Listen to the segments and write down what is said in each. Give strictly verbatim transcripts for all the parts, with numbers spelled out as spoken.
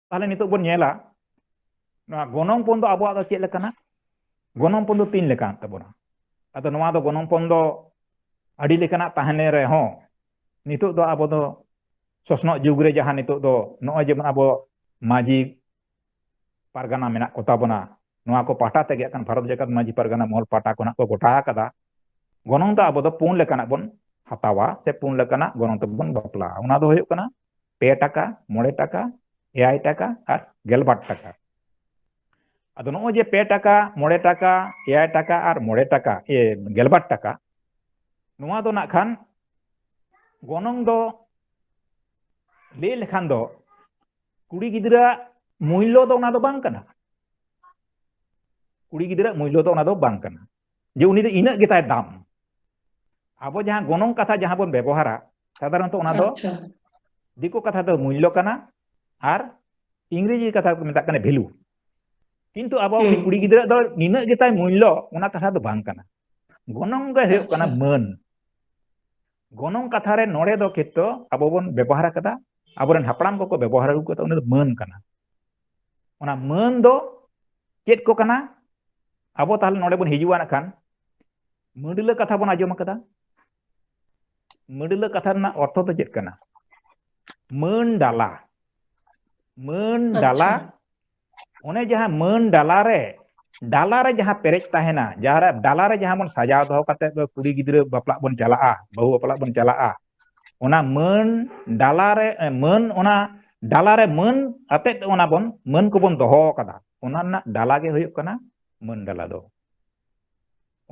ᱛᱟᱦᱚᱞᱮ ᱱᱤᱛᱚᱜ ᱵᱚᱱ ᱧᱮᱞᱟ, ᱱᱚᱣᱟ ᱜᱚᱱᱚᱝ ᱯᱚᱱ ᱫᱚ ᱟᱵᱚᱣᱟᱜ ᱫᱚ ᱪᱮᱫ ᱞᱮᱠᱟᱱᱟ? ᱜᱚᱱᱚᱝ ᱯᱚᱱ ᱫᱚ ᱛᱤᱱ ᱞᱮᱠᱟᱱ ᱛᱟᱵᱚᱱᱟ? ᱟᱫᱚ ᱱᱚᱣᱟ ᱫᱚ ᱜᱚᱱᱚᱝ ᱯᱚᱱ ᱫᱚ ᱟᱹᱰᱤ ᱞᱮᱠᱟᱱᱟᱜ ᱛᱟᱦᱮᱸ ᱞᱮᱱ ᱨᱮᱦᱚᱸ, ᱱᱤᱛᱚᱜ ᱫᱚ ᱟᱵᱚ ᱫᱚ ᱥᱚᱥᱱᱚᱜ ᱡᱩᱜᱽ ᱨᱮ ᱡᱟᱦᱟᱸ ᱱᱤᱛᱚᱜ ᱫᱚ ᱱᱚᱜᱼᱚᱭ ᱡᱮᱢᱚᱱ ᱟᱵᱚ ᱢᱟᱹᱡᱷᱤ ᱯᱟᱨᱜᱟᱱᱟ ᱢᱮᱱᱟᱜ ᱠᱚᱛᱟ ᱵᱚᱱᱟ, ᱱᱚᱣᱟ ᱠᱚ ᱯᱟᱦᱴᱟ ᱛᱮᱜᱮ ᱠᱷᱟᱱ ᱵᱷᱟᱨᱚᱛ ᱡᱟᱠᱟᱛ ᱢᱟᱹᱡᱷᱤ ᱯᱟᱨᱜᱟᱱᱟ ᱢᱚᱦᱚᱞ ᱯᱟᱦᱴᱟ ᱠᱷᱚᱱᱟᱜ ᱠᱚ ᱜᱚᱴᱟ ᱟᱠᱟᱫᱟ᱾ ᱜᱚᱱᱚᱝ ᱫᱚ ᱟᱵᱚ ᱫᱚ ᱯᱩᱱ ᱞᱮᱠᱟᱱᱟᱜ ᱵᱚᱱ ᱦᱟᱛᱟᱣᱟ ᱥᱮ ᱯᱩᱱ ᱞᱮᱠᱟᱱᱟᱜ ᱜᱚᱱᱚᱝ ᱛᱮᱵᱚᱱ ᱵᱟᱯᱞᱟᱜᱼᱟ᱾ ᱚᱱᱟ ᱫᱚ ᱦᱩᱭᱩᱜ ᱠᱟᱱᱟ ᱯᱮ ᱴᱟᱠᱟ, ᱢᱚᱬᱮ ᱴᱟᱠᱟ, ᱮᱭᱟᱭ ᱴᱟᱠᱟ ᱟᱨ ᱜᱮᱞᱵᱟᱨ ᱴᱟᱠᱟ᱾ ᱟᱫᱚ ᱱᱚᱜᱼᱚᱭ ᱡᱮ ᱯᱮ ᱴᱟᱠᱟ, ᱢᱚᱬᱮ ᱴᱟᱠᱟ, ᱮᱭᱟᱭ ᱴᱟᱠᱟ ᱟᱨ ᱢᱚᱬᱮ ᱴᱟᱠᱟ, ᱮ, ᱜᱮᱞᱵᱟᱨ ᱴᱟᱠᱟ, ᱱᱚᱣᱟ ᱫᱚ ᱱᱟᱜ ᱠᱷᱟᱱ ᱜᱚᱱᱚᱝ ᱫᱚ ᱞᱟᱹᱭ ᱞᱮᱠᱷᱟᱱ ᱫᱚ ᱠᱩᱲᱤ ᱜᱤᱫᱽᱨᱟᱹᱣᱟᱜ ᱢᱩᱞᱞᱚ ᱫᱚ ᱚᱱᱟ ᱫᱚ ᱵᱟᱝ ᱠᱟᱱᱟ᱾ ᱠᱩᱲᱤ ᱜᱤᱫᱽᱨᱟᱹᱣᱟᱜ ᱢᱩᱞᱞᱚ ᱫᱚ ᱚᱱᱟ ᱫᱚ ᱵᱟᱝ ᱠᱟᱱᱟ, ᱡᱮ ᱩᱱᱤ ᱫᱚ ᱤᱱᱟᱹᱜ ᱜᱮᱛᱟᱭ ᱫᱟᱢ᱾ ᱟᱵᱚ ᱡᱟᱦᱟᱸ ᱜᱚᱱᱚᱝ ᱠᱟᱛᱷᱟ ᱡᱟᱦᱟᱸ ᱵᱚᱱ ᱵᱮᱵᱚᱦᱟᱨᱟ, ᱥᱟᱫᱷᱟᱨᱚᱱᱛᱚ ᱚᱱᱟ ᱫᱚ ᱟᱪᱪᱷᱟ᱾ ᱫᱤᱠᱩ ᱠᱟᱛᱷᱟ ᱫᱚ ᱢᱩᱞᱞᱚ ᱠᱟᱱᱟ ᱟᱨ ᱤᱝᱨᱮᱡᱤ ᱠᱟᱛᱷᱟ ᱠᱚ ᱢᱮᱛᱟᱜ ᱠᱟᱱᱟ ᱵᱷᱮᱞᱩ᱾ ᱠᱤᱱᱛᱩ ᱟᱵᱚ ᱩᱱᱤ ᱦᱩᱸ᱾ ᱠᱩᱲᱤ ᱜᱤᱫᱽᱨᱟᱹ ᱫᱚ ᱱᱤᱱᱟᱹᱜ ᱜᱮᱛᱟᱭ ᱢᱩᱞᱞᱚ, ᱚᱱᱟ ᱠᱟᱛᱷᱟ ᱫᱚ ᱵᱟᱝ ᱠᱟᱱᱟ᱾ ᱜᱚᱱᱚᱝ ᱜᱮ ᱦᱩᱭᱩᱜ ᱠᱟᱱᱟ ᱟᱪᱪᱷᱟ᱾ ᱢᱟᱹᱱ᱾ ᱜᱚᱱᱚᱝ ᱠᱟᱛᱷᱟ ᱨᱮ ᱱᱚᱰᱮ ᱫᱚ ᱠᱷᱮᱛᱨᱚ ᱟᱵᱚ ᱵᱚᱱ ᱵᱮᱵᱚᱦᱟᱨ ᱟᱠᱟᱫᱟ, ᱟᱵᱚᱨᱮᱱ ᱦᱟᱯᱲᱟᱢ ᱠᱚᱠᱚ ᱵᱮᱵᱚᱦᱟᱨ ᱟᱹᱜᱩ ᱠᱟᱫᱟ, ᱩᱱᱤ ᱫᱚ ᱢᱟᱹᱱ ᱠᱟᱱᱟ᱾ ᱚᱱᱟ ᱢᱟᱹᱱ ᱫᱚ ᱪᱮᱫ ᱠᱚ ᱠᱟᱱᱟ? ᱟᱵᱚ ᱛᱟᱦᱞᱮ ᱱᱚᱰᱮ ᱵᱚᱱ ᱦᱤᱡᱩᱜᱼᱟ ᱱᱟᱜ ᱠᱷᱟᱱ, ᱢᱟᱹᱰᱞᱟᱹ ᱠᱟᱛᱷᱟ ᱵᱚᱱ ᱟᱸᱡᱚᱢ ᱟᱠᱟᱫᱟ᱾ ᱢᱟᱹᱰᱞᱟᱹ ᱠᱟᱛᱷᱟ ᱨᱮᱱᱟᱜ ᱚᱨᱛᱷᱚ ᱫᱚ ᱪᱮᱫ ᱠᱟᱱᱟ? ᱢᱟᱹᱱ ᱰᱟᱞᱟ᱾ ᱢᱟᱹᱱ ᱰᱟᱞᱟ, ᱟᱪᱪᱷᱟ᱾ ᱚᱱᱮ ᱡᱟᱦᱟᱸ ᱢᱟᱹᱱ ᱰᱟᱞᱟ ᱨᱮ, ᱰᱟᱞᱟ ᱨᱮ ᱡᱟᱦᱟᱸ ᱯᱮᱨᱮᱡ ᱛᱟᱦᱮᱱᱟ, ᱡᱟᱦᱟᱸ ᱨᱮ ᱰᱟᱞᱟ ᱨᱮ ᱡᱟᱦᱟᱸ ᱵᱚᱱ ᱥᱟᱡᱟᱣ ᱫᱚᱦᱚ ᱠᱟᱛᱮ ᱫᱚ ᱠᱩᱲᱤ ᱜᱤᱫᱽᱨᱟᱹ ᱵᱟᱯᱞᱟᱜ ᱵᱚᱱ ᱪᱟᱞᱟᱜᱼᱟ, ᱵᱟᱹᱦᱩ ᱵᱟᱯᱞᱟᱜ ᱵᱚᱱ ᱪᱟᱞᱟᱜᱼᱟ, ᱚᱱᱟ ᱢᱟᱹᱱ ᱰᱟᱞᱟ ᱨᱮ, ᱮ, ᱢᱟᱹᱱ ᱚᱱᱟ ᱰᱟᱞᱟ ᱨᱮ ᱢᱟᱹᱱ ᱟᱛᱮᱫ ᱚᱱᱟ ᱵᱚᱱ, ᱢᱟᱹᱱ ᱠᱚᱵᱚᱱ ᱫᱚᱦᱚ ᱟᱠᱟᱫᱟ, ᱚᱱᱟ ᱨᱮᱱᱟᱜ ᱰᱟᱞᱟ ᱜᱮ ᱦᱩᱭᱩᱜ ᱠᱟᱱᱟ ᱢᱟᱹᱱ ᱰᱟᱞᱟ ᱫᱚ᱾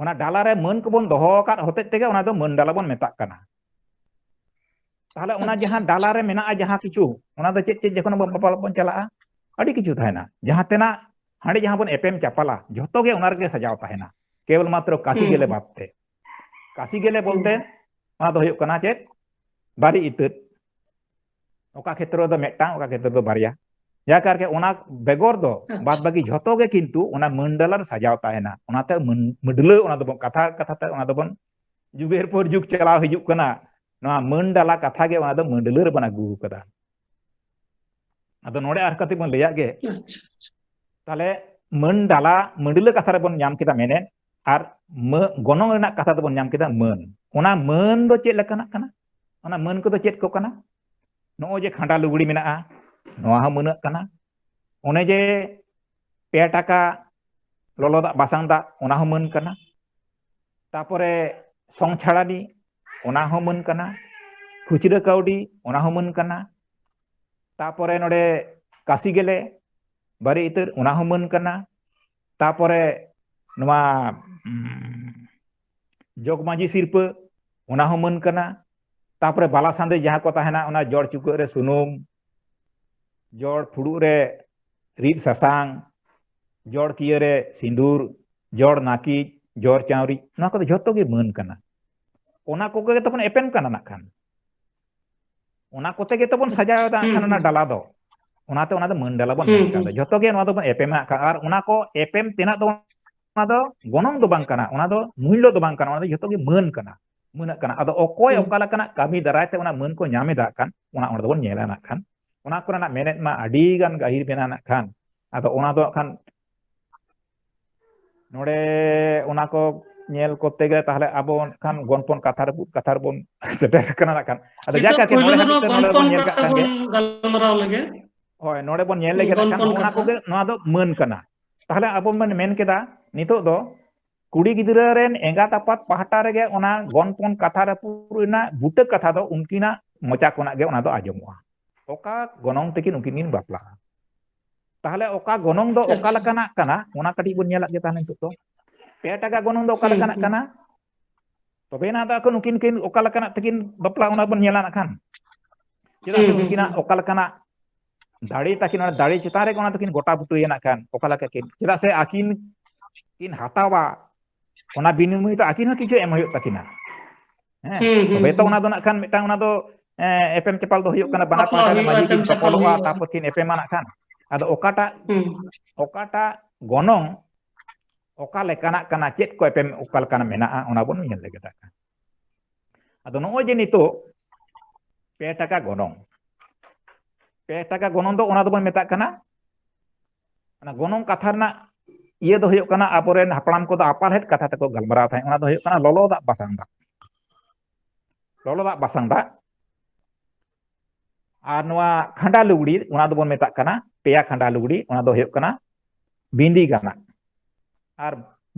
ᱚᱱᱟ ᱰᱟᱞᱟ ᱨᱮ ᱢᱟᱹᱱ ᱠᱚᱵᱚᱱ ᱫᱚᱦᱚ ᱟᱠᱟᱫ ᱦᱚᱛᱮᱡ ᱛᱮᱜᱮ ᱚᱱᱟ ᱫᱚ ᱢᱟᱹᱱ ᱰᱟᱞᱟ ᱵᱚᱱ ᱢᱮᱛᱟᱜ ᱠᱟᱱᱟ᱾ ᱛᱟᱦᱞᱮ ᱚᱱᱟ ᱟᱪᱪᱷᱟ᱾ ᱡᱟᱦᱟᱸ ᱰᱟᱞᱟ ᱨᱮ ᱢᱮᱱᱟᱜᱼᱟ ᱡᱟᱦᱟᱸ ᱠᱤᱪᱷᱩ, ᱚᱱᱟ ᱫᱚ ᱪᱮᱫ ᱪᱮᱫ ᱡᱚᱠᱷᱚᱱ ᱵᱚᱱ ᱵᱟᱯᱞᱟ ᱵᱚᱱ ᱪᱟᱞᱟᱜᱼᱟ? ᱟᱹᱰᱤ ᱠᱤᱪᱷᱩ ᱛᱟᱦᱮᱱᱟ, ᱡᱟᱦᱟᱸ ᱛᱮᱱᱟᱜ ᱦᱟᱸᱰᱮ ᱡᱟᱦᱟᱸ ᱵᱚᱱ ᱮᱯᱮᱢ ᱪᱟᱯᱟᱞᱟ, ᱡᱷᱚᱛᱚ ᱜᱮ ᱚᱱᱟ ᱨᱮᱜᱮ ᱥᱟᱡᱟᱣ ᱛᱟᱦᱮᱱᱟ, ᱠᱮᱵᱚᱞ ᱢᱟᱛᱨᱚ ᱠᱟᱥᱤ ᱜᱮᱞᱮ ᱦᱩᱸ᱾ ᱵᱟᱫ ᱛᱮ᱾ ᱠᱟᱥᱤ ᱜᱮᱞᱮ ᱵᱚᱞᱛᱮ ᱦᱩᱸ᱾ ᱚᱱᱟ ᱫᱚ ᱦᱩᱭᱩᱜ ᱠᱟᱱᱟ ᱪᱮᱫ? ᱵᱟᱨᱮ ᱤᱛᱟᱹᱫ᱾ ᱚᱠᱟ ᱠᱷᱮᱛᱨᱚ ᱨᱮᱫᱚ ᱢᱤᱫᱴᱟᱝ, ᱚᱠᱟ ᱠᱷᱮᱛᱨᱚ ᱨᱮᱫᱚ ᱵᱟᱨᱭᱟ᱾ ᱡᱟ ᱠᱟᱨᱠᱮ ᱚᱱᱟ ᱵᱮᱜᱚᱨ ᱫᱚ ᱟᱪᱪᱷᱟ᱾ ᱵᱟᱫ ᱵᱟᱹᱠᱤ ᱡᱷᱚᱛᱚ ᱜᱮ ᱠᱤᱱᱛᱩ ᱚᱱᱟ ᱢᱟᱹᱱ ᱰᱟᱞᱟ ᱨᱮ ᱥᱟᱡᱟᱣ ᱛᱟᱦᱮᱱᱟ᱾ ᱚᱱᱟᱛᱮ ᱢᱟᱹᱱ-, ᱢᱟᱹᱰᱞᱟᱹ ᱚᱱᱟ ᱫᱚᱵᱚᱱ, ᱠᱟᱛᱷᱟ ᱠᱟᱛᱷᱟ ᱛᱮ ᱚᱱᱟ ᱫᱚᱵᱚᱱ, ᱡᱩᱜᱮᱨ ᱯᱚᱨ ᱡᱩᱜᱽ ᱪᱟᱞᱟᱣ ᱦᱤᱡᱩᱜ ᱠᱟᱱᱟ, ᱱᱚᱣᱟ ᱢᱟᱹᱱ ᱰᱟᱞᱟ ᱠᱟᱛᱷᱟ ᱜᱮ ᱚᱱᱟ ᱫᱚ ᱢᱟᱹᱰᱞᱟᱹ ᱨᱮᱵᱚᱱ ᱟᱹᱜᱩ ᱟᱠᱟᱫᱟ᱾ ᱟᱫᱚ ᱱᱚᱰᱮ ᱟᱨ ᱠᱟᱹᱴᱤᱡ ᱵᱚᱱ ᱞᱟᱹᱭᱟᱜ ᱜᱮ᱾ ᱛᱟᱦᱞᱮ ᱢᱟᱹᱱ ᱰᱟᱞᱟ, ᱢᱟᱹᱰᱞᱟᱹ ᱠᱟᱛᱷᱟ ᱨᱮᱵᱚᱱ ᱧᱟᱢ ᱠᱮᱫᱟ ᱢᱮᱱᱮᱫ, ᱟᱨ ᱢᱟᱹ-, ᱜᱚᱱᱚᱝ ᱨᱮᱱᱟᱜ ᱠᱟᱛᱷᱟ ᱫᱚᱵᱚᱱ ᱧᱟᱢ ᱠᱮᱫᱟ ᱢᱟᱹᱱ᱾ ᱚᱱᱟ ᱢᱟᱹᱱ ᱫᱚ ᱪᱮᱫ ᱞᱮᱠᱟᱱᱟᱜ ᱠᱟᱱᱟ? ᱚᱱᱟ ᱢᱟᱹᱱ ᱠᱚᱫᱚ ᱪᱮᱫ ᱠᱚ ᱠᱟᱱᱟ? ᱱᱚᱜᱼᱚᱭ ᱡᱮ ᱠᱷᱟᱸᱰᱟ ᱞᱩᱜᱽᱲᱤ ᱢᱮᱱᱟᱜᱼᱟ, ᱱᱚᱣᱟ ᱦᱚᱸ ᱢᱟᱹᱱᱟᱜ ᱠᱟᱱᱟ᱾ ᱚᱱᱮ ᱡᱮ ᱯᱮ ᱴᱟᱠᱟ ᱞᱚᱞᱚ ᱫᱟᱜ, ᱵᱟᱥᱟᱝ ᱫᱟᱜ, ᱚᱱᱟ ᱦᱚᱸ ᱢᱟᱹᱱ ᱠᱟᱱᱟ᱾ ᱛᱟᱯᱚᱨᱮ ᱥᱚᱝ ᱪᱷᱟᱲᱟᱱᱤ, ᱚᱱᱟ ᱦᱚᱸ ᱢᱟᱹᱱ ᱠᱟᱱᱟ᱾ ᱠᱷᱩᱪᱨᱟᱹ ᱠᱟᱹᱣᱰᱤ, ᱚᱱᱟ ᱦᱚᱸ ᱢᱟᱹᱱ ᱠᱟᱱᱟ᱾ ᱛᱟᱯᱚᱨᱮ ᱱᱚᱰᱮ ᱠᱟᱥᱤ ᱜᱮᱞᱮ, ᱵᱟᱨᱮ ᱤᱛᱟᱹᱨ, ᱚᱱᱟ ᱦᱚᱸ ᱢᱟᱹᱱ ᱠᱟᱱᱟ᱾ ᱛᱟᱯᱚᱨᱮ ᱱᱚᱣᱟ, ᱩᱢ, ᱡᱚᱜᱽ ᱢᱟᱹᱡᱷᱤ ᱥᱤᱨᱯᱟᱹ, ᱚᱱᱟ ᱦᱚᱸ ᱢᱟᱹᱱ ᱠᱟᱱᱟ᱾ ᱛᱟᱯᱚᱨᱮ ᱵᱟᱞᱟ ᱥᱟᱸᱫᱮ ᱡᱟᱦᱟᱸ ᱠᱚ ᱛᱟᱦᱮᱱᱟ, ᱚᱱᱟ ᱡᱚᱲ ᱪᱩᱠᱟᱹᱜ ᱨᱮ ᱥᱩᱱᱩᱢ, ᱡᱚᱲ ᱯᱷᱩᱲᱩᱜ ᱨᱮ ᱨᱤᱫ ᱥᱟᱥᱟᱝ, ᱡᱚᱲ ᱠᱤᱭᱟᱹ ᱨᱮ ᱥᱤᱸᱫᱩᱨ, ᱡᱚᱲ ᱱᱟᱹᱠᱤᱡ, ᱡᱚᱲ ᱪᱟᱣᱨᱤᱡ, ᱱᱚᱣᱟ ᱠᱚᱫᱚ ᱡᱷᱚᱛᱚ ᱜᱮ ᱢᱟᱹᱱ ᱠᱟᱱᱟ᱾ ᱚᱱᱟ ᱠᱚᱜᱮ ᱛᱟᱵᱚᱱ ᱮᱯᱮᱢ ᱠᱟᱱᱟ ᱱᱟᱜ ᱠᱷᱟᱱ᱾ ᱚᱱᱟ ᱠᱚᱛᱮ ᱜᱮ ᱛᱟᱵᱚᱱ ᱥᱟᱡᱟᱣ ᱮᱫᱟ ᱱᱟᱜ ᱠᱷᱟᱱ ᱚᱱᱟ ᱰᱟᱞᱟ ᱫᱚ᱾ ᱚᱱᱟᱛᱮ ᱚᱱᱟ ᱫᱚ ᱢᱟᱹᱱ ᱰᱟᱞᱟ ᱵᱚᱱ ᱢᱮᱱ ᱠᱟᱫᱟ᱾ ᱡᱷᱚᱛᱚ ᱜᱮ ᱱᱚᱣᱟ ᱫᱚᱵᱚᱱ ᱮᱯᱮᱢ ᱟᱠᱟᱫ᱾ ᱟᱨ ᱚᱱᱟ ᱠᱚ ᱮᱯᱮᱢ ᱛᱮᱱᱟᱜ ᱫᱚ, ᱚᱱᱟ ᱫᱚ ᱜᱚᱱᱚᱝ ᱫᱚ ᱵᱟᱝ ᱠᱟᱱᱟ, ᱚᱱᱟ ᱫᱚ ᱢᱩᱞᱞᱚ ᱫᱚ ᱵᱟᱝ ᱠᱟᱱᱟ, ᱚᱱᱟ ᱫᱚ ᱡᱷᱚᱛᱚ ᱜᱮ ᱢᱟᱹᱱ ᱠᱟᱱᱟ, ᱢᱟᱹᱱᱟᱜ ᱠᱟᱱᱟ᱾ ᱟᱫᱚ ᱚᱠᱚᱭ ᱚᱠᱟ ᱞᱮᱠᱟᱱᱟᱜ ᱠᱟᱹᱢᱤ ᱫᱟᱨᱟᱭ ᱛᱮ ᱚᱱᱟ ᱢᱟᱹᱱ ᱠᱚ ᱧᱟᱢ ᱮᱫᱟ ᱠᱷᱟᱱ, ᱚᱱᱟ ᱚᱸᱰᱮ ᱫᱚᱵᱚᱱ ᱧᱮᱞᱟ ᱱᱟᱜ ᱠᱷᱟᱱ᱾ ᱚᱱᱟ ᱠᱚᱨᱮᱱᱟᱜ ᱢᱮᱱᱮᱫ ᱢᱟ ᱟᱹᱰᱤ ᱜᱟᱱ ᱜᱟᱹᱦᱤᱨ ᱢᱮᱱᱟᱜᱼᱟ ᱱᱟᱜ ᱠᱷᱟᱱ᱾ ᱟᱫᱚ ᱚᱱᱟ ᱫᱚ ᱱᱟᱜ ᱠᱷᱟᱱ ᱱᱚᱰᱮ ᱚᱱᱟ ᱠᱚ ᱧᱮᱞ ᱠᱚᱨᱛᱮ ᱜᱮᱞᱮ ᱛᱟᱦᱞᱮ ᱟᱵᱚ ᱱᱟᱜ ᱠᱷᱟᱱ ᱜᱚᱱᱯᱚᱱ ᱠᱟᱛᱷᱟ ᱨᱮᱵᱚᱱ, ᱠᱟᱛᱷᱟ ᱨᱮᱵᱚᱱ ᱥᱮᱴᱮᱨ ᱟᱠᱟᱱᱟ ᱱᱟᱜ ᱠᱷᱟᱱ᱾ ᱟᱫᱚ ᱱᱤᱛᱚᱜ ᱡᱟᱠ ᱟᱨᱠᱤ ᱯᱳᱭᱞᱳ ᱱᱚᱰᱮ ᱫᱚ ᱦᱟᱹᱵᱤᱡ ᱛᱮ ᱱᱚᱰᱮ ᱵᱚᱱ ᱜᱚᱱᱯᱚᱱ ᱧᱮᱞ ᱠᱟᱜ ᱠᱟᱛᱷᱟ ᱠᱷᱟᱱ ᱜᱮ᱾ ᱵᱚᱱ ᱜᱟᱞᱢᱟᱨᱟᱣ ᱞᱮᱜᱮ᱾ ᱦᱳᱭ, ᱱᱚᱰᱮ ᱵᱚᱱ ᱧᱮᱞ ᱞᱮᱜᱮ ᱱᱟᱜ ᱠᱷᱟᱱ ᱜᱚᱱᱯᱚᱱ ᱱᱚᱜᱼᱚ ᱱᱟ ᱠᱟᱛᱷᱟ᱾ ᱠᱚᱜᱮ, ᱱᱚᱣᱟ ᱫᱚ ᱢᱟᱹᱱ ᱠᱟᱱᱟ᱾ ᱛᱟᱦᱞᱮ ᱟᱵᱚ ᱵᱚᱱ ᱢᱮᱱ ᱠᱮᱫᱟ ᱱᱤᱛᱚᱜ ᱫᱚ ᱠᱩᱲᱤ ᱜᱤᱫᱽᱨᱟᱹ ᱨᱮᱱ ᱮᱸᱜᱟᱛ ᱟᱯᱟᱛ ᱯᱟᱦᱴᱟ ᱨᱮᱜᱮ ᱚᱱᱟ ᱜᱚᱱᱯᱚᱱ ᱠᱟᱛᱷᱟ ᱨᱟᱹᱯᱩᱫ ᱨᱮᱱᱟᱜ ᱵᱩᱴᱟᱹ ᱠᱟᱛᱷᱟ ᱫᱚ ᱩᱱᱠᱤᱱᱟᱜ ᱢᱚᱪᱟ ᱠᱷᱚᱱᱟᱜ ᱜᱮ ᱚᱱᱟ ᱫᱚ ᱟᱸᱡᱚᱢᱚᱜᱼᱟ᱾ ᱚᱠᱟ ᱜᱚᱱᱚᱝ ᱛᱮᱠᱤᱱ ᱩᱱᱠᱤᱱ ᱠᱤᱱ ᱵᱟᱯᱞᱟᱜᱼᱟ᱾ ᱛᱟᱦᱞᱮ ᱚᱠᱟ ᱜᱚᱱᱚᱝ ᱫᱚ ᱚᱠᱟ ᱟᱪᱪᱷᱟ᱾ ᱞᱮᱠᱟᱱᱟᱜ ᱠᱟᱱᱟ, ᱚᱱᱟ ᱠᱟᱹᱴᱤᱡ ᱵᱚᱱ ᱧᱮᱞᱟᱜ ᱜᱮ ᱛᱟᱦᱞᱮ ᱱᱤᱛᱚᱜ ᱫᱚ᱾ ᱯᱮ ᱴᱟᱠᱟ ᱜᱚᱱᱚᱝ ᱫᱚ ᱚᱠᱟ ᱦᱩᱸ, ᱞᱮᱠᱟᱱᱟᱜ ᱦᱩᱸ᱾ ᱠᱟᱱᱟ? ᱛᱚᱵᱮ ᱮᱱᱟ ᱫᱚ ᱟᱠᱚ ᱱᱩᱠᱤᱱ ᱠᱤᱱ ᱚᱠᱟ ᱞᱮᱠᱟᱱᱟᱜ ᱛᱮᱠᱤᱱ ᱵᱟᱯᱞᱟ, ᱚᱱᱟ ᱵᱚᱱ ᱧᱮᱞᱟ ᱱᱟᱜ ᱠᱷᱟᱱ᱾ ᱪᱮᱫᱟᱜ ᱦᱩᱸ, ᱥᱮ ᱦᱩᱸ, ᱩᱱᱠᱤᱱᱟᱜ ᱦᱩᱸ᱾ ᱚᱠᱟ ᱞᱮᱠᱟᱱᱟᱜ ᱫᱟᱲᱮ ᱛᱟᱹᱠᱤᱱ, ᱚᱱᱟ ᱫᱟᱲᱮ ᱪᱮᱛᱟᱱ ᱨᱮᱜᱮ ᱚᱱᱟ ᱫᱚᱠᱤᱱ ᱜᱚᱴᱟ ᱵᱩᱴᱟᱹᱭᱟ ᱱᱟᱜ ᱠᱷᱟᱱ, ᱚᱠᱟ ᱞᱮᱠᱟ ᱠᱤᱱ, ᱪᱮᱫᱟᱜ ᱥᱮ ᱟᱹᱠᱤᱱ ᱠᱤᱱ ᱦᱟᱛᱟᱣᱟ, ᱚᱱᱟ ᱵᱤᱱᱤᱢᱚᱭ ᱛᱮ ᱟᱹᱠᱤᱱ ᱦᱚᱸ ᱠᱤᱪᱷᱩ ᱮᱢ ᱦᱩᱭᱩᱜ ᱛᱟᱹᱠᱤᱱᱟ᱾ ᱦᱮᱸ, ᱦᱩᱸ, ᱦᱩᱸ, ᱛᱚᱵᱮ ᱛᱚ ᱦᱩᱸ᱾ ᱚᱱᱟ ᱫᱚ ᱱᱟᱜ ᱠᱷᱟᱱ ᱢᱤᱫᱴᱟᱝ ᱚᱱᱟ ᱫᱚ, ᱮᱸ, ᱮᱯᱮᱢ ᱪᱟᱯᱟᱞ ᱫᱚ ᱦᱩᱭᱩᱜ ᱠᱟᱱᱟ, ᱵᱟᱱᱟᱨ ᱵᱟᱯᱞᱟ ᱯᱟᱦᱴᱟ ᱨᱮᱱ ᱦᱩᱭᱩᱜᱼᱟ, ᱢᱟᱹᱡᱷᱤ ᱮᱯᱮᱢ ᱠᱤᱱ ᱪᱟᱯᱟᱞ ᱛᱚᱯᱚᱞᱚᱜᱼᱟ, ᱦᱩᱭᱩᱜᱼᱟ᱾ ᱛᱟᱨᱯᱚᱨ ᱠᱤᱱ ᱮᱯᱮᱢᱟ ᱱᱟᱜ ᱠᱷᱟᱱ᱾ ᱟᱫᱚ ᱚᱠᱟᱴᱟᱜ, ᱦᱩᱸ᱾ ᱚᱠᱟᱴᱟᱜ ᱜᱚᱱᱚᱝ ᱚᱠᱟ ᱞᱮᱠᱟᱱᱟᱜ ᱠᱟᱱᱟ, ᱪᱮᱫ ᱠᱚ ᱮᱯᱮᱢ ᱚᱠᱟ ᱞᱮᱠᱟᱱᱟᱜ ᱢᱮᱱᱟᱜᱼᱟ, ᱚᱱᱟ ᱵᱚᱱ ᱧᱮᱞ ᱞᱮᱜᱮ ᱱᱟᱜ ᱠᱷᱟᱱ᱾ ᱟᱫᱚ ᱱᱚᱜᱼᱚᱭ ᱡᱮ ᱱᱤᱛᱚᱜ ᱯᱮ ᱴᱟᱠᱟ ᱜᱚᱱᱚᱝ, ᱯᱮ ᱴᱟᱠᱟ ᱜᱚᱱᱚᱝ ᱫᱚ ᱚᱱᱟ ᱫᱚᱵᱚᱱ ᱢᱮᱛᱟᱜ ᱠᱟᱱᱟ, ᱚᱱᱟ ᱜᱚᱱᱚᱝ ᱠᱟᱛᱷᱟ ᱨᱮᱱᱟᱜ ᱤᱭᱟᱹ ᱫᱚ ᱦᱩᱭᱩᱜ ᱠᱟᱱᱟ, ᱟᱵᱚᱨᱮᱱ ᱦᱟᱯᱲᱟᱢ ᱠᱚᱫᱚ ᱟᱯᱟᱞᱦᱮᱫ ᱠᱟᱛᱷᱟ ᱛᱮᱠᱚ ᱜᱟᱞᱢᱟᱨᱟᱣ ᱛᱟᱦᱮᱸᱫ, ᱚᱱᱟ ᱫᱚ ᱦᱩᱭᱩᱜ ᱠᱟᱱᱟ ᱞᱚᱞᱚ ᱫᱟᱜ ᱵᱟᱥᱟᱝ ᱫᱟᱜ᱾ ᱞᱚᱞᱚ ᱫᱟᱜ ᱵᱟᱥᱟᱝ ᱫᱟᱜ᱾ ᱟᱨ ᱱᱚᱣᱟ ᱠᱷᱟᱸᱰᱟ ᱞᱩᱜᱽᱲᱤ, ᱚᱱᱟ ᱫᱚᱵᱚᱱ ᱢᱮᱛᱟᱜ ᱠᱟᱱᱟ ᱯᱮᱭᱟ ᱠᱷᱟᱸᱰᱟ ᱞᱩᱜᱽᱲᱤ, ᱚᱱᱟ ᱫᱚ ᱦᱩᱭᱩᱜ ᱠᱟᱱᱟ ᱵᱤᱸᱫᱤ ᱜᱟᱱᱟᱜ᱾ ᱟᱨ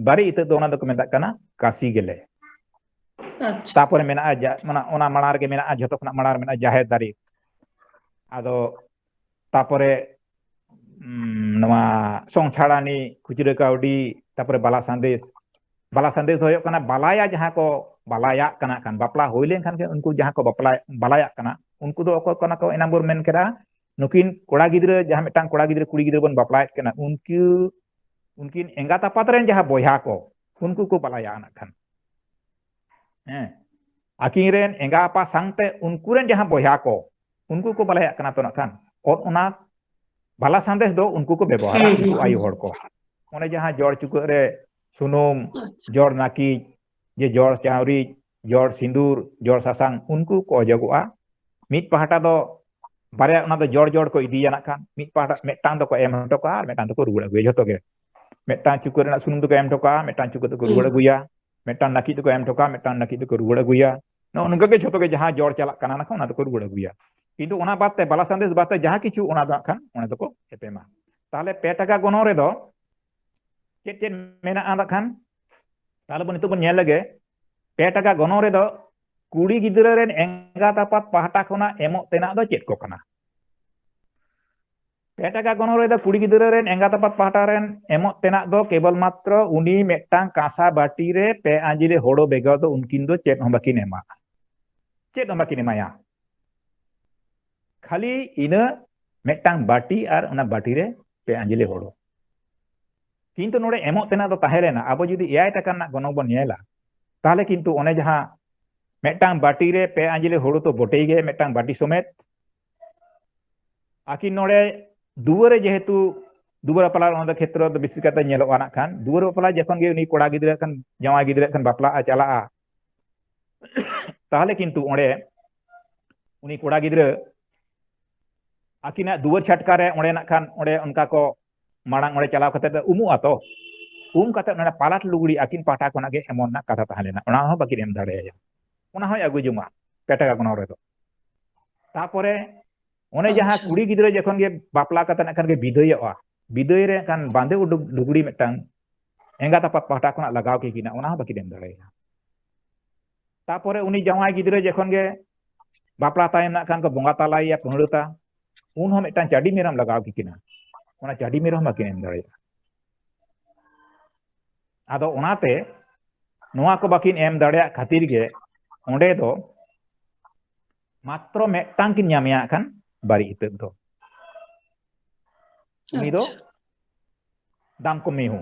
ᱵᱟᱨᱮ ᱤᱛᱟᱹᱫ ᱫᱚ ᱚᱱᱟ ᱫᱚᱠᱚ ᱢᱮᱛᱟᱜ ᱠᱟᱱᱟ ᱠᱟᱥᱤ ᱜᱮᱞᱮ᱾ ᱟᱪᱪᱷᱟ᱾ ᱛᱟᱯᱚᱨᱮ ᱢᱮᱱᱟᱜᱼᱟ ᱡᱟ-, ᱚᱱᱟ, ᱚᱱᱟ ᱢᱟᱲᱟᱝ ᱨᱮᱜᱮ ᱢᱮᱱᱟᱜᱼᱟ, ᱡᱷᱚᱛᱚ ᱠᱷᱚᱱᱟᱜ ᱢᱟᱲᱟᱝ ᱨᱮ ᱢᱮᱱᱟᱜᱼᱟ ᱡᱟᱦᱮᱨ ᱫᱟᱨᱮ᱾ ᱟᱫᱚ ᱛᱟᱯᱚᱨᱮ, ᱩᱢ, ᱱᱚᱣᱟ ᱥᱚᱝᱪᱷᱟᱲᱟᱱᱤ, ᱠᱷᱩᱪᱨᱟᱹ ᱠᱟᱹᱣᱰᱤ, ᱛᱟᱯᱚᱨᱮ ᱵᱟᱞᱟ ᱥᱟᱸᱫᱮᱥ᱾ ᱵᱟᱞᱟ ᱥᱟᱸᱫᱮᱥ ᱫᱚ ᱦᱩᱭᱩᱜ ᱠᱟᱱᱟ ᱵᱟᱞᱟᱭᱟ, ᱡᱟᱦᱟᱸ ᱠᱚ ᱵᱟᱞᱟᱭᱟᱜ ᱠᱟᱱᱟ, ᱠᱷᱟᱱ ᱵᱟᱯᱞᱟ ᱦᱩᱭ ᱞᱮᱱᱠᱷᱟᱱ ᱜᱮ ᱩᱱᱠᱩ ᱡᱟᱦᱟᱸ ᱠᱚ ᱵᱟᱯᱞᱟ, ᱵᱟᱞᱟᱭᱟᱜ ᱠᱟᱱᱟ, ᱩᱱᱠᱩ ᱫᱚ ᱚᱠᱚᱭ ᱠᱟᱱᱟ ᱠᱚ? ᱮᱱᱟᱝ ᱵᱚᱱ ᱢᱮᱱ ᱠᱮᱫᱟ, ᱱᱩᱠᱤᱱ ᱠᱚᱲᱟ ᱜᱤᱫᱽᱨᱟᱹ, ᱡᱟᱦᱟᱸ ᱢᱤᱫᱴᱟᱝ ᱠᱚᱲᱟ ᱜᱤᱫᱽᱨᱟᱹ ᱠᱩᱲᱤ ᱜᱤᱫᱽᱨᱟᱹ ᱵᱚᱱ ᱵᱟᱯᱞᱟᱭᱮᱫ ᱠᱤᱱᱟ, ᱩᱱᱠᱩ, ᱩᱱᱠᱤᱱ ᱮᱸᱜᱟᱛ ᱟᱯᱟᱛ ᱨᱮᱱ ᱡᱟᱦᱟᱸ ᱵᱚᱭᱦᱟ ᱠᱚ, ᱩᱱᱠᱩ ᱠᱚ ᱵᱟᱞᱟᱭᱟ ᱱᱟᱜ ᱠᱷᱟᱱ᱾ ᱦᱮᱸ, ᱟᱹᱠᱤᱱ ᱨᱮᱱ ᱮᱸᱜᱟ ᱟᱯᱟ ᱥᱟᱶᱛᱮ ᱩᱱᱠᱩ ᱨᱮᱱ ᱡᱟᱦᱟᱸ ᱵᱚᱭᱦᱟ ᱠᱚ, ᱩᱱᱠᱩ ᱠᱚ ᱵᱟᱞᱟᱭᱟᱜ ᱠᱟᱱᱟ ᱛᱚ ᱱᱟᱜ ᱠᱷᱟᱱ᱾ ᱚᱱ-, ᱚᱱᱟ ᱵᱟᱞᱟ ᱥᱟᱸᱫᱮᱥ ᱫᱚ ᱩᱱᱠᱩ ᱠᱚ ᱵᱮᱵᱚᱦᱟᱨᱟ, ᱦᱩᱸ, ᱦᱩᱸ, ᱩᱱᱠᱩ ᱟᱭᱳ ᱦᱩᱸ᱾ ᱦᱚᱲ ᱠᱚ᱾ ᱚᱱᱮ ᱡᱟᱦᱟᱸ ᱡᱚᱲ ᱪᱩᱠᱟᱹᱜ ᱨᱮ ᱥᱩᱱᱩᱢ, ᱟᱪᱪᱷᱟ᱾ ᱡᱚᱲ ᱱᱟᱹᱠᱤᱡ, ᱡᱮ ᱡᱚᱲ ᱪᱟᱣᱨᱤᱡ, ᱡᱚᱲ ᱥᱤᱸᱫᱩᱨ, ᱡᱚᱲ ᱥᱟᱥᱟᱝ, ᱩᱱᱠᱩ ᱠᱚ ᱚᱡᱚᱜᱚᱜᱼᱟ᱾ ᱢᱤᱫ ᱯᱟᱦᱴᱟ ᱫᱚ ᱵᱟᱨᱭᱟ, ᱚᱱᱟ ᱫᱚ ᱡᱚᱲ ᱡᱚᱲ ᱠᱚ ᱤᱫᱤᱭᱟ ᱱᱟᱜ ᱠᱷᱟᱱ, ᱢᱤᱫ ᱯᱟᱦᱴᱟ, ᱢᱤᱫᱴᱟᱝ ᱫᱚᱠᱚ ᱮᱢ ᱦᱚᱴᱚ ᱠᱟᱜᱼᱟ ᱟᱨ ᱢᱤᱫᱴᱟᱝ ᱫᱚᱠᱚ ᱨᱩᱣᱟᱹᱲ ᱟᱹᱜᱩᱭᱟ, ᱡᱷᱚᱛᱚ ᱜᱮ᱾ ᱢᱤᱫᱴᱟᱝ ᱪᱩᱠᱟᱹ ᱨᱮᱱᱟᱜ ᱥᱩᱱᱩᱢ ᱫᱚᱠᱚ ᱮᱢ ᱦᱚᱴᱚ ᱠᱟᱜᱼᱟ, ᱢᱤᱫᱴᱟᱝ ᱪᱩᱠᱟᱹ ᱫᱚᱠᱚ ᱨᱩᱣᱟᱹᱲ ᱦᱩᱸ᱾ ᱟᱹᱜᱩᱭᱟ, ᱢᱤᱫᱴᱟᱝ ᱱᱟᱹᱠᱤᱡ ᱫᱚᱠᱚ ᱮᱢ ᱦᱚᱴᱚ ᱠᱟᱜᱼᱟ, ᱢᱤᱫᱴᱟᱝ ᱱᱟᱹᱠᱤᱡ ᱫᱚᱠᱚ ᱨᱩᱣᱟᱹᱲ ᱟᱹᱜᱩᱭᱟ᱾ ᱱᱚᱜᱼᱚ ᱱᱚᱝᱠᱟ ᱜᱮ ᱡᱷᱚᱛᱚ ᱜᱮ ᱡᱟᱦᱟᱸ ᱡᱚᱲ ᱪᱟᱞᱟᱜ ᱠᱟᱱᱟ ᱱᱟᱜ ᱠᱷᱟᱱ, ᱚᱱᱟ ᱫᱚᱠᱚ ᱨᱩᱣᱟᱹᱲ ᱟᱹᱜᱩᱭᱟ᱾ ᱠᱤᱱᱛᱩ ᱚᱱᱟ ᱵᱟᱫ ᱛᱮ ᱵᱟᱞᱟ ᱥᱟᱸᱫᱮᱥ ᱵᱟᱫ ᱛᱮ ᱡᱟᱦᱟᱸ ᱠᱤᱪᱷᱩ, ᱚᱱᱟ ᱫᱚ ᱱᱟᱜ ᱠᱷᱟᱱ ᱚᱱᱟ ᱫᱚᱠᱚ ᱮᱯᱮᱢᱟ᱾ ᱛᱟᱦᱚᱞᱮ ᱯᱮ ᱴᱟᱠᱟ ᱜᱚᱱᱚᱝ ᱨᱮᱫᱚ ᱪᱮᱫ ᱪᱮᱫ ᱢᱮᱱᱟᱜᱼᱟ ᱱᱟᱜ ᱠᱷᱟᱱ? ᱛᱟᱦᱚᱞᱮ ᱵᱚᱱ ᱱᱤᱛᱚᱜ ᱵᱚᱱ ᱧᱮᱞ ᱞᱮᱜᱮ, ᱯᱮ ᱴᱟᱠᱟ ᱜᱚᱱᱚᱝ ᱨᱮᱫᱚ ᱠᱩᱲᱤ ᱜᱤᱫᱽᱨᱟᱹ ᱨᱮᱱ ᱮᱸᱜᱟᱛ ᱟᱯᱟᱛ ᱯᱟᱦᱴᱟ ᱠᱷᱚᱱᱟᱜ ᱮᱢᱚᱜ ᱛᱮᱱᱟᱜ ᱫᱚ ᱪᱮᱫ ᱠᱚ ᱠᱟᱱᱟ? ᱯᱮ ᱴᱟᱠᱟ ᱜᱚᱱᱚᱝ ᱨᱮᱫᱚ ᱠᱩᱲᱤ ᱜᱤᱫᱽᱨᱟᱹ ᱨᱮᱱ ᱮᱸᱜᱟᱛ ᱟᱯᱟᱛ ᱯᱟᱦᱴᱟ ᱨᱮᱱ ᱮᱢᱚᱜ ᱛᱮᱱᱟᱜ ᱫᱚ ᱠᱮᱵᱚᱞ ᱢᱟᱛᱨᱚ ᱩᱱᱤ ᱢᱤᱫᱴᱟᱝ ᱠᱟᱸᱥᱟ ᱵᱟᱹᱴᱤ ᱨᱮ ᱯᱮ ᱟᱸᱡᱞᱮ ᱦᱳᱲᱳ ᱵᱮᱜᱚᱨ ᱫᱚ ᱩᱱᱠᱤᱱ ᱫᱚ ᱪᱮᱫ ᱦᱚᱸ ᱵᱟᱹᱠᱤᱱ ᱮᱢᱟ, ᱪᱮᱫ ᱦᱚᱸ ᱵᱟᱹᱠᱤᱱ ᱮᱢᱟᱭᱟ᱾ ᱠᱷᱟᱹᱞᱤ ᱤᱱᱟᱹ ᱢᱤᱫᱴᱟᱝ ᱵᱟᱹᱴᱤ ᱟᱨ ᱚᱱᱟ ᱵᱟᱹᱴᱤ ᱨᱮ ᱯᱮ ᱟᱸᱡᱞᱮ ᱦᱳᱲᱳ᱾ ᱠᱤᱱᱛᱩ ᱱᱚᱰᱮ ᱮᱢᱚᱜ ᱛᱮᱱᱟᱜ ᱫᱚ ᱛᱟᱦᱮᱸ ᱞᱮᱱᱟ, ᱟᱵᱚ ᱡᱩᱫᱤ ᱮᱭᱟᱭ ᱴᱟᱠᱟ ᱨᱮᱱᱟᱜ ᱜᱚᱱᱚᱝ ᱵᱚᱱ ᱧᱮᱞᱟ, ᱛᱟᱦᱚᱞᱮ ᱠᱤᱱᱛᱩ ᱚᱱᱮ ᱡᱟᱦᱟᱸ ᱢᱤᱫᱴᱟᱝ ᱵᱟᱹᱴᱤ ᱨᱮ ᱯᱮ ᱟᱸᱡᱞᱮ ᱦᱳᱲᱳ ᱛᱚ ᱵᱚᱴᱮ ᱜᱮ, ᱢᱤᱫᱴᱟᱝ ᱵᱟᱹᱴᱤ ᱥᱚᱢᱮᱛ᱾ ᱟᱹᱠᱤᱱ ᱱᱚᱰᱮ ᱫᱩᱣᱟᱹᱨ ᱨᱮ ᱡᱮᱦᱮᱛᱩ ᱫᱩᱣᱟᱹᱨ ᱵᱟᱯᱞᱟ ᱚᱱᱟ ᱫᱚ ᱠᱷᱮᱛᱨᱚ ᱫᱚ ᱵᱤᱥᱮᱥ ᱠᱟᱛᱮ ᱧᱮᱞᱚᱜᱼᱟ ᱱᱟᱜ ᱠᱷᱟᱱ, ᱫᱩᱣᱟᱹᱨ ᱵᱟᱯᱞᱟ ᱡᱚᱠᱷᱚᱱ ᱜᱮ ᱩᱱᱤ ᱠᱚᱲᱟ ᱜᱤᱫᱽᱨᱟᱹ ᱠᱷᱟᱱ, ᱡᱟᱶᱟᱭ ᱜᱤᱫᱽᱨᱟᱹ ᱠᱷᱟᱱ ᱵᱟᱯᱞᱟᱜᱼᱟ, ᱪᱟᱞᱟᱜᱼᱟ, ᱛᱟᱦᱚᱞᱮ ᱠᱤᱱᱛᱩ ᱚᱸᱰᱮ ᱩᱱᱤ ᱠᱚᱲᱟ ᱜᱤᱫᱽᱨᱟᱹ ᱟᱹᱠᱤᱱᱟᱜ ᱫᱩᱣᱟᱹᱨ ᱪᱷᱟᱴᱠᱟ ᱨᱮ ᱚᱸᱰᱮ ᱱᱟᱜ ᱠᱷᱟᱱ ᱚᱸᱰᱮ ᱚᱱᱠᱟ ᱠᱚ ᱢᱟᱲᱟᱝ ᱚᱸᱰᱮ ᱪᱟᱞᱟᱣ ᱠᱟᱛᱮ ᱫᱚ ᱩᱢᱩᱜ ᱟᱛᱚ, ᱩᱢ ᱠᱟᱛᱮ ᱚᱱᱟ ᱯᱟᱞᱟᱴ ᱞᱩᱜᱽᱲᱤ ᱟᱹᱠᱤᱱ ᱯᱟᱦᱴᱟ ᱠᱷᱚᱱᱟᱜ ᱜᱮ ᱮᱢᱚᱜ ᱨᱮᱱᱟᱜ ᱠᱟᱛᱷᱟ ᱛᱟᱦᱮᱸ ᱞᱮᱱᱟ, ᱚᱱᱟ ᱦᱚᱸ ᱵᱟᱹᱠᱤᱱ ᱮᱢ ᱫᱟᱲᱮᱭᱟᱭᱟ᱾ ᱚᱱᱟ ᱦᱚᱸᱭ ᱟᱹᱜᱩ ᱡᱚᱝᱟ ᱯᱮ ᱴᱟᱠᱟ ᱜᱚᱱᱚᱝ ᱨᱮᱫᱚ᱾ ᱛᱟᱯᱚᱨᱮ ᱚᱱᱮ ᱡᱟᱦᱟᱸ ᱟᱪᱪᱷᱟ᱾ ᱠᱩᱲᱤ ᱜᱤᱫᱽᱨᱟᱹ ᱡᱚᱠᱷᱚᱱ ᱜᱮ ᱵᱟᱯᱞᱟ ᱠᱟᱛᱮ ᱱᱟᱜ ᱠᱷᱟᱱ ᱜᱮ ᱵᱤᱫᱟᱹᱭᱚᱜᱼᱟ, ᱵᱤᱫᱟᱹᱭ ᱨᱮ ᱠᱷᱟᱱ ᱵᱟᱸᱫᱮ ᱩᱰᱩᱠ ᱞᱩᱜᱽᱲᱤ ᱢᱤᱫᱴᱟᱝ ᱮᱸᱜᱟᱛ ᱟᱯᱟᱛ ᱯᱟᱦᱴᱟ ᱠᱷᱚᱱᱟᱜ ᱞᱟᱜᱟᱣ ᱠᱤᱠᱤᱱᱟ, ᱚᱱᱟ ᱦᱚᱸ ᱵᱟᱹᱠᱤᱱ ᱮᱢ ᱫᱟᱲᱮᱭᱟᱭᱟ᱾ ᱛᱟᱯᱚᱨᱮ ᱩᱱᱤ ᱡᱟᱶᱟᱭ ᱜᱤᱫᱽᱨᱟᱹ ᱡᱚᱠᱷᱚᱱ ᱜᱮ ᱵᱟᱯᱞᱟ ᱛᱟᱭᱚᱢ ᱱᱟᱜ ᱠᱷᱟᱱ ᱠᱚ ᱵᱚᱸᱜᱟ ᱛᱟᱞᱟᱭᱮᱭᱟ ᱯᱟᱹᱦᱲᱟᱹᱛᱟ, ᱩᱱ ᱦᱚᱸ ᱢᱤᱫᱴᱟᱝ ᱪᱟᱹᱰᱤ ᱢᱮᱨᱚᱢ ᱞᱟᱜᱟᱣ ᱠᱤᱠᱤᱱᱟ, ᱚᱱᱟ ᱪᱟᱹᱰᱤ ᱢᱮᱨᱚᱢ ᱵᱟᱹᱠᱤᱱ ᱮᱢ ᱫᱟᱲᱮᱭᱟᱜᱼᱟ᱾ ᱟᱫᱚ ᱚᱱᱟᱛᱮ ᱱᱚᱣᱟ ᱠᱚ ᱵᱟᱹᱠᱤᱱ ᱮᱢ ᱫᱟᱲᱮᱭᱟᱜ ᱠᱷᱟᱹᱛᱤᱨ ᱜᱮ ᱚᱸᱰᱮ ᱫᱚ ᱢᱟᱛᱨᱚ ᱢᱤᱫᱴᱟᱝ ᱠᱤᱱ ᱧᱟᱢᱮᱭᱟ ᱠᱷᱟᱱ ᱵᱟᱹᱨᱤ ᱤᱛᱟᱹᱫ ᱫᱚ᱾ ᱩᱱᱤ ᱫᱚ ᱟᱪᱪᱷᱟ᱾ ᱫᱟᱢᱠᱚᱢ ᱢᱤᱦᱩ,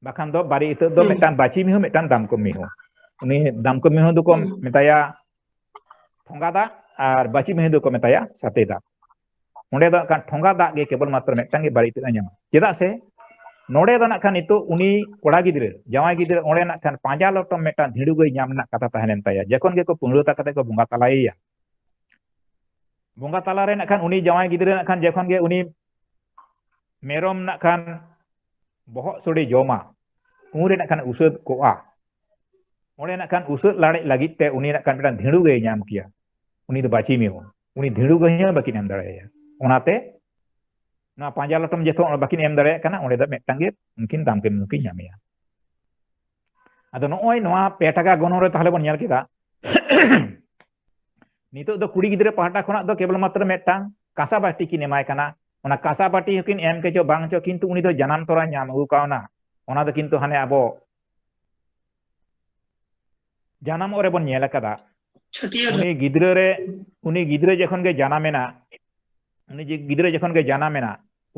ᱵᱟᱠᱷᱟᱱ ᱫᱚ ᱵᱟᱹᱨᱤ ᱤᱛᱟᱹᱫ ᱫᱚ ᱦᱩᱸ᱾ ᱢᱤᱫᱴᱟᱝ ᱵᱟᱹᱪᱤ ᱢᱤᱦᱩ, ᱢᱤᱫᱴᱟᱝ ᱫᱟᱢᱠᱚᱢ ᱢᱤᱦᱩ᱾ ᱩᱱᱤ ᱫᱟᱢᱠᱚᱢ ᱢᱤᱦᱩ ᱫᱚᱠᱚ ᱦᱩᱸ᱾ ᱢᱮᱛᱟᱭᱟ ᱴᱷᱚᱸᱜᱟ ᱫᱟᱜ ᱟᱨ ᱵᱟᱹᱪᱤ ᱢᱤᱦᱩ ᱫᱚᱠᱚ ᱢᱮᱛᱟᱭᱟ ᱥᱟᱛᱮ ᱫᱟᱜ᱾ ᱚᱸᱰᱮ ᱫᱚ ᱦᱟᱸᱜ ᱠᱷᱟᱱ ᱴᱷᱚᱸᱜᱟ ᱫᱟᱜ ᱜᱮ ᱠᱮᱵᱚᱞ ᱢᱟᱛᱨᱚ ᱢᱤᱫᱴᱟᱝ ᱜᱮ ᱵᱟᱹᱨᱤ ᱤᱛᱟᱹᱫ ᱮ ᱧᱟᱢᱟ᱾ ᱪᱮᱫᱟᱜ ᱥᱮ ᱱᱚᱰᱮ ᱫᱚ ᱱᱟᱜ ᱠᱷᱟᱱ ᱱᱤᱛᱚᱜ ᱩᱱᱤ ᱠᱚᱲᱟ ᱜᱤᱫᱽᱨᱟᱹ, ᱡᱟᱶᱟᱭ ᱜᱤᱫᱽᱨᱟᱹ ᱚᱸᱰᱮ ᱱᱟᱜ ᱠᱷᱟᱱ ᱯᱟᱸᱡᱟ ᱞᱚᱴᱚᱢ ᱢᱤᱫᱴᱟᱝ ᱫᱷᱤᱲᱩ ᱜᱟᱹᱭ ᱧᱟᱢ ᱨᱮᱱᱟᱜ ᱠᱟᱛᱷᱟ ᱛᱟᱦᱮᱸ ᱞᱮᱱ ᱛᱟᱭᱟ, ᱡᱚᱠᱷᱚᱱ ᱜᱮᱠᱚ ᱯᱟᱹᱦᱲᱟᱹᱛᱟ ᱠᱟᱛᱮ ᱠᱚ ᱵᱚᱸᱜᱟ ᱛᱟᱞᱟᱭᱮᱭᱟ᱾ ᱵᱚᱸᱜᱟ ᱛᱟᱞᱟ ᱨᱮ ᱱᱟᱜ ᱠᱷᱟᱱ ᱩᱱᱤ ᱡᱟᱶᱟᱭ ᱜᱤᱫᱽᱨᱟᱹ ᱱᱟᱜ ᱠᱷᱟᱱ ᱡᱚᱠᱷᱚᱱ ᱜᱮ ᱩᱱᱤ ᱢᱮᱨᱚᱢ ᱱᱟᱜ ᱠᱷᱟᱱ ᱵᱚᱦᱚᱜ ᱥᱳᱲᱮ ᱡᱚᱢᱟ, ᱩᱱᱨᱮ ᱱᱟᱜ ᱠᱷᱟᱱ ᱩᱥᱟᱹᱫ ᱠᱚᱜᱼᱟ᱾ ᱚᱸᱰᱮ ᱱᱟᱜ ᱠᱷᱟᱱ ᱩᱥᱟᱹᱫ ᱞᱟᱲᱮᱡ ᱞᱟᱹᱜᱤᱫ ᱛᱮ ᱩᱱᱤ ᱱᱟᱜ ᱠᱷᱟᱱ ᱢᱤᱫᱴᱟᱝ ᱫᱷᱤᱲᱩ ᱜᱟᱹᱭ ᱧᱟᱢ ᱠᱮᱭᱟ, ᱩᱱᱤ ᱫᱚ ᱵᱟᱹᱪᱤ ᱢᱤᱦᱩ, ᱩᱱᱤ ᱫᱷᱤᱲᱩ ᱜᱟᱹᱭ ᱦᱚᱸ ᱵᱟᱹᱠᱤᱱ ᱮᱢ ᱫᱟᱲᱮᱭᱟᱭᱟ᱾ ᱚᱱᱟᱛᱮ ᱱᱚᱣᱟ ᱯᱟᱸᱡᱟ ᱞᱚᱴᱚᱢ ᱡᱚᱛᱚ ᱵᱟᱹᱠᱤᱱ ᱮᱢ ᱫᱟᱲᱮᱭᱟᱜ ᱠᱟᱱᱟ, ᱚᱸᱰᱮ ᱫᱚ ᱢᱤᱫᱴᱟᱝ ᱜᱮ ᱩᱱᱠᱤᱱ ᱫᱟᱢᱠᱚᱢ ᱢᱤᱦᱩ ᱠᱤᱱ ᱧᱟᱢᱮᱭᱟ᱾ ᱟᱫᱚ ᱱᱚᱜᱼᱚᱭ ᱱᱚᱣᱟ ᱯᱮ ᱴᱟᱠᱟ ᱜᱚᱱᱚᱝ ᱨᱮ ᱛᱟᱦᱚᱞᱮ ᱵᱚᱱ ᱧᱮᱞ ᱠᱮᱫᱟ, ᱱᱤᱛᱚᱜ ᱫᱚ ᱠᱩᱲᱤ ᱜᱤᱫᱽᱨᱟᱹ ᱯᱟᱦᱴᱟ ᱠᱷᱚᱱᱟᱜ ᱫᱚ ᱠᱮᱵᱚᱞ ᱢᱟᱛᱨᱚ ᱢᱤᱫᱴᱟᱝ ᱠᱟᱸᱥᱟ ᱵᱟᱹᱴᱤ ᱠᱤᱱ ᱮᱢᱟᱭ ᱠᱟᱱᱟ᱾ ᱚᱱᱟ ᱠᱟᱸᱥᱟ ᱵᱟᱹᱴᱤ ᱦᱚᱸᱠᱤᱱ ᱮᱢ ᱠᱮ ᱪᱚ ᱵᱟᱝ ᱪᱚ, ᱠᱤᱱᱛᱩ ᱩᱱᱤ ᱫᱚ ᱡᱟᱱᱟᱢ ᱛᱚᱨᱟ ᱧᱟᱢ ᱟᱹᱜᱩ ᱠᱟᱣᱱᱟ᱾ ᱚᱱᱟ ᱫᱚ ᱠᱤᱱᱛᱩ ᱦᱟᱱᱮ ᱟᱵᱚ ᱡᱟᱱᱟᱢᱚᱜ ᱨᱮᱵᱚᱱ ᱧᱮᱞ ᱟᱠᱟᱫᱟ᱾ ᱪᱷᱟᱹᱴᱭᱟᱹᱨ ᱨᱮ᱾ ᱩᱱᱤ ᱜᱤᱫᱽᱨᱟᱹ ᱨᱮ, ᱩᱱᱤ ᱜᱤᱫᱽᱨᱟᱹ ᱡᱚᱠᱷᱚᱱ ᱜᱮ ᱡᱟᱱᱟᱢᱮᱱᱟ, ᱩᱱᱤ ᱡᱮ ᱜᱤᱫᱽᱨᱟᱹ ᱡᱚᱠᱷᱚᱱ ᱜᱮ ᱡᱟᱱᱟᱢᱮᱱᱟ,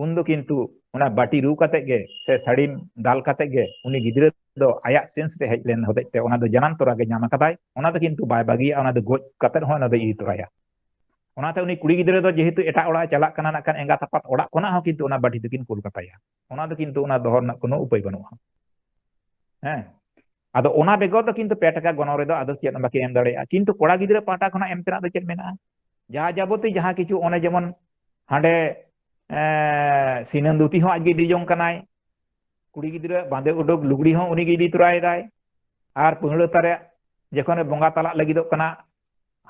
ᱩᱱ ᱫᱚ ᱠᱤᱱᱛᱩ ᱚᱱᱟ ᱵᱟᱹᱴᱤ ᱨᱩ ᱠᱟᱛᱮ ᱜᱮ ᱥᱮ ᱥᱟᱹᱲᱤᱢ ᱫᱟᱞ ᱠᱟᱛᱮ ᱜᱮ ᱩᱱᱤ ᱜᱤᱫᱽᱨᱟᱹ ᱫᱚ ᱟᱭᱟᱜ ᱥᱮᱱᱥ ᱨᱮ ᱦᱮᱡ ᱞᱮᱱ ᱦᱚᱛᱮᱡ ᱛᱮ ᱚᱱᱟ ᱫᱚ ᱡᱟᱱᱟᱢ ᱛᱚᱨᱟ ᱜᱮ ᱧᱟᱢ ᱟᱠᱟᱫᱟᱭ᱾ ᱚᱱᱟ ᱫᱚ ᱠᱤᱱᱛᱩ ᱵᱟᱭ ᱵᱟᱹᱜᱤᱭᱟ, ᱚᱱᱟ ᱫᱚ ᱜᱚᱡ ᱠᱟᱛᱮ ᱦᱚᱸ ᱚᱱᱟ ᱫᱚ ᱤᱫᱤ ᱛᱚᱨᱟᱭᱟ᱾ ᱚᱱᱟᱛᱮ ᱩᱱᱤ ᱠᱩᱲᱤ ᱜᱤᱫᱽᱨᱟᱹ ᱫᱚ ᱡᱮᱦᱮᱛᱩ ᱮᱴᱟᱜ ᱚᱲᱟᱜ ᱮ ᱪᱟᱞᱟᱜ ᱠᱟᱱᱟ, ᱱᱟᱜ ᱠᱷᱟᱱ ᱮᱸᱜᱟᱛ ᱟᱯᱟᱛ ᱚᱲᱟᱜ ᱠᱷᱚᱱᱟᱜ ᱦᱚᱸ ᱠᱤᱱᱛᱩ ᱚᱱᱟ ᱵᱟᱹᱴᱤ ᱫᱚᱠᱤᱱ ᱠᱩᱞ ᱠᱟᱛᱟᱭᱟ᱾ ᱚᱱᱟ ᱫᱚ ᱠᱤᱱᱛᱩ ᱚᱱᱟ ᱫᱚᱦᱚ ᱨᱮᱱᱟᱜ ᱠᱳᱱᱳ ᱩᱯᱟᱹᱭ ᱵᱟᱹᱱᱩᱜᱼᱟ᱾ ᱦᱮᱸ, ᱟᱫᱚ ᱚᱱᱟ ᱵᱮᱜᱚᱨ ᱫᱚ ᱠᱤᱱᱛᱩ ᱯᱮ ᱴᱟᱠᱟ ᱜᱚᱱᱚᱝ ᱨᱮᱫᱚ ᱟᱫᱚ ᱪᱮᱫ ᱦᱚᱸ ᱵᱟᱹᱠᱤᱱ ᱮᱢ ᱫᱟᱲᱮᱭᱟᱜᱼᱟ᱾ ᱠᱤᱱᱛᱩ ᱠᱚᱲᱟ ᱜᱤᱫᱽᱨᱟᱹ ᱯᱟᱦᱴᱟ ᱠᱷᱚᱱᱟᱜ ᱮᱢ ᱛᱮᱱᱟᱜ ᱫᱚ ᱪᱮᱫ ᱢᱮᱱᱟᱜᱼᱟ? ᱡᱟ ᱡᱟᱵᱚᱛᱤ ᱡᱟᱦᱟᱸ ᱠᱤᱪᱷᱩ, ᱚᱱᱮ ᱡᱮᱢᱚᱱ ᱦᱟᱸᱰᱮ ᱮ, ᱥᱤᱱᱟᱹᱱ ᱫᱷᱩᱛᱤ ᱦᱚᱸ ᱟᱡᱜᱮ ᱤᱫᱤ ᱡᱚᱝ ᱠᱟᱱᱟᱭ, ᱠᱩᱲᱤ ᱜᱤᱫᱽᱨᱟᱹ ᱵᱟᱸᱫᱮ ᱩᱰᱩᱠ ᱞᱩᱜᱽᱲᱤ ᱦᱚᱸ ᱩᱱᱤᱜᱮ ᱤᱫᱤ ᱛᱚᱨᱟᱭᱮᱫᱟᱭ, ᱟᱨ ᱯᱟᱹᱦᱲᱟᱹ ᱛᱟᱨᱮ ᱡᱚᱠᱷᱚᱱᱮ ᱵᱚᱸᱜᱟ ᱛᱟᱞᱟᱜ ᱞᱟᱹᱜᱤᱫᱚᱜ ᱠᱟᱱᱟ,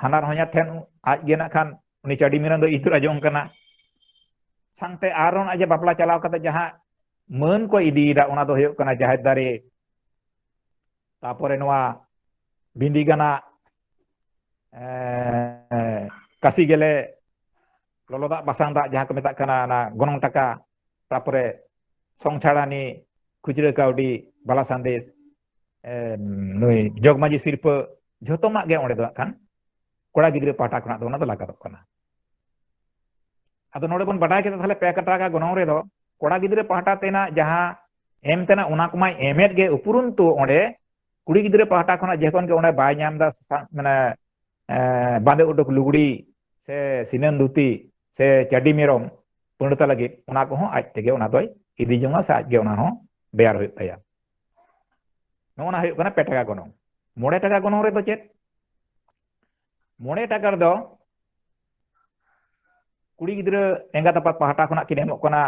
ᱦᱟᱱᱟᱨ ᱦᱚᱧᱦᱟᱨ ᱴᱷᱮᱱ ᱟᱡᱜᱮ ᱱᱟᱜ ᱠᱷᱟᱱ ᱩᱱᱤ ᱪᱟᱹᱰᱤ ᱢᱮᱨᱚᱢ ᱫᱚ ᱤᱫᱤ ᱛᱚᱨᱟ ᱡᱚᱝ ᱠᱟᱱᱟ᱾ ᱥᱟᱶᱛᱮ ᱟᱨᱦᱚᱸ ᱟᱡ ᱵᱟᱯᱞᱟ ᱪᱟᱞᱟᱣ ᱠᱟᱛᱮ ᱡᱟᱦᱟᱸ ᱢᱟᱹᱱ ᱠᱚ ᱤᱫᱤᱭᱮᱫᱟ, ᱚᱱᱟ ᱫᱚ ᱦᱩᱭᱩᱜ ᱠᱟᱱᱟ ᱡᱟᱦᱮᱨ ᱫᱟᱨᱮ, ᱛᱟᱯᱚᱨᱮ ᱱᱚᱣᱟ ᱵᱤᱸᱫᱤ ᱜᱟᱱᱟᱜ, ᱮ, ᱠᱟᱥᱤ ᱜᱮᱞᱮ, ᱞᱚᱞᱚ ᱫᱟᱜ ᱵᱟᱥᱟᱝ ᱫᱟᱜ ᱡᱟᱦᱟᱸ ᱠᱚ ᱢᱮᱛᱟᱜ ᱠᱟᱱᱟ, ᱚᱱᱟ ᱜᱚᱱᱚᱝ ᱴᱟᱠᱟ, ᱛᱟᱯᱚᱨᱮ ᱥᱚᱝᱪᱷᱟᱲᱟᱱᱤ, ᱠᱷᱩᱪᱨᱟᱹ ᱠᱟᱹᱣᱰᱤ, ᱵᱟᱞᱟ ᱥᱟᱸᱫᱮᱥ, ᱮ, ᱱᱩᱭ ᱡᱚᱜᱽᱢᱟᱹᱡᱷᱤ ᱥᱤᱨᱯᱟᱹ, ᱡᱷᱚᱛᱚᱢᱟᱜ ᱜᱮ ᱚᱸᱰᱮ ᱫᱚ ᱦᱟᱸᱜ ᱠᱷᱟᱱ ᱠᱚᱲᱟ ᱜᱤᱫᱽᱨᱟᱹ ᱯᱟᱦᱴᱟ ᱠᱷᱚᱱᱟᱜ ᱫᱚ ᱚᱱᱟ ᱫᱚ ᱞᱟᱜᱟᱛᱚᱜ ᱠᱟᱱᱟ᱾ ᱟᱫᱚ ᱱᱚᱰᱮ ᱵᱚᱱ ᱵᱟᱰᱟᱭ ᱠᱮᱫᱟ ᱛᱟᱦᱞᱮ ᱯᱮ ᱴᱟᱠᱟ ᱜᱚᱱᱚᱝ ᱨᱮᱫᱚ ᱠᱚᱲᱟ ᱜᱤᱫᱽᱨᱟᱹ ᱯᱟᱦᱴᱟ ᱛᱮᱱᱟᱜ ᱡᱟᱦᱟᱸ ᱮᱢ ᱛᱮᱱᱟᱜ ᱚᱱᱟ ᱠᱚᱢᱟᱭ ᱮᱢᱮᱫ ᱜᱮ, ᱩᱯᱩᱨᱩᱱᱛᱩ ᱚᱸᱰᱮ ᱠᱩᱲᱤ ᱜᱤᱫᱽᱨᱟᱹ ᱯᱟᱦᱴᱟ ᱠᱷᱚᱱᱟᱜ ᱡᱚᱠᱷᱚᱱ ᱜᱮ ᱚᱸᱰᱮ ᱵᱟᱭ ᱧᱟᱢ ᱮᱫᱟ ᱥᱟ-, ᱢᱟᱱᱮ, ᱮ, ᱵᱟᱸᱫᱮ ᱩᱰᱩᱠ ᱞᱩᱜᱽᱲᱤ ᱥᱮ ᱥᱤᱱᱟᱹᱱ ᱫᱷᱩᱛᱤ ᱥᱮ ᱪᱟᱹᱰᱤ ᱢᱮᱨᱚᱢ ᱯᱟᱹᱲᱛᱟ ᱞᱟᱹᱜᱤᱫ, ᱚᱱᱟ ᱠᱚᱦᱚᱸ ᱟᱡ ᱛᱮᱜᱮ ᱚᱱᱟ ᱫᱚᱭ ᱤᱫᱤ ᱡᱚᱝᱟ ᱥᱮ ᱟᱡ ᱜᱮ ᱚᱱᱟ ᱦᱚᱸ ᱵᱮᱭᱟᱨ ᱦᱩᱭᱩᱜ ᱛᱟᱭᱟ᱾ ᱱᱚᱜᱼᱚ ᱱᱟ ᱦᱩᱭᱩᱜ ᱠᱟᱱᱟ ᱯᱮ ᱴᱟᱠᱟ ᱜᱚᱱᱚᱝ᱾ ᱢᱚᱬᱮ ᱴᱟᱠᱟ ᱜᱚᱱᱚᱝ ᱨᱮᱫᱚ ᱪᱮᱫ? ᱢᱚᱬᱮ ᱴᱟᱠᱟ ᱨᱮᱫᱚ ᱠᱩᱲᱤ ᱜᱤᱫᱽᱨᱟᱹ ᱮᱸᱜᱟᱛ ᱟᱯᱟᱛ ᱯᱟᱦᱴᱟ ᱠᱷᱚᱱᱟᱜ ᱠᱤᱱ ᱮᱢᱚᱜ ᱠᱟᱱᱟ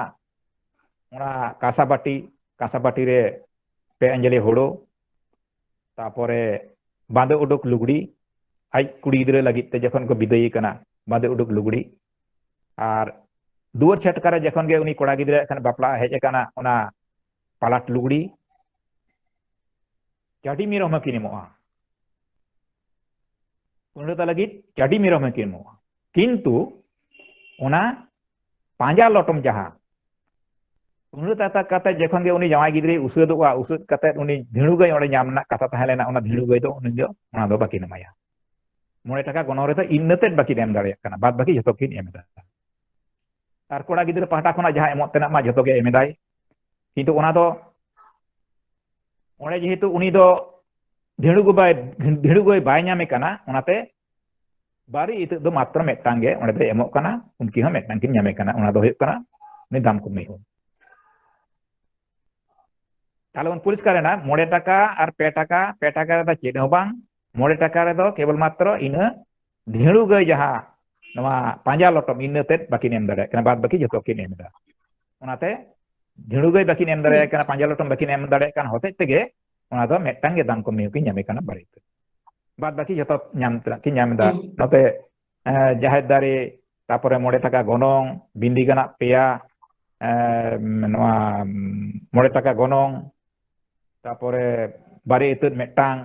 ᱚᱱᱟ ᱠᱟᱸᱥᱟ ᱵᱟᱹᱴᱤ, ᱠᱟᱸᱥᱟ ᱵᱟᱹᱴᱤ ᱨᱮ ᱯᱮ ᱟᱸᱡᱽᱞᱤ ᱦᱳᱲᱳ, ᱛᱟᱯᱚᱨᱮ ᱵᱟᱸᱫᱮ ᱩᱰᱩᱠ ᱞᱩᱜᱽᱲᱤ, ᱟᱡ ᱠᱩᱲᱤ ᱜᱤᱫᱽᱨᱟᱹ ᱞᱟᱹᱜᱤᱫ ᱛᱮ ᱡᱚᱠᱷᱚᱱ ᱠᱚ ᱵᱤᱫᱟᱹᱭᱮ ᱠᱟᱱᱟ, ᱵᱟᱸᱫᱮ ᱩᱰᱩᱠ ᱞᱩᱜᱽᱲᱤ, ᱟᱨ ᱫᱩᱣᱟᱹᱨ ᱪᱷᱟᱴᱠᱟ ᱨᱮ ᱡᱚᱠᱷᱚᱱ ᱜᱮ ᱩᱱᱤ ᱠᱚᱲᱟ ᱜᱤᱫᱽᱨᱟᱹ ᱠᱷᱟᱱ ᱵᱟᱯᱞᱟ ᱦᱮᱡ ᱟᱠᱟᱱᱟ, ᱚᱱᱟ ᱯᱟᱞᱟᱴ ᱞᱩᱜᱽᱲᱤ, ᱪᱟᱹᱰᱤ ᱢᱮᱨᱚᱢ ᱦᱚᱸᱠᱤᱱ ᱮᱢᱚᱜᱼᱟ᱾ ᱯᱟᱹᱲᱦᱟᱹᱛᱟ ᱞᱟᱹᱜᱤᱫ ᱪᱟᱹᱰᱤ ᱢᱮᱨᱚᱢ ᱦᱚᱸᱠᱤᱱ ᱮᱢᱚᱜᱼᱟ, ᱠᱤᱱᱛᱩ ᱚᱱᱟ ᱯᱟᱸᱡᱟ ᱞᱚᱴᱚᱢ ᱡᱟᱦᱟᱸ ᱯᱟᱹᱲᱦᱟᱹᱛᱟ ᱠᱟᱛᱮ ᱡᱚᱠᱷᱚᱱ ᱜᱮ ᱩᱱᱤ ᱡᱟᱶᱟᱭ ᱜᱤᱫᱽᱨᱟᱹᱭ ᱩᱥᱟᱹᱫᱚᱜᱼᱟ, ᱩᱥᱟᱹᱫ ᱠᱟᱛᱮ ᱩᱱᱤ ᱫᱷᱤᱲᱩ ᱜᱟᱹᱭ ᱚᱸᱰᱮ ᱧᱟᱢ ᱨᱮᱱᱟᱜ ᱠᱟᱛᱷᱟ ᱛᱟᱦᱮᱸ ᱞᱮᱱᱟ, ᱚᱱᱟ ᱫᱷᱤᱲᱩ ᱜᱟᱹᱭ ᱫᱚ ᱩᱱᱤ ᱫᱚ ᱚᱱᱟ ᱫᱚ ᱵᱟᱹᱠᱤᱱ ᱮᱢᱟᱭᱟ᱾ ᱢᱚᱬᱮ ᱴᱟᱠᱟ ᱜᱚᱱᱚᱝ ᱨᱮᱫᱚ ᱤᱱᱟᱹ ᱛᱮᱫ ᱵᱟᱹᱠᱤᱱ ᱮᱢ ᱫᱟᱲᱮᱭᱟᱜ ᱠᱟᱱᱟ, ᱵᱟᱫ ᱵᱟᱹᱠᱤ ᱡᱷᱚᱛᱚ ᱠᱤᱱ ᱮᱢ ᱮᱫᱟ᱾ ᱟᱨ ᱠᱚᱲᱟ ᱜᱤᱫᱽᱨᱟᱹ ᱯᱟᱦᱴᱟ ᱠᱷᱚᱱᱟᱜ ᱡᱟᱦᱟᱸ ᱮᱢᱚᱜ ᱛᱮᱱᱟᱜ ᱢᱟ ᱡᱷᱚᱛᱚ ᱜᱮ ᱮᱢ ᱮᱫᱟᱭ, ᱠᱤᱱᱛᱩ ᱚᱱᱟ ᱫᱚ ᱚᱸᱰᱮ ᱡᱮᱦᱮᱛᱩ ᱩᱱᱤ ᱫᱚ ᱫᱷᱤᱲᱩ ᱜᱚ ᱵᱟᱭ, ᱫᱷᱤᱲᱩ ᱜᱚᱭ ᱵᱟᱭ ᱧᱟᱢᱮ ᱠᱟᱱᱟ, ᱚᱱᱟᱛᱮ ᱵᱟᱨᱮ ᱤᱛᱟᱹᱫ ᱫᱚ ᱢᱟᱛᱨᱚ ᱢᱤᱫᱴᱟᱝ ᱜᱮ ᱚᱸᱰᱮ ᱫᱚᱭ ᱮᱢᱚᱜ ᱠᱟᱱᱟ, ᱩᱱᱠᱤᱱ ᱦᱚᱸ ᱢᱤᱫᱴᱟᱝ ᱠᱤᱱ ᱧᱟᱢᱮ ᱠᱟᱱᱟ, ᱚᱱᱟ ᱫᱚ ᱦᱩᱭᱩᱜ ᱠᱟᱱᱟ ᱩᱱᱤ ᱫᱟᱢ ᱠᱚᱢᱤ ᱦᱚᱸ᱾ ᱛᱟᱦᱞᱮ ᱵᱚᱱ ᱯᱚᱨᱤᱥᱠᱟᱨ ᱮᱱᱟ, ᱢᱚᱬᱮ ᱴᱟᱠᱟ ᱟᱨ ᱯᱮ ᱴᱟᱠᱟ, ᱯᱮ ᱴᱟᱠᱟ ᱨᱮᱫᱚ ᱪᱮᱫ ᱦᱚᱸ ᱵᱟᱝ, ᱢᱚᱬᱮ ᱴᱟᱠᱟ ᱨᱮᱫᱚ ᱠᱮᱵᱚᱞ ᱢᱟᱛᱨᱚ ᱤᱱᱟᱹ ᱫᱷᱤᱲᱩ ᱜᱟᱹᱭ ᱡᱟᱦᱟᱸ ᱱᱚᱣᱟ ᱯᱟᱸᱡᱟ ᱞᱚᱴᱚᱢ ᱤᱱᱟᱹ ᱛᱮᱫ ᱵᱟᱹᱠᱤᱱ ᱮᱢ ᱫᱟᱲᱮᱭᱟᱜ ᱠᱟᱱᱟ, ᱵᱟᱫ ᱵᱟᱹᱠᱤ ᱡᱷᱚᱛᱚ ᱠᱤᱱ ᱮᱢ ᱮᱫᱟ᱾ ᱚᱱᱟᱛᱮ ᱡᱷᱤᱲᱩ ᱜᱟᱹᱭ ᱵᱟᱹᱠᱤᱱ ᱮᱢ ᱫᱟᱲᱮᱭᱟᱭ ᱠᱟᱱᱟ, ᱯᱟᱸᱡᱟ ᱞᱚᱴᱚᱢ ᱵᱟᱹᱠᱤᱱ ᱮᱢ ᱫᱟᱲᱮᱭᱟᱜ ᱠᱟᱱ ᱦᱚᱛᱮᱡ ᱛᱮᱜᱮ ᱚᱱᱟ ᱫᱚ ᱢᱤᱫᱴᱟᱝ ᱜᱮ ᱫᱟᱱ ᱠᱚ ᱢᱤᱦᱩ ᱠᱤᱱ ᱧᱟᱢᱮ ᱠᱟᱱᱟ ᱵᱟᱨᱮ ᱤᱛᱟᱹᱫ᱾ ᱵᱟᱫ ᱵᱟᱹᱠᱤ ᱡᱷᱚᱛᱚ ᱧᱟᱢ ᱛᱮᱱᱟᱜ ᱠᱤᱱ ᱧᱟᱢ ᱮᱫᱟ᱾ ᱦᱩᱸ᱾ ᱱᱚᱛᱮ, ᱮ, ᱡᱟᱦᱮᱨ ᱫᱟᱨᱮ, ᱛᱟᱯᱚᱨᱮ ᱢᱚᱬᱮ ᱴᱟᱠᱟ ᱜᱚᱱᱚᱝ, ᱵᱤᱱᱫᱤ ᱜᱟᱱᱟᱜ ᱯᱮᱭᱟ, ᱮ, ᱱᱚᱣᱟ, ᱩᱢ, ᱢᱚᱬᱮ ᱴᱟᱠᱟ ᱜᱚᱱᱚᱝ, ᱛᱟᱯᱚᱨᱮ ᱵᱟᱨᱮ ᱤᱛᱟᱹᱫ ᱢᱤᱫᱴᱟᱝ,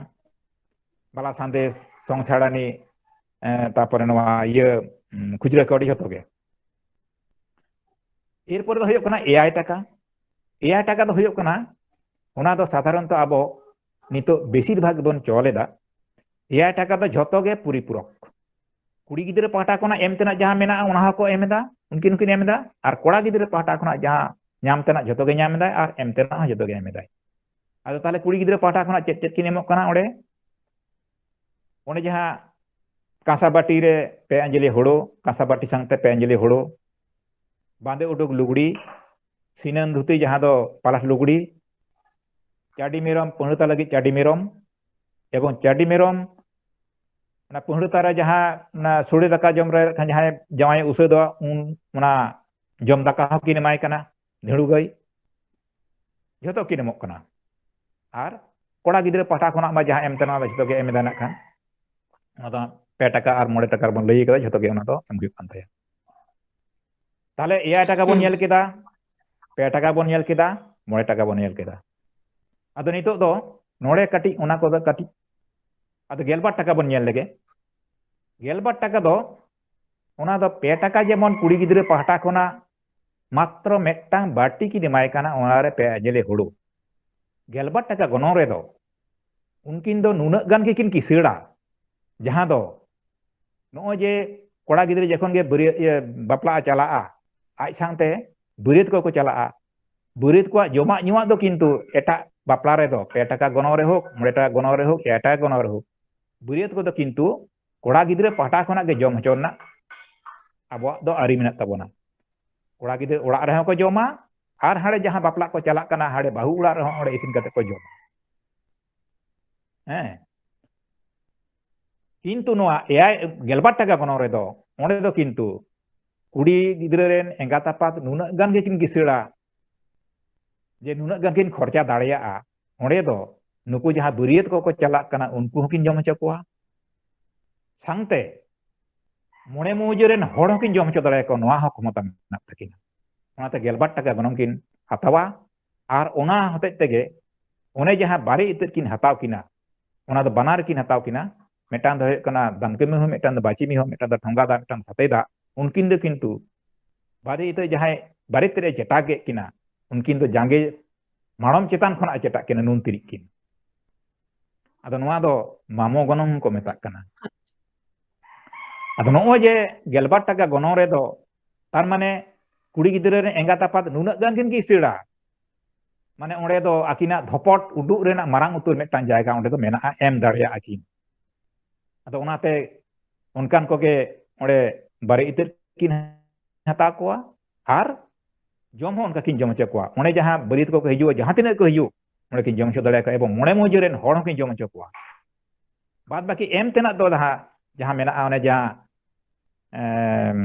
ᱵᱟᱞᱟ ᱥᱟᱸᱫᱮᱥ, ᱥᱚᱝ ᱪᱷᱟᱲᱟᱱᱤ, ᱮ, ᱛᱟᱯᱚᱨᱮ ᱱᱚᱣᱟ ᱤᱭᱟᱹ, ᱩᱢ, ᱠᱷᱩᱪᱨᱟᱹ ᱠᱟᱹᱣᱰᱤ ᱡᱷᱚᱛᱚ ᱜᱮ᱾ ᱮᱨᱯᱚᱨᱮ ᱫᱚ ᱦᱩᱭᱩᱜ ᱠᱟᱱᱟ ᱮᱭᱟᱭ ᱴᱟᱠᱟ᱾ ᱮᱭᱟᱭ ᱴᱟᱠᱟ ᱫᱚ ᱦᱩᱭᱩᱜ ᱠᱟᱱᱟ, ᱚᱱᱟ ᱫᱚ ᱥᱟᱫᱷᱟᱨᱚᱱᱛᱚ ᱟᱵᱚ ᱱᱤᱛᱚᱜ ᱵᱮᱥᱤᱨ ᱵᱷᱟᱜᱽ ᱵᱚᱱ ᱪᱚᱞ ᱮᱫᱟ᱾ ᱮᱭᱟᱭ ᱴᱟᱠᱟ ᱫᱚ ᱡᱷᱚᱛᱚ ᱜᱮ ᱯᱚᱨᱤᱯᱩᱨᱚᱠ᱾ ᱠᱩᱲᱤ ᱜᱤᱫᱽᱨᱟᱹ ᱯᱟᱦᱴᱟ ᱠᱷᱚᱱᱟᱜ ᱮᱢ ᱛᱮᱱᱟᱜ ᱡᱟᱦᱟᱸ ᱢᱮᱱᱟᱜᱼᱟ, ᱚᱱᱟ ᱦᱚᱸᱠᱚ ᱮᱢ ᱮᱫᱟ, ᱩᱱᱠᱤᱱ ᱦᱚᱸᱠᱤᱱ ᱮᱢ ᱮᱫᱟ᱾ ᱟᱨ ᱠᱚᱲᱟ ᱜᱤᱫᱽᱨᱟᱹ ᱯᱟᱦᱴᱟ ᱠᱷᱚᱱᱟᱜ ᱡᱟᱦᱟᱸ ᱧᱟᱢ ᱛᱮᱱᱟᱜ ᱡᱷᱚᱛᱚ ᱜᱮ ᱧᱟᱢ ᱮᱫᱟᱭ, ᱟᱨ ᱮᱢ ᱛᱮᱱᱟᱜ ᱦᱚᱸ ᱡᱷᱚᱛᱚ ᱜᱮ ᱮᱢ ᱮᱫᱟᱭ᱾ ᱟᱫᱚ ᱛᱟᱦᱚᱞᱮ ᱠᱩᱲᱤ ᱜᱤᱫᱽᱨᱟᱹ ᱯᱟᱦᱴᱟ ᱠᱷᱚᱱᱟᱜ ᱪᱮᱫ ᱪᱮᱫ ᱠᱤᱱ ᱮᱢᱚᱜ ᱠᱟᱱᱟ ᱚᱸᱰᱮ? ᱚᱸᱰᱮ ᱡᱟᱦᱟᱸ ᱠᱟᱸᱥᱟ ᱵᱟᱹᱴᱤ ᱨᱮ ᱯᱮ ᱟᱸᱡᱽᱞᱤ ᱦᱳᱲᱳ, ᱠᱟᱸᱥᱟ ᱵᱟᱹᱴᱤ ᱥᱟᱶᱛᱮ ᱯᱮ ᱟᱸᱡᱽᱞᱤ ᱦᱳᱲᱳ, ᱵᱟᱸᱫᱮ ᱩᱰᱩᱠ ᱞᱩᱜᱽᱲᱤ, ᱥᱤᱱᱟᱹᱱ ᱫᱷᱩᱛᱤ ᱡᱟᱦᱟᱸ ᱫᱚ ᱯᱟᱞᱟᱥ ᱞᱩᱜᱽᱲᱤ, ᱪᱟᱹᱰᱤ ᱢᱮᱨᱚᱢ, ᱯᱟᱹᱦᱲᱟᱹᱛᱟ ᱞᱟᱹᱜᱤᱫ ᱪᱟᱹᱰᱤ ᱢᱮᱨᱚᱢ, ᱮᱵᱚᱝ ᱪᱟᱹᱰᱤ ᱢᱮᱨᱚᱢ, ᱚᱱᱟ ᱯᱟᱹᱦᱲᱟᱹᱛᱟ ᱨᱮ ᱡᱟᱦᱟᱸ ᱚᱱᱟ ᱥᱳᱲᱮ ᱫᱟᱠᱟ ᱡᱚᱢ ᱨᱮ ᱠᱷᱟᱱ ᱡᱟᱦᱟᱸᱭ ᱡᱟᱶᱟᱭ ᱩᱥᱟᱹᱫᱚᱜᱼᱟ, ᱩᱱ ᱚᱱᱟ ᱡᱚᱢ ᱫᱟᱠᱟ ᱦᱚᱸ ᱠᱤᱱ ᱮᱢᱟᱭ ᱠᱟᱱᱟ, ᱫᱷᱤᱲᱩ ᱜᱟᱹᱭ, ᱡᱷᱚᱛᱚ ᱠᱤᱱ ᱮᱢᱚᱜ ᱠᱟᱱᱟ᱾ ᱟᱨ ᱠᱚᱲᱟ ᱜᱤᱫᱽᱨᱟᱹ ᱯᱟᱦᱴᱟ ᱠᱷᱚᱱᱟᱜ ᱢᱟ ᱡᱟᱦᱟᱸ ᱮᱢ ᱛᱮᱱᱟᱜ ᱫᱚ ᱡᱷᱚᱛᱚ ᱜᱮ ᱮᱢ ᱮᱫᱟ ᱱᱟᱜ ᱠᱷᱟᱱ᱾ ᱚᱱᱟ ᱫᱚ ᱯᱮ ᱴᱟᱠᱟ ᱟᱨ ᱢᱚᱬᱮ ᱴᱟᱠᱟ ᱵᱚᱱ ᱞᱟᱹᱭ ᱠᱟᱫᱟ, ᱡᱷᱚᱛᱚ ᱜᱮ ᱚᱱᱟ ᱫᱚ ᱮᱢ ᱦᱩᱭᱩᱜ ᱠᱟᱱ ᱛᱟᱭᱟ᱾ ᱛᱟᱦᱞᱮ ᱮᱭᱟᱭ ᱴᱟᱠᱟ ᱵᱚᱱ ᱦᱩᱸ᱾ ᱧᱮᱞ ᱠᱮᱫᱟ, ᱯᱮ ᱴᱟᱠᱟ ᱵᱚᱱ ᱧᱮᱞ ᱠᱮᱫᱟ, ᱢᱚᱬᱮ ᱴᱟᱠᱟ ᱵᱚᱱ ᱧᱮᱞ ᱠᱮᱫᱟ᱾ ᱟᱫᱚ ᱱᱤᱛᱚᱜ ᱫᱚ ᱱᱚᱰᱮ ᱠᱟᱹᱴᱤᱡ ᱚᱱᱟ ᱠᱚᱫᱚ ᱠᱟᱹᱴᱤᱡ, ᱟᱫᱚ ᱜᱮᱞᱵᱟᱨ ᱴᱟᱠᱟ ᱵᱚᱱ ᱧᱮᱞ ᱞᱮᱜᱮ᱾ ᱜᱮᱞᱵᱟᱨ ᱴᱟᱠᱟ ᱫᱚ, ᱚᱱᱟ ᱫᱚ ᱯᱮ ᱴᱟᱠᱟ ᱡᱮᱢᱚᱱ ᱠᱩᱲᱤ ᱜᱤᱫᱽᱨᱟᱹ ᱯᱟᱦᱴᱟ ᱠᱷᱚᱱᱟᱜ ᱢᱟᱛᱨᱚ ᱢᱤᱫᱴᱟᱝ ᱵᱟᱹᱴᱤ ᱠᱤᱱ ᱮᱢᱟᱭ ᱠᱟᱱᱟ, ᱚᱱᱟᱨᱮ ᱯᱮ ᱟᱸᱡᱽᱞᱤ ᱦᱩᱲᱩ᱾ ᱜᱮᱞᱵᱟᱨ ᱴᱟᱠᱟ ᱜᱚᱱᱚᱝ ᱨᱮᱫᱚ ᱩᱱᱠᱤᱱ ᱫᱚ ᱱᱩᱱᱟᱹᱜ ᱜᱟᱱ ᱜᱮᱠᱤᱱ ᱠᱤᱥᱟᱹᱲᱟ, ᱡᱟᱦᱟᱸ ᱫᱚ ᱱᱚᱜᱼᱚᱭ ᱡᱮ ᱠᱚᱲᱟ ᱜᱤᱫᱽᱨᱟᱹ ᱡᱚᱠᱷᱚᱱ ᱜᱮ ᱵᱟᱹᱨᱭᱟᱹ-, ᱤᱭᱟᱹ, ᱵᱟᱯᱞᱟ ᱪᱟᱞᱟᱜᱼᱟ, ᱟᱡ ᱥᱟᱶᱛᱮ ᱵᱟᱹᱨᱭᱟᱹᱛ ᱠᱚᱠᱚ ᱪᱟᱞᱟᱜᱼᱟ, ᱵᱟᱹᱨᱭᱟᱹᱛ ᱠᱚᱣᱟᱜ ᱡᱚᱢᱟᱜ ᱧᱩᱣᱟᱜ ᱫᱚ ᱠᱤᱱᱛᱩ ᱮᱴᱟᱜ ᱵᱟᱯᱞᱟ ᱨᱮᱫᱚ ᱯᱮ ᱴᱟᱠᱟ ᱜᱚᱱᱚᱝ ᱨᱮ ᱦᱳᱠ, ᱢᱚᱬᱮ ᱴᱟᱠᱟ ᱜᱚᱱᱚᱝ ᱨᱮ ᱦᱳᱠ, ᱮᱭᱟᱭ ᱴᱟᱠᱟ ᱜᱚᱱᱚᱝ ᱨᱮ ᱦᱳᱠ, ᱵᱟᱹᱨᱭᱟᱹᱛ ᱠᱚᱫᱚ ᱠᱤᱱᱛᱩ ᱠᱚᱲᱟ ᱜᱤᱫᱽᱨᱟᱹ ᱯᱟᱦᱴᱟ ᱠᱷᱚᱱᱟᱜ ᱜᱮ ᱡᱚᱢ ᱦᱚᱪᱚ ᱨᱮᱱᱟᱜ ᱟᱵᱚᱣᱟᱜ ᱫᱚ ᱟᱹᱨᱤ ᱢᱮᱱᱟᱜ ᱛᱟᱵᱚᱱᱟ᱾ ᱠᱚᱲᱟ ᱜᱤᱫᱽᱨᱟᱹ ᱚᱲᱟᱜ ᱨᱮᱦᱚᱸ ᱠᱚ ᱡᱚᱢᱟ, ᱟᱨ ᱦᱟᱸᱰᱮ ᱡᱟᱦᱟᱸ ᱵᱟᱯᱞᱟ ᱠᱚ ᱪᱟᱞᱟᱜ ᱠᱟᱱᱟ, ᱦᱟᱸᱰᱮ ᱵᱟᱹᱦᱩ ᱚᱲᱟᱜ ᱨᱮᱦᱚᱸ ᱚᱸᱰᱮ ᱤᱥᱤᱱ ᱠᱟᱛᱮ ᱠᱚ ᱡᱚᱢᱟ᱾ ᱦᱮᱸ, ᱠᱤᱱᱛᱩ ᱱᱚᱣᱟ ᱮᱭᱟᱭ, ᱜᱮᱞᱵᱟᱨ ᱴᱟᱠᱟ ᱜᱚᱱᱚᱝ ᱨᱮᱫᱚ ᱚᱸᱰᱮ ᱫᱚ ᱠᱤᱱᱛᱩ ᱠᱩᱲᱤ ᱜᱤᱫᱽᱨᱟᱹ ᱨᱮᱱ ᱮᱸᱜᱟᱛ ᱟᱯᱟᱛ ᱱᱩᱱᱟᱹᱜ ᱜᱟᱱ ᱜᱮᱠᱤᱱ ᱠᱤᱥᱟᱹᱲᱟ, ᱡᱮ ᱱᱩᱱᱟᱹᱜ ᱜᱟᱱ ᱠᱤᱱ ᱠᱷᱚᱨᱪᱟ ᱫᱟᱲᱮᱭᱟᱜᱼᱟ, ᱚᱸᱰᱮ ᱫᱚ ᱱᱩᱠᱩ ᱡᱟᱦᱟᱸ ᱵᱟᱹᱨᱭᱟᱹᱛ ᱠᱚᱠᱚ ᱪᱟᱞᱟᱜ ᱠᱟᱱᱟ, ᱩᱱᱠᱩ ᱦᱚᱸᱠᱤᱱ ᱡᱚᱢ ᱦᱚᱪᱚ ᱠᱚᱣᱟ, ᱥᱟᱶᱛᱮ ᱢᱚᱬᱮ ᱢᱩᱡᱟᱹ ᱨᱮᱱ ᱦᱚᱲ ᱦᱚᱸᱠᱤᱱ ᱡᱚᱢ ᱦᱚᱪᱚ ᱫᱟᱲᱮᱭᱟᱠᱚᱣᱟ, ᱱᱚᱣᱟ ᱦᱚᱸ ᱠᱷᱚᱢᱚᱛᱟ ᱢᱮᱱᱟᱜ ᱛᱟᱹᱠᱤᱱᱟ᱾ ᱚᱱᱟᱛᱮ ᱜᱮᱞᱵᱟᱨ ᱴᱟᱠᱟ ᱜᱚᱱᱚᱝ ᱠᱤᱱ ᱦᱟᱛᱟᱣᱟ᱾ ᱟᱨ ᱚᱱᱟ ᱦᱚᱛᱮᱡ ᱛᱮᱜᱮ ᱚᱱᱮ ᱡᱟᱦᱟᱸ ᱵᱟᱨᱮ ᱤᱛᱟᱹᱫ ᱠᱤᱱ ᱦᱟᱛᱟᱣ ᱠᱤᱱᱟ, ᱚᱱᱟ ᱫᱚ ᱵᱟᱱᱟᱨ ᱠᱤᱱ ᱦᱟᱛᱟᱣ ᱠᱤᱱᱟ᱾ ᱢᱤᱫᱴᱟᱝ ᱫᱚ ᱦᱩᱭᱩᱜ ᱠᱟᱱᱟ ᱫᱟᱱᱠᱮ ᱢᱤᱦᱩ, ᱢᱤᱫᱴᱟᱝ ᱫᱚ ᱵᱟᱹᱪᱤ ᱢᱤᱦᱩ, ᱢᱤᱫᱴᱟᱝ ᱫᱚ ᱴᱷᱚᱸᱜᱟ ᱫᱟ, ᱢᱤᱫᱴᱟᱝ ᱫᱚ ᱥᱟᱛᱮ ᱫᱟ᱾ ᱩᱱᱠᱤᱱ ᱫᱚ ᱠᱤᱱᱛᱩ ᱵᱟᱨᱮ ᱤᱛᱟᱹᱫ ᱡᱟᱦᱟᱸᱭ ᱵᱟᱨᱮ ᱤᱛᱟᱹᱫ ᱮ ᱪᱮᱴᱟᱜ ᱠᱮᱫ ᱠᱤᱱᱟ, ᱩᱱᱠᱤᱱ ᱫᱚ ᱡᱟᱸᱜᱮ ᱢᱟᱲᱚᱢ ᱪᱮᱛᱟᱱ ᱠᱷᱚᱱᱟᱜ ᱮ ᱪᱮᱴᱟᱜ ᱠᱤᱱᱟ, ᱱᱩᱱ ᱛᱤᱨᱤᱡ ᱠᱤᱱ᱾ ᱟᱫᱚ ᱱᱚᱣᱟ ᱫᱚ ᱢᱟᱢᱚ ᱜᱚᱱᱚᱝ ᱠᱚ ᱢᱮᱛᱟᱜ ᱠᱟᱱᱟ᱾ ᱟᱫᱚ ᱱᱚᱜᱼᱚᱭ ᱡᱮ ᱜᱮᱞᱵᱟᱨ ᱴᱟᱠᱟ ᱜᱚᱱᱚᱝ ᱨᱮᱫᱚ, ᱛᱟᱨ ᱢᱟᱱᱮ ᱠᱩᱲᱤ ᱜᱤᱫᱽᱨᱟᱹ ᱨᱮᱱ ᱮᱸᱜᱟᱛ ᱟᱯᱟᱛ ᱱᱩᱱᱟᱹᱜ ᱜᱟᱱ ᱠᱤᱱ ᱠᱤᱥᱟᱹᱲᱟ, ᱢᱟᱱᱮ ᱚᱸᱰᱮ ᱫᱚ ᱟᱹᱠᱤᱱᱟᱜ ᱫᱷᱚᱯᱚᱴ ᱩᱰᱩᱜ ᱨᱮᱱᱟᱜ ᱢᱟᱨᱟᱝ ᱩᱛᱟᱹᱨ ᱢᱤᱫᱴᱟᱝ ᱡᱟᱭᱜᱟ ᱚᱸᱰᱮ ᱫᱚ ᱢᱮᱱᱟᱜᱼᱟ, ᱮᱢ ᱫᱟᱲᱮᱭᱟᱜᱼᱟ ᱠᱤᱱ᱾ ᱟᱫᱚ ᱚᱱᱟᱛᱮ ᱚᱱᱠᱟᱱ ᱠᱚᱜᱮ ᱚᱸᱰᱮ ᱵᱟᱨᱮ ᱤᱛᱟᱹᱫ ᱠᱤᱱ ᱦᱟᱛᱟᱣ ᱠᱚᱣᱟ ᱟᱨ ᱡᱚᱢ ᱦᱚᱸ ᱚᱱᱠᱟ ᱠᱤᱱ ᱡᱚᱢ ᱦᱚᱪᱚ ᱠᱚᱣᱟ᱾ ᱚᱸᱰᱮ ᱡᱟᱦᱟᱸ ᱵᱟᱹᱨᱭᱟᱹᱛ ᱠᱚᱠᱚ ᱦᱤᱡᱩᱜᱼᱟ, ᱡᱟᱦᱟᱸ ᱛᱤᱱᱟᱹᱜ ᱠᱚ ᱦᱤᱡᱩᱜ, ᱚᱸᱰᱮ ᱠᱤᱱ ᱡᱚᱢ ᱦᱚᱪᱚ ᱫᱟᱲᱮᱭᱟᱠᱚᱣᱟ ᱮᱵᱚᱝ ᱢᱚᱬᱮ ᱢᱩᱡᱟᱹ ᱨᱮᱱ ᱦᱚᱲ ᱦᱚᱸᱠᱤᱱ ᱡᱚᱢ ᱦᱚᱪᱚ ᱠᱚᱣᱟ᱾ ᱵᱟᱫ ᱵᱟᱹᱠᱤ ᱮᱢ ᱛᱮᱱᱟᱜ ᱫᱚ ᱡᱟᱦᱟᱸ, ᱡᱟᱦᱟᱸ ᱢᱮᱱᱟᱜᱼᱟ, ᱚᱱᱮ ᱡᱟᱦᱟᱸ, ᱮᱢ,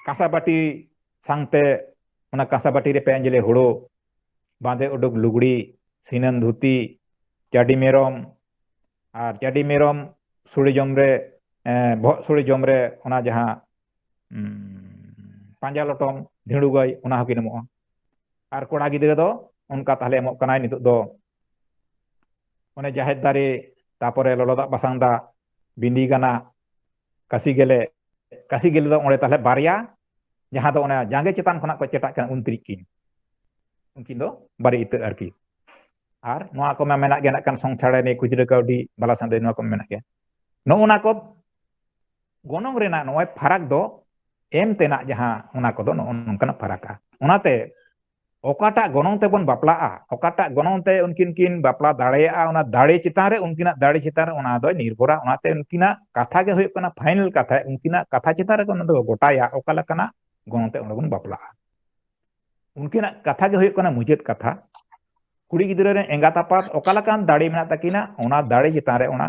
ᱠᱟᱸᱥᱟ ᱵᱟᱹᱴᱤ ᱥᱟᱝᱛᱮ, ᱚᱱᱟ ᱠᱟᱸᱥᱟ ᱵᱟᱹᱴᱤ ᱨᱮ ᱯᱮ ᱟᱸᱡᱽᱞᱮ ᱦᱳᱲᱳ, ᱵᱟᱸᱫᱮ ᱩᱰᱩᱠ ᱞᱩᱜᱽᱲᱤ, ᱥᱤᱱᱟᱹᱱ ᱫᱷᱩᱛᱤ, ᱪᱟᱹᱰᱤ ᱢᱮᱨᱚᱢ, ᱟᱨ ᱪᱟᱹᱰᱤ ᱢᱮᱨᱚᱢ ᱥᱳᱲᱮ ᱡᱚᱢ ᱨᱮ, ᱮ, ᱵᱚᱦᱚᱜ ᱥᱳᱲᱮ ᱡᱚᱢ ᱨᱮ ᱚᱱᱟ ᱡᱟᱦᱟᱸ, ᱩᱢ, ᱯᱟᱸᱡᱟ ᱞᱚᱴᱚᱢ, ᱫᱷᱤᱸᱲᱩ ᱜᱟᱹᱭ, ᱚᱱᱟ ᱦᱚᱸᱠᱤᱱ ᱮᱢᱚᱜᱼᱟ᱾ ᱟᱨ ᱠᱚᱲᱟ ᱜᱤᱫᱽᱨᱟᱹ ᱫᱚ ᱚᱱᱠᱟ ᱛᱟᱦᱞᱮ ᱮᱢᱚᱜ ᱠᱟᱱᱟᱭ ᱱᱤᱛᱚᱜ ᱫᱚ ᱚᱱᱮ ᱡᱟᱦᱮᱨ ᱫᱟᱨᱮ, ᱛᱟᱯᱚᱨᱮ ᱞᱚᱞᱚ ᱫᱟᱜ ᱵᱟᱥᱟᱝ ᱫᱟᱜ, ᱵᱤᱸᱰᱤ ᱜᱟᱱᱟ, ᱠᱟᱹᱥᱤ ᱜᱮᱞᱮ, ᱠᱟᱹᱥᱤ ᱜᱮᱞᱮ ᱫᱚ ᱚᱸᱰᱮ ᱛᱟᱦᱞᱮ ᱵᱟᱨᱭᱟ, ᱡᱟᱦᱟᱸ ᱫᱚ ᱚᱱᱟ ᱡᱟᱸᱜᱮ ᱪᱮᱛᱟᱱ ᱠᱷᱚᱱᱟᱜ ᱠᱚ ᱪᱮᱴᱟᱜ ᱠᱟᱱᱟ ᱩᱱ ᱛᱤᱨᱤᱡ ᱠᱤᱱ, ᱩᱱᱠᱤᱱ ᱫᱚ ᱵᱟᱨᱮ ᱤᱛᱟᱹᱫ ᱟᱨᱠᱤ᱾ ᱟᱨ ᱱᱚᱣᱟ ᱠᱚᱢᱟ ᱢᱮᱱᱟᱜ ᱜᱮ, ᱱᱟᱜ ᱠᱷᱟᱱ ᱥᱚᱝ ᱪᱷᱟᱲᱮᱱᱤ, ᱠᱷᱩᱪᱨᱟᱹ ᱠᱟᱹᱣᱰᱤ, ᱵᱟᱞᱟ ᱥᱟᱸᱫᱮ, ᱱᱚᱣᱟ ᱠᱚ ᱢᱮᱱᱟᱜ ᱜᱮᱭᱟ᱾ ᱱᱚᱜᱼᱚ ᱱᱟ ᱠᱚ ᱜᱚᱱᱚᱝ ᱨᱮᱱᱟᱜ ᱱᱚᱜᱼᱚᱭ ᱯᱷᱟᱨᱟᱠ ᱫᱚ ᱮᱢ ᱛᱮᱱᱟᱜ ᱡᱟᱦᱟᱸ, ᱚᱱᱟ ᱠᱚᱫᱚ ᱱᱚᱜᱼᱚ ᱱᱚᱝᱠᱟᱱᱟᱜ ᱯᱷᱟᱨᱟᱠᱟ᱾ ᱚᱱᱟᱛᱮ ᱚᱠᱟᱴᱟᱜ ᱜᱚᱱᱚᱝ ᱛᱮᱵᱚᱱ ᱵᱟᱯᱞᱟᱜᱼᱟ, ᱚᱠᱟᱴᱟᱜ ᱜᱚᱱᱚᱝ ᱛᱮ ᱩᱱᱠᱤᱱ ᱠᱤᱱ ᱵᱟᱯᱞᱟ ᱫᱟᱲᱮᱭᱟᱜᱼᱟ, ᱚᱱᱟ ᱫᱟᱲᱮ ᱪᱮᱛᱟᱱ ᱨᱮ, ᱩᱱᱠᱤᱱᱟᱜ ᱫᱟᱲᱮ ᱪᱮᱛᱟᱱ ᱨᱮ ᱚᱱᱟ ᱫᱚᱭ ᱱᱤᱨᱵᱷᱚᱨᱟ᱾ ᱚᱱᱟᱛᱮ ᱩᱱᱠᱤᱱᱟᱜ ᱠᱟᱛᱷᱟ ᱜᱮ ᱦᱩᱭᱩᱜ ᱠᱟᱱᱟ ᱯᱷᱟᱭᱱᱮᱞ ᱠᱟᱛᱷᱟ, ᱩᱱᱠᱤᱱᱟᱜ ᱠᱟᱛᱷᱟ ᱪᱮᱛᱟᱱ ᱨᱮ ᱚᱱᱟ ᱫᱚ ᱜᱚᱴᱟᱭᱟ, ᱚᱠᱟ ᱞᱮᱠᱟᱱᱟᱜ ᱜᱚᱱᱚᱝ ᱛᱮ ᱚᱸᱰᱮ ᱵᱚᱱ ᱵᱟᱯᱞᱟᱜᱼᱟ᱾ ᱩᱱᱠᱤᱱᱟᱜ ᱠᱟᱛᱷᱟ ᱜᱮ ᱦᱩᱭᱩᱜ ᱠᱟᱱᱟ ᱢᱩᱪᱟᱹᱫ ᱠᱟᱛᱷᱟ᱾ ᱠᱩᱲᱤ ᱜᱤᱫᱽᱨᱟᱹ ᱨᱮᱱ ᱮᱸᱜᱟᱛ ᱟᱯᱟᱛ ᱚᱠᱟ ᱞᱮᱠᱟᱱ ᱫᱟᱲᱮ ᱢᱮᱱᱟᱜ ᱛᱟᱹᱠᱤᱱᱟ, ᱚᱱᱟ ᱫᱟᱲᱮ ᱪᱮᱛᱟᱱ ᱨᱮ ᱚᱱᱟ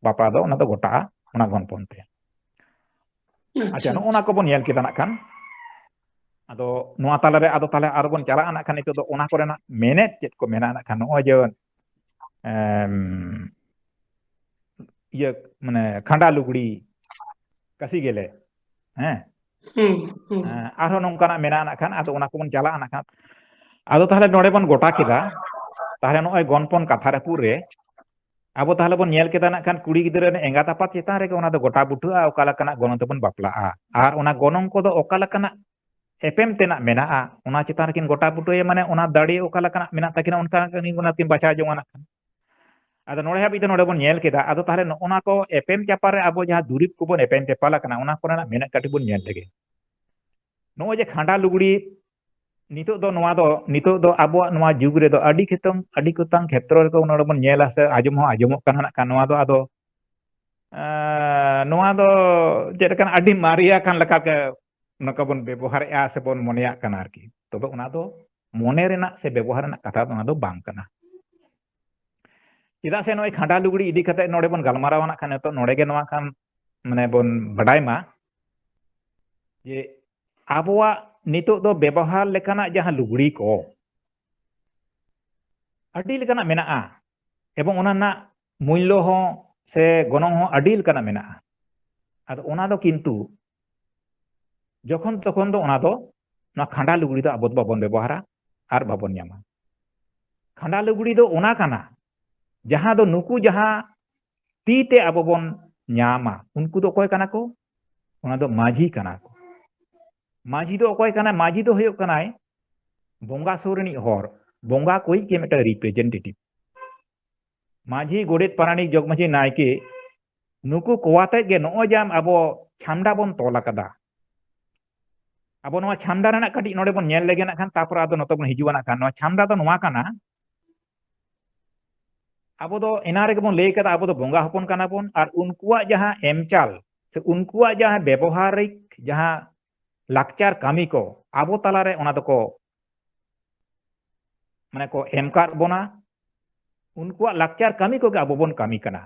ᱵᱟᱯᱞᱟ ᱫᱚ ᱚᱱᱟ ᱫᱚ ᱜᱚᱴᱟᱜᱼᱟ ᱚᱱᱟ ᱜᱚᱱᱯᱚᱱ ᱛᱮ᱾ ᱟᱪᱪᱷᱟ, ᱱᱚᱜᱼᱚ ᱱᱟ ᱠᱚᱵᱚᱱ ᱧᱮᱞ ᱠᱮᱫᱟ ᱱᱟᱜ ᱠᱷᱟᱱ᱾ ᱟᱫᱚ ᱱᱚᱣᱟ ᱛᱟᱞᱟᱨᱮ ᱟᱫᱚ ᱛᱟᱦᱞᱮ ᱟᱨᱵᱚᱱ ᱪᱟᱞᱟᱜᱼᱟ ᱱᱟᱜ ᱠᱷᱟᱱ ᱱᱤᱛᱚᱜ ᱫᱚ ᱚᱱᱟ ᱠᱚᱨᱮᱱᱟᱜ ᱢᱮᱱᱮᱛ ᱪᱮᱫ ᱠᱚ ᱢᱮᱱᱟᱜᱼᱟ ᱱᱟᱜ ᱠᱷᱟᱱ, ᱱᱚᱜᱼᱚᱭ ᱡᱮ ᱮᱢ, ᱤᱭᱟᱹ ᱢᱟᱱᱮ ᱠᱷᱟᱸᱰᱟ ᱞᱩᱜᱽᱲᱤ, ᱠᱟᱹᱥᱤ ᱜᱮᱞᱮ, ᱦᱮᱸ, ᱦᱩᱸ, ᱦᱩᱸ᱾ ᱦᱮᱸ, ᱟᱨᱦᱚᱸ ᱱᱚᱝᱠᱟᱱᱟᱜ ᱢᱮᱱᱟᱜᱼᱟ ᱱᱟᱜ ᱠᱷᱟᱱ, ᱟᱫᱚ ᱚᱱᱟ ᱠᱚᱵᱚᱱ ᱪᱟᱞᱟᱜᱼᱟ ᱱᱟᱜ ᱠᱷᱟᱱ᱾ ᱟᱫᱚ ᱛᱟᱦᱞᱮ ᱱᱚᱰᱮ ᱵᱚᱱ ᱜᱚᱴᱟ ᱠᱮᱫᱟ, ᱛᱟᱦᱞᱮ ᱱᱚᱜᱼᱚᱭ ᱜᱚᱱᱯᱚᱱ ᱠᱟᱛᱷᱟ ᱨᱟᱹᱯᱩᱫ ᱨᱮ ᱟᱵᱚ ᱛᱟᱦᱞᱮ ᱵᱚᱱ ᱧᱮᱞ ᱠᱮᱫᱟ ᱱᱟᱜ ᱠᱷᱟᱱ ᱠᱩᱲᱤ ᱜᱤᱫᱽᱨᱟᱹ ᱨᱮᱱ ᱮᱸᱜᱟᱛ ᱟᱯᱟᱛ ᱪᱮᱛᱟᱱ ᱨᱮᱜᱮ ᱚᱱᱟ ᱫᱚ ᱜᱚᱴᱟ ᱵᱩᱴᱟᱹᱜᱼᱟ, ᱚᱠᱟ ᱞᱮᱠᱟᱱᱟᱜ ᱜᱚᱱᱚᱝ ᱛᱮᱵᱚᱱ ᱵᱟᱯᱞᱟᱜᱼᱟ ᱟᱨ ᱚᱱᱟ ᱜᱚᱱᱚᱝ ᱠᱚᱫᱚ ᱚᱠᱟ ᱞᱮᱠᱟᱱᱟᱜ ᱮᱯᱮᱢ ᱛᱮᱱᱟᱜ ᱢᱮᱱᱟᱜᱼᱟ, ᱚᱱᱟ ᱪᱮᱛᱟᱱ ᱨᱮᱠᱤᱱ ᱜᱚᱴᱟ ᱵᱩᱴᱟᱹᱭᱟ, ᱢᱟᱱᱮ ᱚᱱᱟ ᱫᱟᱲᱮ ᱚᱠᱟ ᱞᱮᱠᱟᱱᱟᱜ ᱢᱮᱱᱟᱜ ᱛᱟᱹᱠᱤᱱᱟ, ᱚᱱᱠᱟ ᱠᱤᱱ ᱚᱱᱟ ᱠᱤᱱ ᱵᱟᱪᱷᱟᱣ ᱡᱚᱝᱟ ᱱᱟᱜ ᱠᱷᱟᱱ᱾ ᱟᱫᱚ ᱱᱚᱰᱮ ᱦᱟᱹᱵᱤᱡ ᱛᱮ ᱱᱚᱰᱮ ᱵᱚᱱ ᱧᱮᱞ ᱠᱮᱫᱟ᱾ ᱟᱫᱚ ᱛᱟᱦᱞᱮ ᱱᱚᱜᱼᱚ ᱱᱟ ᱠᱚ ᱮᱯᱮᱢ ᱪᱟᱯᱟᱞ ᱨᱮ ᱟᱵᱚ ᱡᱟᱦᱟᱸ ᱫᱩᱨᱤᱵᱽ ᱠᱚᱵᱚᱱ ᱮᱯᱮᱢ ᱪᱟᱯᱟᱞ ᱟᱠᱟᱱᱟ, ᱚᱱᱟ ᱠᱚᱨᱮᱱᱟᱜ ᱢᱮᱱᱮᱫ ᱠᱟᱹᱴᱤᱡ ᱵᱚᱱ ᱧᱮᱞ ᱞᱮᱜᱮ᱾ ᱱᱚᱜᱼᱚᱭ ᱡᱮ ᱠᱷᱟᱸᱰᱟ ᱞᱩᱜᱽᱲᱤ, ᱱᱤᱛᱚᱜ ᱫᱚ ᱱᱚᱣᱟ ᱫᱚ, ᱱᱤᱛᱚᱜ ᱫᱚ ᱟᱵᱚᱣᱟᱜ ᱱᱚᱣᱟ ᱡᱩᱜᱽ ᱨᱮᱫᱚ ᱟᱹᱰᱤ ᱠᱷᱮᱛᱚᱝ, ᱟᱹᱰᱤ ᱠᱚᱛᱟᱝ ᱠᱷᱮᱛᱨᱚ ᱨᱮᱠᱚ ᱱᱚᱰᱮ ᱵᱚᱱ ᱧᱮᱞᱟ ᱥᱮ ᱟᱸᱡᱚᱢ ᱦᱚᱸ ᱟᱸᱡᱚᱢᱚᱜ ᱠᱟᱱᱟ ᱱᱟᱜ ᱠᱷᱟᱱ᱾ ᱱᱚᱣᱟ ᱫᱚ ᱟᱫᱚ, ᱮᱸ, ᱱᱚᱣᱟ ᱫᱚ ᱪᱮᱫ ᱞᱮᱠᱟᱱ ᱟᱹᱰᱤ ᱢᱟᱨᱮ ᱟᱠᱟᱱ ᱞᱮᱠᱟ ᱜᱮ ᱱᱚᱝᱠᱟ ᱵᱚᱱ ᱵᱮᱵᱚᱦᱟᱨᱮᱫᱼᱟ ᱥᱮ ᱵᱚᱱ ᱢᱚᱱᱮᱭᱟᱜ ᱠᱟᱱᱟ ᱟᱨᱠᱤ᱾ ᱛᱚᱵᱮ ᱚᱱᱟ ᱫᱚ ᱢᱚᱱᱮ ᱨᱮᱱᱟᱜ ᱥᱮ ᱵᱮᱵᱚᱦᱟᱨ ᱨᱮᱱᱟᱜ ᱠᱟᱛᱷᱟ ᱫᱚ ᱚᱱᱟ ᱫᱚ ᱵᱟᱝ ᱠᱟᱱᱟ᱾ ᱪᱮᱫᱟᱜ ᱥᱮ ᱱᱚᱜᱼᱚᱭ ᱠᱷᱟᱸᱰᱟ ᱞᱩᱜᱽᱲᱤ ᱤᱫᱤ ᱠᱟᱛᱮ ᱱᱚᱰᱮ ᱵᱚᱱ ᱜᱟᱞᱢᱟᱨᱟᱣᱟ ᱱᱟᱜ ᱠᱷᱟᱱ, ᱱᱤᱛᱚᱜ ᱱᱚᱰᱮ ᱜᱮ ᱱᱚᱣᱟ ᱠᱷᱟᱱ ᱢᱟᱱᱮ ᱵᱚᱱ ᱵᱟᱰᱟᱭ ᱢᱟ ᱡᱮ ᱟᱵᱚᱣᱟᱜ ᱱᱤᱛᱚᱜ ᱫᱚ ᱵᱮᱵᱚᱦᱟᱨ ᱞᱮᱠᱟᱱᱟᱜ ᱡᱟᱦᱟᱸ ᱞᱩᱜᱽᱲᱤ ᱠᱚ ᱟᱹᱰᱤ ᱞᱮᱠᱟᱱᱟᱜ ᱢᱮᱱᱟᱜᱼᱟ, ᱮᱵᱚᱝ ᱚᱱᱟ ᱨᱮᱱᱟᱜ ᱢᱩᱞᱞᱚ ᱦᱚᱸ ᱥᱮ ᱜᱚᱱᱚᱝ ᱦᱚᱸ ᱟᱹᱰᱤ ᱞᱮᱠᱟᱱᱟᱜ ᱢᱮᱱᱟᱜᱼᱟ᱾ ᱟᱫᱚ ᱚᱱᱟ ᱫᱚ ᱠᱤᱱᱛᱩ ᱡᱚᱠᱷᱚᱱ ᱛᱚᱠᱷᱚᱱ ᱫᱚ ᱚᱱᱟ ᱫᱚ, ᱱᱚᱣᱟ ᱠᱷᱟᱸᱰᱟ ᱞᱩᱜᱽᱲᱤ ᱫᱚ ᱟᱵᱚ ᱫᱚ ᱵᱟᱵᱚᱱ ᱵᱮᱵᱚᱦᱟᱨᱟ ᱟᱨ ᱵᱟᱵᱚᱱ ᱧᱟᱢᱟ᱾ ᱠᱷᱟᱸᱰᱟ ᱞᱩᱜᱽᱲᱤ ᱫᱚ ᱚᱱᱟ ᱠᱟᱱᱟ ᱡᱟᱦᱟᱸ ᱫᱚ ᱱᱩᱠᱩ ᱡᱟᱦᱟᱸ ᱛᱤ ᱛᱮ ᱟᱵᱚ ᱵᱚᱱ ᱧᱟᱢᱟ, ᱩᱱᱠᱩ ᱫᱚ ᱚᱠᱚᱭ ᱠᱟᱱᱟ ᱠᱚ? ᱚᱱᱟ ᱫᱚ ᱢᱟᱹᱡᱷᱤ ᱠᱟᱱᱟ ᱠᱚ᱾ ᱢᱟᱹᱡᱷᱤ ᱫᱚ ᱚᱠᱚᱭ ᱠᱟᱱᱟᱭ? ᱢᱟᱹᱡᱷᱤ ᱫᱚ ᱦᱩᱭᱩᱜ ᱠᱟᱱᱟᱭ ᱵᱚᱸᱜᱟ ᱥᱩᱨ ᱨᱤᱱᱤᱡ ᱦᱚᱲ, ᱵᱚᱸᱜᱟ ᱠᱚᱭᱤᱡ ᱜᱮ ᱢᱤᱫᱴᱟᱝ representative᱾ ᱢᱟᱹᱡᱷᱤ, ᱜᱚᱰᱮᱛ, ᱯᱟᱨᱟᱱᱤᱠ, ᱡᱚᱜᱽ ᱢᱟᱹᱡᱷᱤ, ᱱᱟᱭᱠᱮ, ᱱᱩᱠᱩ ᱠᱚ ᱟᱛᱮᱫ ᱜᱮ ᱱᱚᱜᱼᱚᱭ ᱡᱮ ᱟᱵᱚ ᱪᱷᱟᱢᱰᱟ ᱵᱚᱱ ᱛᱚᱞ ᱟᱠᱟᱫᱟ᱾ ᱟᱵᱚ ᱱᱚᱣᱟ ᱪᱷᱟᱢᱰᱟ ᱨᱮᱱᱟᱜ ᱠᱟᱹᱴᱤᱡ ᱱᱚᱰᱮ ᱵᱚᱱ ᱧᱮᱞ ᱞᱮᱜᱮ ᱱᱟᱜ ᱠᱷᱟᱱ, ᱛᱟᱨᱯᱚᱨ ᱟᱫᱚ ᱱᱚᱛᱮ ᱵᱚᱱ ᱦᱤᱡᱩᱜᱼᱟ ᱱᱟᱜ ᱠᱷᱟᱱ᱾ ᱱᱚᱣᱟ ᱪᱷᱟᱢᱰᱟ ᱫᱚ ᱱᱚᱣᱟ ᱠᱟᱱᱟ, ᱟᱵᱚ ᱫᱚ ᱮᱱᱟᱝ ᱨᱮᱜᱮ ᱵᱚᱱ ᱞᱟᱹᱭ ᱠᱟᱫᱟ, ᱟᱵᱚ ᱫᱚ ᱵᱚᱸᱜᱟ ᱦᱚᱯᱚᱱ ᱠᱟᱱᱟ ᱵᱚᱱ, ᱟᱨ ᱩᱱᱠᱩᱣᱟᱜ ᱡᱟᱦᱟᱸ ᱮᱢᱪᱟᱞ ᱥᱮ ᱩᱱᱠᱩᱣᱟᱜ ᱡᱟᱦᱟᱸ ᱵᱮᱵᱚᱦᱟᱨᱤᱠ ᱡᱟᱦᱟᱸ ᱞᱟᱠᱪᱟᱨ ᱠᱟᱹᱢᱤ ᱠᱚ ᱟᱵᱚ ᱛᱟᱞᱟᱨᱮ ᱚᱱᱟ ᱫᱚᱠᱚ, ᱢᱟᱱᱮ, ᱠᱚ ᱮᱢ ᱠᱟᱫ ᱵᱚᱱᱟ᱾ ᱩᱱᱠᱩᱣᱟᱜ ᱞᱟᱠᱪᱟᱨ ᱠᱟᱹᱢᱤ ᱠᱚᱜᱮ ᱟᱵᱚ ᱵᱚᱱ ᱠᱟᱹᱢᱤ ᱠᱟᱱᱟ᱾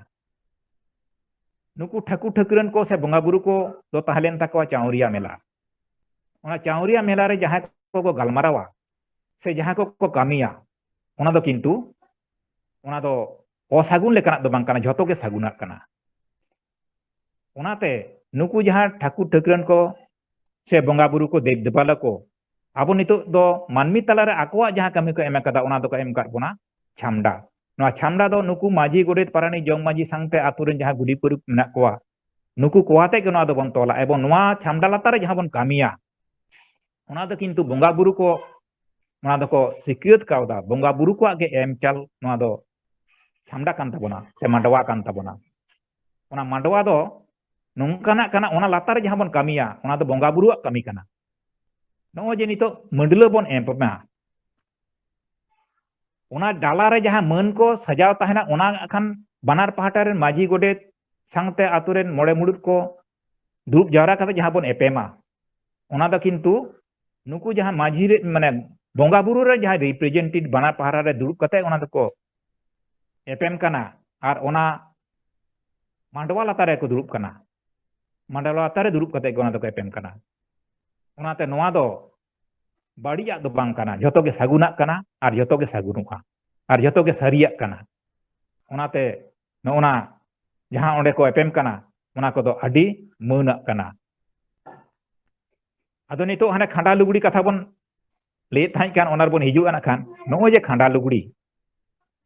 ᱱᱩᱠᱩ ᱴᱷᱟᱹᱠᱩᱨ ᱴᱷᱟᱹᱠᱨᱟᱹᱱ ᱠᱚ ᱥᱮ ᱵᱚᱸᱜᱟ ᱵᱩᱨᱩ ᱠᱚ ᱫᱚ ᱛᱟᱦᱮᱸ ᱞᱮᱱ ᱛᱟᱠᱚᱣᱟ ᱪᱟᱣᱨᱤᱭᱟ ᱢᱮᱞᱟ᱾ ᱚᱱᱟ ᱪᱟᱣᱨᱤᱭᱟ ᱢᱮᱞᱟ ᱨᱮ ᱡᱟᱦᱟᱸᱭ ᱠᱚᱠᱚ ᱜᱟᱞᱢᱟᱨᱟᱣᱟ ᱥᱮ ᱡᱟᱦᱟᱸ ᱠᱚᱠᱚ ᱠᱟᱹᱢᱤᱭᱟ, ᱚᱱᱟ ᱫᱚ ᱠᱤᱱᱛᱩ, ᱚᱱᱟ ᱫᱚ ᱚᱥᱟᱹᱜᱩᱱ ᱞᱮᱠᱟᱱᱟᱜ ᱫᱚ ᱵᱟᱝ ᱠᱟᱱᱟ, ᱡᱷᱚᱛᱚ ᱜᱮ ᱥᱟᱹᱜᱩᱱᱟᱜ ᱠᱟᱱᱟ᱾ ᱚᱱᱟᱛᱮ ᱱᱩᱠᱩ ᱡᱟᱦᱟᱸ ᱴᱷᱟᱹᱠᱩᱨ ᱴᱷᱟᱹᱠᱨᱟᱹᱱ ᱠᱚ ᱥᱮ ᱵᱚᱸᱜᱟ ᱵᱩᱨᱩ ᱠᱚ, ᱫᱮᱵ ᱫᱮᱵᱟᱞᱟ ᱠᱚ, ᱟᱵᱚ ᱱᱤᱛᱚᱜ ᱫᱚ ᱢᱟᱹᱱᱢᱤ ᱛᱟᱞᱟᱨᱮ ᱟᱠᱚᱣᱟᱜ ᱡᱟᱦᱟᱸ ᱠᱟᱹᱢᱤ ᱠᱚ ᱮᱢ ᱟᱠᱟᱫᱟ, ᱚᱱᱟ ᱫᱚᱠᱚ ᱮᱢ ᱟᱠᱟᱫ ᱵᱚᱱᱟ ᱪᱷᱟᱢᱰᱟ᱾ ᱱᱚᱣᱟ ᱪᱷᱟᱢᱰᱟ ᱫᱚ ᱱᱩᱠᱩ ᱢᱟᱹᱡᱷᱤ, ᱜᱚᱰᱮᱛ, ᱯᱟᱨᱟᱱᱤᱠ, ᱡᱚᱜᱽ ᱢᱟᱹᱡᱷᱤ ᱥᱟᱶᱛᱮ ᱟᱛᱳ ᱨᱮᱱ ᱡᱟᱦᱟᱸ ᱜᱩᱰᱤ ᱯᱟᱹᱨᱩᱵ ᱢᱮᱱᱟᱜ ᱠᱚᱣᱟ, ᱱᱩᱠᱩ ᱠᱚ ᱟᱛᱮ ᱜᱮ ᱱᱚᱣᱟ ᱫᱚᱵᱚᱱ ᱛᱚᱞᱟ᱾ ᱮᱵᱚᱝ ᱱᱚᱣᱟ ᱪᱷᱟᱢᱰᱟ ᱞᱟᱛᱟᱨ ᱨᱮ ᱡᱟᱦᱟᱸ ᱵᱚᱱ ᱠᱟᱹᱢᱤᱭᱟ, ᱚᱱᱟ ᱫᱚ ᱠᱤᱱᱛᱩ ᱵᱚᱸᱜᱟ ᱵᱩᱨᱩ ᱠᱚ, ᱚᱱᱟ ᱫᱚᱠᱚ ᱥᱤᱠᱷᱭᱟᱹᱛ ᱠᱟᱣᱫᱟ, ᱵᱚᱸᱜᱟ ᱵᱩᱨᱩ ᱠᱚᱣᱟᱜ ᱜᱮ ᱮᱢ ᱪᱟᱞ ᱱᱚᱣᱟ ᱫᱚ ᱪᱷᱟᱢᱰᱟ ᱠᱟᱱ ᱛᱟᱵᱚᱱᱟ ᱥᱮ ᱢᱟᱰᱣᱟ ᱠᱟᱱ ᱛᱟᱵᱚᱱᱟ᱾ ᱚᱱᱟ ᱢᱟᱰᱣᱟ ᱫᱚ ᱱᱚᱝᱠᱟᱱᱟᱜ ᱠᱟᱱᱟ, ᱚᱱᱟ ᱞᱟᱛᱟᱨ ᱨᱮ ᱡᱟᱦᱟᱸ ᱵᱚᱱ ᱠᱟᱹᱢᱤᱭᱟ, ᱚᱱᱟ ᱫᱚ ᱵᱚᱸᱜᱟ ᱵᱩᱨᱩᱣᱟᱜ ᱠᱟᱹᱢᱤ ᱠᱟᱱᱟ᱾ ᱱᱚᱜᱼᱚᱭ ᱡᱮ ᱱᱤᱛᱚᱜ ᱢᱟᱹᱰᱞᱟᱹ ᱵᱚᱱ ᱮᱢᱟ, ᱚᱱᱟ ᱰᱟᱞᱟ ᱨᱮ ᱡᱟᱦᱟᱸ ᱢᱟᱹᱱ ᱠᱚ ᱥᱟᱡᱟᱣ ᱛᱟᱦᱮᱱᱟ, ᱚᱱᱟ ᱠᱷᱟᱱ ᱵᱟᱱᱟᱨ ᱯᱟᱦᱴᱟ ᱨᱮᱱ ᱢᱟᱹᱡᱷᱤ, ᱜᱚᱰᱮᱛ ᱥᱟᱶᱛᱮ ᱟᱛᱳ ᱨᱮᱱ ᱢᱚᱬᱮ ᱢᱩᱲᱩᱫ ᱠᱚ ᱫᱩᱲᱩᱵ ᱡᱟᱣᱨᱟ ᱠᱟᱛᱮ ᱡᱟᱦᱟᱸ ᱵᱚᱱ ᱮᱯᱮᱢᱟ, ᱚᱱᱟ ᱫᱚ ᱠᱤᱱᱛᱩ ᱱᱩᱠᱩ ᱡᱟᱦᱟᱸ ᱢᱟᱹᱡᱷᱤ ᱨᱮ, ᱢᱟᱱᱮ, ᱵᱚᱸᱜᱟ ᱵᱩᱨᱩ ᱨᱮ ᱡᱟᱦᱟᱸᱭ representative ᱵᱟᱱᱟᱨ ᱯᱟᱦᱴᱟ ᱨᱮ ᱫᱩᱲᱩᱵ ᱠᱟᱛᱮ ᱚᱱᱟ ᱫᱚᱠᱚ ᱮᱯᱮᱢ ᱠᱟᱱᱟ, ᱟᱨ ᱚᱱᱟ ᱢᱟᱰᱣᱟ ᱞᱟᱛᱟᱨ ᱨᱮᱠᱚ ᱫᱩᱲᱩᱵ ᱠᱟᱱᱟ᱾ ᱢᱟᱰᱣᱟ ᱞᱟᱛᱟᱨ ᱨᱮ ᱫᱩᱲᱩᱵ ᱠᱟᱛᱮ ᱜᱮ ᱚᱱᱟ ᱫᱚᱠᱚ ᱮᱯᱮᱢ ᱠᱟᱱᱟ᱾ ᱚᱱᱟᱛᱮ ᱱᱚᱣᱟ ᱫᱚ ᱵᱟᱹᱲᱤᱡᱟᱜ ᱫᱚ ᱵᱟᱝ ᱠᱟᱱᱟ, ᱡᱷᱚᱛᱚ ᱜᱮ ᱥᱟᱹᱜᱩᱱᱟᱜ ᱠᱟᱱᱟ ᱟᱨ ᱡᱷᱚᱛᱚ ᱜᱮ ᱥᱟᱹᱜᱩᱱᱚᱜᱼᱟ ᱟᱨ ᱡᱷᱚᱛᱚ ᱜᱮ ᱥᱟᱹᱨᱤᱭᱟᱜ ᱠᱟᱱᱟ᱾ ᱚᱱᱟᱛᱮ ᱱᱚᱜᱼᱚ ᱱᱟ ᱡᱟᱦᱟᱸ ᱚᱸᱰᱮ ᱠᱚ ᱮᱯᱮᱢ ᱠᱟᱱᱟ, ᱚᱱᱟ ᱠᱚᱫᱚ ᱟᱹᱰᱤ ᱢᱟᱹᱱᱟᱜ ᱠᱟᱱᱟ᱾ ᱟᱫᱚ ᱱᱤᱛᱚᱜ ᱦᱟᱱᱮ ᱠᱷᱟᱸᱰᱟ ᱞᱩᱜᱽᱲᱤ ᱠᱟᱛᱷᱟ ᱵᱚᱱ ᱞᱟᱹᱭᱮᱫ ᱛᱟᱦᱮᱸᱫ ᱠᱟᱱ, ᱚᱱᱟ ᱨᱮᱵᱚᱱ ᱦᱤᱡᱩᱜᱼᱟ ᱱᱟᱜ ᱠᱷᱟᱱ᱾ ᱱᱚᱜᱼᱚᱭ ᱡᱮ ᱠᱷᱟᱸᱰᱟ ᱞᱩᱜᱽᱲᱤ,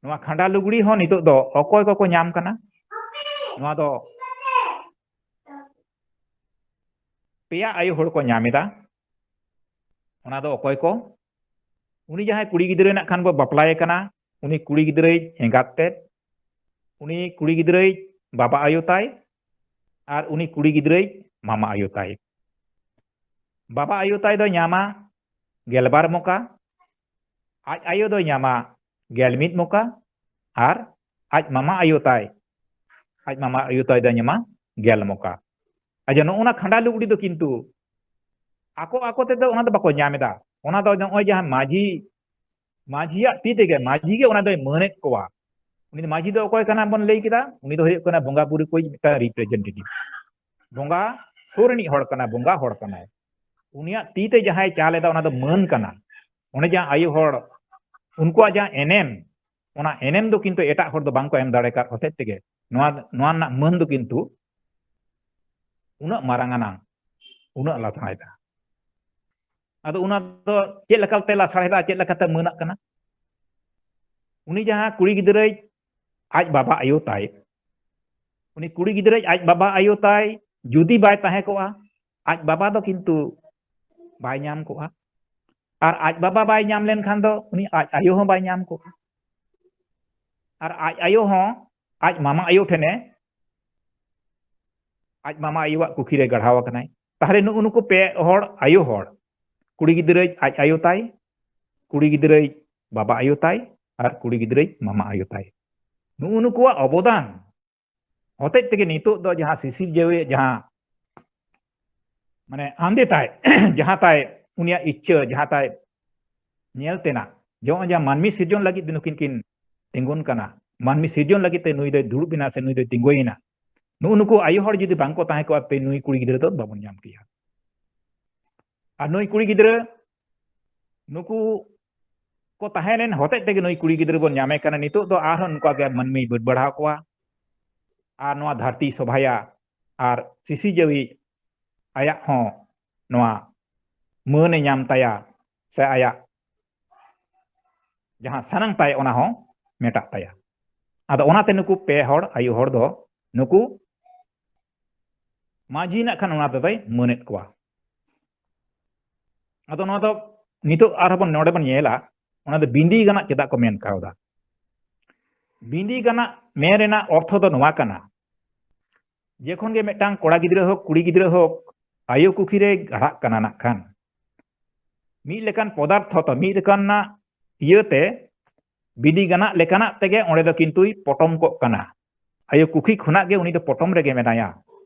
ᱱᱚᱣᱟ ᱠᱷᱟᱸᱰᱟ ᱞᱩᱜᱽᱲᱤ ᱦᱚᱸ ᱱᱤᱛᱚᱜ ᱫᱚ ᱚᱠᱚᱭ ᱠᱚᱠᱚ ᱧᱟᱢ ᱠᱟᱱᱟ? ᱱᱚᱣᱟ ᱫᱚ ᱯᱮᱭᱟ ᱟᱭᱳ ᱦᱚᱲ ᱠᱚ ᱧᱟᱢ ᱮᱫᱟ᱾ ᱚᱱᱟ ᱫᱚ ᱚᱠᱚᱭ ᱠᱚ? ᱩᱱᱤ ᱡᱟᱦᱟᱸᱭ ᱠᱩᱲᱤ ᱜᱤᱫᱽᱨᱟᱹ ᱱᱟᱜ ᱠᱷᱟᱱ ᱵᱚ ᱵᱟᱯᱞᱟᱭᱮ ᱠᱟᱱᱟ, ᱩᱱᱤ ᱠᱩᱲᱤ ᱜᱤᱫᱽᱨᱟᱹᱭᱤᱡ ᱮᱸᱜᱟᱛ ᱛᱮᱫ, ᱩᱱᱤ ᱠᱩᱲᱤ ᱜᱤᱫᱽᱨᱟᱹᱭᱤᱡ ᱵᱟᱵᱟ ᱟᱭᱳ ᱛᱟᱭ, ᱟᱨ ᱩᱱᱤ ᱠᱩᱲᱤ ᱜᱤᱫᱽᱨᱟᱹᱭᱤᱡ ᱢᱟᱢᱟ ᱟᱭᱳ ᱛᱟᱭ᱾ ᱵᱟᱵᱟ ᱟᱭᱳ ᱛᱟᱭ ᱫᱚᱭ ᱧᱟᱢᱟ ᱜᱮᱞᱵᱟᱨ ᱢᱚᱠᱟ, ᱟᱡ ᱟᱭᱳ ᱫᱚᱭ ᱧᱟᱢᱟ ᱜᱮᱞ ᱢᱤᱫ ᱢᱚᱠᱟ, ᱟᱨ ᱟᱡ ᱢᱟᱢᱟ ᱟᱭᱳ ᱛᱟᱭ, ᱟᱡ ᱢᱟᱢᱟ ᱟᱭᱳ ᱛᱟᱭ ᱫᱚᱭ ᱧᱟᱢᱟ ᱜᱮᱞ ᱢᱚᱠᱟ᱾ ᱟᱪᱪᱷᱟ, ᱱᱚᱜᱼᱚ ᱱᱟ ᱠᱷᱟᱸᱰᱟ ᱞᱩᱜᱽᱲᱤ ᱫᱚ ᱠᱤᱱᱛᱩ ᱟᱠᱚ ᱟᱠᱚ ᱛᱮᱫᱚ ᱚᱱᱟ ᱫᱚ ᱵᱟᱠᱚ ᱧᱟᱢ ᱮᱫᱟ᱾ ᱚᱱᱟ ᱫᱚ ᱱᱚᱜᱼᱚᱭ ᱡᱟᱦᱟᱸ ᱢᱟᱹᱡᱷᱤ, ᱢᱟᱹᱡᱷᱤᱭᱟᱜ ᱛᱤ ᱛᱮᱜᱮ, ᱢᱟᱹᱡᱷᱤ ᱜᱮ ᱚᱱᱟ ᱫᱚᱭ ᱢᱟᱹᱱᱮᱫ ᱠᱚᱣᱟ᱾ ᱩᱱᱤ ᱫᱚ ᱢᱟᱹᱡᱷᱤ ᱫᱚ ᱚᱠᱚᱭ ᱠᱟᱱᱟ ᱵᱚᱱ ᱞᱟᱹᱭ ᱠᱮᱫᱟ? ᱩᱱᱤ ᱫᱚ ᱦᱩᱭᱩᱜ ᱠᱟᱱᱟ ᱵᱚᱸᱜᱟ ᱵᱩᱨᱩ ᱠᱚ ᱢᱤᱫᱴᱟᱝ ᱨᱤᱯᱨᱮᱡᱮᱱᱴᱮᱴᱤᱵᱷ, ᱵᱚᱸᱜᱟ ᱥᱩᱨ ᱨᱤᱱᱤᱡ ᱦᱚᱲ ᱠᱟᱱᱟᱭ, ᱵᱚᱸᱜᱟ ᱦᱚᱲ ᱠᱟᱱᱟᱭ᱾ ᱩᱱᱤᱭᱟᱜ ᱛᱤ ᱛᱮ ᱡᱟᱦᱟᱸᱭ ᱪᱟᱞ ᱮᱫᱟ, ᱚᱱᱟ ᱫᱚ ᱢᱟᱹᱱ ᱠᱟᱱᱟ᱾ ᱚᱱᱮ ᱡᱟᱦᱟᱸ ᱟᱭᱳ ᱦᱚᱲ, ᱩᱱᱠᱩᱣᱟᱜ ᱡᱟᱦᱟᱸ ᱮᱱᱮᱢ, ᱚᱱᱟ ᱮᱱᱮᱢ ᱫᱚ ᱠᱤᱱᱛᱩ ᱮᱴᱟᱜ ᱦᱚᱲ ᱫᱚ ᱵᱟᱝ ᱠᱚ ᱮᱢ ᱫᱟᱲᱮ ᱠᱟᱫ ᱦᱚᱛᱮᱡ ᱛᱮᱜᱮ ᱱᱚᱣᱟ, ᱱᱚᱣᱟ ᱨᱮᱱᱟᱜ ᱢᱟᱹᱱ ᱫᱚ ᱠᱤᱱᱛᱩ ᱩᱱᱟᱹᱜ ᱢᱟᱨᱟᱝ ᱟᱱᱟᱝ, ᱩᱱᱟᱹᱜ ᱞᱟᱥᱟᱲᱦᱮᱫᱟ᱾ ᱟᱫᱚ ᱚᱱᱟ ᱫᱚ ᱪᱮᱫ ᱞᱮᱠᱟᱛᱮ ᱞᱟᱥᱟᱲᱦᱮᱫᱟ, ᱪᱮᱫ ᱞᱮᱠᱟᱛᱮ ᱢᱟᱹᱱᱟᱜ ᱠᱟᱱᱟ? ᱩᱱᱤ ᱡᱟᱦᱟᱸ ᱠᱩᱲᱤ ᱜᱤᱫᱽᱨᱟᱹᱭ ᱟᱡ ᱵᱟᱵᱟ ᱟᱭᱳ ᱛᱟᱭ, ᱩᱱᱤ ᱠᱩᱲᱤ ᱜᱤᱫᱽᱨᱟᱹᱭ ᱟᱡ ᱵᱟᱵᱟ ᱟᱭᱳ ᱛᱟᱭ ᱡᱩᱫᱤ ᱵᱟᱭ ᱛᱟᱦᱮᱸ ᱠᱚᱜᱼᱟ, ᱟᱡ ᱵᱟᱵᱟ ᱫᱚ ᱠᱤᱱᱛᱩ ᱵᱟᱭ ᱧᱟᱢ ᱠᱚᱜᱼᱟ᱾ ᱟᱨ ᱟᱡ ᱵᱟᱵᱟ ᱵᱟᱭ ᱧᱟᱢ ᱞᱮᱱᱠᱷᱟᱱ ᱫᱚ ᱩᱱᱤ ᱟᱡ ᱟᱭᱳ ᱦᱚᱸ ᱵᱟᱭ ᱧᱟᱢ ᱠᱚᱜᱼᱟ᱾ ᱟᱨ ᱟᱡ ᱟᱭᱳ ᱦᱚᱸ ᱟᱡ ᱢᱟᱢᱟ ᱟᱭᱳ ᱴᱷᱮᱱᱮ, ᱟᱡ ᱢᱟᱢᱟ ᱟᱭᱳᱣᱟᱜ ᱠᱩᱠᱷᱤ ᱨᱮ ᱜᱟᱲᱦᱟᱣ ᱟᱠᱟᱱᱟᱭ᱾ ᱛᱟᱦᱞᱮ ᱱᱩᱜᱼᱩ ᱱᱩᱠᱩ ᱯᱮ ᱦᱚᱲ ᱟᱭᱳ ᱦᱚᱲ, ᱠᱩᱲᱤ ᱜᱤᱫᱽᱨᱟᱹᱭ ᱟᱡ ᱟᱭᱳ ᱛᱟᱭ, ᱠᱩᱲᱤ ᱜᱤᱫᱽᱨᱟᱹᱭ ᱵᱟᱵᱟ ᱟᱭᱳ ᱛᱟᱭ, ᱟᱨ ᱠᱩᱲᱤ ᱜᱤᱫᱽᱨᱟᱹᱭ ᱢᱟᱢᱟ ᱟᱭᱳ ᱛᱟᱭ, ᱱᱩᱜᱼᱩ ᱱᱩᱠᱩᱣᱟᱜ ᱚᱵᱚᱫᱟᱱ ᱦᱚᱛᱮᱡ ᱛᱮᱜᱮ ᱱᱤᱛᱚᱜ ᱫᱚ ᱡᱟᱦᱟᱸ ᱥᱤᱥᱤᱨ ᱡᱟᱹᱣᱤ ᱡᱟᱦᱟᱸ ᱢᱟᱱᱮ ᱟᱸᱫᱮ ᱛᱟᱭ, ᱡᱟᱦᱟᱸ ᱛᱟᱭ ᱩᱱᱤᱭᱟᱜ ᱤᱪᱪᱷᱟᱹ, ᱡᱟᱦᱟᱸ ᱛᱟᱭ ᱧᱮᱞ ᱛᱮᱱᱟᱜ, ᱡᱮ ᱱᱚᱜᱼᱚᱭ ᱡᱟᱦᱟᱸ ᱢᱟᱹᱱᱢᱤ ᱥᱤᱨᱡᱚᱱ ᱞᱟᱹᱜᱤᱫ ᱱᱩᱠᱤᱱ ᱠᱤᱱ ᱛᱤᱸᱜᱩᱱ ᱠᱟᱱᱟ, ᱢᱟᱹᱱᱢᱤ ᱥᱤᱨᱡᱚᱱ ᱞᱟᱹᱜᱤᱫ ᱛᱮ ᱱᱩᱭ ᱫᱚᱭ ᱫᱩᱲᱩᱵ ᱮᱱᱟ ᱥᱮ ᱱᱩᱭ ᱫᱚᱭ ᱛᱤᱸᱜᱩᱭᱮᱱᱟ, ᱱᱩᱜᱼᱩ ᱱᱩᱠᱩ ᱟᱭᱳ ᱦᱚᱲ ᱡᱩᱫᱤ ᱵᱟᱝ ᱠᱚ ᱛᱟᱦᱮᱸ ᱠᱚᱜᱼᱟ, ᱛᱮ ᱱᱩᱭ ᱠᱩᱲᱤ ᱜᱤᱫᱽᱨᱟᱹ ᱫᱚ ᱵᱟᱵᱚᱱ ᱧᱟᱢ ᱠᱮᱭᱟ᱾ ᱟᱨ ᱱᱩᱭ ᱠᱩᱲᱤ ᱜᱤᱫᱽᱨᱟᱹ, ᱱᱩᱠᱩ ᱠᱚ ᱛᱟᱦᱮᱸ ᱞᱮᱱ ᱦᱚᱛᱮᱡ ᱛᱮᱜᱮ ᱱᱩᱭ ᱠᱩᱲᱤ ᱜᱤᱫᱽᱨᱟᱹ ᱵᱚᱱ ᱧᱟᱢᱮ ᱠᱟᱱᱟ᱾ ᱱᱤᱛᱚᱜ ᱫᱚ ᱟᱨᱦᱚᱸ ᱱᱚᱝᱠᱟ ᱜᱮ ᱢᱟᱹᱱᱢᱤ ᱵᱟᱹᱰ ᱵᱟᱲᱦᱟᱣ ᱠᱚᱣᱟ ᱟᱨ ᱱᱚᱣᱟ ᱫᱷᱟᱹᱨᱛᱤ ᱥᱚᱵᱷᱟᱭᱟ ᱟᱨ ᱥᱤᱥᱤ ᱡᱟᱹᱣᱤ ᱟᱭᱟᱜ ᱦᱚᱸ ᱱᱚᱣᱟ ᱢᱟᱹᱱ ᱮ ᱧᱟᱢ ᱛᱟᱭᱟ ᱥᱮ ᱟᱭᱟᱜ ᱡᱟᱦᱟᱸ ᱥᱟᱱᱟᱝ ᱛᱟᱭ ᱚᱱᱟ ᱦᱚᱸ ᱢᱮᱴᱟᱜ ᱛᱟᱭᱟ᱾ ᱟᱫᱚ ᱚᱱᱟᱛᱮ ᱱᱩᱠᱩ ᱯᱮ ᱦᱚᱲ ᱟᱭᱳ ᱦᱚᱲ ᱫᱚ ᱱᱩᱠᱩ ᱢᱟᱹᱡᱷᱤ ᱱᱟᱜ ᱠᱷᱟᱱ ᱚᱱᱟ ᱛᱮᱫᱚᱭ ᱢᱟᱹᱱᱮᱫ ᱠᱚᱣᱟ᱾ ᱟᱫᱚ ᱱᱚᱣᱟ ᱫᱚ ᱱᱤᱛᱚᱜ ᱟᱨᱦᱚᱸ ᱵᱚᱱ, ᱱᱚᱰᱮ ᱵᱚᱱ ᱧᱮᱞᱟ, ᱚᱱᱟ ᱫᱚ ᱵᱤᱸᱫᱤ ᱜᱟᱱᱟᱜ ᱪᱮᱫᱟᱜ ᱠᱚ ᱢᱮᱱ ᱠᱟᱣᱫᱟ? ᱵᱤᱸᱫᱤ ᱜᱟᱱᱟᱜ ᱢᱮᱱ ᱨᱮᱱᱟᱜ ᱚᱨᱛᱷᱚ ᱫᱚ ᱱᱚᱣᱟ ᱠᱟᱱᱟ, ᱡᱮᱠᱷᱚᱱ ᱜᱮ ᱢᱤᱫᱴᱟᱝ ᱠᱚᱲᱟ ᱜᱤᱫᱽᱨᱟᱹ ᱦᱳᱠ, ᱠᱩᱲᱤ ᱜᱤᱫᱽᱨᱟᱹ ᱦᱳᱠ, ᱟᱭᱳ ᱠᱩᱠᱷᱤ ᱨᱮ ᱜᱟᱲᱦᱟᱜ ᱠᱟᱱᱟ ᱱᱟᱜ ᱠᱷᱟᱱ, ᱢᱤᱫ ᱞᱮᱠᱟᱱ ᱯᱚᱫᱟᱨᱛᱷᱚ ᱛᱚ, ᱢᱤᱫ ᱞᱮᱠᱟᱱᱟᱜ ᱤᱭᱟᱹᱛᱮ ᱵᱤᱸᱫᱤ ᱜᱟᱱᱟᱜ ᱞᱮᱠᱟᱱᱟᱜ ᱛᱮᱜᱮ ᱚᱸᱰᱮ ᱫᱚ ᱠᱤᱱᱛᱩᱭ ᱯᱚᱴᱚᱢ ᱠᱚᱜ ᱠᱟᱱᱟ᱾ ᱟᱭᱳ ᱠᱩᱠᱷᱤ ᱠᱷᱚᱱᱟᱜ ᱜᱮ ᱩᱱᱤ ᱫᱚ ᱯᱚᱴᱚᱢ ᱨᱮᱜᱮ ᱢᱮᱱᱟᱭᱟ᱾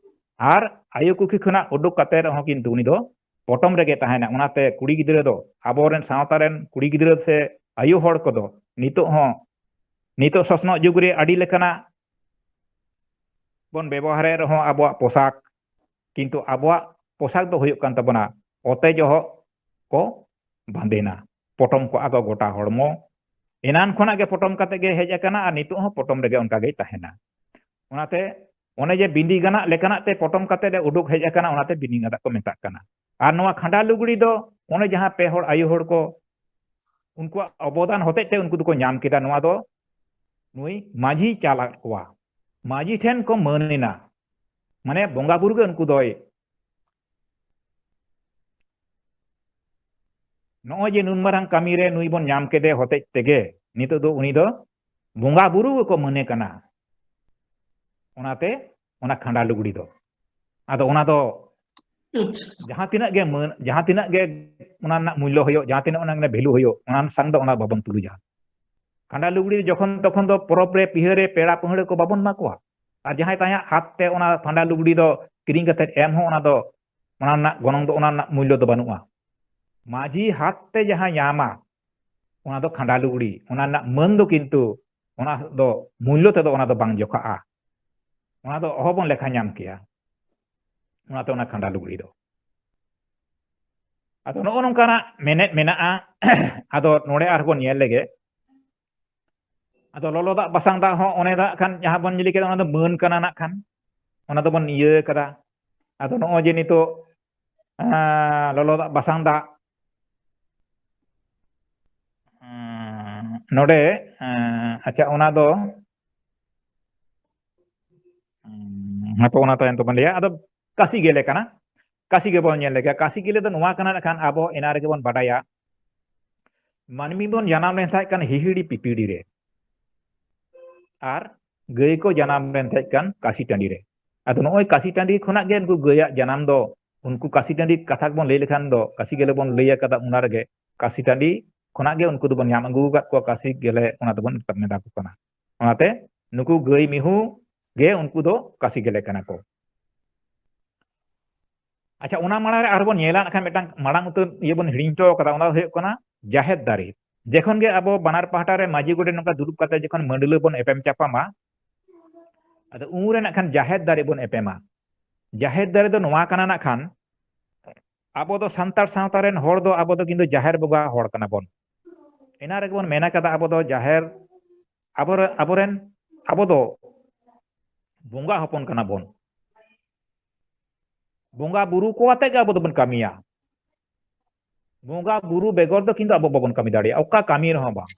ᱟᱨ ᱟᱭᱳ ᱠᱩᱠᱷᱤ ᱠᱷᱚᱱᱟᱜ ᱩᱰᱩᱠ ᱠᱟᱛᱮ ᱨᱮᱦᱚᱸ ᱠᱤᱱᱛᱩ ᱩᱱᱤ ᱫᱚ ᱯᱚᱴᱚᱢ ᱨᱮᱜᱮ ᱛᱟᱦᱮᱱᱟ᱾ ᱚᱱᱟᱛᱮ ᱠᱩᱲᱤ ᱜᱤᱫᱽᱨᱟᱹ ᱫᱚ, ᱟᱵᱚᱨᱮᱱ ᱥᱟᱶᱛᱟ ᱨᱮᱱ ᱠᱩᱲᱤ ᱜᱤᱫᱽᱨᱟᱹ ᱥᱮ ᱟᱭᱳ ᱦᱚᱲ ᱠᱚᱫᱚ ᱱᱤᱛᱚᱜ ᱦᱚᱸ ᱱᱤᱛᱚᱜ ᱥᱚᱥᱱᱚᱜ ᱡᱩᱜᱽ ᱨᱮ ᱟᱹᱰᱤ ᱞᱮᱠᱟᱱᱟᱜ ᱵᱚᱱ ᱵᱮᱵᱚᱦᱟᱨᱮᱫ ᱨᱮᱦᱚᱸ ᱟᱵᱚᱣᱟᱜ ᱯᱳᱥᱟᱠ, ᱠᱤᱱᱛᱩ ᱟᱵᱚᱣᱟᱜ ᱯᱳᱥᱟᱠ ᱫᱚ ᱦᱩᱭᱩᱜ ᱠᱟᱱ ᱛᱟᱵᱚᱱᱟ ᱚᱛᱮ ᱡᱚᱦᱚᱜ ᱠᱚ ᱵᱟᱸᱫᱮᱱᱟ, ᱯᱚᱴᱚᱢ ᱠᱚᱜᱼᱟ ᱠᱚ ᱜᱚᱴᱟ ᱦᱚᱲᱢᱚ᱾ ᱮᱱᱟᱱ ᱠᱷᱚᱱᱟᱜ ᱜᱮ ᱯᱚᱴᱚᱢ ᱠᱟᱛᱮ ᱜᱮ ᱦᱮᱡ ᱟᱠᱟᱱᱟ ᱟᱨ ᱱᱤᱛᱚᱜ ᱦᱚᱸ ᱯᱚᱴᱚᱢ ᱨᱮᱜᱮ ᱚᱱᱠᱟ ᱜᱮᱭ ᱛᱟᱦᱮᱱᱟ᱾ ᱚᱱᱟᱛᱮ ᱚᱱᱮ ᱡᱮ ᱵᱤᱸᱫᱤ ᱜᱟᱱᱟᱜ ᱞᱮᱠᱟᱱᱟᱜ ᱛᱮ ᱯᱚᱴᱚᱢ ᱠᱟᱛᱮ ᱮ ᱩᱰᱩᱠ ᱦᱮᱡ ᱟᱠᱟᱱᱟ, ᱚᱱᱟᱛᱮ ᱵᱤᱸᱫᱤ ᱜᱟᱱᱟᱜ ᱠᱚ ᱢᱮᱛᱟᱜ ᱠᱟᱱᱟ᱾ ᱟᱨ ᱱᱚᱣᱟ ᱠᱷᱟᱸᱰᱟ ᱞᱩᱜᱽᱲᱤ ᱫᱚ ᱚᱱᱮ ᱡᱟᱦᱟᱸ ᱯᱮ ᱦᱚᱲ ᱟᱭᱳ ᱦᱚᱲ ᱠᱚ, ᱩᱱᱠᱩᱣᱟᱜ ᱚᱵᱚᱫᱟᱱ ᱦᱚᱛᱮᱡ ᱛᱮ ᱩᱱᱠᱩ ᱫᱚᱠᱚ ᱧᱟᱢ ᱠᱮᱫᱟ᱾ ᱱᱚᱣᱟ ᱫᱚ ᱱᱩᱭ ᱢᱟᱹᱡᱷᱤᱭ ᱪᱟᱞ ᱟᱫ ᱠᱚᱣᱟ, ᱢᱟᱹᱡᱷᱤ ᱴᱷᱮᱱ ᱠᱚ ᱢᱟᱹᱱ ᱮᱱᱟ, ᱢᱟᱱᱮ ᱵᱚᱸᱜᱟ ᱵᱩᱨᱩ ᱜᱮ ᱩᱱᱠᱩ ᱫᱚᱭ, ᱱᱚᱜᱼᱚᱭ ᱡᱮ ᱱᱩᱱ ᱢᱟᱨᱟᱝ ᱠᱟᱹᱢᱤ ᱨᱮ ᱱᱩᱭ ᱵᱚᱱ ᱧᱟᱢ ᱠᱮᱫᱮ ᱦᱚᱛᱮᱡ ᱛᱮᱜᱮ ᱱᱤᱛᱚᱜ ᱫᱚ ᱩᱱᱤ ᱫᱚ ᱵᱚᱸᱜᱟ ᱵᱩᱨᱩ ᱜᱮᱠᱚ ᱢᱟᱹᱱᱮ ᱠᱟᱱᱟ᱾ ᱚᱱᱟᱛᱮ ᱚᱱᱟ ᱠᱷᱟᱸᱰᱟ ᱞᱩᱜᱽᱲᱤ ᱫᱚ, ᱟᱫᱚ ᱚᱱᱟ ᱫᱚ ᱟᱪᱪᱷᱟ᱾ ᱡᱟᱦᱟᱸ ᱛᱤᱱᱟᱹᱜ ᱜᱮ ᱢᱟᱹᱱ, ᱡᱟᱦᱟᱸ ᱛᱤᱱᱟᱹᱜ ᱜᱮ ᱚᱱᱟ ᱨᱮᱱᱟᱜ ᱢᱩᱞᱞᱚ ᱦᱩᱭᱩᱜ, ᱡᱟᱦᱟᱸ ᱛᱤᱱᱟᱹᱜ ᱚᱱᱟ ᱨᱮᱱᱟᱜ value ᱦᱩᱭᱩᱜ, ᱚᱱᱟ ᱥᱟᱝ ᱫᱚ ᱚᱱᱟ ᱵᱟᱵᱚᱱ ᱛᱩᱞᱩᱡᱟ᱾ ᱠᱷᱟᱸᱰᱟ ᱞᱩᱜᱽᱲᱤ ᱡᱚᱠᱷᱚᱱ ᱛᱚᱠᱷᱚᱱ ᱫᱚ ᱯᱚᱨᱚᱵᱽ ᱨᱮ, ᱯᱤᱦᱟᱹ ᱨᱮ, ᱯᱮᱲᱟ ᱯᱟᱹᱦᱲᱟᱹ ᱠᱚ ᱵᱟᱵᱚᱱ ᱮᱢᱟ ᱠᱚᱣᱟ᱾ ᱟᱨ ᱡᱟᱦᱟᱸᱭ ᱛᱟᱭᱟᱜ ᱦᱟᱛ ᱛᱮ ᱚᱱᱟ ᱠᱷᱟᱸᱰᱟ ᱞᱩᱜᱽᱲᱤ ᱫᱚ ᱠᱤᱨᱤᱧ ᱠᱟᱛᱮ ᱮᱢ ᱦᱚᱸ, ᱚᱱᱟ ᱫᱚ, ᱚᱱᱟ ᱨᱮᱱᱟᱜ ᱜᱚᱱᱚᱝ ᱫᱚ, ᱚᱱᱟ ᱨᱮᱱᱟᱜ ᱢᱩᱞᱞᱚ ᱫᱚ ᱵᱟᱹᱱᱩᱜᱼᱟ᱾ ᱢᱟᱹᱡᱷᱤ ᱦᱟᱛ ᱛᱮ ᱡᱟᱦᱟᱸ ᱧᱟᱢᱟ, ᱚᱱᱟ ᱫᱚ ᱠᱷᱟᱸᱰᱟ ᱞᱩᱜᱽᱲᱤ, ᱚᱱᱟ ᱨᱮᱱᱟᱜ ᱢᱟᱹᱱ ᱫᱚ ᱠᱤᱱᱛᱩ ᱚᱱᱟ ᱫᱚ ᱢᱩᱞᱞᱚ ᱛᱮᱫᱚ ᱚᱱᱟ ᱫᱚ ᱵᱟᱝ ᱡᱚᱠᱷᱟᱜᱼᱟ᱾ ᱚᱱᱟ ᱫᱚ ᱚᱦᱚ ᱵᱚᱱ ᱞᱮᱠᱷᱟ ᱧᱟᱢ ᱠᱮᱭᱟ᱾ ᱚᱱᱟᱛᱮ ᱚᱱᱟ ᱠᱷᱟᱸᱰᱟ ᱞᱩᱜᱽᱲᱤ ᱫᱚ᱾ ᱟᱫᱚ ᱱᱚᱜᱼᱚ ᱱᱚᱝᱠᱟᱱᱟᱜ ᱢᱮᱱᱮᱫ ᱢᱮᱱᱟᱜᱼᱟ᱾ ᱟᱫᱚ ᱱᱚᱰᱮ ᱟᱨᱦᱚᱸ ᱵᱚᱱ ᱧᱮᱞ ᱞᱮᱜᱮ᱾ ᱟᱫᱚ ᱞᱚᱞᱚ ᱫᱟᱜ ᱵᱟᱥᱟᱝ ᱫᱟᱜ ᱦᱚᱸ ᱚᱱᱮ ᱫᱟᱜ ᱠᱷᱟᱱ ᱡᱟᱦᱟᱸ ᱵᱚᱱ ᱧᱮᱞ ᱠᱮᱫᱟ, ᱚᱱᱟ ᱫᱚ ᱢᱟᱹᱱ ᱠᱟᱱᱟ ᱱᱟᱜ ᱠᱷᱟᱱ, ᱚᱱᱟ ᱫᱚᱵᱚᱱ ᱤᱭᱟᱹ ᱠᱟᱫᱟ᱾ ᱟᱫᱚ ᱱᱚᱜᱼᱚᱭ ᱡᱮ ᱱᱤᱛᱚᱜ, ᱟᱸ, ᱞᱚᱞᱚ ᱫᱟᱜ ᱵᱟᱥᱟᱝ ᱫᱟᱜ, ᱟᱸ, ᱱᱚᱰᱮ, ᱟᱸ, ᱟᱪᱪᱷᱟ, ᱚᱱᱟ ᱫᱚ, ᱩᱸ, ᱦᱟᱯᱮ, ᱚᱱᱟ ᱛᱟᱭᱚᱢ ᱛᱮᱵᱚᱱ ᱞᱟᱹᱭᱟ᱾ ᱟᱫᱚ ᱠᱟᱥᱤ ᱜᱮᱞᱮ ᱠᱟᱱᱟ, ᱠᱟᱥᱤ ᱜᱮᱵᱚᱱ ᱧᱮᱞ ᱞᱮᱜᱮ᱾ ᱠᱟᱥᱤ ᱜᱮᱞᱮ ᱫᱚ ᱱᱚᱣᱟ ᱠᱟᱱᱟ, ᱱᱟᱜ ᱠᱷᱟᱱ ᱟᱵᱚ ᱮᱱᱟ ᱨᱮᱜᱮ ᱵᱚᱱ ᱵᱟᱰᱟᱭᱟ, ᱢᱟᱹᱱᱢᱤ ᱵᱚᱱ ᱡᱟᱱᱟᱢ ᱞᱮᱱ ᱛᱟᱦᱮᱸ ᱠᱟᱱ ᱦᱤᱦᱤᱲᱤ ᱯᱤᱯᱤᱲᱤ ᱨᱮ, ᱟᱨ ᱜᱟᱹᱭ ᱠᱚ ᱡᱟᱱᱟᱢ ᱞᱮᱱ ᱛᱟᱦᱮᱸ ᱠᱟᱱ ᱠᱟᱥᱤ ᱴᱟᱺᱰᱤ ᱨᱮ᱾ ᱟᱫᱚ ᱱᱚᱜᱼᱚᱭ ᱠᱟᱥᱤ ᱴᱟᱺᱰᱤ ᱠᱷᱚᱱᱟᱜ ᱜᱮ ᱩᱱᱠᱩ ᱜᱟᱹᱭᱟᱜ ᱡᱟᱱᱟᱢ ᱫᱚ, ᱩᱱᱠᱩ ᱠᱟᱥᱤ ᱴᱟᱺᱰᱤ ᱠᱟᱛᱷᱟ ᱵᱚᱱ ᱞᱟᱹᱭ ᱞᱮᱠᱷᱟᱱ ᱫᱚ, ᱠᱟᱥᱤ ᱜᱮᱞᱮ ᱵᱚᱱ ᱞᱟᱹᱭ ᱟᱠᱟᱫᱟ, ᱚᱱᱟ ᱨᱮᱜᱮ ᱠᱟᱥᱤ ᱴᱟᱺᱰᱤ ᱠᱷᱚᱱᱟᱜ ᱜᱮ ᱩᱱᱠᱩ ᱫᱚᱵᱚᱱ ᱧᱟᱢ ᱟᱹᱜᱩ ᱟᱠᱟᱫ ᱠᱚᱣᱟ, ᱠᱟᱥᱤ ᱜᱮᱞᱮ ᱚᱱᱟ ᱫᱚᱵᱚᱱ ᱢᱮᱛᱟ ᱠᱚ ᱠᱟᱱᱟ᱾ ᱚᱱᱟᱛᱮ ᱱᱩᱠᱩ ᱜᱟᱹᱭ ᱢᱤᱦᱩ ᱜᱮ ᱩᱱᱠᱩ ᱫᱚ ᱠᱟᱥᱤ ᱜᱮᱞᱮ ᱠᱟᱱᱟ ᱠᱚ᱾ ᱟᱪᱪᱷᱟ, ᱚᱱᱟ ᱢᱟᱲᱟᱝ ᱨᱮ ᱟᱨᱦᱚᱸ ᱵᱚᱱ ᱧᱮᱞᱟ, ᱱᱟᱜ ᱠᱷᱟᱱ ᱢᱤᱫᱴᱟᱝ ᱢᱟᱲᱟᱝ ᱩᱛᱟᱹᱨ ᱤᱭᱟᱹ ᱵᱚᱱ ᱦᱤᱲᱤᱧ ᱦᱚᱴᱚ ᱠᱟᱫᱟ, ᱚᱱᱟ ᱫᱚ ᱦᱩᱭᱩᱜ ᱠᱟᱱᱟ ᱡᱟᱦᱮᱨ ᱫᱟᱨᱮ᱾ ᱡᱚᱠᱷᱚᱱ ᱜᱮ ᱟᱵᱚ ᱵᱟᱱᱟᱨ ᱯᱟᱦᱴᱟ ᱨᱮ ᱢᱟᱹᱡᱷᱤ ᱜᱚᱰᱮᱛ ᱱᱚᱝᱠᱟ ᱫᱩᱲᱩᱵ ᱠᱟᱛᱮ ᱡᱚᱠᱷᱚᱱ ᱢᱟᱹᱰᱞᱟᱹ ᱵᱚᱱ ᱮᱯᱮᱢ ᱪᱟᱯᱟᱢᱟ, ᱟᱫᱚ ᱩᱱᱨᱮ ᱱᱟᱜ ᱠᱷᱟᱱ ᱡᱟᱦᱮᱨ ᱫᱟᱨᱮ ᱵᱚᱱ ᱮᱯᱮᱢᱟ᱾ ᱡᱟᱦᱮᱨ ᱫᱟᱨᱮ ᱫᱚ ᱱᱚᱣᱟ ᱠᱟᱱᱟ ᱱᱟᱜ ᱠᱷᱟᱱ, ᱟᱵᱚ ᱫᱚ ᱥᱟᱱᱛᱟᱲ ᱥᱟᱶᱛᱟ ᱨᱮᱱ ᱦᱚᱲ ᱫᱚ ᱟᱵᱚ ᱫᱚ ᱠᱤᱱᱛᱩ ᱡᱟᱦᱮᱨ ᱵᱚᱸᱜᱟ ᱦᱚᱲ ᱠᱟᱱᱟ ᱵᱚᱱ᱾ ᱮᱱᱟ ᱨᱮᱜᱮ ᱵᱚᱱ ᱢᱮᱱ ᱟᱠᱟᱫᱟ ᱟᱵᱚ ᱫᱚ ᱡᱟᱦᱮᱨ, ᱟᱵᱚᱨᱮ-, ᱟᱵᱚᱨᱮᱱ, ᱟᱵᱚ ᱫᱚ ᱵᱚᱸᱜᱟ ᱦᱚᱯᱚᱱ ᱠᱟᱱᱟ ᱵᱚᱱ᱾ ᱵᱚᱸᱜᱟ ᱵᱩᱨᱩ ᱠᱚ ᱟᱛᱮ ᱜᱮ ᱟᱵᱚ ᱫᱚᱵᱚᱱ ᱠᱟᱹᱢᱤᱭᱟ᱾ ᱵᱚᱸᱜᱟ ᱵᱩᱨᱩ ᱵᱮᱜᱚᱨ ᱫᱚ ᱠᱤᱱᱛᱩ ᱟᱵᱚ ᱵᱟᱵᱚᱱ ᱠᱟᱹᱢᱤ ᱫᱟᱲᱮᱭᱟᱜᱼᱟ, ᱚᱠᱟ ᱠᱟᱹᱢᱤ ᱨᱮᱦᱚᱸ ᱵᱟᱝ᱾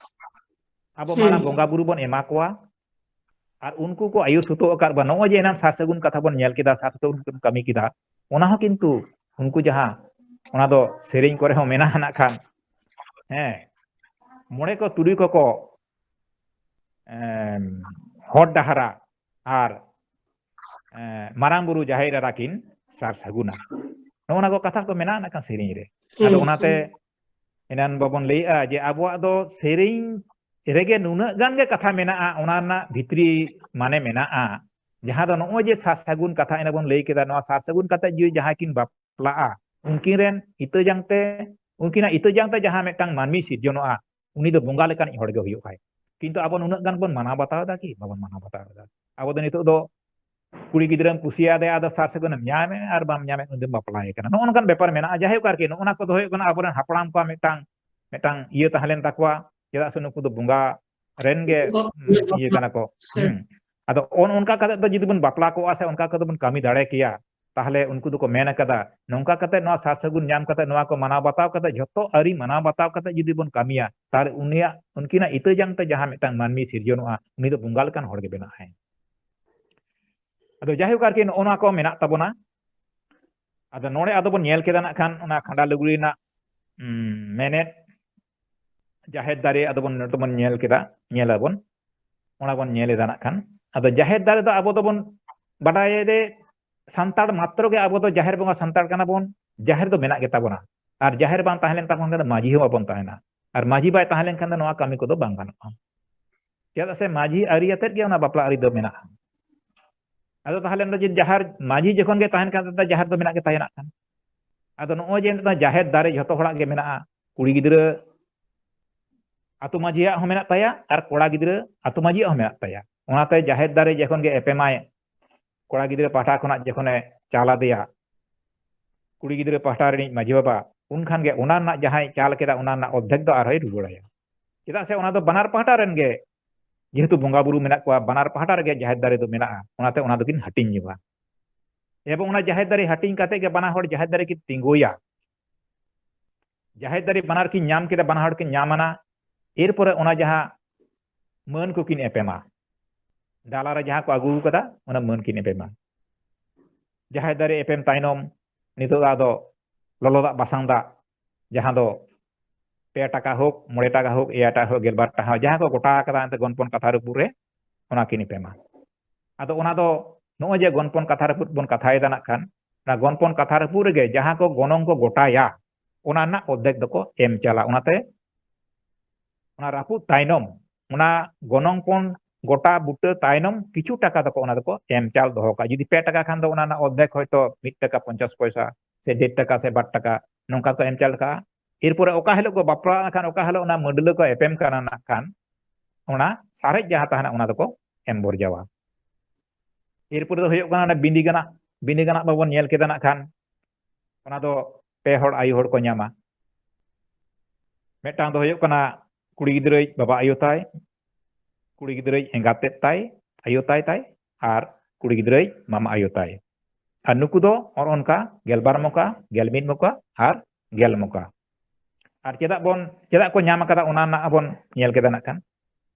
ᱟᱵᱚ ᱦᱩᱸ᱾ ᱢᱟᱲᱟᱝ ᱵᱚᱸᱜᱟ ᱵᱩᱨᱩ ᱵᱚᱱ ᱮᱢᱟ ᱠᱚᱣᱟ, ᱟᱨ ᱩᱱᱠᱩ ᱠᱚ ᱟᱹᱭᱩᱨ ᱥᱩᱛᱩᱜ ᱟᱠᱟᱫ ᱵᱚᱱᱟ᱾ ᱱᱚᱜᱼᱚᱭ ᱡᱮ ᱮᱱᱟᱝ ᱥᱟᱨ ᱥᱟᱹᱜᱩᱱ ᱠᱟᱛᱷᱟ ᱵᱚᱱ ᱧᱮᱞ ᱠᱮᱫᱟ, ᱥᱟᱨ ᱥᱟᱹᱜᱩᱱ ᱵᱚᱱ ᱠᱟᱹᱢᱤ ᱠᱮᱫᱟ, ᱚᱱᱟ ᱦᱚᱸ ᱠᱤᱱᱛᱩ ᱩᱱᱠᱩ ᱡᱟᱦᱟᱸ, ᱚᱱᱟ ᱫᱚ ᱥᱮᱨᱮᱧ ᱠᱚᱨᱮ ᱦᱚᱸ ᱢᱮᱱᱟᱜᱼᱟ ᱱᱟᱜ ᱠᱷᱟᱱ, ᱦᱮᱸ, ᱢᱚᱬᱮ ᱠᱚ ᱛᱩᱨᱩᱭ ᱠᱚᱠᱚ, ᱮᱢ, ᱦᱚᱨ ᱰᱟᱦᱟᱨᱟ ᱟᱨ, ᱮ, ᱢᱟᱨᱟᱝ ᱵᱩᱨᱩ ᱡᱟᱦᱮᱨ ᱮᱨᱟ ᱠᱤᱱ ᱥᱟᱨ ᱥᱟᱹᱜᱩᱱᱟ᱾ ᱱᱚᱜᱼᱚ ᱱᱚᱣᱟ ᱠᱚ ᱠᱟᱛᱷᱟ ᱠᱚ ᱢᱮᱱᱟᱜᱼᱟ ᱱᱟᱜ ᱠᱷᱟᱱ ᱥᱮᱨᱮᱧ ᱨᱮ᱾ ᱟᱫᱚ ᱦᱩᱸ, ᱚᱱᱟᱛᱮ ᱦᱩᱸ᱾ ᱮᱱᱟᱱ ᱵᱟᱵᱚᱱ ᱞᱟᱹᱭᱮᱜᱼᱟ ᱡᱮ ᱟᱵᱚᱣᱟᱜ ᱫᱚ ᱥᱮᱨᱮᱧ ᱨᱮᱜᱮ ᱱᱩᱱᱟᱹᱜ ᱜᱟᱱ ᱜᱮ ᱠᱟᱛᱷᱟ ᱢᱮᱱᱟᱜᱼᱟ, ᱚᱱᱟ ᱨᱮᱱᱟᱜ ᱵᱷᱤᱛᱨᱤ ᱢᱟᱱᱮ ᱢᱮᱱᱟᱜᱼᱟ᱾ ᱡᱟᱦᱟᱸ ᱫᱚ ᱱᱚᱜᱼᱚᱭ ᱡᱮ ᱥᱟᱨ ᱥᱟᱹᱜᱩᱱ ᱠᱟᱛᱷᱟ ᱮᱱᱟ ᱵᱚᱱ ᱞᱟᱹᱭ ᱠᱮᱫᱟ, ᱱᱚᱣᱟ ᱥᱟᱨ ᱥᱟᱹᱜᱩᱱ ᱠᱟᱛᱮ ᱡᱩᱫᱤ ᱡᱟᱦᱟᱸᱭ ᱠᱤᱱ ᱵᱟᱯᱞᱟᱜᱼᱟ, ᱩᱱᱠᱤᱱ ᱨᱮᱱ ᱤᱛᱟᱹ ᱡᱟᱝ ᱛᱮ, ᱩᱱᱠᱤᱱᱟᱜ ᱤᱛᱟᱹ ᱡᱟᱝ ᱛᱮ ᱡᱟᱦᱟᱸ ᱢᱤᱫᱴᱟᱝ ᱢᱟᱹᱱᱢᱤ ᱥᱤᱨᱡᱚᱱᱚᱜᱼᱟ, ᱩᱱᱤ ᱫᱚ ᱵᱚᱸᱜᱟ ᱞᱮᱠᱟᱱᱤᱡ ᱦᱚᱲ ᱜᱮ ᱦᱩᱭᱩᱜᱼᱟᱭ᱾ ᱠᱤᱱᱛᱩ ᱟᱵᱚ ᱱᱩᱱᱟᱹᱜ ᱜᱟᱱ ᱵᱚᱱ ᱢᱟᱱᱟᱣ ᱵᱟᱛᱟᱣ ᱮᱫᱟ ᱠᱤ? ᱵᱟᱵᱚᱱ ᱢᱟᱱᱟᱣ ᱵᱟᱛᱟᱣ ᱮᱫᱟ᱾ ᱟᱵᱚ ᱫᱚ ᱱᱤᱛᱚᱜ ᱫᱚ ᱠᱩᱲᱤ ᱜᱤᱫᱽᱨᱟᱹᱢ ᱠᱩᱥᱤᱭᱟᱫᱮᱭᱟ, ᱟᱫᱚ ᱥᱟᱨ ᱥᱟᱹᱜᱩᱱᱮᱢ ᱧᱟᱢᱮ ᱟᱨ ᱵᱟᱢ ᱧᱟᱢᱮ, ᱩᱱᱤ ᱫᱚᱢ ᱵᱟᱯᱞᱟᱭᱮ ᱠᱟᱱᱟ᱾ ᱱᱚᱜᱼᱚ ᱱᱚᱝᱠᱟᱱ ᱵᱮᱯᱟᱨ ᱢᱮᱱᱟᱜᱼᱟ᱾ ᱡᱟᱭᱦᱳᱠ ᱟᱨᱠᱤ, ᱱᱚᱜᱼᱚ ᱱᱟ ᱠᱚᱫᱚ ᱦᱩᱭᱩᱜ ᱠᱟᱱᱟ ᱟᱵᱚᱨᱮᱱ ᱦᱟᱯᱲᱟᱢ ᱠᱚᱣᱟᱜ ᱢᱤᱫᱴᱟᱝ, ᱢᱤᱫᱴᱟᱝ ᱤᱭᱟᱹ ᱛᱟᱦᱮᱸ ᱞᱮᱱ ᱛᱟᱠᱚᱣᱟ, ᱪᱮᱫᱟᱜ ᱥᱮ ᱱᱩᱠᱩ ᱫᱚ ᱵᱚᱸᱜᱟ ᱨᱮᱱ ᱜᱮ, ᱩᱸ, ᱤᱭᱟᱹ ᱠᱟᱱᱟ ᱠᱚ᱾ ᱦᱩᱸ᱾ ᱟᱫᱚ ᱚᱱ-, ᱚᱱᱠᱟ ᱠᱟᱛᱮ ᱫᱚ ᱡᱩᱫᱤ ᱵᱚᱱ ᱵᱟᱯᱞᱟ ᱠᱚᱜᱼᱟ ᱥᱮ ᱚᱱᱠᱟ ᱠᱟᱛᱮ ᱵᱚᱱ ᱠᱟᱹᱢᱤ ᱫᱟᱲᱮ ᱠᱮᱭᱟ, ᱛᱟᱦᱞᱮ ᱩᱱᱠᱩ ᱫᱚᱠᱚ ᱢᱮᱱ ᱟᱠᱟᱫᱟ, ᱱᱚᱝᱠᱟ ᱠᱟᱛᱮ ᱱᱚᱣᱟ ᱥᱟᱨ ᱥᱟᱹᱜᱩᱱ ᱧᱟᱢ ᱠᱟᱛᱮ, ᱱᱚᱣᱟ ᱠᱚ ᱢᱟᱱᱟᱣ ᱵᱟᱛᱟᱣ ᱠᱟᱛᱮ, ᱡᱷᱚᱛᱚ ᱟᱹᱨᱤ ᱢᱟᱱᱟᱣ ᱵᱟᱛᱟᱣ ᱠᱟᱛᱮ ᱡᱩᱫᱤ ᱵᱚᱱ ᱠᱟᱹᱢᱤᱭᱟ, ᱛᱟᱦᱞᱮ ᱩᱱᱤᱭᱟᱜ, ᱩᱱᱠᱤᱱᱟᱜ ᱤᱛᱟᱹ ᱡᱟᱝ ᱛᱮ ᱡᱟᱦᱟᱸ ᱢᱤᱫᱴᱟᱝ ᱢᱟᱹᱱᱢᱤ ᱥᱤᱨᱡᱚᱱᱚᱜᱼᱟ, ᱩᱱᱤ ᱫᱚ ᱵᱚᱸᱜᱟ ᱞᱮᱠᱟᱱ ᱦᱚᱲ ᱜᱮ ᱵᱮᱱᱟᱜᱼᱟᱭ᱾ ᱟᱫᱚ ᱡᱟᱭᱦᱳᱠ ᱟᱨᱠᱤ, ᱱᱚᱜᱼᱚ ᱱᱚᱣᱟ ᱠᱚ ᱢᱮᱱᱟᱜ ᱛᱟᱵᱚᱱᱟ᱾ ᱟᱫᱚ ᱱᱚᱰᱮ ᱟᱫᱚ ᱵᱚᱱ ᱧᱮᱞ ᱠᱮᱫᱟ ᱱᱟᱜ ᱠᱷᱟᱱ ᱚᱱᱟ ᱠᱷᱟᱸᱰᱟ ᱞᱩᱜᱽᱲᱤ ᱨᱮᱱᱟᱜ, ᱩᱸ, ᱢᱮᱱᱮᱫ, ᱡᱟᱦᱮᱨ ᱫᱟᱨᱮ ᱟᱫᱚ ᱵᱚᱱ, ᱱᱚᱰᱮ ᱵᱚᱱ ᱧᱮᱞ ᱠᱮᱫᱟ, ᱧᱮᱞ ᱟᱵᱚᱱ, ᱚᱱᱟ ᱵᱚᱱ ᱧᱮᱞ ᱮᱫᱟ ᱱᱟᱜ ᱠᱷᱟᱱ᱾ ᱟᱫᱚ ᱡᱟᱦᱮᱨ ᱫᱟᱨᱮ ᱫᱚ ᱟᱵᱚ ᱫᱚᱵᱚᱱ ᱵᱟᱰᱟᱭᱟ ᱡᱮ ᱥᱟᱱᱛᱟᱲ ᱢᱟᱛᱨᱚ ᱜᱮ ᱟᱵᱚ ᱫᱚ ᱡᱟᱦᱮᱨ ᱵᱚᱸᱜᱟ ᱥᱟᱱᱛᱟᱲ ᱠᱟᱱᱟ ᱵᱚᱱ, ᱡᱟᱦᱮᱨ ᱫᱚ ᱢᱮᱱᱟᱜ ᱜᱮ ᱛᱟᱵᱚᱱᱟ᱾ ᱟᱨ ᱡᱟᱦᱮᱨ ᱵᱟᱝ ᱛᱟᱦᱮᱸ ᱞᱮᱱ ᱛᱟᱵᱚᱱ ᱠᱷᱟᱱ ᱫᱚ ᱢᱟᱹᱡᱷᱤ ᱦᱚᱸ ᱵᱟᱵᱚᱱ ᱛᱟᱦᱮᱱᱟ᱾ ᱟᱨ ᱢᱟᱹᱡᱷᱤ ᱵᱟᱭ ᱛᱟᱦᱮᱸ ᱞᱮᱱ ᱠᱷᱟᱱ ᱫᱚ ᱱᱚᱣᱟ ᱠᱟᱹᱢᱤ ᱠᱚᱫᱚ ᱵᱟᱝ ᱜᱟᱱᱚᱜᱼᱟ᱾ ᱪᱮᱫᱟᱜ ᱥᱮ ᱢᱟᱹᱡᱷᱤ ᱟᱹᱨᱤ ᱟᱛᱮᱫ ᱜᱮ ᱚᱱᱟ ᱵᱟᱯᱞᱟ ᱟᱹᱨᱤ ᱫᱚ ᱢᱮᱱᱟᱜᱼᱟ᱾ ᱟᱫᱚ ᱛᱟᱦᱚᱞᱮ ᱱᱚᱰᱮ ᱡᱩᱫᱤ ᱡᱟᱦᱮᱨ, ᱢᱟᱹᱡᱷᱤ ᱡᱚᱠᱷᱚᱱ ᱜᱮ ᱛᱟᱦᱮᱱ ᱠᱟᱱ ᱛᱟᱦᱮᱸᱫ, ᱡᱟᱦᱮᱨ ᱫᱚ ᱢᱮᱱᱟᱜ ᱜᱮ ᱛᱟᱦᱮᱱᱟ ᱠᱷᱟᱱ᱾ ᱟᱫᱚ ᱱᱚᱜᱼᱚᱭ ᱡᱮ ᱱᱤᱛᱚᱜ ᱡᱟᱦᱮᱨ ᱫᱟᱨᱮ ᱡᱷᱚᱛᱚ ᱦᱚᱲᱟᱜ ᱜᱮ ᱢᱮᱱᱟᱜᱼᱟ, ᱠᱩᱲᱤ ᱜᱤᱫᱽᱨᱟᱹ ᱟᱹᱛᱩ ᱢᱟᱹᱡᱷᱤᱭᱟᱜ ᱦᱚᱸ ᱢᱮᱱᱟᱜ ᱛᱟᱭᱟ ᱟᱨ ᱠᱚᱲᱟ ᱜᱤᱫᱽᱨᱟᱹ ᱟᱹᱛᱩ ᱢᱟᱹᱡᱷᱤᱭᱟᱜ ᱦᱚᱸ ᱢᱮᱱᱟᱜ ᱛᱟᱭᱟ᱾ ᱚᱱᱟᱛᱮ ᱡᱟᱦᱮᱨ ᱫᱟᱨᱮ ᱡᱚᱠᱷᱚᱱ ᱜᱮ ᱮᱯᱮᱢᱟᱭ, ᱠᱚᱲᱟ ᱜᱤᱫᱽᱨᱟᱹ ᱯᱟᱦᱴᱟ ᱠᱷᱚᱱᱟᱜ ᱡᱚᱠᱷᱚᱱᱮ ᱪᱟᱞ ᱟᱫᱮᱭᱟ, ᱠᱩᱲᱤ ᱜᱤᱫᱽᱨᱟᱹ ᱯᱟᱦᱴᱟ ᱨᱤᱱᱤᱡ ᱢᱟᱹᱡᱷᱤ ᱵᱟᱵᱟ, ᱩᱱᱠᱷᱟᱱ ᱜᱮ ᱚᱱᱟ ᱨᱮᱱᱟᱜ ᱡᱟᱦᱟᱸᱭ ᱪᱟᱞ ᱠᱮᱫᱟ, ᱚᱱᱟ ᱨᱮᱱᱟᱜ ᱚᱨᱫᱷᱮᱠ ᱫᱚ ᱟᱨᱦᱚᱸᱭ ᱨᱩᱣᱟᱹᱲᱟᱭᱟ᱾ ᱪᱮᱫᱟᱜ ᱥᱮ ᱚᱱᱟ ᱫᱚ ᱵᱟᱱᱟᱨ ᱯᱟᱦᱴᱟ ᱨᱮᱱ ᱜᱮ, ᱡᱮᱦᱮᱛᱩ ᱵᱚᱸᱜᱟ ᱵᱩᱨᱩ ᱢᱮᱱᱟᱜ ᱠᱚᱣᱟ, ᱵᱟᱱᱟᱨ ᱯᱟᱦᱴᱟ ᱨᱮᱜᱮ ᱡᱟᱦᱮᱨ ᱫᱟᱨᱮ ᱫᱚ ᱢᱮᱱᱟᱜᱼᱟ, ᱚᱱᱟᱛᱮ ᱚᱱᱟ ᱫᱚᱠᱤᱱ ᱦᱟᱹᱴᱤᱧ ᱧᱚᱜᱟ᱾ ᱮᱵᱚᱝ ᱚᱱᱟ ᱡᱟᱦᱮᱨ ᱫᱟᱨᱮ ᱦᱟᱹᱴᱤᱧ ᱠᱟᱛᱮ ᱜᱮ ᱵᱟᱱᱟ ᱦᱚᱲ ᱡᱟᱦᱮᱨ ᱫᱟᱨᱮ ᱠᱤᱱ ᱛᱤᱸᱜᱩᱭᱟ᱾ ᱡᱟᱦᱮᱨ ᱫᱟᱨᱮ ᱵᱟᱱᱟᱨ ᱠᱤᱱ ᱧᱟᱢ ᱠᱮᱫᱟ, ᱵᱟᱱᱟ ᱦᱚᱲ ᱠᱤᱱ ᱧᱟᱢ ᱟᱱᱟ, ᱮᱨᱯᱚᱨᱮ ᱚᱱᱟ ᱡᱟᱦᱟᱸ ᱢᱟᱹᱱ ᱠᱚᱠᱤᱱ ᱮᱯᱮᱢᱟ, ᱰᱟᱞᱟ ᱨᱮ ᱡᱟᱦᱟᱸ ᱠᱚ ᱟᱹᱜᱩ ᱠᱟᱫᱟ, ᱚᱱᱟ ᱢᱟᱹᱱ ᱠᱤᱱ ᱮᱯᱮᱢᱟ᱾ ᱡᱟᱦᱮᱨ ᱫᱟᱨᱮ ᱮᱯᱮᱢ ᱛᱟᱭᱱᱚᱢ, ᱱᱤᱛᱚᱜ ᱫᱚ ᱟᱫᱚ ᱞᱚᱞᱚ ᱫᱟᱜ ᱵᱟᱥᱟᱝ ᱫᱟᱜ, ᱡᱟᱦᱟᱸ ᱫᱚ ᱯᱮ ᱴᱟᱠᱟ ᱦᱳᱠ, ᱢᱚᱬᱮ ᱴᱟᱠᱟ ᱦᱳᱠ, ᱮᱭᱟᱭ ᱴᱟᱠᱟ ᱦᱳᱠ, ᱜᱮᱞᱵᱟᱨ ᱴᱟᱠᱟ ᱦᱳᱠ, ᱡᱟᱦᱟᱸ ᱠᱚ ᱜᱚᱴᱟ ᱟᱠᱟᱫᱟ ᱮᱱᱛᱮ ᱜᱚᱱᱯᱚᱱ ᱠᱟᱛᱷᱟ ᱨᱟᱹᱯᱩᱫ ᱨᱮ, ᱚᱱᱟ ᱠᱤᱱ ᱮᱯᱮᱢᱟ᱾ ᱟᱫᱚ ᱚᱱᱟ ᱫᱚ ᱱᱚᱜᱼᱚᱭ ᱡᱮ ᱜᱚᱱᱯᱚᱱ ᱠᱟᱛᱷᱟ ᱨᱟᱹᱯᱩᱫ ᱵᱚᱱ ᱠᱟᱛᱷᱟᱭᱮᱫᱟ ᱱᱟᱜ ᱠᱷᱟᱱ, ᱚᱱᱟ ᱜᱚᱱᱯᱚᱱ ᱠᱟᱛᱷᱟ ᱨᱟᱹᱯᱩᱫ ᱨᱮᱜᱮ ᱡᱟᱦᱟᱸ ᱠᱚ ᱜᱚᱱᱚᱝ ᱠᱚ ᱜᱚᱴᱟᱭᱟ, ᱚᱱᱟ ᱨᱮᱱᱟᱜ ᱚᱨᱫᱷᱮᱠ ᱫᱚᱠᱚ ᱮᱢ ᱪᱟᱞᱟ᱾ ᱚᱱᱟᱛᱮ ᱚᱱᱟ ᱨᱟᱹᱯᱩᱫ ᱛᱟᱭᱱᱚᱢ, ᱚᱱᱟ ᱜᱚᱱᱚᱝ ᱯᱚᱱ ᱜᱚᱴᱟ ᱵᱩᱴᱟᱹ ᱛᱟᱭᱱᱚᱢ ᱠᱤᱪᱷᱩ ᱴᱟᱠᱟ ᱫᱚᱠᱚ ᱚᱱᱟ ᱫᱚᱠᱚ ᱮᱢ ᱪᱟᱞ ᱫᱚᱦᱚ ᱠᱟᱜᱼᱟ᱾ ᱡᱩᱫᱤ ᱯᱮ ᱴᱟᱠᱟ ᱠᱷᱟᱱ ᱫᱚ ᱚᱱᱟ ᱨᱮᱱᱟᱜ ᱚᱨᱫᱷᱮᱠ ᱦᱚᱭᱛᱳ ᱢᱤᱫ ᱴᱟᱠᱟ ᱯᱚᱧᱪᱟᱥ ᱯᱚᱭᱥᱟ ᱥᱮ ᱰᱮᱲ ᱴᱟᱠᱟ ᱥᱮ ᱵᱟᱨ ᱴᱟᱠᱟ ᱱᱚᱝᱠᱟ ᱠᱚ ᱮᱢ ᱪᱟᱞ ᱠᱟᱜᱼᱟ᱾ ᱮᱨᱯᱚᱨᱮ ᱚᱠᱟ ᱦᱤᱞᱳᱜ ᱠᱚ ᱵᱟᱯᱞᱟ ᱠᱷᱟᱱ, ᱚᱠᱟ ᱦᱤᱞᱳᱜ ᱚᱱᱟ ᱢᱟᱹᱰᱞᱟᱹ ᱠᱚ ᱮᱯᱮᱢ ᱠᱟᱱᱟ ᱱᱟᱜ ᱠᱷᱟᱱ, ᱚᱱᱟ ᱥᱟᱨᱮᱡ ᱡᱟᱦᱟᱸ ᱛᱟᱦᱮᱱᱟ ᱚᱱᱟ ᱫᱚᱠᱚ ᱮᱢ ᱵᱚᱨᱡᱟᱣᱟ᱾ ᱮᱨᱯᱚᱨᱮ ᱫᱚ ᱦᱩᱭᱩᱜ ᱠᱟᱱᱟ ᱚᱱᱟ ᱵᱤᱸᱫᱤ ᱜᱟᱱᱟᱜ᱾ ᱵᱤᱸᱫᱤ ᱜᱟᱱᱟᱜ ᱢᱟᱵᱚᱱ ᱧᱮᱞ ᱠᱮᱫᱟ ᱱᱟᱜ ᱠᱷᱟᱱ, ᱚᱱᱟ ᱫᱚ ᱯᱮ ᱦᱚᱲ ᱟᱭᱳ ᱦᱚᱲ ᱠᱚ ᱧᱟᱢᱟ᱾ ᱢᱤᱫᱴᱟᱝ ᱫᱚ ᱦᱩᱭᱩᱜ ᱠᱟᱱᱟ ᱠᱩᱲᱤ ᱜᱤᱫᱽᱨᱟᱹᱭᱤᱡ ᱵᱟᱵᱟ ᱟᱭᱳ ᱛᱟᱭ, ᱠᱩᱲᱤ ᱜᱤᱫᱽᱨᱟᱹᱭᱤᱡ ᱮᱸᱜᱟᱛ ᱛᱮᱫ ᱛᱟᱭ, ᱟᱭᱳ ᱛᱟᱭ ᱛᱟᱭ, ᱟᱨ ᱠᱩᱲᱤ ᱜᱤᱫᱽᱨᱟᱹᱭᱤᱡ ᱢᱟᱢᱟ ᱟᱭᱳ ᱛᱟᱭ᱾ ᱟᱨ ᱱᱩᱠᱩ ᱫᱚ ᱚᱱ ᱚᱱᱠᱟ ᱜᱮᱞᱵᱟᱨ ᱢᱚᱠᱟ, ᱜᱮᱞ ᱢᱤᱫ ᱢᱚᱠᱟ ᱟᱨ ᱜᱮᱞ ᱢᱚᱠᱟ᱾ ᱟᱨ ᱪᱮᱫᱟᱜ ᱵᱚᱱ, ᱪᱮᱫᱟᱜ ᱠᱚ ᱧᱟᱢ ᱟᱠᱟᱫᱟ ᱚᱱᱟ ᱨᱮᱱᱟᱜ ᱵᱚᱱ ᱧᱮᱞ ᱠᱮᱫᱟ ᱱᱟᱜ ᱠᱷᱟᱱ᱾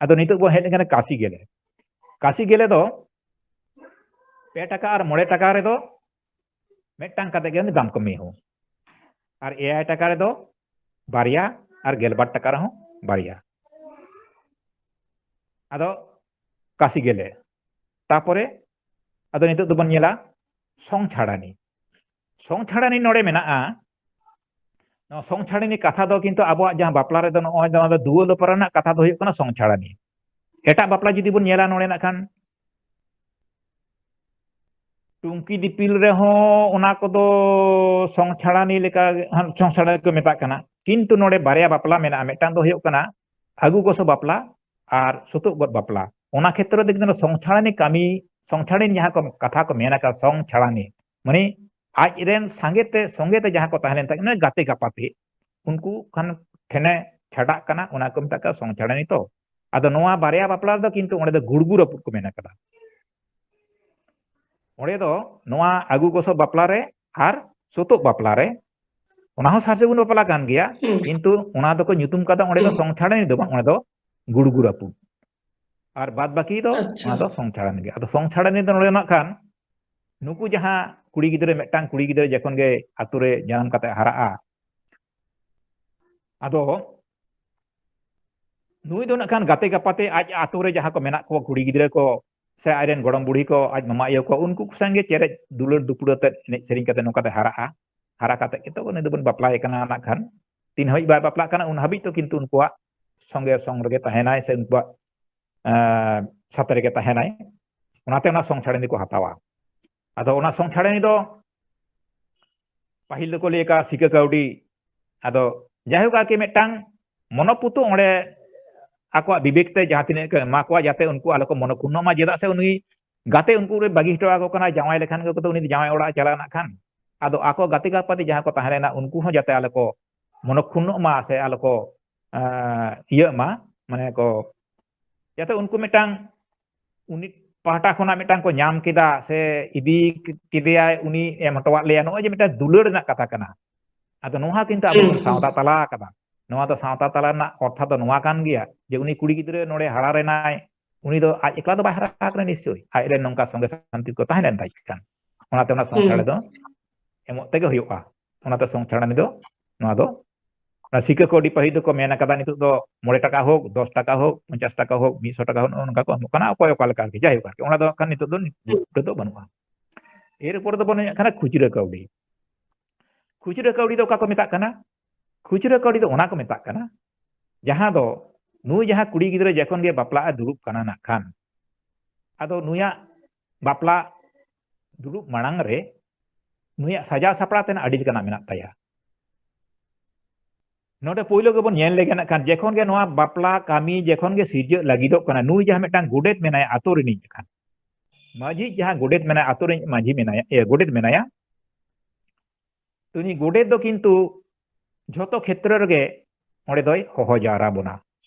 ᱟᱫᱚ ᱱᱤᱛᱚᱜ ᱵᱚᱱ ᱦᱮᱡ ᱞᱮᱱᱠᱷᱟᱱ ᱠᱟᱥᱤ ᱜᱮᱞᱮ᱾ ᱠᱟᱥᱤ ᱜᱮᱞᱮ ᱫᱚ ᱯᱮ ᱴᱟᱠᱟ ᱟᱨ ᱢᱚᱬᱮ ᱴᱟᱠᱟ ᱨᱮᱫᱚ ᱢᱤᱫᱴᱟᱝ ᱠᱟᱛᱮ ᱜᱮ ᱩᱱᱤ ᱫᱟᱢ ᱠᱚᱢᱤ ᱦᱚᱸ, ᱟᱨ ᱮᱭᱟᱭ ᱴᱟᱠᱟ ᱨᱮᱫᱚ ᱵᱟᱨᱭᱟ, ᱟᱨ ᱜᱮᱞᱵᱟᱨ ᱴᱟᱠᱟ ᱨᱮᱦᱚᱸ ᱵᱟᱨᱭᱟ᱾ ᱟᱫᱚ ᱠᱟᱥᱤ ᱜᱮᱞᱮ᱾ ᱛᱟᱯᱚᱨᱮ ᱟᱫᱚ ᱱᱤᱛᱚᱜ ᱫᱚᱵᱚᱱ ᱧᱮᱞᱟ ᱥᱚᱝ ᱪᱷᱟᱲᱟᱱᱤ᱾ ᱥᱚᱝ ᱪᱷᱟᱲᱟᱱᱤ ᱱᱚᱰᱮ ᱢᱮᱱᱟᱜᱼᱟ᱾ ᱱᱚᱣᱟ ᱥᱚᱝ ᱪᱷᱟᱲᱟᱱᱤ ᱠᱟᱛᱷᱟ ᱫᱚ ᱠᱤᱱᱛᱩ ᱟᱵᱚᱣᱟᱜ ᱡᱟᱦᱟᱸ ᱵᱟᱯᱞᱟ ᱨᱮᱫᱚ ᱱᱚᱜᱼᱚᱭ ᱱᱚᱣᱟ ᱫᱚ ᱫᱩᱣᱟᱹ ᱞᱚᱯᱚᱱ ᱨᱮᱱᱟᱜ ᱠᱟᱛᱷᱟ ᱫᱚ ᱦᱩᱭᱩᱜ ᱠᱟᱱᱟ ᱥᱚᱝ ᱪᱷᱟᱲᱟᱱᱤ᱾ ᱮᱴᱟᱜ ᱵᱟᱯᱞᱟ ᱡᱩᱫᱤ ᱵᱚᱱ ᱧᱮᱞᱟ ᱱᱚᱰᱮ ᱱᱟᱜ ᱠᱷᱟᱱ, ᱴᱩᱝᱠᱤ ᱫᱤᱯᱤᱞ ᱨᱮᱦᱚᱸ ᱚᱱᱟ ᱠᱚᱫᱚ ᱥᱚᱝ ᱪᱷᱟᱲᱟᱱᱤ ᱞᱮᱠᱟ, ᱥᱚᱝ ᱪᱷᱟᱲᱟᱱᱤ ᱠᱚ ᱢᱮᱛᱟᱜ ᱠᱟᱱᱟ᱾ ᱠᱤᱱᱛᱩ ᱱᱚᱰᱮ ᱵᱟᱨᱭᱟ ᱵᱟᱯᱞᱟ ᱢᱮᱱᱟᱜᱼᱟ, ᱢᱤᱫᱴᱟᱝ ᱫᱚ ᱦᱩᱭᱩᱜ ᱠᱟᱱᱟ ᱟᱹᱜᱩ ᱜᱚᱥᱚ ᱵᱟᱯᱞᱟ ᱟᱨ ᱥᱩᱛᱩᱜ ᱜᱚᱫ ᱵᱟᱯᱞᱟ, ᱚᱱᱟ ᱠᱷᱮᱛᱨᱚ ᱫᱚ ᱠᱤᱱᱛᱩ ᱥᱚᱝᱪᱷᱟᱲᱟᱱᱤ ᱠᱟᱹᱢᱤ, ᱥᱚᱝᱪᱷᱟᱲᱟᱱᱤ ᱡᱟᱦᱟᱸ ᱠᱚ ᱠᱟᱛᱷᱟ ᱠᱚ ᱢᱮᱱ ᱟᱠᱟᱫ, ᱥᱚᱝᱪᱷᱟᱲᱟᱱᱤ ᱢᱟᱱᱮ ᱟᱡ ᱨᱮᱱ ᱥᱟᱸᱜᱮ ᱛᱮ, ᱥᱚᱸᱜᱮ ᱛᱮ ᱡᱟᱦᱟᱸ ᱠᱚ ᱛᱟᱦᱮᱸ ᱞᱮᱱ ᱛᱟᱦᱮᱸ, ᱜᱟᱛᱮ ᱜᱟᱯᱟᱛᱮ, ᱩᱱᱠᱩ ᱠᱷᱟᱱ ᱴᱷᱮᱱᱮ ᱪᱷᱟᱰᱟᱜ ᱠᱟᱱᱟ, ᱚᱱᱟ ᱠᱚ ᱢᱮᱛᱟᱜ ᱠᱟᱱᱟ ᱥᱚᱝᱪᱷᱟᱲᱟᱱᱤ᱾ ᱛᱚ ᱟᱫᱚ ᱱᱚᱣᱟ ᱵᱟᱨᱭᱟ ᱵᱟᱯᱞᱟ ᱨᱮᱫᱚ ᱠᱤᱱᱛᱩ ᱚᱸᱰᱮ ᱫᱚ ᱜᱩᱲᱜᱩ ᱨᱟᱹᱯᱩᱫ ᱠᱚ ᱢᱮᱱ ᱟᱠᱟᱫᱟ᱾ ᱚᱸᱰᱮ ᱫᱚ ᱱᱚᱣᱟ ᱟᱹᱜᱩ ᱜᱚᱥᱚ ᱵᱟᱯᱞᱟ ᱨᱮ ᱟᱨ ᱥᱩᱛᱩᱜ ᱵᱟᱯᱞᱟ ᱨᱮ, ᱚᱱᱟ ᱦᱚᱸ ᱥᱟᱨ ᱥᱟᱹᱜᱩᱱ ᱵᱟᱯᱞᱟ ᱠᱟᱱ ᱜᱮᱭᱟ, ᱦᱩᱸ᱾ ᱠᱤᱱᱛᱩ ᱚᱱᱟ ᱫᱚᱠᱚ ᱧᱩᱛᱩᱢ ᱠᱟᱫᱟ ᱚᱸᱰᱮ ᱫᱚ ᱦᱩᱸ᱾ ᱥᱚᱝᱪᱷᱟᱲᱟᱱᱤ ᱫᱚ ᱵᱟᱝ, ᱚᱸᱰᱮ ᱫᱚ ᱜᱩᱲᱜᱩ ᱨᱟᱹᱯᱩᱫ᱾ ᱟᱨ ᱵᱟᱫ ᱵᱟᱹᱠᱤ ᱫᱚ ᱟᱪᱪᱷᱟ᱾ ᱚᱱᱟ ᱫᱚ ᱥᱚᱝᱪᱷᱟᱲᱟᱱᱤ ᱜᱮ᱾ ᱟᱫᱚ ᱥᱚᱝᱪᱷᱟᱲᱟᱱᱤ ᱫᱚ ᱱᱚᱰᱮ ᱱᱟᱜ ᱠᱷᱟᱱ ᱱᱩᱠᱩ ᱡᱟᱦᱟᱸ ᱠᱩᱲᱤ ᱜᱤᱫᱽᱨᱟᱹ, ᱢᱤᱫᱴᱟᱝ ᱠᱩᱲᱤ ᱜᱤᱫᱽᱨᱟᱹ ᱡᱚᱠᱷᱚᱱ ᱜᱮ ᱟᱛᱳ ᱨᱮ ᱡᱟᱱᱟᱢ ᱠᱟᱛᱮ ᱦᱟᱨᱟᱜᱼᱟ, ᱟᱫᱚ ᱱᱩᱭ ᱫᱚ ᱱᱟᱜ ᱠᱷᱟᱱ ᱜᱟᱛᱮ ᱜᱟᱯᱟᱛᱮ ᱟᱡ ᱟᱛᱳ ᱨᱮ ᱡᱟᱦᱟᱸ ᱠᱚ ᱢᱮᱱᱟᱜ ᱠᱚᱣᱟ ᱠᱩᱲᱤ ᱜᱤᱫᱽᱨᱟᱹ ᱠᱚ, ᱥᱮ ᱟᱡᱨᱮᱱ ᱜᱚᱲᱚᱢ ᱵᱩᱲᱦᱤ ᱠᱚ, ᱟᱡ ᱢᱟᱢᱟ ᱟᱭᱳ ᱠᱚ, ᱩᱱᱠᱩ ᱠᱚ ᱥᱟᱝᱜᱮ ᱪᱮᱨᱮᱡ ᱫᱩᱞᱟᱹᱲ ᱫᱩᱯᱲᱟᱹ ᱛᱮ ᱮᱱᱮᱡ ᱥᱮᱨᱮᱧ ᱠᱟᱛᱮ ᱱᱚᱝᱠᱟ ᱛᱮ ᱦᱟᱨᱟᱜᱼᱟ᱾ ᱦᱟᱨᱟ ᱠᱟᱛᱮ ᱜᱮᱛᱚ ᱩᱱᱤ ᱫᱚᱵᱚᱱ ᱵᱟᱯᱞᱟᱭᱮ ᱠᱟᱱᱟ ᱱᱟᱜ ᱠᱷᱟᱱ᱾ ᱛᱤᱱ ᱦᱟᱹᱵᱤᱡ ᱵᱟᱭ ᱵᱟᱯᱞᱟᱜ ᱠᱟᱱᱟ ᱩᱱ ᱦᱟᱹᱵᱤᱡ ᱫᱚ ᱠᱤᱱᱛᱩ ᱩᱱᱠᱩᱣᱟᱜ ᱥᱚᱸᱜᱮ ᱥᱚᱝ ᱨᱮᱜᱮ ᱛᱟᱦᱮᱱᱟᱭ, ᱥᱮ ᱩᱱᱠᱩᱣᱟᱜ ᱮᱸ, ᱥᱟᱛᱮ ᱨᱮᱜᱮ ᱛᱟᱦᱮᱱᱟᱭ᱾ ᱚᱱᱟᱛᱮ ᱚᱱᱟ ᱥᱚᱝᱪᱷᱟᱲᱟᱱᱤ ᱠᱚ ᱦᱟᱛᱟᱣᱟ᱾ ᱟᱫᱚ ᱚᱱᱟ ᱥᱚᱝᱪᱷᱟᱲᱟᱱᱤ ᱫᱚ ᱯᱟᱹᱦᱤᱞ ᱫᱚᱠᱚ ᱞᱟᱹᱭ ᱟᱠᱟᱫ ᱥᱤᱠᱟᱹ ᱠᱟᱹᱣᱰᱤ᱾ ᱟᱫᱚ ᱡᱟᱭᱦᱳᱠ ᱟᱨᱠᱤ ᱢᱤᱫᱴᱟᱝ ᱢᱚᱱᱚᱯᱩᱛᱩ ᱚᱸᱰᱮ ᱟᱠᱚᱣᱟᱜ ᱵᱤᱵᱮᱠ ᱛᱮ ᱡᱟᱦᱟᱸ ᱛᱤᱱᱟᱹᱜ ᱠᱚ ᱮᱢᱟ ᱠᱚᱣᱟ ᱡᱟᱛᱮ ᱩᱱᱠᱩ ᱟᱞᱚ ᱠᱚ ᱢᱚᱱᱚ ᱠᱷᱩᱱᱱᱚᱜ ᱢᱟ, ᱪᱮᱫᱟᱜ ᱥᱮ ᱩᱱᱤ ᱜᱟᱛᱮ ᱩᱱᱠᱩ ᱨᱮ ᱵᱟᱹᱜᱤ ᱦᱚᱴᱚ ᱟᱠᱚ ᱠᱟᱱᱟ, ᱡᱟᱶᱟᱭ ᱞᱮᱠᱷᱟᱱ ᱜᱮ ᱩᱱᱤ ᱫᱚ ᱡᱟᱶᱟᱭ ᱚᱲᱟᱜ ᱮ ᱪᱟᱞᱟᱜᱼᱟ ᱱᱟᱜ ᱠᱷᱟᱱ᱾ ᱟᱫᱚ ᱟᱠᱚ ᱜᱟᱛᱮ ᱜᱟᱯᱟᱛᱮ ᱡᱟᱦᱟᱸ ᱠᱚ ᱛᱟᱦᱮᱸ ᱞᱮᱱᱟ ᱩᱱᱠᱩ ᱦᱚᱸ ᱡᱟᱛᱮ ᱟᱞᱚ ᱠᱚ ᱢᱚᱱᱚ ᱠᱷᱩᱱᱱᱚᱜ ᱢᱟ ᱥᱮ ᱟᱞᱚ ᱠᱚ, ᱮᱸ, ᱤᱭᱟᱹᱜ ᱢᱟ, ᱢᱟᱱᱮ ᱠᱚ ᱡᱟᱛᱮ ᱩᱱᱠᱩ ᱢᱤᱫᱴᱟᱝ ᱩᱱᱤ ᱯᱟᱦᱴᱟ ᱠᱷᱚᱱᱟᱜ ᱢᱤᱫᱴᱟᱝ ᱠᱚ ᱧᱟᱢ ᱠᱮᱫᱟ ᱥᱮ ᱤᱫᱤ ᱠᱮᱫᱮᱭᱟᱭ, ᱩᱱᱤ ᱮᱢ ᱦᱚᱴᱚᱣᱟᱫ ᱞᱮᱭᱟ, ᱱᱚᱜᱼᱚᱭ ᱡᱮ ᱢᱤᱫᱴᱟᱝ ᱫᱩᱞᱟᱹᱲ ᱨᱮᱱᱟᱜ ᱠᱟᱛᱷᱟ ᱠᱟᱱᱟ᱾ ᱟᱫᱚ ᱱᱚᱣᱟ ᱠᱤᱱᱛᱩ ᱟᱵᱚ ᱵᱚᱱ ᱦᱩᱸ, ᱦᱩᱸ᱾ ᱥᱟᱶᱛᱟ ᱛᱟᱞᱟ ᱟᱠᱟᱫᱟ᱾ ᱱᱚᱣᱟ ᱫᱚ ᱥᱟᱶᱛᱟ ᱛᱟᱞᱟ ᱨᱮᱱᱟᱜ ᱚᱨᱛᱷᱟᱛ ᱫᱚ ᱱᱚᱣᱟ ᱠᱟᱱ ᱜᱮᱭᱟ ᱡᱮ ᱩᱱᱤ ᱠᱩᱲᱤ ᱜᱤᱫᱽᱨᱟᱹ ᱱᱚᱰᱮ ᱦᱟᱨᱟ ᱞᱮᱱᱟᱭ, ᱩᱱᱤ ᱫᱚ ᱟᱡ ᱮᱠᱞᱟ ᱫᱚ ᱵᱟᱭ ᱦᱟᱨᱟ ᱟᱠᱟᱱᱟ ᱱᱤᱥᱪᱳᱭ, ᱟᱡ ᱨᱮᱱ ᱱᱚᱝᱠᱟ ᱥᱚᱸᱜᱮ ᱥᱟᱱᱛᱤ ᱠᱚ ᱛᱟᱦᱮᱸ ᱞᱮᱱ ᱛᱟᱭ ᱠᱷᱟᱱ᱾ ᱚᱱᱟᱛᱮ ᱚᱱᱟ ᱥᱚᱝᱥᱟᱨ ᱦᱩᱸ᱾ ᱫᱚ ᱮᱢᱚᱜ ᱛᱮᱜᱮ ᱦᱩᱭᱩᱜᱼᱟ᱾ ᱚᱱᱟᱛᱮ ᱥᱚᱝᱥᱟᱨ ᱫᱚ ᱱᱚᱣᱟ ᱫᱚ ᱚᱱᱟ ᱥᱤᱠᱟᱹ ᱠᱟᱹᱣᱰᱤ ᱯᱟᱹᱦᱤᱞ ᱫᱚᱠᱚ ᱢᱮᱱ ᱟᱠᱟᱫᱟ, ᱱᱤᱛᱚᱜ ᱫᱚ ᱢᱚᱬᱮ ᱴᱟᱠᱟ ᱦᱳᱠ, ᱫᱚᱥ ᱴᱟᱠᱟ ᱦᱳᱠ, ᱯᱚᱧᱪᱟᱥ ᱴᱟᱠᱟ ᱦᱳᱠ, ᱢᱤᱫᱥᱚ ᱴᱟᱠᱟ ᱦᱳᱠ, ᱱᱚᱜᱼᱚ ᱱᱚᱝᱠᱟ ᱠᱚ ᱮᱢᱚᱜ ᱠᱟᱱᱟ, ᱚᱠᱚᱭ ᱚᱠᱟ ᱞᱮᱠᱟ ᱟᱨᱠᱤ᱾ ᱡᱟᱭᱦᱳᱠ ᱟᱨᱠᱤ, ᱚᱱᱟ ᱫᱚ ᱠᱷᱟᱱ ᱱᱤᱛᱚᱜ ᱫᱚ ᱱᱤᱛᱚᱜ ᱫᱚ ᱵᱟᱹᱱᱩᱜᱼᱟ᱾ ᱮᱨᱯᱚᱨ ᱫᱚᱵᱚᱱ ᱢᱮᱱᱮᱫ ᱠᱟᱱᱟ ᱠᱷᱩᱪᱨᱟᱹ ᱠᱟᱹᱣᱰᱤ᱾ ᱠᱷᱩᱪᱨᱟᱹ ᱠᱟᱹᱣᱰᱤ ᱫᱚ ᱚᱠᱟ ᱠᱚ ᱢᱮᱛᱟᱜ ᱠᱟᱱᱟ? ᱠᱷᱩᱪᱨᱟᱹ ᱠᱟᱹᱣᱰᱤ ᱫᱚ ᱚᱱᱟ ᱠᱚ ᱢᱮᱛᱟᱜ ᱠᱟᱱᱟ, ᱡᱟᱦᱟᱸ ᱫᱚ ᱱᱩᱭ ᱡᱟᱦᱟᱸ ᱠᱩᱲᱤ ᱜᱤᱫᱽᱨᱟᱹ ᱡᱚᱠᱷᱚᱱ ᱜᱮ ᱵᱟᱯᱞᱟᱜ ᱮ ᱫᱩᱲᱩᱵ ᱠᱟᱱᱟ ᱱᱟᱜ ᱠᱷᱟᱱ, ᱟᱫᱚ ᱱᱩᱭᱟᱜ ᱵᱟᱯᱞᱟ ᱫᱩᱲᱩᱵ ᱢᱟᱲᱟᱝ ᱨᱮ ᱱᱩᱭᱟᱜ ᱥᱟᱡᱟᱣ ᱥᱟᱯᱲᱟᱣ ᱛᱮᱱᱟᱜ ᱟᱹᱰᱤ ᱞᱮᱠᱟᱱᱟᱜ ᱢᱮᱱᱟᱜ ᱛᱟᱭᱟ᱾ ᱱᱚᱰᱮ ᱯᱳᱭᱞᱳ ᱜᱮᱵᱚᱱ ᱧᱮᱞ ᱞᱮᱜᱮ ᱱᱟᱜ ᱠᱷᱟᱱ, ᱡᱮᱠᱷᱚᱱ ᱜᱮ ᱱᱚᱣᱟ ᱵᱟᱯᱞᱟ ᱠᱟᱹᱢᱤ ᱡᱮᱠᱷᱚᱱ ᱜᱮ ᱥᱤᱨᱡᱟᱹᱜ ᱞᱟᱹᱜᱤᱫᱚᱜ ᱠᱟᱱᱟ, ᱱᱩᱭ ᱡᱟᱦᱟᱸ ᱢᱤᱫᱴᱟᱝ ᱜᱚᱰᱮᱛ ᱢᱮᱱᱟᱭᱟ ᱟᱛᱳ ᱨᱤᱱᱤᱡ ᱠᱷᱟᱱ, ᱢᱟᱹᱡᱷᱤ ᱡᱟᱦᱟᱸ ᱜᱚᱰᱮᱛ ᱢᱮᱱᱟᱭᱟ ᱟᱛᱳ ᱨᱤᱱᱤᱡ ᱢᱟᱹᱡᱷᱤ ᱢᱮᱱᱟᱭᱟ, ᱮ, ᱜᱚᱰᱮᱛ ᱢᱮᱱᱟᱭᱟ, ᱛᱚ ᱩᱱᱤ ᱜᱚᱰᱮᱛ ᱫᱚ ᱠᱤᱱᱛᱩ ᱡᱷᱚᱛᱚ ᱠᱷᱮᱛᱨᱚ ᱨᱮᱜᱮ ᱚᱸᱰᱮ ᱫᱚᱭ ᱦᱚᱦᱚ ᱡᱟᱣᱨᱟ ᱵᱚᱱᱟ᱾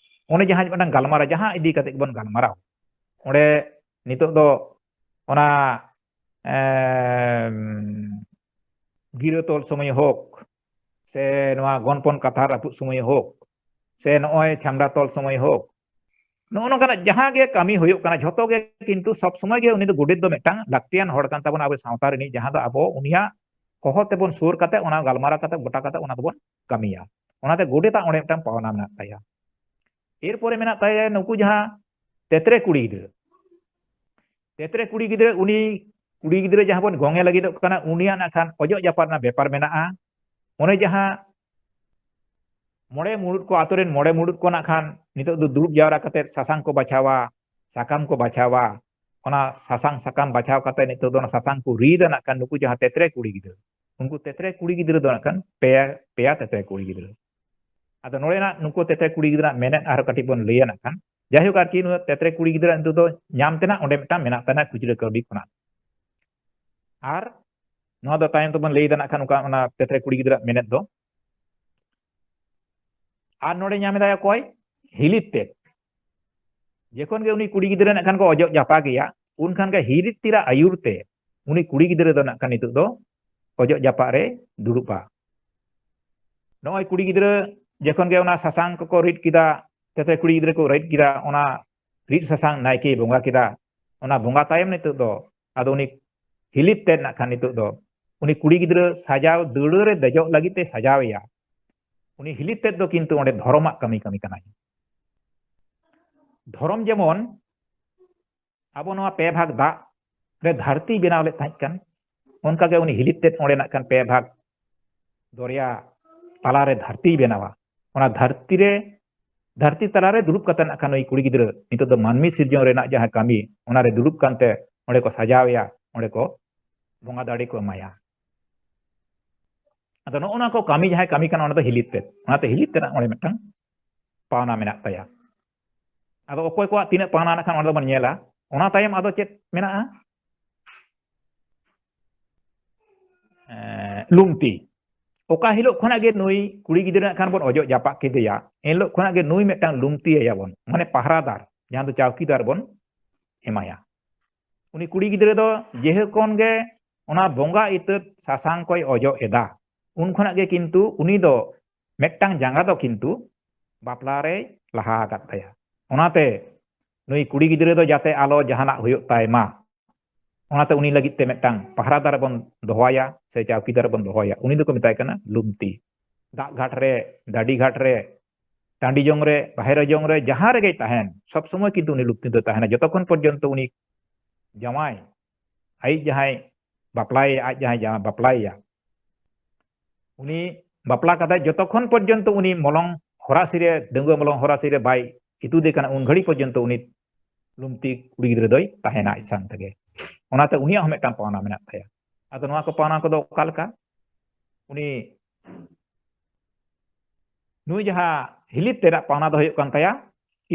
ᱚᱸᱰᱮ ᱡᱟᱦᱟᱸ ᱢᱤᱫᱴᱟᱝ ᱜᱟᱞᱢᱟᱨᱟᱣ, ᱡᱟᱦᱟᱸ ᱤᱫᱤ ᱠᱟᱛᱮ ᱜᱮᱵᱚᱱ ᱜᱟᱞᱢᱟᱨᱟᱣ, ᱚᱸᱰᱮ ᱱᱤᱛᱚᱜ ᱫᱚ ᱚᱱᱟ, ᱮᱢ, ᱜᱤᱨᱟᱹ ᱛᱚᱞ ᱥᱚᱢᱚᱭ ᱦᱳᱠ, ᱥᱮ ᱱᱚᱣᱟ ᱜᱚᱱᱯᱚᱱ ᱠᱟᱛᱷᱟ ᱨᱟᱹᱯᱩᱫ ᱥᱚᱢᱚᱭ ᱦᱳᱠ, ᱥᱮ ᱱᱚᱜᱼᱚᱭ ᱪᱷᱟᱢᱰᱟ ᱛᱚᱞ ᱥᱚᱢᱚᱭ ᱦᱳᱠ, ᱱᱚᱜᱼᱚ ᱱᱚᱝᱠᱟᱱᱟᱜ ᱡᱟᱦᱟᱸ ᱜᱮ ᱠᱟᱹᱢᱤ ᱦᱩᱭᱩᱜ ᱠᱟᱱᱟ, ᱡᱷᱚᱛᱚ ᱜᱮ ᱠᱤᱱᱛᱩ ᱥᱚᱵ ᱥᱚᱢᱚᱭ ᱜᱮ ᱩᱱᱤ ᱫᱚ ᱜᱚᱰᱮᱛ ᱫᱚ ᱢᱤᱫᱴᱟᱝ ᱞᱟᱹᱠᱛᱤᱭᱟᱱ ᱦᱚᱲ ᱠᱟᱱ ᱛᱟᱵᱚᱱᱟ ᱟᱵᱚ ᱥᱟᱶᱛᱟ ᱨᱤᱱᱤᱡ, ᱡᱟᱦᱟᱸ ᱫᱚ ᱟᱵᱚ ᱩᱱᱤᱭᱟᱜ ᱦᱚᱦᱚ ᱛᱮᱵᱚᱱ ᱥᱩᱨ ᱠᱟᱛᱮ, ᱚᱱᱟ ᱜᱟᱞᱢᱟᱨᱟᱣ ᱠᱟᱛᱮ, ᱜᱚᱴᱟ ᱠᱟᱛᱮ ᱚᱱᱟ ᱫᱚᱵᱚᱱ ᱠᱟᱹᱢᱤᱭᱟ᱾ ᱚᱱᱟᱛᱮ ᱜᱚᱰᱮᱛᱟᱜ ᱚᱸᱰᱮ ᱢᱤᱫᱴᱟᱝ ᱯᱟᱣᱱᱟ ᱢᱮᱱᱟᱜ ᱛᱟᱭᱟ᱾ ᱮᱨᱯᱚᱨᱮ ᱢᱮᱱᱟᱜ ᱛᱟᱭᱟ ᱱᱩᱠᱩ ᱡᱟᱦᱟᱸ ᱛᱮᱛᱨᱮ ᱠᱩᱲᱤ ᱜᱤᱫᱽᱨᱟᱹ, ᱛᱮᱛᱨᱮ ᱠᱩᱲᱤ ᱜᱤᱫᱽᱨᱟᱹ, ᱩᱱᱤ ᱠᱩᱲᱤ ᱜᱤᱫᱽᱨᱟᱹ ᱡᱟᱦᱟᱸ ᱵᱚᱱ ᱜᱚᱝᱮ ᱞᱟᱹᱜᱤᱫᱚᱜ ᱠᱟᱱᱟ, ᱩᱱᱤᱭᱟᱜ ᱱᱟᱜ ᱠᱷᱟᱱ ᱚᱡᱚᱜ ᱡᱟᱯᱟᱜ ᱨᱮᱱᱟᱜ ᱵᱮᱯᱟᱨ ᱢᱮᱱᱟᱜᱼᱟ᱾ ᱚᱱᱮ ᱡᱟᱦᱟᱸ ᱢᱚᱬᱮ ᱢᱩᱲᱩᱫ ᱠᱚ, ᱟᱛᱳ ᱨᱮᱱ ᱢᱚᱬᱮ ᱢᱩᱲᱩᱫ ᱠᱚ ᱱᱟᱜ ᱠᱷᱟᱱ ᱱᱤᱛᱚᱜ ᱫᱚ ᱫᱩᱲᱩᱵ ᱡᱟᱣᱨᱟ ᱠᱟᱛᱮ ᱥᱟᱥᱟᱝ ᱠᱚ ᱵᱟᱪᱷᱟᱣᱟ, ᱥᱟᱠᱟᱢ ᱠᱚ ᱵᱟᱪᱷᱟᱣᱟ᱾ ᱚᱱᱟ ᱥᱟᱥᱟᱝ ᱥᱟᱠᱟᱢ ᱵᱟᱪᱷᱟᱣ ᱠᱟᱛᱮ ᱱᱤᱛᱚᱜ ᱫᱚ ᱚᱱᱟ ᱥᱟᱥᱟᱝ ᱠᱚ ᱨᱤᱫᱟ ᱱᱟᱜ ᱠᱷᱟᱱ ᱱᱩᱠᱩ ᱡᱟᱦᱟᱸ ᱛᱮᱛᱨᱮ ᱠᱩᱲᱤ ᱜᱤᱫᱽᱨᱟᱹ, ᱩᱱᱠᱩ ᱛᱮᱛᱨᱮ ᱠᱩᱲᱤ ᱜᱤᱫᱽᱨᱟᱹ ᱫᱚ ᱱᱟᱜ ᱠᱷᱟᱱ ᱯᱮᱭᱟ, ᱯᱮᱭᱟ ᱛᱮᱛᱨᱮ ᱠᱩᱲᱤ ᱜᱤᱫᱽᱨᱟᱹ᱾ ᱟᱫᱚ ᱱᱚᱰᱮᱱᱟᱜ ᱱᱩᱠᱩ ᱛᱮᱛᱨᱮ ᱠᱩᱲᱤ ᱜᱤᱫᱽᱨᱟᱹ ᱢᱮᱱᱮᱫ ᱟᱨᱦᱚᱸ ᱠᱟᱹᱴᱤᱡ ᱵᱚᱱ ᱞᱟᱹᱭᱟ ᱱᱟᱜ ᱠᱷᱟᱱ᱾ ᱡᱟᱭᱦᱳᱠ, ᱟᱨᱠᱤ ᱱᱩᱭ ᱛᱮᱛᱨᱮ ᱠᱩᱲᱤ ᱜᱤᱫᱽᱨᱟᱹ ᱱᱤᱛᱚᱜ ᱫᱚ ᱧᱟᱢ ᱛᱮᱱᱟᱜ ᱚᱸᱰᱮ ᱢᱤᱫᱴᱟᱝ ᱢᱮᱱᱟᱜ ᱛᱟᱭᱟ ᱠᱷᱩᱪᱨᱟᱹ ᱠᱟᱹᱣᱰᱤ ᱠᱷᱚᱱᱟᱜ᱾ ᱟᱨ ᱱᱚᱣᱟ ᱫᱚ ᱛᱟᱭᱚᱢ ᱛᱮᱵᱚᱱ ᱞᱟᱹᱭ ᱫᱟ ᱱᱟᱜ ᱠᱷᱟᱱ, ᱚᱱᱠᱟ ᱚᱱᱟ ᱛᱮᱛᱨᱮ ᱠᱩᱲᱤ ᱜᱤᱫᱽᱨᱟᱹ ᱢᱮᱱᱮᱫ ᱫᱚ᱾ ᱟᱨ ᱱᱚᱰᱮ ᱧᱟᱢ ᱮᱫᱟᱭ ᱚᱠᱚᱭ? ᱦᱤᱞᱤᱛ ᱛᱮᱫ᱾ ᱡᱚᱠᱷᱚᱱ ᱜᱮ ᱩᱱᱤ ᱠᱩᱲᱤ ᱜᱤᱫᱽᱨᱟᱹ ᱱᱟᱜ ᱠᱷᱟᱱ ᱠᱚ ᱚᱡᱚᱜ ᱡᱟᱯᱟᱜᱮᱭᱟ, ᱩᱱᱠᱷᱟᱱ ᱜᱮ ᱦᱤᱞᱤᱛ ᱛᱤᱨᱟᱜ ᱟᱹᱭᱩᱨ ᱛᱮ ᱩᱱᱤ ᱠᱩᱲᱤ ᱜᱤᱫᱽᱨᱟᱹ ᱫᱚ ᱱᱟᱜ ᱠᱷᱟᱱ ᱱᱤᱛᱚᱜ ᱫᱚ ᱚᱡᱚᱜ ᱡᱟᱯᱟᱜ ᱨᱮ ᱫᱩᱲᱩᱵᱼᱟ᱾ ᱱᱚᱜᱼᱚᱭ ᱠᱩᱲᱤ ᱜᱤᱫᱽᱨᱟᱹ ᱡᱚᱠᱷᱚᱱ ᱜᱮ ᱚᱱᱟ ᱥᱟᱥᱟᱝ ᱠᱚᱠᱚ ᱨᱤᱫ ᱠᱮᱫᱟ, ᱛᱮᱛᱨᱮ ᱠᱩᱲᱤ ᱜᱤᱫᱽᱨᱟᱹ ᱠᱚ ᱨᱤᱫ ᱠᱮᱫᱟ, ᱚᱱᱟ ᱨᱤᱫ ᱥᱟᱥᱟᱝ ᱱᱟᱭᱠᱮᱭ ᱵᱚᱸᱜᱟ ᱠᱮᱫᱟ᱾ ᱚᱱᱟ ᱵᱚᱸᱜᱟ ᱛᱟᱭᱚᱢ ᱱᱤᱛᱚᱜ ᱫᱚ ᱟᱫᱚ ᱩᱱᱤ ᱦᱤᱞᱤᱛ ᱛᱮᱫ ᱱᱟᱜ ᱠᱷᱟᱱ ᱱᱤᱛᱚᱜ ᱫᱚ ᱩᱱᱤ ᱠᱩᱲᱤ ᱜᱤᱫᱽᱨᱟᱹ ᱥᱟᱡᱟᱣ ᱫᱟᱹᱣᱲᱟᱹ ᱨᱮ ᱫᱮᱡᱚᱜ ᱞᱟᱹᱜᱤᱫ ᱛᱮ ᱥᱟᱡᱟᱣ ᱮᱭᱟ᱾ ᱩᱱᱤ ᱦᱤᱞᱤᱛ ᱛᱮᱫ ᱫᱚ ᱠᱤᱱᱛᱩ ᱚᱸᱰᱮ ᱫᱷᱚᱨᱚᱢᱟᱜ ᱠᱟᱹᱢᱤ ᱠᱟᱹᱢᱤ ᱠᱟᱱᱟᱭ᱾ ᱫᱷᱚᱨᱚᱢ ᱡᱮᱢᱚᱱ ᱟᱵᱚ ᱱᱚᱣᱟ ᱯᱮ ᱵᱷᱟᱜᱽ ᱫᱟᱜ ᱨᱮ ᱫᱷᱟᱹᱨᱛᱤ ᱵᱮᱱᱟᱣ ᱞᱮᱫ ᱛᱟᱦᱮᱸᱫ ᱠᱟᱱ, ᱚᱱᱠᱟᱜᱮ ᱩᱱᱤ ᱦᱤᱞᱤᱛ ᱛᱮᱫ ᱚᱸᱰᱮ ᱱᱟᱜ ᱠᱷᱟᱱ ᱯᱮ ᱵᱷᱟᱜᱽ ᱫᱚᱨᱭᱟ ᱛᱟᱞᱟᱨᱮ ᱫᱷᱟᱹᱨᱛᱤᱭ ᱵᱮᱱᱟᱣᱟ᱾ ᱚᱱᱟ ᱫᱷᱟᱹᱨᱛᱤ ᱨᱮ, ᱫᱷᱟᱹᱨᱛᱤ ᱛᱟᱞᱟᱨᱮ ᱫᱩᱲᱩᱵ ᱠᱟᱛᱮ ᱱᱟᱜ ᱠᱷᱟᱱ ᱱᱩᱭ ᱠᱩᱲᱤ ᱜᱤᱫᱽᱨᱟᱹ ᱱᱤᱛᱚᱜ ᱫᱚ ᱢᱟᱹᱱᱢᱤ ᱥᱤᱨᱡᱚᱱ ᱨᱮᱱᱟᱜ ᱡᱟᱦᱟᱸ ᱠᱟᱹᱢᱤ, ᱚᱱᱟᱨᱮ ᱫᱩᱲᱩᱵ ᱠᱟᱱᱛᱮ ᱚᱸᱰᱮ ᱠᱚ ᱥᱟᱡᱟᱣ ᱮᱭᱟ, ᱚᱸᱰᱮ ᱠᱚ ᱵᱚᱸᱜᱟ ᱫᱟᱲᱮ ᱠᱚ ᱮᱢᱟᱭᱟ᱾ ᱟᱫᱚ ᱱᱚᱜᱼᱚ ᱱᱚᱣᱟ ᱠᱚ ᱠᱟᱹᱢᱤ, ᱡᱟᱦᱟᱸᱭ ᱠᱟᱹᱢᱤ ᱠᱟᱱᱟ, ᱚᱱᱟ ᱫᱚ ᱦᱤᱞᱤᱛ ᱛᱮᱫ, ᱚᱱᱟᱛᱮ ᱦᱤᱞᱤᱛ ᱛᱮᱱᱟᱜ ᱚᱸᱰᱮ ᱢᱤᱫᱴᱟᱝ ᱯᱟᱣᱱᱟ ᱢᱮᱱᱟᱜ ᱛᱟᱭᱟ᱾ ᱟᱫᱚ ᱚᱠᱚᱭ ᱠᱚᱣᱟᱜ ᱛᱤᱱᱟᱹᱜ ᱯᱟᱣᱱᱟ ᱢᱮᱱᱟᱜ ᱠᱷᱟᱱ, ᱚᱸᱰᱮ ᱫᱚᱵᱚᱱ ᱧᱮᱞᱟ᱾ ᱚᱱᱟ ᱛᱟᱭᱚᱢ ᱟᱫᱚ ᱪᱮᱫ ᱢᱮᱱᱟᱜᱼᱟ? ᱮᱸ, ᱞᱩᱢᱛᱤ᱾ ᱚᱠᱟ ᱦᱤᱞᱳᱜ ᱠᱷᱚᱱᱟᱜ ᱜᱮ ᱱᱩᱭ ᱠᱩᱲᱤ ᱜᱤᱫᱽᱨᱟᱹ ᱱᱟᱜ ᱠᱷᱟᱱ ᱵᱚᱱ ᱚᱡᱚᱜ ᱡᱟᱯᱟᱜ ᱠᱮᱫᱮᱭᱟ, ᱮᱱ ᱦᱤᱞᱳᱜ ᱠᱷᱚᱱᱟᱜ ᱜᱮ ᱱᱩᱭ ᱢᱤᱫᱴᱟᱝ ᱞᱩᱢᱛᱤ ᱟᱭᱟᱵᱚᱱ, ᱢᱟᱱᱮ ᱯᱟᱦᱨᱟᱫᱟᱨ, ᱡᱟᱦᱟᱸ ᱫᱚ ᱪᱟᱣᱠᱤᱫᱟᱨ ᱵᱚᱱ ᱮᱢᱟᱭᱟ᱾ ᱩᱱᱤ ᱠᱩᱲᱤ ᱜᱤᱫᱽᱨᱟᱹ ᱫᱚ ᱡᱮᱦᱮ ᱠᱷᱚᱱ ᱜᱮ ᱚᱱᱟ ᱵᱚᱸᱜᱟ ᱤᱛᱟᱹ ᱥᱟᱥᱟᱝ ᱠᱚᱭ ᱚᱡᱚᱜ ᱮᱫᱟ, ᱩᱱ ᱠᱷᱚᱱᱟᱜ ᱜᱮ ᱠᱤᱱᱛᱩ ᱩᱱᱤ ᱫᱚ ᱢᱤᱫᱴᱟᱝ ᱡᱟᱸᱜᱟ ᱫᱚ ᱠᱤᱱᱛᱩ ᱵᱟᱯᱞᱟ ᱨᱮᱭ ᱞᱟᱦᱟ ᱟᱠᱟᱫ ᱛᱟᱭᱟ᱾ ᱚᱱᱟᱛᱮ ᱱᱩᱭ ᱠᱩᱲᱤ ᱜᱤᱫᱽᱨᱟᱹ ᱫᱚ ᱡᱟᱛᱮ ᱟᱞᱚ ᱡᱟᱦᱟᱱᱟᱜ ᱦᱩᱭᱩᱜ ᱛᱟᱭ ᱢᱟ, ᱚᱱᱟᱛᱮ ᱩᱱᱤ ᱞᱟᱹᱜᱤᱫ ᱛᱮ ᱢᱤᱫᱴᱟᱝ ᱯᱟᱦᱨᱟᱫᱟᱨ ᱵᱚᱱ ᱫᱚᱦᱚᱭᱟ ᱥᱮ ᱪᱟᱣᱠᱤᱫᱟᱨ ᱵᱚᱱ ᱫᱚᱦᱚᱭᱟ, ᱩᱱᱤ ᱫᱚᱠᱚ ᱢᱮᱛᱟᱭ ᱠᱟᱱᱟ ᱞᱩᱢᱛᱤ᱾ ᱫᱟᱜ ᱜᱷᱟᱴ ᱨᱮ, ᱰᱟᱹᱰᱤ ᱜᱷᱟᱴ ᱨᱮ, ᱴᱟᱺᱰᱤ ᱡᱚᱝ ᱨᱮ, ᱵᱟᱦᱮᱨ ᱡᱚᱝ ᱨᱮ, ᱡᱟᱦᱟᱸ ᱨᱮᱜᱮᱭ ᱛᱟᱦᱮᱱ, ᱥᱚᱵ ᱥᱚᱢᱚᱭ ᱠᱤᱱᱛᱩ ᱩᱱᱤ ᱞᱩᱢᱛᱤ ᱫᱚᱭ ᱛᱟᱦᱮᱱᱟ, ᱡᱚᱛᱚᱠᱷᱚᱱ ᱯᱚᱨᱡᱚᱱᱛᱚ ᱩᱱᱤ ᱡᱟᱶᱟᱭ, ᱟᱡ ᱡᱟᱦᱟᱸᱭ ᱵᱟᱯᱞᱟᱭᱮᱭᱟ, ᱟᱡ ᱡᱟᱦᱟᱸᱭ ᱡᱟᱶᱟᱭ ᱵᱟᱯᱞᱟᱭᱮᱭᱟ, ᱩᱱᱤ ᱵᱟᱯᱞᱟ ᱠᱟᱛᱮ ᱡᱚᱛᱚᱠᱷᱚᱱ ᱯᱚᱨᱡᱚᱱᱛᱚ ᱩᱱᱤ ᱢᱚᱞᱚᱝ ᱦᱚᱨᱟᱥᱤ ᱨᱮ, ᱰᱟᱺᱜᱩᱣᱟᱹ ᱢᱚᱞᱚᱝ ᱦᱚᱨᱟᱥᱤ ᱨᱮ ᱵᱟᱭ ᱤᱛᱩᱫᱮ ᱠᱟᱱᱟ, ᱩᱱ ᱜᱷᱟᱹᱲᱤ ᱯᱚᱨᱡᱚᱱᱛᱚ ᱩᱱᱤ ᱞᱩᱢᱛᱤ ᱠᱩᱲᱤ ᱜᱤᱫᱽᱨᱟᱹ ᱫᱚᱭ ᱛᱟᱦᱮᱱᱟ ᱟᱡ ᱥᱟᱶ ᱛᱮᱜᱮ᱾ ᱚᱱᱟᱛᱮ ᱩᱱᱤᱭᱟᱜ ᱦᱚᱸ ᱢᱤᱫᱴᱟᱝ ᱯᱟᱣᱱᱟ ᱢᱮᱱᱟᱜ ᱛᱟᱭᱟ᱾ ᱟᱫᱚ ᱱᱚᱣᱟ ᱠᱚ ᱯᱟᱣᱱᱟ ᱠᱚᱫᱚ ᱚᱠᱟ ᱞᱮᱠᱟ? ᱩᱱᱤ, ᱱᱩᱭ ᱡᱟᱦᱟᱸ ᱦᱤᱞᱤᱛ ᱛᱮᱫᱟᱜ ᱯᱟᱣᱱᱟ ᱫᱚ ᱦᱩᱭᱩᱜ ᱠᱟᱱ ᱛᱟᱭᱟ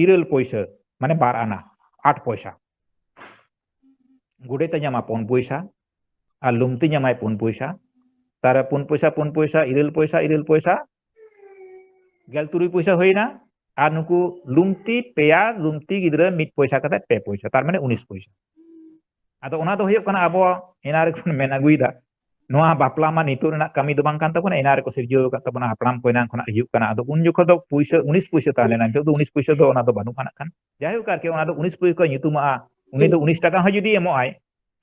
ᱤᱨᱟᱹᱞ ᱯᱩᱭᱥᱟᱹ, ᱢᱟᱱᱮ ᱵᱟᱨ ᱟᱱᱟ, ᱟᱴ ᱯᱚᱭᱥᱟ᱾ ᱜᱚᱰᱮᱛ ᱮ ᱧᱟᱢᱟ ᱯᱩᱱ ᱯᱚᱭᱥᱟ, ᱟᱨ ᱞᱩᱢᱛᱤ ᱧᱟᱢᱟᱭ ᱯᱩᱱ ᱯᱚᱭᱥᱟ᱾ ᱛᱟᱨᱮ ᱯᱩᱱ ᱯᱚᱭᱥᱟ, ᱯᱩᱱ ᱯᱚᱭᱥᱟ, ᱤᱨᱟᱹᱞ ᱯᱚᱭᱥᱟ, ᱤᱨᱟᱹᱞ ᱯᱚᱭᱥᱟ, ᱜᱮᱞ ᱛᱩᱨᱩᱭ ᱯᱚᱭᱥᱟ ᱦᱩᱭᱱᱟ᱾ ᱟᱨ ᱱᱩᱠᱩ ᱞᱩᱢᱛᱤ ᱯᱮᱭᱟ, ᱞᱩᱢᱛᱤ ᱜᱤᱫᱽᱨᱟᱹ ᱢᱤᱫ ᱯᱚᱭᱥᱟ ᱠᱟᱛᱮ ᱯᱮ ᱯᱚᱭᱥᱟ, ᱛᱟᱨ ᱢᱟᱱᱮ ᱩᱱᱤᱥ ᱯᱚᱭᱥᱟ᱾ ᱟᱫᱚ ᱚᱱᱟ ᱫᱚ ᱦᱩᱭᱩᱜ ᱠᱟᱱᱟ ᱟᱵᱚ ᱮᱱᱟ ᱨᱮᱵᱚᱱ ᱢᱮᱱ ᱟᱹᱜᱩᱭᱮᱫᱟ, ᱱᱚᱣᱟ ᱵᱟᱯᱞᱟ ᱢᱟ ᱱᱤᱛᱚᱜ ᱨᱮᱱᱟᱜ ᱠᱟᱹᱢᱤ ᱫᱚ ᱵᱟᱝ ᱠᱟᱱ ᱛᱟᱵᱚᱱᱟ, ᱮᱱᱟ ᱨᱮᱠᱚ ᱥᱤᱨᱡᱟᱹᱣ ᱟᱠᱟᱫ ᱛᱟᱵᱚᱱᱟ, ᱦᱟᱯᱲᱟᱢ ᱠᱚ ᱮᱱᱟᱝ ᱠᱷᱚᱱᱟᱜ ᱦᱤᱡᱩᱜ ᱠᱟᱱᱟ᱾ ᱟᱫᱚ ᱩᱱ ᱡᱚᱠᱷᱚᱱ ᱫᱚ ᱯᱩᱭᱥᱟᱹ, ᱩᱱᱤᱥ ᱯᱩᱭᱥᱟᱹ ᱛᱟᱦᱮᱸ ᱞᱮᱱᱟ, ᱱᱤᱛᱚᱜ ᱫᱚ ᱩᱱᱤᱥ ᱯᱩᱭᱥᱟᱹ ᱫᱚ ᱚᱱᱟ ᱫᱚ ᱵᱟᱹᱱᱩᱜ ᱟᱱᱟᱜ ᱠᱷᱟᱱ᱾ ᱡᱟᱭᱦᱳᱠ ᱟᱨᱠᱤ, ᱚᱱᱟ ᱫᱚ ᱩᱱᱤᱥ ᱯᱩᱭᱥᱟᱹ ᱠᱚ ᱧᱩᱛᱩᱢᱟᱜᱼᱟ, ᱩᱱᱤ ᱫᱚ ᱩᱱᱤᱥ ᱴᱟᱠᱟ ᱦᱚᱸ ᱡᱩᱫᱤ ᱮᱢᱚᱜ ᱟᱭ,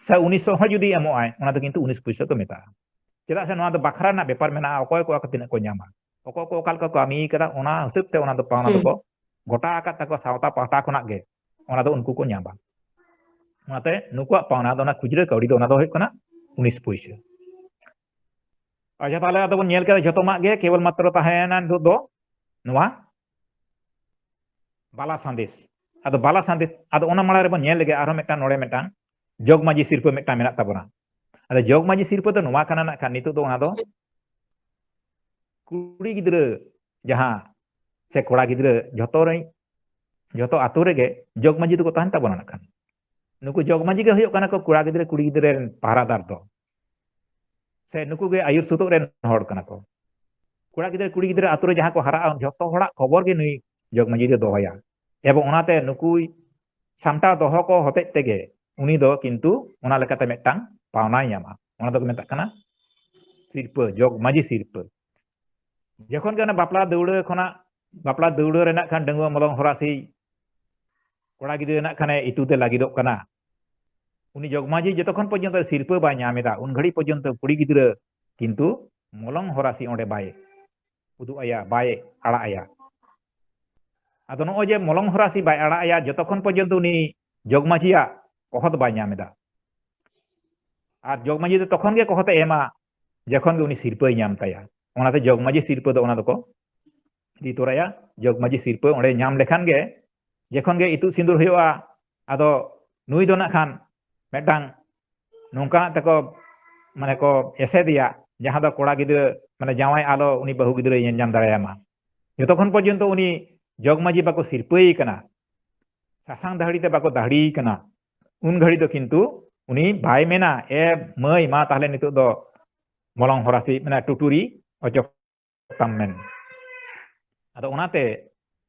ᱥᱮ ᱩᱱᱤᱥ ᱦᱚᱸ ᱡᱩᱫᱤ ᱮᱢᱚᱜ ᱟᱭ, ᱚᱱᱟ ᱫᱚ ᱠᱤᱱᱛᱩ ᱩᱱᱤᱥ ᱯᱩᱭᱥᱟᱹ ᱠᱚ ᱢᱮᱛᱟᱜᱼᱟ᱾ ᱪᱮᱫᱟᱜ ᱥᱮ ᱱᱚᱣᱟ ᱫᱚ ᱵᱟᱠᱷᱨᱟ ᱨᱮᱱᱟᱜ ᱵᱮᱯᱟᱨ ᱢᱮᱱᱟᱜᱼᱟ, ᱚᱠᱚᱭ ᱠᱚ ᱟᱠᱚ ᱛᱤᱱᱟᱹᱜ ᱠᱚ ᱧᱟᱢᱟ, ᱚᱠᱚᱭ ᱠᱚ ᱚᱠᱟ ᱞᱮᱠᱟ ᱠᱚ ᱠᱟᱹᱢᱤ ᱠᱟᱫᱟ, ᱚᱱᱟ ᱦᱤᱥᱟᱹᱵ ᱛᱮ ᱚᱱᱟ ᱫᱚ ᱯᱟᱣᱱᱟ ᱦᱩᱸ᱾ ᱫᱚᱠᱚ ᱜᱚᱴᱟ ᱟᱠᱟᱫ ᱛᱟᱠᱚᱣᱟ ᱥᱟᱶᱛᱟ ᱯᱟᱦᱴᱟ ᱠᱷᱚᱱᱟᱜ ᱜᱮ, ᱚᱱᱟ ᱫᱚ ᱩᱱᱠᱩ ᱠᱚ ᱧᱟᱢᱟ᱾ ᱚᱱᱟᱛᱮ ᱱᱩᱠᱩᱣᱟᱜ ᱯᱟᱣᱱᱟ ᱫᱚ, ᱚᱱᱟ ᱠᱷᱩᱪᱨᱟᱹ ᱠᱟᱹᱣᱰᱤ ᱫᱚ, ᱚᱱᱟ ᱫᱚ ᱦᱩᱭᱩᱜ ᱠᱟᱱᱟ ᱩᱱᱤᱥ ᱯᱩᱭᱥᱟᱹ᱾ ᱟᱪᱪᱷᱟ, ᱛᱟᱦᱞᱮ ᱟᱫᱚ ᱵᱚᱱ ᱧᱮᱞ ᱠᱮᱫᱟ ᱡᱷᱚᱛᱚᱢᱟᱜ ᱜᱮ, ᱠᱮᱵᱚᱞ ᱢᱟᱛᱨᱚ ᱛᱟᱦᱮᱸᱭᱮᱱᱟ ᱱᱤᱛᱚᱜ ᱫᱚ ᱱᱚᱣᱟ ᱵᱟᱞᱟ ᱥᱟᱸᱫᱮᱥ᱾ ᱟᱫᱚ ᱵᱟᱞᱟ ᱥᱟᱸᱫᱮᱥ, ᱟᱫᱚ ᱚᱱᱟ ᱢᱟᱲᱟᱝ ᱨᱮᱵᱚᱱ ᱧᱮᱞ ᱞᱮᱜᱮ ᱟᱨᱦᱚᱸ ᱢᱤᱫᱴᱟᱝ, ᱱᱚᱰᱮ ᱢᱤᱫᱴᱟᱝ ᱡᱚᱜᱽ ᱢᱟᱹᱡᱷᱤ ᱥᱤᱨᱯᱟᱹ ᱢᱤᱫᱴᱟᱝ ᱢᱮᱱᱟᱜ ᱛᱟᱵᱚᱱᱟ᱾ ᱟᱫᱚ ᱡᱚᱜᱽ ᱢᱟᱹᱡᱷᱤ ᱥᱤᱨᱯᱟᱹ ᱫᱚ ᱱᱚᱣᱟ ᱠᱟᱱᱟ ᱱᱟᱜ ᱠᱷᱟᱱ, ᱱᱤᱛᱚᱜ ᱫᱚ ᱚᱱᱟ ᱫᱚ ᱠᱩᱲᱤ ᱜᱤᱫᱽᱨᱟᱹ ᱡᱟᱦᱟᱸ ᱥᱮ ᱠᱚᱲᱟ ᱜᱤᱫᱽᱨᱟᱹ ᱡᱷᱚᱛᱚ ᱨᱮᱱ, ᱡᱷᱚᱛᱚ ᱟᱛᱳ ᱨᱮᱜᱮ ᱡᱚᱜᱽ ᱢᱟᱹᱡᱷᱤ ᱫᱚᱠᱚ ᱛᱟᱦᱮᱱ ᱛᱟᱵᱚᱱᱟ᱾ ᱱᱟᱜ ᱠᱷᱟᱱ ᱱᱩᱠᱩ ᱡᱚᱜᱽ ᱢᱟᱹᱡᱷᱤ ᱜᱮ ᱦᱩᱭᱩᱜ ᱠᱟᱱᱟ ᱠᱚ ᱠᱚᱲᱟ ᱜᱤᱫᱽᱨᱟᱹ ᱠᱩᱲᱤ ᱜᱤᱫᱽᱨᱟᱹ ᱨᱮᱱ ᱯᱟᱦᱟᱨᱟᱫᱟᱨ ᱫᱚ, ᱥᱮ ᱱᱩᱠᱩ ᱜᱮ ᱟᱹᱭᱩᱨ ᱥᱩᱛᱩᱜ ᱨᱮᱱ ᱦᱚᱲ ᱠᱟᱱᱟ ᱠᱚ᱾ ᱠᱚᱲᱟ ᱜᱤᱫᱽᱨᱟᱹ ᱠᱩᱲᱤ ᱜᱤᱫᱽᱨᱟᱹ ᱟᱛᱳ ᱨᱮ ᱡᱟᱦᱟᱸ ᱠᱚ ᱦᱟᱨᱟᱜᱼᱟ, ᱡᱷᱚᱛᱚ ᱦᱚᱲᱟᱜ ᱠᱷᱚᱵᱚᱨ ᱜᱮ ᱱᱩᱭ ᱡᱚᱜᱽ ᱢᱟᱹᱡᱷᱤ ᱫᱚ ᱫᱚᱦᱚᱭᱟ᱾ ᱮᱵᱚᱝ ᱚᱱᱟᱛᱮ ᱱᱩᱠᱩᱭ ᱥᱟᱢᱴᱟᱣ ᱫᱚᱦᱚ ᱠᱚ ᱦᱚᱛᱮᱡ ᱛᱮᱜᱮ ᱩᱱᱤ ᱫᱚ ᱠᱤᱱᱛᱩ ᱚᱱᱟ ᱞᱮᱠᱟᱛᱮ ᱢᱤᱫᱴᱟᱝ ᱯᱟᱣᱱᱟᱭ ᱧᱟᱢᱟ᱾ ᱚᱱᱟ ᱫᱚᱠᱚ ᱢᱮᱛᱟᱜ ᱠᱟᱱᱟ ᱥᱤᱨᱯᱟᱹ, ᱡᱚᱜᱽ ᱢᱟᱹᱡᱷᱤ ᱥᱤᱨᱯᱟᱹ᱾ ᱡᱚᱠᱷᱚᱱ ᱜᱮ ᱚᱱᱟ ᱵᱟᱯᱞᱟ ᱫᱟᱹᱣᱲᱟᱹ ᱠᱷᱚᱱᱟᱜ, ᱵᱟᱯᱞᱟ ᱫᱟᱹᱣᱲᱟᱹ ᱨᱮᱱᱟᱜ ᱠᱷᱟᱱ ᱰᱟᱺᱜᱩᱣᱟᱹ ᱢᱚᱞᱚᱝ ᱦᱚᱨᱟᱥᱤ ᱠᱚᱲᱟ ᱜᱤᱫᱽᱨᱟᱹ ᱨᱮᱱᱟᱜ ᱠᱷᱟᱱᱮ ᱤᱛᱩᱫ ᱮ ᱞᱟᱹᱜᱤᱫᱚᱜ ᱠᱟᱱᱟ, ᱩᱱᱤ ᱡᱚᱜᱽ ᱢᱟᱹᱡᱷᱤ ᱡᱚᱛᱚ ᱠᱷᱚᱱ ᱯᱚᱨᱡᱚᱱᱛᱚ ᱥᱤᱨᱯᱟᱹ ᱵᱟᱭ ᱧᱟᱢ ᱮᱫᱟ, ᱩᱱ ᱜᱷᱟᱹᱲᱤᱡ ᱯᱚᱨᱡᱚᱱᱛᱚ ᱠᱩᱲᱤ ᱜᱤᱫᱽᱨᱟᱹ ᱠᱤᱱᱛᱩ ᱢᱚᱞᱚᱝ ᱦᱚᱨᱟᱥᱤ ᱚᱸᱰᱮ ᱵᱟᱭ ᱩᱫᱩᱜ ᱟᱭᱟ, ᱵᱟᱭ ᱟᱲᱟᱜ ᱟᱭᱟ᱾ ᱟᱫᱚ ᱱᱚᱜᱼᱚᱭ ᱡᱮ ᱢᱚᱞᱚᱝ ᱦᱚᱨᱟᱥᱤ ᱵᱟᱭ ᱟᱲᱟᱜ ᱟᱭᱟ, ᱡᱚᱛᱚ ᱠᱷᱚᱱ ᱯᱚᱨᱡᱚᱱᱛᱚ ᱩᱱᱤ ᱡᱚᱜᱽ ᱢᱟᱹᱡᱷᱤᱭᱟᱜ ᱠᱚᱦᱚᱫ ᱵᱟᱭ ᱧᱟᱢ ᱮᱫᱟ᱾ ᱟᱨ ᱡᱚᱜᱽ ᱢᱟᱹᱡᱷᱤ ᱫᱚ ᱛᱚᱠᱷᱚᱱ ᱜᱮ ᱠᱚᱦᱚᱫ ᱮ ᱮᱢᱟ, ᱡᱚᱠᱷᱚᱱ ᱜᱮ ᱩᱱᱤ ᱥᱤᱨᱯᱟᱹᱭ ᱧᱟᱢ ᱛᱟᱭᱟ᱾ ᱚᱱᱟᱛᱮ ᱡᱚᱜᱽ ᱢᱟᱹᱡᱷᱤ ᱥᱤᱨᱯᱟᱹ ᱫᱚ ᱚᱱᱟ ᱫᱚᱠᱚ ᱤᱫᱤ ᱛᱚᱨᱟᱭᱟ᱾ ᱡᱚᱜᱽ ᱢᱟᱹᱡᱷᱤ ᱥᱤᱨᱯᱟᱹ ᱚᱸᱰᱮ ᱧᱟᱢ ᱞᱮᱠᱷᱟᱱ ᱜᱮ, ᱡᱚᱠᱷᱚᱱ ᱜᱮ ᱤᱛᱩᱫ ᱥᱤᱸᱫᱩᱨ ᱦᱩᱭᱩᱜᱼᱟ, ᱟᱫᱚ ᱱᱩᱭ ᱫᱚ ᱱᱟᱜ ᱠᱷᱟᱱ ᱢᱤᱫᱴᱟᱝ ᱱᱚᱝᱠᱟᱱᱟᱜ ᱛᱮᱠᱚ, ᱢᱟᱱᱮ, ᱠᱚ ᱮᱥᱮᱫᱮᱭᱟ, ᱡᱟᱦᱟᱸ ᱫᱚ ᱠᱚᱲᱟ ᱜᱤᱫᱽᱨᱟᱹ, ᱢᱟᱱᱮ, ᱡᱟᱶᱟᱭ ᱟᱞᱚ ᱩᱱᱤ ᱵᱟᱹᱦᱩ ᱜᱤᱫᱽᱨᱟᱹᱭ ᱧᱮᱞ ᱧᱟᱢ ᱫᱟᱲᱮᱭᱟᱢᱟ᱾ ᱡᱚᱛᱚ ᱠᱷᱚᱱ ᱯᱚᱨᱡᱚᱱᱛᱚ ᱩᱱᱤ ᱡᱚᱜᱽ ᱢᱟᱹᱡᱷᱤ ᱵᱟᱠᱚ ᱥᱤᱨᱯᱟᱹᱭᱮ ᱠᱟᱱᱟ, ᱥᱟᱥᱟᱝ ᱫᱟᱹᱦᱲᱤ ᱛᱮ ᱵᱟᱠᱚ ᱫᱟᱹᱦᱲᱤᱭᱮ ᱠᱟᱱᱟ, ᱩᱱ ᱜᱷᱟᱹᱲᱤ ᱫᱚ ᱠᱤᱱᱛᱩ ᱩᱱᱤ ᱵᱟᱭ ᱢᱮᱱᱟ, "ᱮ ᱢᱟᱹᱭ, ᱢᱟ ᱛᱟᱦᱞᱮ ᱱᱤᱛᱚᱜ ᱫᱚ ᱢᱚᱞᱚᱝ ᱦᱚᱨᱟᱥᱤ, ᱢᱟᱱᱮ, ᱴᱩᱴᱩᱨᱤ ᱚᱪᱚᱜ ᱛᱟᱢ ᱢᱮᱱ᱾" ᱟᱫᱚ ᱚᱱᱟᱛᱮ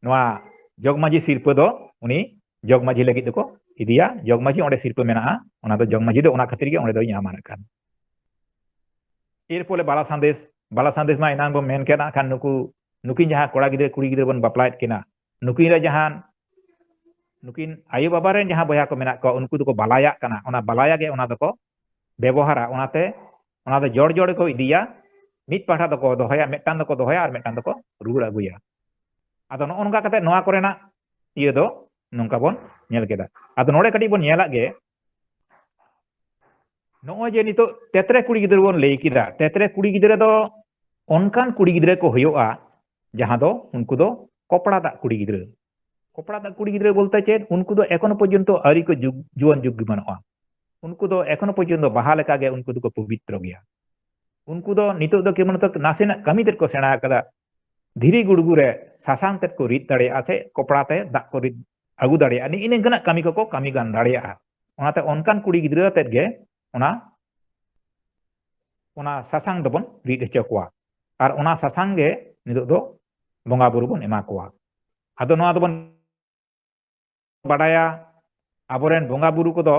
ᱱᱚᱣᱟ ᱡᱚᱜᱽ ᱢᱟᱹᱡᱷᱤ ᱥᱤᱨᱯᱟᱹ ᱫᱚ ᱩᱱᱤ ᱡᱚᱜᱽ ᱢᱟᱹᱡᱷᱤ ᱞᱟᱹᱜᱤᱫ ᱫᱚᱠᱚ ᱤᱫᱤᱭᱟ᱾ ᱡᱚᱜᱽ ᱢᱟᱹᱡᱷᱤ ᱚᱸᱰᱮ ᱥᱤᱨᱯᱟᱹ ᱢᱮᱱᱟᱜᱼᱟ, ᱚᱱᱟ ᱫᱚ ᱡᱚᱜᱽ ᱢᱟᱹᱡᱷᱤ ᱫᱚ ᱚᱱᱟ ᱠᱷᱟᱹᱛᱤᱨ ᱜᱮ ᱚᱸᱰᱮ ᱫᱚᱭ ᱧᱟᱢᱟ ᱱᱟᱜ ᱠᱷᱟᱱ᱾ ᱮᱨᱯᱚᱨᱮ ᱵᱟᱞᱟ ᱥᱟᱸᱫᱮᱥ, ᱵᱟᱞᱟ ᱥᱟᱸᱫᱮᱥ ᱢᱟ ᱮᱱᱟᱝ ᱵᱚᱱ ᱢᱮᱱ ᱠᱮᱫ ᱱᱟᱜ ᱠᱷᱟᱱ, ᱱᱩᱠᱩ, ᱱᱩᱠᱤᱱ ᱡᱟᱦᱟᱸ ᱠᱚᱲᱟ ᱜᱤᱫᱽᱨᱟᱹ ᱠᱩᱲᱤ ᱜᱤᱫᱽᱨᱟᱹ ᱵᱚᱱ ᱵᱟᱯᱞᱟᱭᱮᱫ ᱠᱤᱱᱟ, ᱱᱩᱠᱤᱱ ᱨᱮ ᱡᱟᱦᱟᱸ, ᱱᱩᱠᱤᱱ ᱟᱭᱳ ᱵᱟᱵᱟ ᱨᱮᱱ ᱡᱟᱦᱟᱸ ᱵᱚᱭᱦᱟ ᱠᱚ ᱢᱮᱱᱟᱜ ᱠᱚᱣᱟ, ᱩᱱᱠᱩ ᱫᱚᱠᱚ ᱵᱟᱞᱟᱭᱟᱜ ᱠᱟᱱᱟ, ᱚᱱᱟ ᱵᱟᱞᱟᱭᱟ ᱜᱮ ᱚᱱᱟ ᱫᱚᱠᱚ ᱵᱮᱵᱚᱦᱟᱨᱟ᱾ ᱚᱱᱟᱛᱮ ᱚᱱᱟ ᱫᱚ ᱡᱚᱲ ᱡᱚᱲ ᱜᱮᱠᱚ ᱤᱫᱤᱭᱟ, ᱢᱤᱫ ᱯᱟᱦᱴᱟ ᱫᱚᱠᱚ ᱫᱚᱦᱚᱭᱟ, ᱢᱤᱫᱴᱟᱝ ᱫᱚᱠᱚ ᱫᱚᱦᱚᱭᱟ ᱟᱨ ᱢᱤᱫᱴᱟᱝ ᱫᱚᱠᱚ ᱨᱩᱣᱟᱹᱲ ᱟᱹᱜᱩᱭᱟ᱾ ᱟᱫᱚ ᱱᱚᱜᱼᱚ ᱱᱚᱝᱠᱟ ᱠᱟᱛᱮ ᱱᱚᱣᱟ ᱠᱚᱨᱮᱱᱟᱜ ᱤᱭᱟᱹ ᱫᱚ ᱱᱚᱝᱠᱟ ᱵᱚᱱ ᱧᱮᱞ ᱠᱮᱫᱟ᱾ ᱟᱫᱚ ᱱᱚᱰᱮ ᱠᱟᱹᱴᱤᱡ ᱵᱚᱱ ᱧᱮᱞᱟᱜ ᱜᱮ, ᱱᱚᱜᱼᱚᱭ ᱡᱮ ᱱᱤᱛᱚᱜ ᱛᱮᱛᱨᱮ ᱠᱩᱲᱤ ᱜᱤᱫᱽᱨᱟᱹ ᱵᱚᱱ ᱞᱟᱹᱭ ᱠᱮᱫᱟ, ᱛᱮᱛᱨᱮ ᱠᱩᱲᱤ ᱜᱤᱫᱽᱨᱟᱹ ᱫᱚ ᱚᱱᱠᱟᱱ ᱠᱩᱲᱤ ᱜᱤᱫᱽᱨᱟᱹ ᱠᱚ ᱦᱩᱭᱩᱜᱼᱟ, ᱡᱟᱦᱟᱸ ᱫᱚ ᱩᱱᱠᱩ ᱫᱚ ᱠᱚᱯᱲᱟ ᱫᱟᱜ ᱠᱩᱲᱤ ᱜᱤᱫᱽᱨᱟᱹ᱾ ᱠᱚᱯᱲᱟ ᱫᱟᱜ ᱠᱩᱲᱤ ᱜᱤᱫᱽᱨᱟᱹ ᱵᱚᱞᱛᱮ ᱪᱮᱫ? ᱩᱱᱠᱩ ᱫᱚ ᱮᱠᱷᱚᱱᱳ ᱯᱚᱨᱡᱚᱱᱛᱚ ᱟᱹᱣᱨᱤ ᱠᱚ ᱡᱩᱜ-, ᱡᱩᱣᱟᱹᱱ ᱡᱩᱜᱽ ᱜᱮ ᱵᱟᱹᱱᱩᱜᱼᱟ᱾ ᱩᱱᱠᱩ ᱫᱚ ᱮᱠᱷᱚᱱᱳ ᱯᱚᱨᱡᱚᱱᱛᱚ ᱵᱟᱦᱟ ᱞᱮᱠᱟᱜᱮ ᱩᱱᱠᱩ ᱫᱚᱠᱚ ᱯᱚᱵᱤᱛᱨᱚ ᱜᱮᱭᱟ᱾ ᱩᱱᱠᱩ ᱫᱚ ᱱᱤᱛᱚᱜ ᱫᱚ ᱠᱮᱵᱚᱞ ᱢᱟᱛᱨᱚ ᱱᱟᱥᱮᱱᱟᱜ ᱠᱟᱹᱢᱤ ᱛᱮᱫ ᱠᱚ ᱥᱮᱬᱟ ᱟᱠᱟᱫᱟ᱾ ᱫᱷᱤᱨᱤ ᱜᱩᱲᱜᱩ ᱨᱮ ᱥᱟᱥᱟᱝ ᱛᱮᱫ ᱠᱚ ᱨᱤᱫ ᱫᱟᱲᱮᱭᱟᱜᱼᱟ ᱥᱮ ᱠᱚᱯᱲᱟ ᱛᱮ ᱫᱟᱜ ᱠᱚ ᱨᱤᱫ ᱟᱹᱜᱩ ᱫᱟᱲᱮᱭᱟᱜᱼᱟ, ᱱᱤᱜᱼᱤ ᱱᱤᱝᱠᱟᱹᱱᱟᱜ ᱠᱟᱹᱢᱤ ᱠᱚᱠᱚ ᱠᱟᱹᱢᱤ ᱜᱟᱱ ᱫᱟᱲᱮᱭᱟᱜᱼᱟ᱾ ᱚᱱᱟᱛᱮ ᱚᱱᱠᱟᱱ ᱠᱩᱲᱤ ᱜᱤᱫᱽᱨᱟᱹ ᱟᱛᱮᱫ ᱜᱮ ᱚᱱᱟ, ᱚᱱᱟ ᱥᱟᱥᱟᱝ ᱫᱚᱵᱚᱱ ᱨᱤᱫ ᱦᱚᱪᱚ ᱠᱚᱣᱟ᱾ ᱟᱨ ᱚᱱᱟ ᱥᱟᱥᱟᱝ ᱜᱮ ᱱᱤᱛᱚᱜ ᱫᱚ ᱵᱚᱸᱜᱟ ᱵᱩᱨᱩ ᱵᱚᱱ ᱮᱢᱟ ᱠᱚᱣᱟ᱾ ᱟᱫᱚ ᱱᱚᱣᱟ ᱫᱚᱵᱚᱱ ᱵᱟᱰᱟᱭᱟ, ᱟᱵᱚᱨᱮᱱ ᱵᱚᱸᱜᱟ ᱵᱩᱨᱩ ᱠᱚᱫᱚ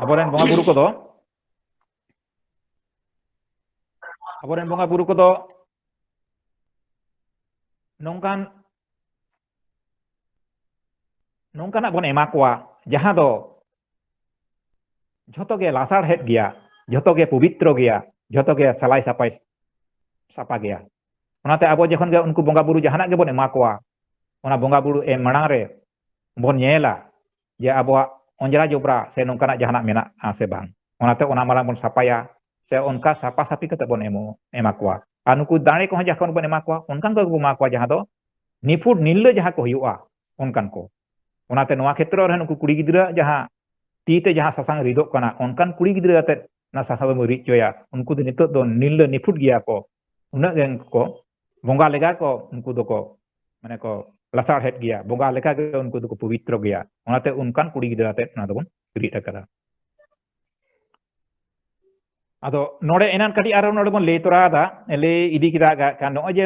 ᱟᱵᱚᱨᱮᱱ ᱵᱚᱸᱜᱟ ᱵᱩᱨᱩ ᱠᱚᱫᱚ, ᱟᱵᱚᱨᱮᱱ ᱵᱚᱸᱜᱟ ᱵᱩᱨᱩ ᱠᱚᱫᱚ ᱱᱚᱝᱠᱟᱱ, ᱱᱚᱝᱠᱟᱱᱟᱜ ᱵᱚᱱ ᱮᱢᱟ ᱠᱚᱣᱟ, ᱡᱟᱦᱟᱸ ᱫᱚ ᱡᱷᱚᱛᱚ ᱜᱮ ᱞᱟᱥᱟᱲᱦᱮᱫ ᱜᱮᱭᱟ, ᱡᱷᱚᱛᱚ ᱜᱮ ᱯᱚᱵᱤᱛᱨᱚ ᱜᱮᱭᱟ, ᱡᱷᱚᱛᱚ ᱜᱮ ᱥᱟᱞᱟᱭ ᱥᱟᱯᱟᱭ, ᱥᱟᱯᱟ ᱜᱮᱭᱟ᱾ ᱚᱱᱟᱛᱮ ᱟᱵᱚ ᱡᱚᱠᱷᱚᱱ ᱜᱮ ᱩᱱᱠᱩ ᱵᱚᱸᱜᱟ ᱵᱩᱨᱩ ᱡᱟᱦᱟᱱᱟᱜ ᱜᱮᱵᱚᱱ ᱮᱢᱟ ᱠᱚᱣᱟ, ᱚᱱᱟ ᱵᱚᱸᱜᱟ ᱵᱩᱨᱩ ᱮᱢ ᱢᱟᱲᱟᱝ ᱨᱮ ᱵᱚᱱ ᱧᱮᱞᱟ ᱡᱮ ᱟᱵᱚᱣᱟᱜ ᱚᱸᱡᱽᱨᱟ ᱡᱚᱵᱽᱨᱟ ᱥᱮ ᱱᱚᱝᱠᱟᱱᱟᱜ ᱡᱟᱦᱟᱱᱟᱜ ᱢᱮᱱᱟᱜᱼᱟ ᱥᱮ ᱵᱟᱝ᱾ ᱚᱱᱟᱛᱮ ᱚᱱᱟ ᱢᱟᱲᱟᱝ ᱵᱚᱱ ᱥᱟᱯᱟᱭᱟ, ᱥᱮ ᱚᱱᱠᱟ ᱥᱟᱯᱟ ᱥᱟᱯᱤ ᱠᱟᱛᱮ ᱵᱚᱱ ᱮᱢᱚ-, ᱮᱢᱟ ᱠᱚᱣᱟ᱾ ᱟᱨ ᱱᱩᱠᱩ ᱫᱟᱲᱮ ᱠᱚᱦᱚᱸ ᱡᱚᱠᱷᱚᱱ ᱵᱚᱱ ᱮᱢᱟ ᱠᱚᱣᱟ, ᱚᱱᱠᱟᱱ ᱠᱚᱜᱮ ᱵᱚᱱ ᱮᱢᱟ ᱠᱚᱣᱟ ᱡᱟᱦᱟᱸ ᱫᱚ ᱱᱤᱯᱷᱩᱴ ᱱᱤᱨᱞᱟᱹ ᱡᱟᱦᱟᱸ ᱠᱚ ᱦᱩᱭᱩᱜᱼᱟ, ᱚᱱᱠᱟᱱ ᱠᱚ᱾ ᱚᱱᱟᱛᱮ ᱱᱚᱣᱟ ᱠᱷᱮᱛᱨᱚ ᱨᱮ ᱱᱩᱠᱩ ᱠᱩᱲᱤ ᱜᱤᱫᱽᱨᱟᱹᱣᱟᱜ ᱡᱟᱦᱟᱸ ᱛᱤ ᱛᱮ ᱡᱟᱦᱟᱸ ᱥᱟᱥᱟᱝ ᱨᱤᱫᱚᱜ ᱠᱟᱱᱟ, ᱚᱱᱠᱟᱱ ᱠᱩᱲᱤ ᱜᱤᱫᱽᱨᱟᱹ ᱟᱛᱮᱫ ᱚᱱᱟ ᱥᱟᱥᱟᱝ ᱵᱚᱱ ᱨᱤᱫ ᱦᱚᱪᱚᱭᱟ᱾ ᱩᱱᱠᱩ ᱫᱚ ᱱᱤᱛᱚᱜ ᱫᱚ ᱱᱤᱨᱞᱟᱹ ᱱᱤᱯᱷᱩᱴ ᱜᱮᱭᱟ ᱠᱚ, ᱩᱱᱟᱹᱜ ᱜᱟᱱ ᱠᱚ ᱵᱚᱸᱜᱟ ᱞᱮᱠᱟ ᱠᱚ, ᱩᱱᱠᱩ ᱫᱚᱠᱚ, ᱢᱟᱱᱮ ᱠᱚ ᱞᱟᱥᱟᱲᱦᱮᱫ ᱜᱮᱭᱟ, ᱵᱚᱸᱜᱟ ᱞᱮᱠᱟ ᱜᱮ ᱩᱱᱠᱩ ᱫᱚᱠᱚ ᱯᱚᱵᱤᱛᱨᱚ ᱜᱮᱭᱟ᱾ ᱚᱱᱟᱛᱮ ᱚᱱᱠᱟᱱ ᱠᱩᱲᱤ ᱜᱤᱫᱽᱨᱟᱹ ᱟᱛᱮᱫ ᱚᱱᱟ ᱫᱚᱵᱚᱱ ᱨᱤᱫ ᱟᱠᱟᱫᱟ᱾ ᱟᱫᱚ ᱱᱚᱰᱮ ᱮᱱᱟᱱ ᱠᱟᱹᱴᱤᱡ ᱟᱨᱚ ᱱᱚᱰᱮ ᱵᱚᱱ ᱞᱟᱹᱭ ᱛᱚᱨᱟ ᱟᱫᱟ, ᱞᱟᱹᱭ ᱤᱫᱤ ᱠᱮᱫᱟ ᱜᱟ-, ᱠᱷᱟᱱ ᱱᱚᱜᱼᱚᱭ ᱡᱮ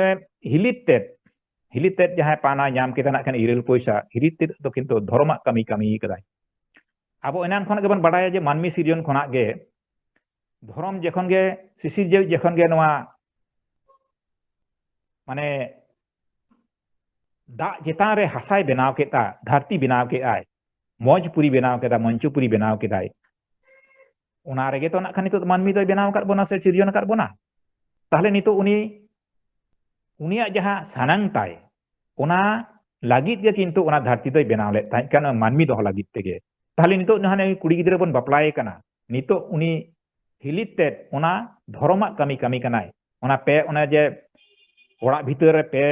ᱦᱤᱞᱤᱛ ᱛᱮᱫ, ᱦᱤᱞᱤᱛ ᱛᱮᱫ ᱡᱟᱦᱟᱸᱭ ᱯᱟᱱᱟ ᱧᱟᱢ ᱠᱮᱫᱟ ᱱᱟᱜ ᱠᱷᱟᱱ ᱤᱨᱟᱹᱞ ᱯᱚᱭᱥᱟ, ᱦᱤᱞᱤᱛ ᱛᱮᱫ ᱫᱚ ᱠᱤᱱᱛᱩ ᱫᱷᱚᱨᱚᱢᱟᱜ ᱠᱟᱹᱢᱤ ᱠᱟᱹᱢᱤ ᱠᱟᱫᱟᱭ᱾ ᱟᱵᱚ ᱮᱱᱟᱱ ᱠᱷᱚᱱᱟᱜ ᱜᱮᱵᱚᱱ ᱵᱟᱰᱟᱭᱟ ᱡᱮ ᱢᱟᱹᱱᱢᱤ ᱥᱤᱨᱡᱚᱱ ᱠᱷᱚᱱᱟᱜ ᱜᱮ ᱫᱷᱚᱨᱚᱢ ᱡᱚᱠᱷᱚᱱ ᱜᱮ ᱥᱤᱥᱤᱨᱡᱟᱹᱣᱤᱡ ᱡᱚᱠᱷᱚᱱ ᱜᱮ ᱱᱚᱣᱟ ᱢᱟᱱᱮ ᱫᱟᱜ ᱪᱮᱛᱟᱱ ᱨᱮ ᱦᱟᱥᱟᱭ ᱵᱮᱱᱟᱣ ᱠᱮᱫᱟ, ᱫᱷᱟᱹᱨᱛᱤ ᱵᱮᱱᱟᱣ ᱠᱮᱫᱟᱭ, ᱢᱚᱸᱡᱽᱯᱩᱨᱤ ᱵᱮᱱᱟᱣ ᱠᱮᱫᱟ, ᱢᱚᱧᱪᱚᱯᱩᱨᱤ ᱵᱮᱱᱟᱣ ᱠᱮᱫᱟᱭ, ᱚᱱᱟ ᱨᱮᱜᱮ ᱛᱚ ᱱᱟᱜ ᱠᱷᱟᱱ ᱱᱤᱛᱚᱜ ᱢᱟᱹᱱᱢᱤ ᱫᱚᱭ ᱵᱮᱱᱟᱣ ᱟᱠᱟᱫ ᱵᱚᱱᱟ ᱥᱮ ᱥᱤᱨᱡᱚᱱ ᱟᱠᱟᱫ ᱵᱚᱱᱟ᱾ ᱛᱟᱦᱞᱮ ᱱᱤᱛᱚᱜ ᱩᱱᱤ, ᱩᱱᱤᱭᱟᱜ ᱡᱟᱦᱟᱸ ᱥᱟᱱᱟᱝ ᱛᱟᱭ, ᱚᱱᱟ ᱞᱟᱹᱜᱤᱫ ᱜᱮ ᱠᱤᱱᱛᱩ ᱚᱱᱟ ᱫᱷᱟᱹᱨᱛᱤ ᱫᱚᱭ ᱵᱮᱱᱟᱣ ᱞᱮᱫ ᱛᱟᱦᱮᱸᱫ ᱠᱟᱱᱟ ᱢᱟᱹᱱᱢᱤ ᱫᱚᱦᱚ ᱞᱟᱹᱜᱤᱫ ᱛᱮᱜᱮ᱾ ᱛᱟᱦᱞᱮ ᱱᱤᱛᱚᱜ ᱡᱟᱦᱟᱸ ᱱᱩᱭ ᱠᱩᱲᱤ ᱜᱤᱫᱽᱨᱟᱹ ᱵᱚᱱ ᱵᱟᱯᱞᱟᱭᱮ ᱠᱟᱱᱟ, ᱱᱤᱛᱚᱜ ᱩᱱᱤ ᱦᱤᱞᱤᱛ ᱛᱮᱫ ᱚᱱᱟ ᱫᱷᱚᱨᱚᱢᱟᱜ ᱠᱟᱹᱢᱤ ᱠᱟᱹᱢᱤ ᱠᱟᱱᱟᱭ᱾ ᱚᱱᱟ ᱯᱮ, ᱚᱱᱟ ᱡᱮ ᱚᱲᱟᱜ ᱵᱷᱤᱛᱟᱹᱨ ᱨᱮ ᱯᱮ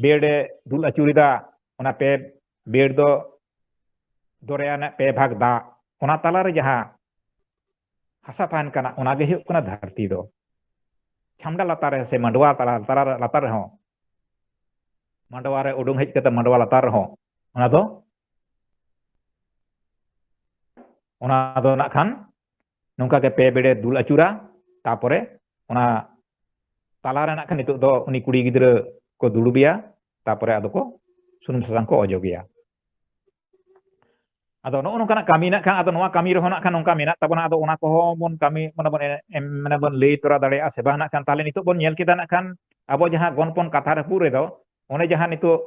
ᱵᱮᱲ ᱮ ᱫᱩᱞ ᱟᱹᱪᱩᱨᱮᱫᱟ, ᱚᱱᱟ ᱯᱮ ᱵᱮᱲ ᱫᱚ ᱫᱚᱨᱭᱟ ᱨᱮᱱᱟᱜ ᱯᱮ ᱵᱷᱟᱜᱽ ᱫᱟᱜ, ᱚᱱᱟ ᱛᱟᱞᱟᱨᱮ ᱡᱟᱦᱟᱸ ᱦᱟᱥᱟ ᱛᱟᱦᱮᱱ ᱠᱟᱱᱟ, ᱚᱱᱟ ᱜᱮ ᱦᱩᱭᱩᱜ ᱠᱟᱱᱟ ᱫᱷᱟᱹᱨᱛᱤ ᱫᱚ᱾ ᱪᱷᱟᱢᱰᱟ ᱞᱟᱛᱟᱨ ᱨᱮ ᱥᱮ ᱢᱟᱰᱣᱟ ᱛᱟᱞᱟ, ᱞᱟᱛᱟᱨ, ᱞᱟᱛᱟᱨ ᱨᱮᱦᱚᱸ, ᱢᱟᱰᱣᱟ ᱨᱮ ᱩᱰᱩᱝ ᱦᱮᱡ ᱠᱟᱛᱮ ᱢᱟᱰᱣᱟ ᱞᱟᱛᱟᱨ ᱨᱮᱦᱚᱸ ᱚᱱᱟ ᱫᱚ, ᱚᱱᱟ ᱫᱚ ᱱᱟᱜ ᱠᱷᱟᱱ ᱱᱚᱝᱠᱟ ᱜᱮ ᱯᱮ ᱵᱮᱲᱮ ᱫᱩᱞ ᱟᱹᱪᱩᱨᱟ᱾ ᱛᱟᱯᱚᱨᱮ ᱚᱱᱟ ᱛᱟᱞᱟ ᱨᱮ ᱱᱟᱜ ᱠᱷᱟᱱ ᱱᱤᱛᱚᱜ ᱫᱚ ᱩᱱᱤ ᱠᱩᱲᱤ ᱜᱤᱫᱽᱨᱟᱹ ᱠᱚ ᱫᱩᱲᱩᱵᱮᱭᱟ, ᱛᱟᱯᱚᱨᱮ ᱟᱫᱚ ᱠᱚ ᱥᱩᱱᱩᱢ ᱥᱟᱥᱟᱝ ᱠᱚ ᱚᱡᱚᱜᱮᱭᱟ᱾ ᱟᱫᱚ ᱱᱚᱜᱼᱚ ᱱᱚᱝᱠᱟᱱᱟᱜ ᱠᱟᱹᱢᱤ ᱱᱟᱜ ᱠᱷᱟᱱ, ᱟᱫᱚ ᱱᱚᱣᱟ ᱠᱟᱹᱢᱤ ᱨᱮᱦᱚᱸ ᱱᱟᱜ ᱠᱷᱟᱱ ᱱᱚᱝᱠᱟ ᱢᱮᱱᱟᱜ ᱛᱟᱵᱚᱱᱟ, ᱟᱫᱚ ᱚᱱᱟ ᱠᱚᱦᱚᱸ ᱵᱚᱱ ᱠᱟᱹᱢᱤ, ᱢᱟᱱᱮ ᱵᱚᱱ ᱮ-, ᱮᱢ, ᱢᱟᱱᱮ ᱵᱚᱱ ᱞᱟᱹᱭ ᱛᱚᱨᱟ ᱫᱟᱲᱮᱭᱟᱜᱼᱟ ᱥᱮ ᱵᱟᱝ ᱱᱟᱜ ᱠᱷᱟᱱ᱾ ᱛᱟᱦᱚᱞᱮ ᱱᱤᱛᱚᱜ ᱵᱚᱱ ᱧᱮᱞ ᱠᱮᱫᱟ ᱱᱟᱜ ᱠᱷᱟᱱ ᱟᱵᱚ ᱡᱟᱦᱟᱸ ᱜᱚᱱᱯᱚᱱ ᱠᱟᱛᱷᱟ ᱨᱟᱹᱯᱩᱫ ᱨᱮᱫᱚ ᱚᱱᱮ ᱡᱟᱦᱟᱸ ᱱᱤᱛᱚᱜ,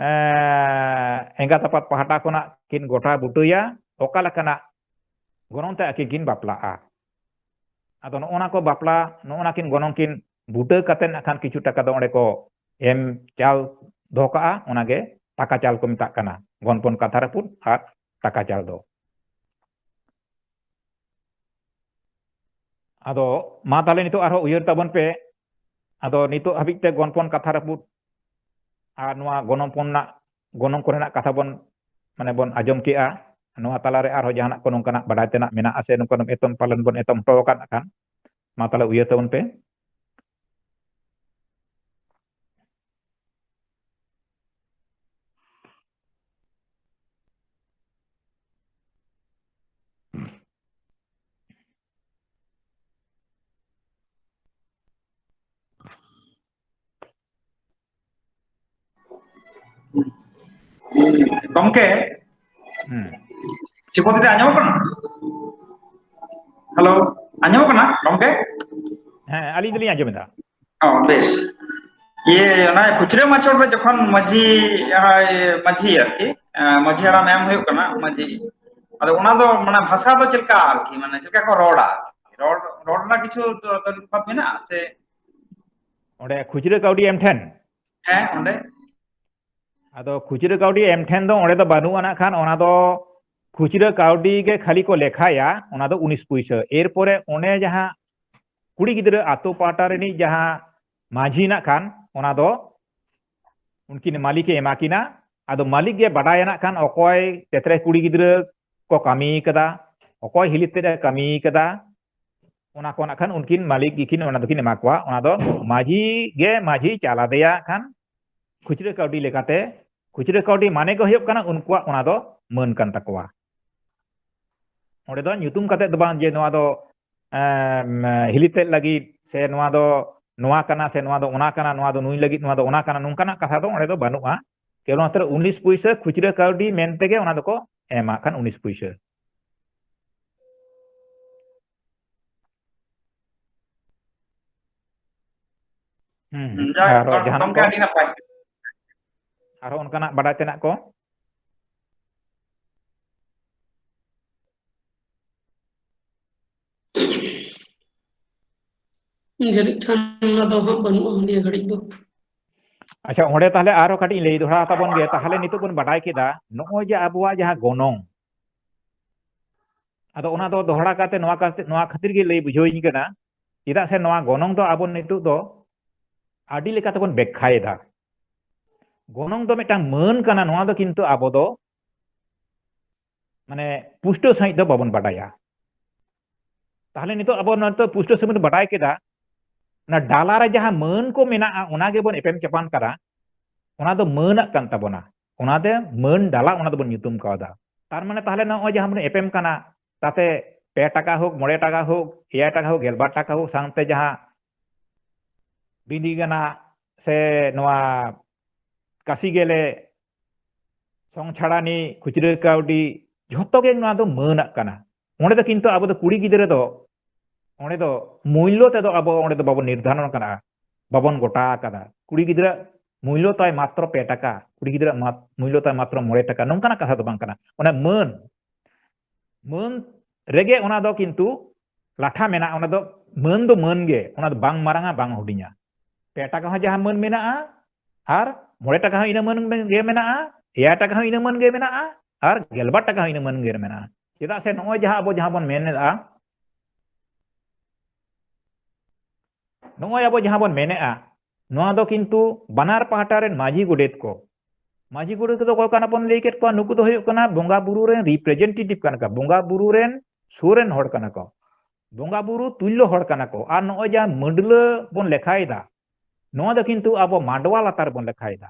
ᱮᱸ, ᱮᱸᱜᱟᱛ ᱟᱯᱟᱛ ᱯᱟᱦᱴᱟ ᱠᱷᱚᱱᱟᱜ ᱠᱤᱱ ᱜᱚᱴᱟ ᱵᱩᱴᱟᱹᱭᱟ ᱚᱠᱟ ᱞᱮᱠᱟᱱᱟᱜ ᱜᱚᱱᱚᱝ ᱛᱮ ᱟᱹᱠᱤᱱ ᱠᱤᱱ ᱵᱟᱯᱞᱟᱜᱼᱟ᱾ ᱟᱫᱚ ᱱᱚᱜᱼᱚ ᱱᱟ ᱠᱚ ᱵᱟᱯᱞᱟ, ᱱᱚᱜᱼᱚ ᱱᱟ ᱠᱤᱱ ᱜᱚᱱᱚᱝ ᱠᱤᱱ ᱵᱩᱴᱟᱹ ᱠᱟᱛᱮ ᱱᱟᱜ ᱠᱷᱟᱱ ᱠᱤᱪᱷᱩ ᱴᱟᱠᱟ ᱫᱚ ᱚᱸᱰᱮ ᱠᱚ ᱮᱢ ᱪᱟᱞ ᱫᱚᱦᱚ ᱠᱟᱜᱼᱟ, ᱚᱱᱟᱜᱮ ᱛᱟᱠᱟ ᱪᱟᱞ ᱠᱚ ᱢᱮᱛᱟᱜ ᱠᱟᱱᱟ, ᱜᱚᱱᱯᱚᱱ ᱠᱟᱛᱷᱟ ᱨᱟᱹᱯᱩᱫ ᱟᱨ ᱛᱟᱠᱟ ᱪᱟᱞ ᱫᱚ᱾ ᱟᱫᱚ ᱢᱟ ᱛᱟᱦᱞᱮ ᱱᱤᱛᱚᱜ ᱟᱨᱦᱚᱸ ᱩᱭᱦᱟᱹᱨ ᱛᱟᱵᱚᱱ ᱯᱮ, ᱟᱫᱚ ᱱᱤᱛᱚᱜ ᱦᱟᱹᱵᱤᱡ ᱛᱮ ᱜᱚᱱᱯᱚᱱ ᱠᱟᱛᱷᱟ ᱨᱟᱹᱯᱩᱫ ᱟᱨ ᱱᱚᱣᱟ ᱜᱚᱱᱚᱝ ᱯᱚᱱ ᱨᱮᱱᱟᱜ, ᱜᱚᱱᱚᱝ ᱠᱚᱨᱮᱱᱟᱜ ᱠᱟᱛᱷᱟ ᱵᱚᱱ, ᱢᱟᱱᱮ ᱵᱚᱱ ᱟᱸᱡᱚᱢ ᱠᱮᱜᱼᱟ᱾ ᱱᱚᱣᱟ ᱛᱟᱞᱟᱨᱮ ᱟᱨᱦᱚᱸ ᱡᱟᱦᱟᱱᱟᱜ ᱠᱚ ᱱᱚᱝᱠᱟᱱᱟᱜ ᱵᱟᱰᱟᱭ ᱛᱮᱱᱟᱜ ᱢᱮᱱᱟᱜᱼᱟ ᱥᱮ ᱱᱚᱝᱠᱟᱱ ᱮᱛᱚᱢ ᱯᱟᱞᱮᱱ ᱵᱚᱱ ᱮᱛᱚᱢ ᱦᱚᱴᱚ ᱟᱠᱟᱫ ᱠᱷᱟᱱ, ᱢᱟ ᱛᱟᱦᱞᱮ ᱩᱭᱦᱟᱹᱨ ᱛᱟᱵᱚᱱ ᱯᱮ᱾ ᱜᱚᱢᱠᱮ, ᱦᱩᱸ᱾ ᱪᱮᱫ ᱠᱚ ᱟᱸᱡᱚᱢᱚᱜ ᱠᱟᱱᱟ? ᱦᱮᱞᱳ, ᱟᱸᱡᱚᱢᱚᱜ ᱠᱟᱱᱟ ᱜᱚᱢᱠᱮ? ᱦᱮᱸ, ᱟᱹᱞᱤᱧ ᱫᱚᱞᱤᱧ ᱟᱸᱡᱚᱢ ᱮᱫᱟ᱾ ᱚ, ᱵᱮᱥ᱾ ᱤᱭᱟᱹ, ᱚᱱᱟ ᱠᱷᱩᱪᱨᱟᱹ ᱢᱟᱪᱚᱲ ᱨᱮ ᱡᱚᱠᱷᱚᱱ ᱢᱟᱹᱡᱷᱤ, ᱟᱭ, ᱢᱟᱹᱡᱷᱤ ᱟᱨᱠᱤ, ᱮ, ᱢᱟᱹᱡᱷᱤ ᱦᱟᱲᱟᱢ ᱮᱢ ᱦᱩᱭᱩᱜ ᱠᱟᱱᱟ, ᱢᱟᱹᱡᱷᱤ, ᱟᱫᱚ ᱚᱱᱟ ᱫᱚ ᱢᱟᱱᱮ ᱵᱷᱟᱥᱟ ᱫᱚ ᱪᱮᱫ ᱞᱮᱠᱟ ᱟᱨᱠᱤ, ᱢᱟᱱᱮ ᱪᱮᱫ ᱞᱮᱠᱟ ᱠᱚ ᱨᱚᱲᱟ? ᱨᱚᱲ, ᱨᱚᱲ ᱨᱮᱱᱟᱜ ᱠᱤᱪᱷᱩ ᱛᱚ-, ᱛᱚ-, ᱛᱚᱯᱷᱟᱛ ᱢᱮᱱᱟᱜᱼᱟ ᱥᱮ? ᱚᱸᱰᱮ ᱠᱷᱩᱪᱨᱟᱹ ᱠᱟᱹᱣᱰᱤ ᱮᱢ ᱴᱷᱮᱱ? ᱦᱮᱸ, ᱚᱸᱰᱮ᱾ ᱟᱫᱚ ᱠᱷᱩᱪᱨᱟᱹ ᱠᱟᱹᱣᱰᱤ ᱮᱢ ᱴᱷᱮᱱ ᱫᱚ ᱚᱸᱰᱮ ᱫᱚ ᱵᱟᱹᱱᱩᱜᱼᱟ ᱱᱟᱜ ᱠᱷᱟᱱ, ᱚᱱᱟ ᱫᱚ ᱠᱷᱩᱪᱨᱟᱹ ᱠᱟᱹᱣᱰᱤ ᱜᱮ ᱠᱷᱟᱹᱞᱤ ᱠᱚ ᱞᱮᱠᱷᱟᱭᱟ, ᱚᱱᱟ ᱫᱚ ᱩᱱᱤᱥ ᱯᱩᱭᱥᱟᱹ᱾ ᱮᱨᱯᱚᱨᱮ ᱚᱱᱮ ᱡᱟᱦᱟᱸ ᱠᱩᱲᱤ ᱜᱤᱫᱽᱨᱟᱹ ᱟᱛᱳ ᱯᱟᱦᱴᱟ ᱨᱤᱱᱤᱡ ᱡᱟᱦᱟᱸ ᱢᱟᱹᱡᱷᱤ ᱱᱟᱜ ᱠᱷᱟᱱ ᱚᱱᱟ ᱫᱚ ᱩᱱᱠᱤᱱ ᱢᱟᱹᱞᱤᱠᱮ ᱮᱢᱟ ᱠᱤᱱᱟ᱾ ᱟᱫᱚ ᱢᱟᱹᱞᱤᱠ ᱜᱮ ᱵᱟᱰᱟᱭᱟ ᱱᱟᱜ ᱠᱷᱟᱱ ᱚᱠᱚᱭ ᱛᱮᱛᱨᱮ ᱠᱩᱲᱤ ᱜᱤᱫᱽᱨᱟᱹ ᱠᱚ ᱠᱟᱹᱢᱤ ᱠᱟᱫᱟ, ᱚᱠᱚᱭ ᱦᱤᱞᱤ ᱛᱮᱫ ᱮ ᱠᱟᱹᱢᱤ ᱠᱟᱫᱟ, ᱚᱱᱟ ᱠᱚ ᱱᱟᱜ ᱠᱷᱟᱱ ᱩᱱᱠᱤᱱ ᱢᱟᱹᱞᱤᱠ ᱜᱮᱠᱤᱱ ᱚᱱᱟ ᱫᱚᱠᱤᱱ ᱮᱢᱟ ᱠᱚᱣᱟ᱾ ᱚᱱᱟ ᱫᱚ ᱢᱟᱹᱡᱷᱤ ᱜᱮ ᱢᱟᱹᱡᱷᱤ ᱪᱟᱞᱟᱫᱮᱭᱟ ᱠᱷᱟᱱ ᱠᱷᱩᱪᱨᱟᱹ ᱠᱟᱹᱣᱰᱤ ᱞᱮᱠᱟᱛᱮ᱾ ᱠᱷᱩᱪᱨᱟᱹ ᱠᱟᱹᱣᱰᱤ ᱢᱟᱱᱮ ᱜᱮ ᱦᱩᱭᱩᱜ ᱠᱟᱱᱟ ᱩᱱᱠᱩᱣᱟᱜ ᱚᱱᱟ ᱫᱚ ᱢᱟᱹᱱ ᱠᱟᱱ ᱛᱟᱠᱚᱣᱟ᱾ ᱚᱸᱰᱮ ᱫᱚ ᱧᱩᱛᱩᱢ ᱠᱟᱛᱮ ᱫᱚ ᱵᱟᱝ ᱡᱮ ᱱᱚᱣᱟ ᱫᱚ, ᱮᱢ, ᱦᱤᱞᱤ ᱛᱮᱫ ᱞᱟᱹᱜᱤᱫ ᱥᱮ ᱱᱚᱣᱟ ᱫᱚ ᱱᱚᱣᱟ ᱠᱟᱱᱟ ᱥᱮ ᱱᱚᱣᱟ ᱫᱚ ᱚᱱᱟ ᱠᱟᱱᱟ, ᱱᱚᱣᱟ ᱫᱚ ᱱᱩᱭ ᱞᱟᱹᱜᱤᱫ, ᱱᱚᱣᱟ ᱫᱚ ᱚᱱᱟ ᱠᱟᱱᱟ, ᱱᱚᱝᱠᱟᱱᱟᱜ ᱠᱟᱛᱷᱟ ᱫᱚ ᱚᱸᱰᱮ ᱫᱚ ᱵᱟᱹᱱᱩᱜᱼᱟ᱾ ᱠᱮᱵᱚᱞ ᱢᱟᱛᱨᱚ ᱩᱱᱤᱥ ᱯᱩᱭᱥᱟᱹ ᱠᱷᱩᱪᱨᱟᱹ ᱠᱟᱹᱣᱰᱤ ᱢᱮᱱ ᱛᱮᱜᱮ ᱚᱱᱟ ᱫᱚᱠᱚ ᱮᱢᱟ ᱠᱷᱟᱱ ᱩᱱᱤᱥ ᱯᱩᱭᱥᱟᱹ᱾ ᱦᱩᱸ᱾ ᱡᱟᱭᱦᱳᱠ, ᱟᱨᱚ ᱡᱟᱦᱟᱱᱟᱜ ᱜᱚᱢᱠᱮ, ᱠᱚ? ᱟᱹᱰᱤ ᱱᱟᱯᱟᱭ᱾ ᱟᱨᱚ ᱚᱱᱠᱟᱱᱟᱜ ᱵᱟᱰᱟᱭ ᱛᱮᱱᱟᱜ ᱠᱚ? ᱡᱟᱹᱱᱤᱡ ᱠᱷᱟᱱ ᱚᱱᱟ ᱫᱚ ᱦᱟᱸᱜ ᱵᱟᱹᱱᱩᱜᱼᱟ ᱱᱤᱭᱟᱹ ᱜᱷᱟᱹᱲᱤᱡ ᱫᱚ᱾ ᱟᱪᱪᱷᱟ, ᱚᱸᱰᱮ ᱛᱟᱦᱞᱮ ᱟᱨᱚ ᱠᱟᱹᱴᱤᱡ ᱤᱧ ᱞᱟᱹᱭ ᱫᱚᱦᱲᱟ ᱛᱟᱵᱚᱱ ᱜᱮ᱾ ᱛᱟᱦᱞᱮ ᱱᱤᱛᱚᱜ ᱵᱚᱱ ᱵᱟᱰᱟᱭ ᱠᱮᱫᱟ ᱱᱚᱜᱼᱚᱭ ᱡᱮ ᱟᱵᱚᱣᱟᱜ ᱡᱟᱦᱟᱸ ᱜᱚᱱᱚᱝ, ᱟᱫᱚ ᱚᱱᱟ ᱫᱚ ᱫᱚᱦᱲᱟ ᱠᱟᱛᱮ ᱱᱚᱣᱟ ᱠᱟᱛᱮ, ᱱᱚᱣᱟ ᱠᱷᱟᱹᱛᱤᱨ ᱜᱮ ᱞᱟᱹᱭ ᱵᱩᱡᱷᱟᱹᱣᱤᱧ ᱠᱟᱱᱟ, ᱪᱮᱫᱟᱜ ᱥᱮ ᱱᱚᱣᱟ ᱜᱚᱱᱚᱝ ᱫᱚ ᱟᱵᱚ ᱱᱤᱛᱚᱜ ᱫᱚ ᱟᱹᱰᱤ ᱞᱮᱠᱟ ᱛᱮᱵᱚᱱ ᱵᱮᱠᱠᱷᱟᱭᱮᱫᱟ᱾ ᱜᱚᱱᱚᱝ ᱫᱚ ᱢᱤᱫᱴᱟᱝ ᱢᱟᱹᱱ ᱠᱟᱱᱟ, ᱱᱚᱣᱟ ᱫᱚ ᱠᱤᱱᱛᱩ ᱟᱵᱚ ᱫᱚ ᱢᱟᱱᱮ ᱯᱩᱥᱴᱟᱹᱣ ᱥᱟᱺᱦᱤᱡ ᱫᱚ ᱵᱟᱵᱚᱱ ᱵᱟᱰᱟᱭᱟ᱾ ᱛᱟᱦᱞᱮ ᱱᱤᱛᱚᱜ ᱟᱵᱚ ᱱᱤᱛᱚᱜ ᱯᱩᱥᱴᱟᱹᱣ ᱥᱟᱺᱦᱤᱡ ᱵᱚᱱ ᱵᱟᱰᱟᱭ ᱠᱮᱫᱟ, ᱚᱱᱟ ᱰᱟᱞᱟ ᱨᱮ ᱡᱟᱦᱟᱸ ᱢᱟᱹᱱ ᱠᱚ ᱢᱮᱱᱟᱜᱼᱟ, ᱚᱱᱟ ᱜᱮᱵᱚᱱ ᱮᱯᱮᱢ ᱪᱟᱯᱟᱱ ᱠᱟᱱᱟ, ᱚᱱᱟ ᱫᱚ ᱢᱟᱹᱱᱟᱜ ᱠᱟᱱ ᱛᱟᱵᱚᱱᱟ, ᱚᱱᱟᱛᱮ ᱢᱟᱹᱱ ᱰᱟᱞᱟ ᱚᱱᱟ ᱫᱚᱵᱚᱱ ᱧᱩᱛᱩᱢ ᱠᱟᱣᱫᱟ᱾ ᱛᱟᱨ ᱢᱟᱱᱮ ᱛᱟᱦᱞᱮ ᱱᱚᱜᱼᱚᱭ ᱡᱟᱦᱟᱸ ᱵᱚᱱ ᱮᱯᱮᱢ ᱠᱟᱱᱟ, ᱛᱟᱛᱮ ᱯᱮ ᱴᱟᱠᱟ ᱦᱳᱠ, ᱢᱚᱬᱮ ᱴᱟᱠᱟ ᱦᱳᱠ, ᱮᱭᱟᱭ ᱴᱟᱠᱟ ᱦᱳᱠ, ᱜᱮᱞᱵᱟᱨ ᱴᱟᱠᱟ ᱦᱳᱠ, ᱥᱟᱶᱛᱮ ᱡᱟᱦᱟᱸ ᱵᱤᱸᱫᱤ ᱜᱟᱱᱟᱜ ᱥᱮ ᱱᱚᱣᱟ ᱠᱟᱥᱤ ᱜᱮᱞᱮ, ᱥᱚᱝ ᱪᱷᱟᱲᱟᱱᱤ, ᱠᱷᱩᱪᱨᱟᱹ ᱠᱟᱹᱣᱰᱤ, ᱡᱷᱚᱛᱚ ᱜᱮ ᱱᱚᱣᱟ ᱫᱚ ᱢᱟᱹᱱᱟᱜ ᱠᱟᱱᱟ᱾ ᱚᱸᱰᱮ ᱫᱚ ᱠᱤᱱᱛᱩ ᱟᱵᱚ ᱫᱚ ᱠᱩᱲᱤ ᱜᱤᱫᱽᱨᱟᱹ ᱫᱚ ᱚᱸᱰᱮ ᱫᱚ ᱢᱩᱞᱞᱚ ᱛᱮᱫᱚ ᱟᱵᱚ ᱚᱸᱰᱮ ᱫᱚ ᱵᱟᱵᱚᱱ ᱱᱤᱨᱫᱷᱟᱨᱚᱱ ᱠᱟᱱᱟ, ᱵᱟᱵᱚᱱ ᱜᱚᱴᱟ ᱟᱠᱟᱫᱟ᱾ ᱠᱩᱲᱤ ᱜᱤᱫᱽᱨᱟᱹ ᱢᱩᱞᱞᱚ ᱛᱟᱭ ᱢᱟᱛᱨᱚ ᱯᱮ ᱴᱟᱠᱟ, ᱠᱩᱲᱤ ᱜᱤᱫᱽᱨᱟᱹ ᱢᱟᱛ-, ᱢᱩᱞᱞᱚ ᱛᱟᱭ ᱢᱟᱛᱨᱚ ᱢᱚᱬᱮ ᱴᱟᱠᱟ, ᱱᱚᱝᱠᱟᱱᱟᱜ ᱠᱟᱛᱷᱟ ᱫᱚ ᱵᱟᱝ ᱠᱟᱱᱟ᱾ ᱚᱱᱟ ᱢᱟᱹᱱ, ᱢᱟᱹᱱ ᱨᱮᱜᱮ ᱚᱱᱟ ᱫᱚ ᱠᱤᱱᱛᱩ ᱞᱟᱴᱷᱟ ᱢᱮᱱᱟᱜᱼᱟ᱾ ᱚᱱᱟ ᱫᱚ ᱢᱟᱹᱱ ᱫᱚ ᱢᱟᱹᱱ ᱜᱮ, ᱚᱱᱟ ᱫᱚ ᱵᱟᱝ ᱢᱟᱨᱟᱝᱟ, ᱵᱟᱝ ᱦᱩᱰᱤᱧᱟ᱾ ᱯᱮ ᱴᱟᱠᱟ ᱦᱚᱸ ᱡᱟᱦᱟᱸ ᱢᱟᱹᱱ ᱢᱮᱱᱟᱜᱼᱟ, ᱟᱨ ᱢᱚᱬᱮ ᱴᱟᱠᱟ ᱦᱚᱸ ᱤᱱᱟᱹ ᱢᱟᱹᱱ ᱜᱮ ᱢᱮᱱᱟᱜᱼᱟ, ᱮᱭᱟᱭ ᱴᱟᱠᱟ ᱦᱚᱸ ᱤᱱᱟᱹ ᱢᱟᱹᱱ ᱜᱮ ᱢᱮᱱᱟᱜᱼᱟ, ᱟᱨ ᱜᱮᱞᱵᱟᱨ ᱴᱟᱠᱟ ᱦᱚᱸ ᱤᱱᱟᱹ ᱢᱟᱹᱱ ᱜᱮ ᱢᱮᱱᱟᱜᱼᱟ᱾ ᱪᱮᱫᱟᱜ ᱥᱮ ᱱᱚᱜᱼᱚᱭ ᱡᱟᱦᱟᱸ ᱟᱵᱚ ᱡᱟᱦᱟᱸ ᱵᱚᱱ ᱢᱮᱱ ᱮᱫᱟ, ᱱᱚᱜᱼᱚᱭ ᱟᱵᱚ ᱡᱟᱦᱟᱸ ᱵᱚᱱ ᱢᱮᱱᱮᱜᱼᱟ, ᱱᱚᱣᱟ ᱫᱚ ᱠᱤᱱᱛᱩ ᱵᱟᱱᱟᱨ ᱯᱟᱦᱴᱟ ᱨᱮᱱ ᱢᱟᱹᱡᱷᱤ ᱜᱚᱰᱮᱛ ᱠᱚ, ᱢᱟᱹᱡᱷᱤ ᱜᱚᱰᱮᱛ ᱠᱚᱫᱚ ᱚᱠᱚᱭ ᱠᱟᱱᱟ ᱵᱚᱱ ᱞᱟᱹᱭ ᱠᱮᱫ ᱠᱚᱣᱟ? ᱱᱩᱠᱩ ᱫᱚ ᱦᱩᱭᱩᱜ ᱠᱟᱱᱟ ᱵᱚᱸᱜᱟ ᱵᱩᱨᱩ ᱨᱮᱱ ᱨᱤᱯᱨᱮᱡᱮᱱᱴᱮᱴᱤᱵᱷ ᱠᱟᱱᱟ ᱠᱚ, ᱵᱚᱸᱜᱟ ᱵᱩᱨᱩ ᱨᱮᱱ ᱥᱩᱨ ᱨᱮᱱ ᱦᱚᱲ ᱠᱟᱱᱟ ᱠᱚ, ᱵᱚᱸᱜᱟ ᱵᱩᱨᱩ ᱛᱩᱞᱞᱚ ᱦᱚᱲ ᱠᱟᱱᱟ ᱠᱚ᱾ ᱟᱨ ᱱᱚᱜᱼᱚᱭ ᱡᱟᱦᱟᱸ ᱢᱟᱹᱰᱞᱟᱹ ᱵᱚᱱ ᱞᱮᱠᱷᱟᱭᱮᱫᱟ, ᱱᱚᱣᱟ ᱫᱚ ᱠᱤᱱᱛᱩ ᱟᱵᱚ ᱢᱟᱰᱣᱟ ᱞᱟᱛᱟᱨ ᱵᱚᱱ ᱞᱮᱠᱷᱟᱭᱮᱫᱟ᱾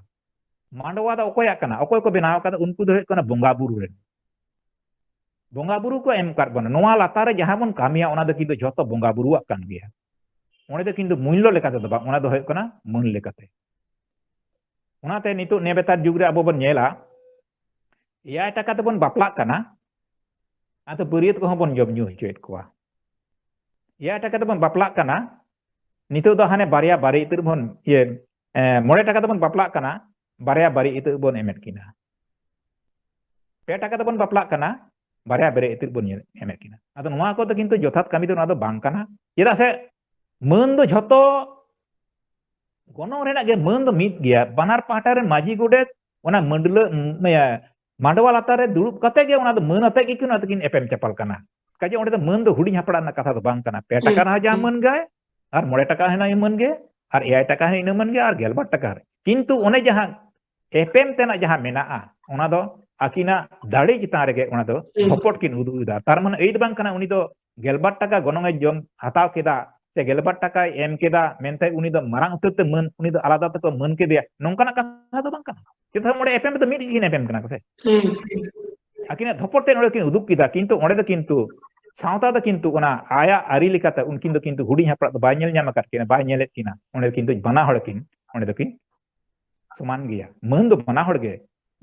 ᱢᱟᱰᱣᱟ ᱫᱚ ᱚᱠᱚᱭᱟᱜ ᱠᱟᱱᱟ? ᱚᱠᱚᱭ ᱠᱚ ᱵᱮᱱᱟᱣ ᱟᱠᱟᱫᱟ? ᱩᱱᱠᱩ ᱫᱚ ᱦᱩᱭᱩᱜ ᱠᱟᱱᱟ ᱵᱚᱸᱜᱟ ᱵᱩᱨᱩ ᱨᱮᱱ᱾ ᱵᱚᱸᱜᱟ ᱵᱩᱨᱩ ᱠᱚ ᱮᱢ ᱟᱠᱟᱫ ᱵᱚᱱᱟ᱾ ᱱᱚᱣᱟ ᱞᱟᱛᱟᱨ ᱨᱮ ᱡᱟᱦᱟᱸ ᱵᱚᱱ ᱠᱟᱹᱢᱤᱭᱟ, ᱚᱱᱟ ᱫᱚ ᱠᱤᱱᱛᱩ ᱡᱷᱚᱛᱚ ᱵᱚᱸᱜᱟ ᱵᱩᱨᱩᱣᱟᱜ ᱠᱟᱱ ᱜᱮᱭᱟ᱾ ᱚᱸᱰᱮ ᱫᱚ ᱠᱤᱱᱛᱩ ᱢᱩᱞᱞᱚ ᱞᱮᱠᱟᱛᱮ ᱫᱚ ᱵᱟᱝ, ᱚᱱᱟ ᱫᱚ ᱦᱩᱭᱩᱜ ᱠᱟᱱᱟ ᱢᱟᱹᱱ ᱞᱮᱠᱟᱛᱮ᱾ ᱚᱱᱟᱛᱮ ᱱᱤᱛᱚᱜ ᱱᱮᱵᱮᱛᱟᱨ ᱡᱩᱜᱽ ᱨᱮ ᱟᱵᱚ ᱵᱚᱱ ᱧᱮᱞᱟ, ᱮᱭᱟᱭ ᱴᱟᱠᱟ ᱛᱮᱵᱚᱱ ᱵᱟᱯᱞᱟᱜ ᱠᱟᱱᱟ, ᱟᱫᱚ ᱵᱟᱹᱨᱭᱟᱹᱛ ᱠᱚᱦᱚᱸ ᱵᱚᱱ ᱡᱚᱢ ᱧᱩ ᱦᱚᱪᱚᱭᱮᱫ ᱠᱚᱣᱟ᱾ ᱮᱭᱟᱭ ᱴᱟᱠᱟ ᱛᱮᱵᱚᱱ ᱵᱟᱯᱞᱟᱜ ᱠᱟᱱᱟ, ᱱᱤᱛᱚᱜ ᱫᱚ ᱦᱟᱱᱮ ᱵᱟᱨᱭᱟ ᱵᱟᱨᱮ ᱤᱛᱟᱹᱫ ᱵᱚᱱ, ᱤᱭᱟᱹ, ᱮ, ᱢᱚᱬᱮ ᱴᱟᱠᱟ ᱛᱮᱵᱚᱱ ᱵᱟᱯᱞᱟᱜ ᱠᱟᱱᱟ, ᱵᱟᱨᱭᱟ ᱵᱟᱨᱮ ᱤᱛᱟᱹᱫ ᱵᱚᱱ ᱮᱢᱮᱫ ᱠᱤᱱᱟ᱾ ᱯᱮ ᱴᱟᱠᱟ ᱛᱮᱵᱚᱱ ᱵᱟᱯᱞᱟᱜ ᱠᱟᱱᱟ, ᱵᱟᱨᱭᱟ ᱵᱟᱨᱮ ᱤᱛᱟᱹᱫ ᱵᱚᱱ ᱧᱮᱞ-, ᱮᱢᱮᱫ ᱠᱤᱱᱟ᱾ ᱟᱫᱚ ᱱᱚᱣᱟ ᱠᱚᱫᱚ ᱠᱤᱱᱛᱩ ᱡᱚᱛᱷᱟᱛ ᱠᱟᱹᱢᱤ ᱫᱚ ᱱᱚᱣᱟ ᱫᱚ ᱵᱟᱝ ᱠᱟᱱᱟ᱾ ᱪᱮᱫᱟᱜ ᱥᱮ ᱢᱟᱹᱱ ᱫᱚ ᱡᱷᱚᱛᱚ ᱜᱚᱱᱚᱝ ᱨᱮᱱᱟᱜ ᱜᱮ ᱢᱟᱹᱱ ᱫᱚ ᱢᱤᱫ ᱜᱮᱭᱟ᱾ ᱵᱟᱱᱟᱨ ᱯᱟᱦᱴᱟ ᱨᱮᱱ ᱢᱟᱹᱡᱷᱤ ᱜᱚᱰᱮᱛ ᱚᱱᱟ ᱢᱟᱹᱰᱞᱟᱹ, ᱩᱢ, ᱤᱭᱟᱹ, ᱢᱟᱰᱣᱟ ᱞᱟᱛᱟᱨ ᱨᱮ ᱫᱩᱲᱩᱵ ᱠᱟᱛᱮ ᱜᱮ ᱚᱱᱟ ᱫᱚ ᱢᱟᱹᱱ ᱟᱛᱮ ᱜᱮ ᱚᱱᱟ ᱫᱚᱠᱤᱱ ᱮᱯᱮᱢ ᱪᱟᱯᱟᱞ ᱠᱟᱱᱟ᱾ ᱠᱟᱡᱮ ᱚᱸᱰᱮ ᱫᱚ ᱢᱟᱹᱱ ᱫᱚ ᱦᱩᱰᱤᱧ ᱦᱟᱯᱲᱟᱜ ᱨᱮᱱᱟᱜ ᱠᱟᱛᱷᱟ ᱫᱚ ᱵᱟᱝ ᱠᱟᱱᱟ᱾ ᱯᱮ ᱴᱟᱠᱟ ᱨᱮᱦᱚᱸ ᱡᱟᱦᱟᱸ ᱢᱟᱹᱱ ᱜᱮᱭ, ᱟᱨ ᱢᱚᱬᱮ ᱴᱟᱠᱟ ᱦᱚᱸ ᱤᱱᱟᱹ ᱢᱟᱹᱱ ᱜᱮ, ᱟᱨ ᱮᱭᱟᱭ ᱴᱟᱠᱟ ᱦᱚᱸ ᱤᱱᱟᱹ ᱢᱟᱹᱱ ᱜᱮ, ᱟᱨ ᱜᱮᱞᱵᱟᱨ ᱴᱟᱠᱟ ᱨᱮ᱾ ᱠᱤᱱᱛᱩ ᱚᱱᱮ ᱡᱟᱦᱟᱸ ᱮᱯᱮᱢ ᱛᱮᱱᱟᱜ ᱡᱟᱦᱟᱸ ᱢᱮᱱᱟᱜᱼᱟ, ᱚᱱᱟ ᱫᱚ ᱟᱹᱠᱤᱱᱟᱜ ᱫᱟᱲᱮ ᱪᱮᱛᱟᱱ ᱨᱮᱜᱮ ᱚᱱᱟ ᱫᱚ ᱦᱩᱸ᱾ ᱫᱷᱚᱯᱚᱴ ᱠᱤᱱ ᱩᱫᱩᱜ ᱮᱫᱟ᱾ ᱛᱟᱨ ᱢᱟᱱᱮ ᱮᱭ ᱫᱚ ᱵᱟᱝ ᱠᱟᱱᱟ ᱩᱱᱤ ᱫᱚ ᱜᱮᱞᱵᱟᱨ ᱴᱟᱠᱟ ᱜᱚᱱᱚᱝ ᱮ ᱡᱚᱢ ᱦᱟᱛᱟᱣ ᱠᱮᱫᱟ ᱥᱮ ᱜᱮᱞᱵᱟᱨ ᱴᱟᱠᱟᱭ ᱮᱢ ᱠᱮᱫᱟ ᱢᱮᱱᱛᱮ ᱩᱱᱤ ᱫᱚ ᱢᱟᱨᱟᱝ ᱩᱛᱟᱹᱨ ᱛᱮ ᱢᱟᱹᱱ, ᱩᱱᱤ ᱫᱚ ᱟᱞᱟᱫᱟ ᱛᱮᱠᱚ ᱢᱟᱹᱱ ᱠᱮᱫᱮᱭᱟ, ᱱᱚᱝᱠᱟᱱᱟᱜ ᱠᱟᱛᱷᱟ ᱫᱚ ᱵᱟᱝ ᱠᱟᱱᱟ᱾ ᱪᱮᱫᱟᱜ ᱚᱸᱰᱮ ᱮᱯᱮᱢ ᱫᱚ ᱢᱤᱫ ᱜᱮᱠᱤᱱ ᱮᱯᱮᱢ ᱠᱟᱱᱟ ᱠᱚ ᱥᱮ᱾ ᱦᱩᱸ᱾ ᱟᱹᱠᱤᱱᱟᱜ ᱫᱷᱚᱯᱚᱴ ᱛᱮ ᱚᱸᱰᱮ ᱠᱤᱱ ᱩᱫᱩᱜ ᱠᱮᱫᱟ, ᱠᱤᱱᱛᱩ ᱚᱸᱰᱮ ᱫᱚ ᱠᱤᱱᱛᱩ ᱥᱟᱶᱛᱟ ᱫᱚ ᱠᱤᱱᱛᱩ ᱚᱱᱟ ᱟᱭᱟᱜ ᱟᱹᱨᱤ ᱞᱮᱠᱟᱛᱮ ᱩᱱᱠᱤᱱ ᱫᱚ ᱠᱤᱱᱛᱩ ᱦᱩᱰᱤᱧ ᱦᱟᱯᱲᱟᱜ ᱫᱚ ᱵᱟᱭ ᱧᱮᱞ ᱧᱟᱢ ᱟᱠᱟᱫ ᱠᱤᱱᱟ, ᱵᱟᱭ ᱧᱮᱞᱮᱫ ᱠᱤᱱᱟ᱾ ᱚᱸᱰᱮ ᱫᱚ ᱠᱤᱱᱛᱩ ᱵᱟᱱᱟ ᱦᱚᱲ ᱠᱤᱱ ᱚᱸᱰᱮ ᱫᱚᱠᱤᱱ ᱥᱚᱢᱟᱱ ᱜᱮᱭᱟ᱾ ᱢᱟᱹᱱ ᱫᱚ ᱵᱟᱱᱟ ᱦᱚᱲ ᱜᱮ,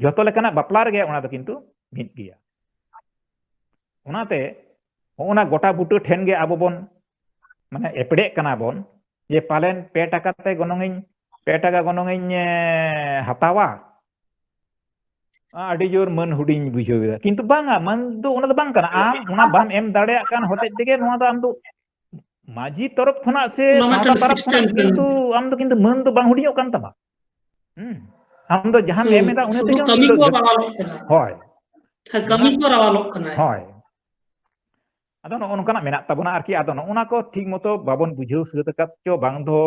ᱡᱷᱚᱛᱚ ᱞᱮᱠᱟᱱᱟᱜ ᱵᱟᱯᱞᱟ ᱨᱮᱜᱮ ᱚᱱᱟ ᱫᱚ ᱠᱤᱱᱛᱩ ᱢᱤᱫ ᱜᱮᱭᱟ᱾ ᱚᱱᱟᱛᱮ ᱦᱚᱸᱜᱼᱚ ᱱᱟ ᱜᱚᱴᱟ ᱵᱩᱴᱟᱹ ᱴᱷᱮᱱ ᱜᱮ ᱟᱵᱚ ᱵᱚᱱ ᱢᱟᱱᱮ ᱮᱯᱲᱮᱜ ᱠᱟᱱᱟ ᱵᱚᱱ ᱡᱮ ᱯᱟᱞᱮᱱ ᱯᱮ ᱴᱟᱠᱟ ᱛᱮ ᱜᱚᱱᱚᱝ ᱤᱧ, ᱯᱮ ᱴᱟᱠᱟ ᱜᱚᱱᱚᱝ ᱤᱧ, ᱮ, ᱦᱟᱛᱟᱣᱟ, ᱟᱹᱰᱤ ᱡᱳᱨ ᱢᱟᱹᱱ ᱦᱩᱰᱤᱧ ᱵᱩᱡᱷᱟᱹᱣ ᱮᱫᱟ᱾ ᱠᱤᱱᱛᱩ ᱵᱟᱝᱟ, ᱢᱟᱹᱱ ᱫᱚ ᱚᱱᱟ ᱫᱚ ᱵᱟᱝ ᱠᱟᱱᱟ᱾ ᱟᱢ ᱚᱱᱟ ᱵᱟᱢ ᱮᱢ ᱫᱟᱲᱮᱭᱟᱜ ᱠᱟᱱ ᱦᱚᱛᱮᱡ ᱛᱮᱜᱮ ᱱᱚᱣᱟ ᱫᱚ ᱟᱢ ᱫᱚ ᱢᱟᱹᱡᱷᱤ ᱛᱚᱨᱚᱯ ᱠᱷᱚᱱᱟᱜ ᱥᱮ ᱚᱱᱟ ᱥᱟᱶᱛᱟ ᱢᱤᱫᱴᱟᱝ ᱛᱚᱨᱚᱯ system ᱠᱷᱚᱱᱟᱜ ᱠᱟᱱᱟ᱾ ᱠᱤᱱᱛᱩ ᱟᱢ ᱫᱚ ᱠᱤᱱᱛᱩ ᱢᱟᱹᱱ ᱫᱚ ᱵᱟᱝ ᱦᱩᱰᱤᱧᱚᱜ ᱠᱟᱱ ᱛᱟᱢᱟ᱾ ᱦᱩᱸ᱾ ᱟᱢ ᱫᱚ ᱡᱟᱦᱟᱸᱢ ᱦᱩᱸ, ᱮᱢ ᱮᱫᱟ, ᱚᱱᱟ ᱥᱩᱫᱷᱩ ᱛᱮᱜᱮ ᱠᱟᱹᱢᱤ ᱩᱱᱤ ᱫᱚ ᱠᱚ ᱡᱚᱛ-, ᱨᱟᱣᱟᱞᱚᱜ ᱠᱟᱱᱟ᱾ ᱦᱳᱭ᱾ ᱦᱮᱸ, ᱠᱟᱹᱢᱤ ᱡᱟᱦᱟᱸ ᱠᱚ ᱨᱟᱣᱟᱞᱚᱜ ᱠᱟᱱᱟ᱾ ᱦᱳᱭ᱾ ᱟᱫᱚ ᱱᱚᱜᱼᱚ ᱱᱚᱝᱠᱟᱱᱟᱜ ᱢᱮᱱᱟᱜ ᱛᱟᱵᱚᱱᱟ ᱟᱨᱠᱤ᱾ ᱟᱫᱚ ᱱᱚᱜᱼᱚ ᱱᱟ ᱠᱚ ᱴᱷᱤᱠ ᱢᱚᱛᱚ ᱵᱟᱵᱚᱱ ᱵᱩᱡᱷᱟᱹᱣ ᱥᱟᱹᱛ ᱟᱠᱟᱫ ᱪᱚ ᱵᱟᱝ ᱫᱚ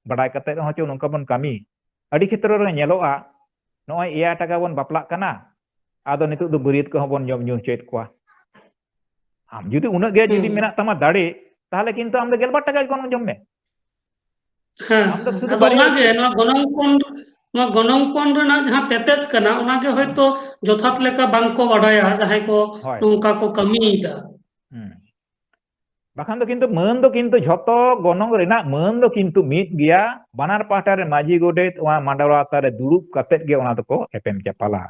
ᱵᱟᱰᱟᱭ ᱠᱟᱛᱮ ᱨᱮᱦᱚᱸ ᱪᱚ ᱱᱚᱝᱠᱟ ᱵᱚᱱ ᱠᱟᱹᱢᱤ᱾ ᱟᱹᱰᱤ ᱠᱷᱮᱛᱨᱚ ᱨᱮ ᱧᱮᱞᱚᱜᱼᱟ, ᱱᱚᱜᱼᱚᱭ ᱮᱭᱟᱭ ᱴᱟᱠᱟ ᱵᱚᱱ ᱵᱟᱯᱞᱟᱜ ᱠᱟᱱᱟ, ᱟᱫᱚ ᱱᱤᱛᱚᱜ ᱫᱚ ᱵᱟᱹᱨᱭᱟᱹᱛ ᱠᱚᱦᱚᱸ ᱵᱚᱱ ᱡᱚᱢ ᱧᱩ ᱦᱚᱪᱚᱭᱮᱫ ᱠᱚᱣᱟ᱾ ᱟᱢ ᱡᱩᱫᱤ ᱩᱱᱟᱹᱜ ᱜᱮ ᱡᱩᱫᱤ ᱦᱩᱸ᱾ ᱢᱮᱱᱟᱜ ᱛᱟᱢᱟ ᱫᱟᱲᱮ, ᱛᱟᱦᱚᱞᱮ ᱠᱤᱱᱛᱩ ᱟᱢ ᱫᱚ ᱜᱮᱞᱵᱟᱨ ᱴᱟᱠᱟ ᱜᱚᱱᱚᱝ ᱡᱚᱢ ᱢᱮ᱾ ᱦᱮᱸ, ᱟᱢ ᱫᱚ ᱦᱮᱸ᱾ ᱥᱩᱫᱷᱩ ᱟᱫᱚ ᱵᱟᱨᱭᱟ ᱚᱱᱟᱜᱮ, ᱜᱮ᱾ ᱱᱚᱣᱟ ᱜᱚᱱᱚᱝ ᱯᱚᱱ, ᱱᱚᱣᱟ ᱜᱚᱱᱚᱝ ᱯᱚᱱ ᱨᱮᱱᱟᱜ ᱡᱟᱦᱟᱸ ᱛᱮᱛᱮᱫ ᱠᱟᱱᱟ, ᱚᱱᱟᱜᱮ ᱦᱚᱭᱛᱳ ᱡᱚᱛᱷᱟᱛ ᱞᱮᱠᱟ ᱵᱟᱝᱠᱚ ᱵᱟᱰᱟᱭᱟ ᱡᱟᱦᱟᱸᱭ ᱠᱚ ᱦᱳᱭ᱾ ᱱᱚᱝᱠᱟ ᱠᱚ ᱠᱟᱹᱢᱤᱭᱮᱫᱟ᱾ ᱦᱩᱸ᱾ ᱵᱟᱠᱷᱟᱱ ᱫᱚ ᱠᱤᱱᱛᱩ ᱢᱟᱹᱱ ᱫᱚ ᱠᱤᱱᱛᱩ ᱡᱷᱚᱛᱚ ᱜᱚᱱᱚᱝ ᱨᱮᱱᱟᱜ ᱢᱟᱹᱱ ᱫᱚ ᱠᱤᱱᱛᱩ ᱢᱤᱫ ᱜᱮᱭᱟ᱾ ᱵᱟᱱᱟᱨ ᱯᱟᱦᱴᱟ ᱨᱮ ᱢᱟᱹᱡᱷᱤ ᱜᱚᱰᱮᱛ ᱚᱱᱟ ᱢᱟᱰᱣᱟ ᱞᱟᱛᱟᱨ ᱨᱮ ᱫᱩᱲᱩᱵ ᱠᱟᱛᱮᱫ ᱜᱮ ᱚᱱᱟ ᱫᱚᱠᱚ ᱮᱯᱮᱢ ᱪᱟᱯᱟᱞᱟ᱾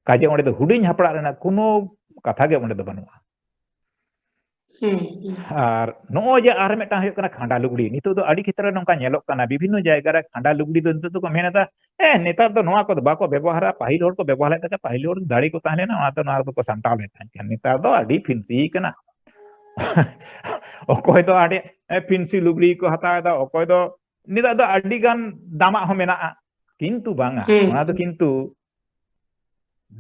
ᱠᱟᱡᱮ ᱚᱸᱰᱮ ᱫᱚ ᱦᱩᱰᱤᱧ ᱦᱟᱯᱲᱟᱜ ᱨᱮᱱᱟᱜ ᱠᱳᱱᱳ ᱠᱟᱛᱷᱟ ᱜᱮ ᱚᱸᱰᱮ ᱫᱚ ᱵᱟᱹᱱᱩᱜᱼᱟ᱾ ᱦᱩᱸ, ᱦᱩᱸ᱾ ᱟᱨ ᱱᱚᱜᱼᱚᱭ ᱡᱮ ᱟᱨ ᱢᱤᱫᱴᱟᱝ ᱦᱩᱭᱩᱜ ᱠᱟᱱᱟ ᱠᱷᱟᱸᱰᱟ ᱞᱩᱜᱽᱲᱤ, ᱱᱤᱛᱚᱜ ᱫᱚ ᱟᱹᱰᱤ ᱠᱷᱮᱛᱨᱮ ᱱᱚᱝᱠᱟ ᱧᱮᱞᱚᱜ ᱠᱟᱱᱟ, ᱵᱤᱵᱷᱤᱱᱱᱚ ᱡᱟᱭᱜᱟ ᱨᱮ ᱠᱷᱟᱸᱰᱟ ᱞᱩᱜᱽᱲᱤ ᱫᱚ ᱱᱤᱛᱚᱜ ᱫᱚᱠᱚ ᱢᱮᱱ ᱮᱫᱟ, ᱦᱮᱸ, ᱱᱮᱛᱟᱨ ᱫᱚ ᱱᱚᱣᱟ ᱠᱚᱫᱚ ᱵᱟᱠᱚ ᱵᱮᱵᱚᱦᱟᱨᱟ, ᱯᱟᱹᱦᱤᱞ ᱦᱚᱲ ᱠᱚ ᱵᱮᱵᱚᱦᱟᱨ ᱞᱮᱫ ᱛᱟᱦᱮᱸᱫ, ᱯᱟᱹᱦᱤᱞ ᱦᱚᱲ ᱫᱟᱲᱮ ᱠᱚ ᱛᱟᱦᱮᱸ ᱞᱮᱱᱟ, ᱚᱱᱟᱛᱮ ᱱᱚᱣᱟ ᱫᱚᱠᱚ ᱥᱟᱢᱴᱟᱣ ᱞᱮᱫ ᱛᱟᱦᱮᱸᱫ᱾ ᱱᱮᱛᱟᱨ ᱫᱚ ᱟᱹᱰᱤ ᱯᱷᱮᱱᱥᱤ ᱠᱟᱱᱟ᱾ ᱚᱠᱚᱭ ᱫᱚ ᱟᱹᱰᱤ, ᱮ, ᱯᱷᱮᱱᱥᱤ ᱞᱩᱜᱽᱲᱤ ᱠᱚ ᱦᱟᱛᱟᱣ ᱮᱫᱟ, ᱚᱠᱚᱭ ᱫᱚ ᱱᱤᱛᱚᱜ ᱫᱚ ᱟᱹᱰᱤ ᱜᱟᱱ ᱫᱟᱢᱟᱜ ᱦᱚᱸ ᱢᱮᱱᱟᱜᱼᱟ, ᱠᱤᱱᱛᱩ ᱵᱟᱝᱟ, ᱦᱩᱸ᱾ ᱚᱱᱟ ᱫᱚ ᱠᱤᱱᱛᱩ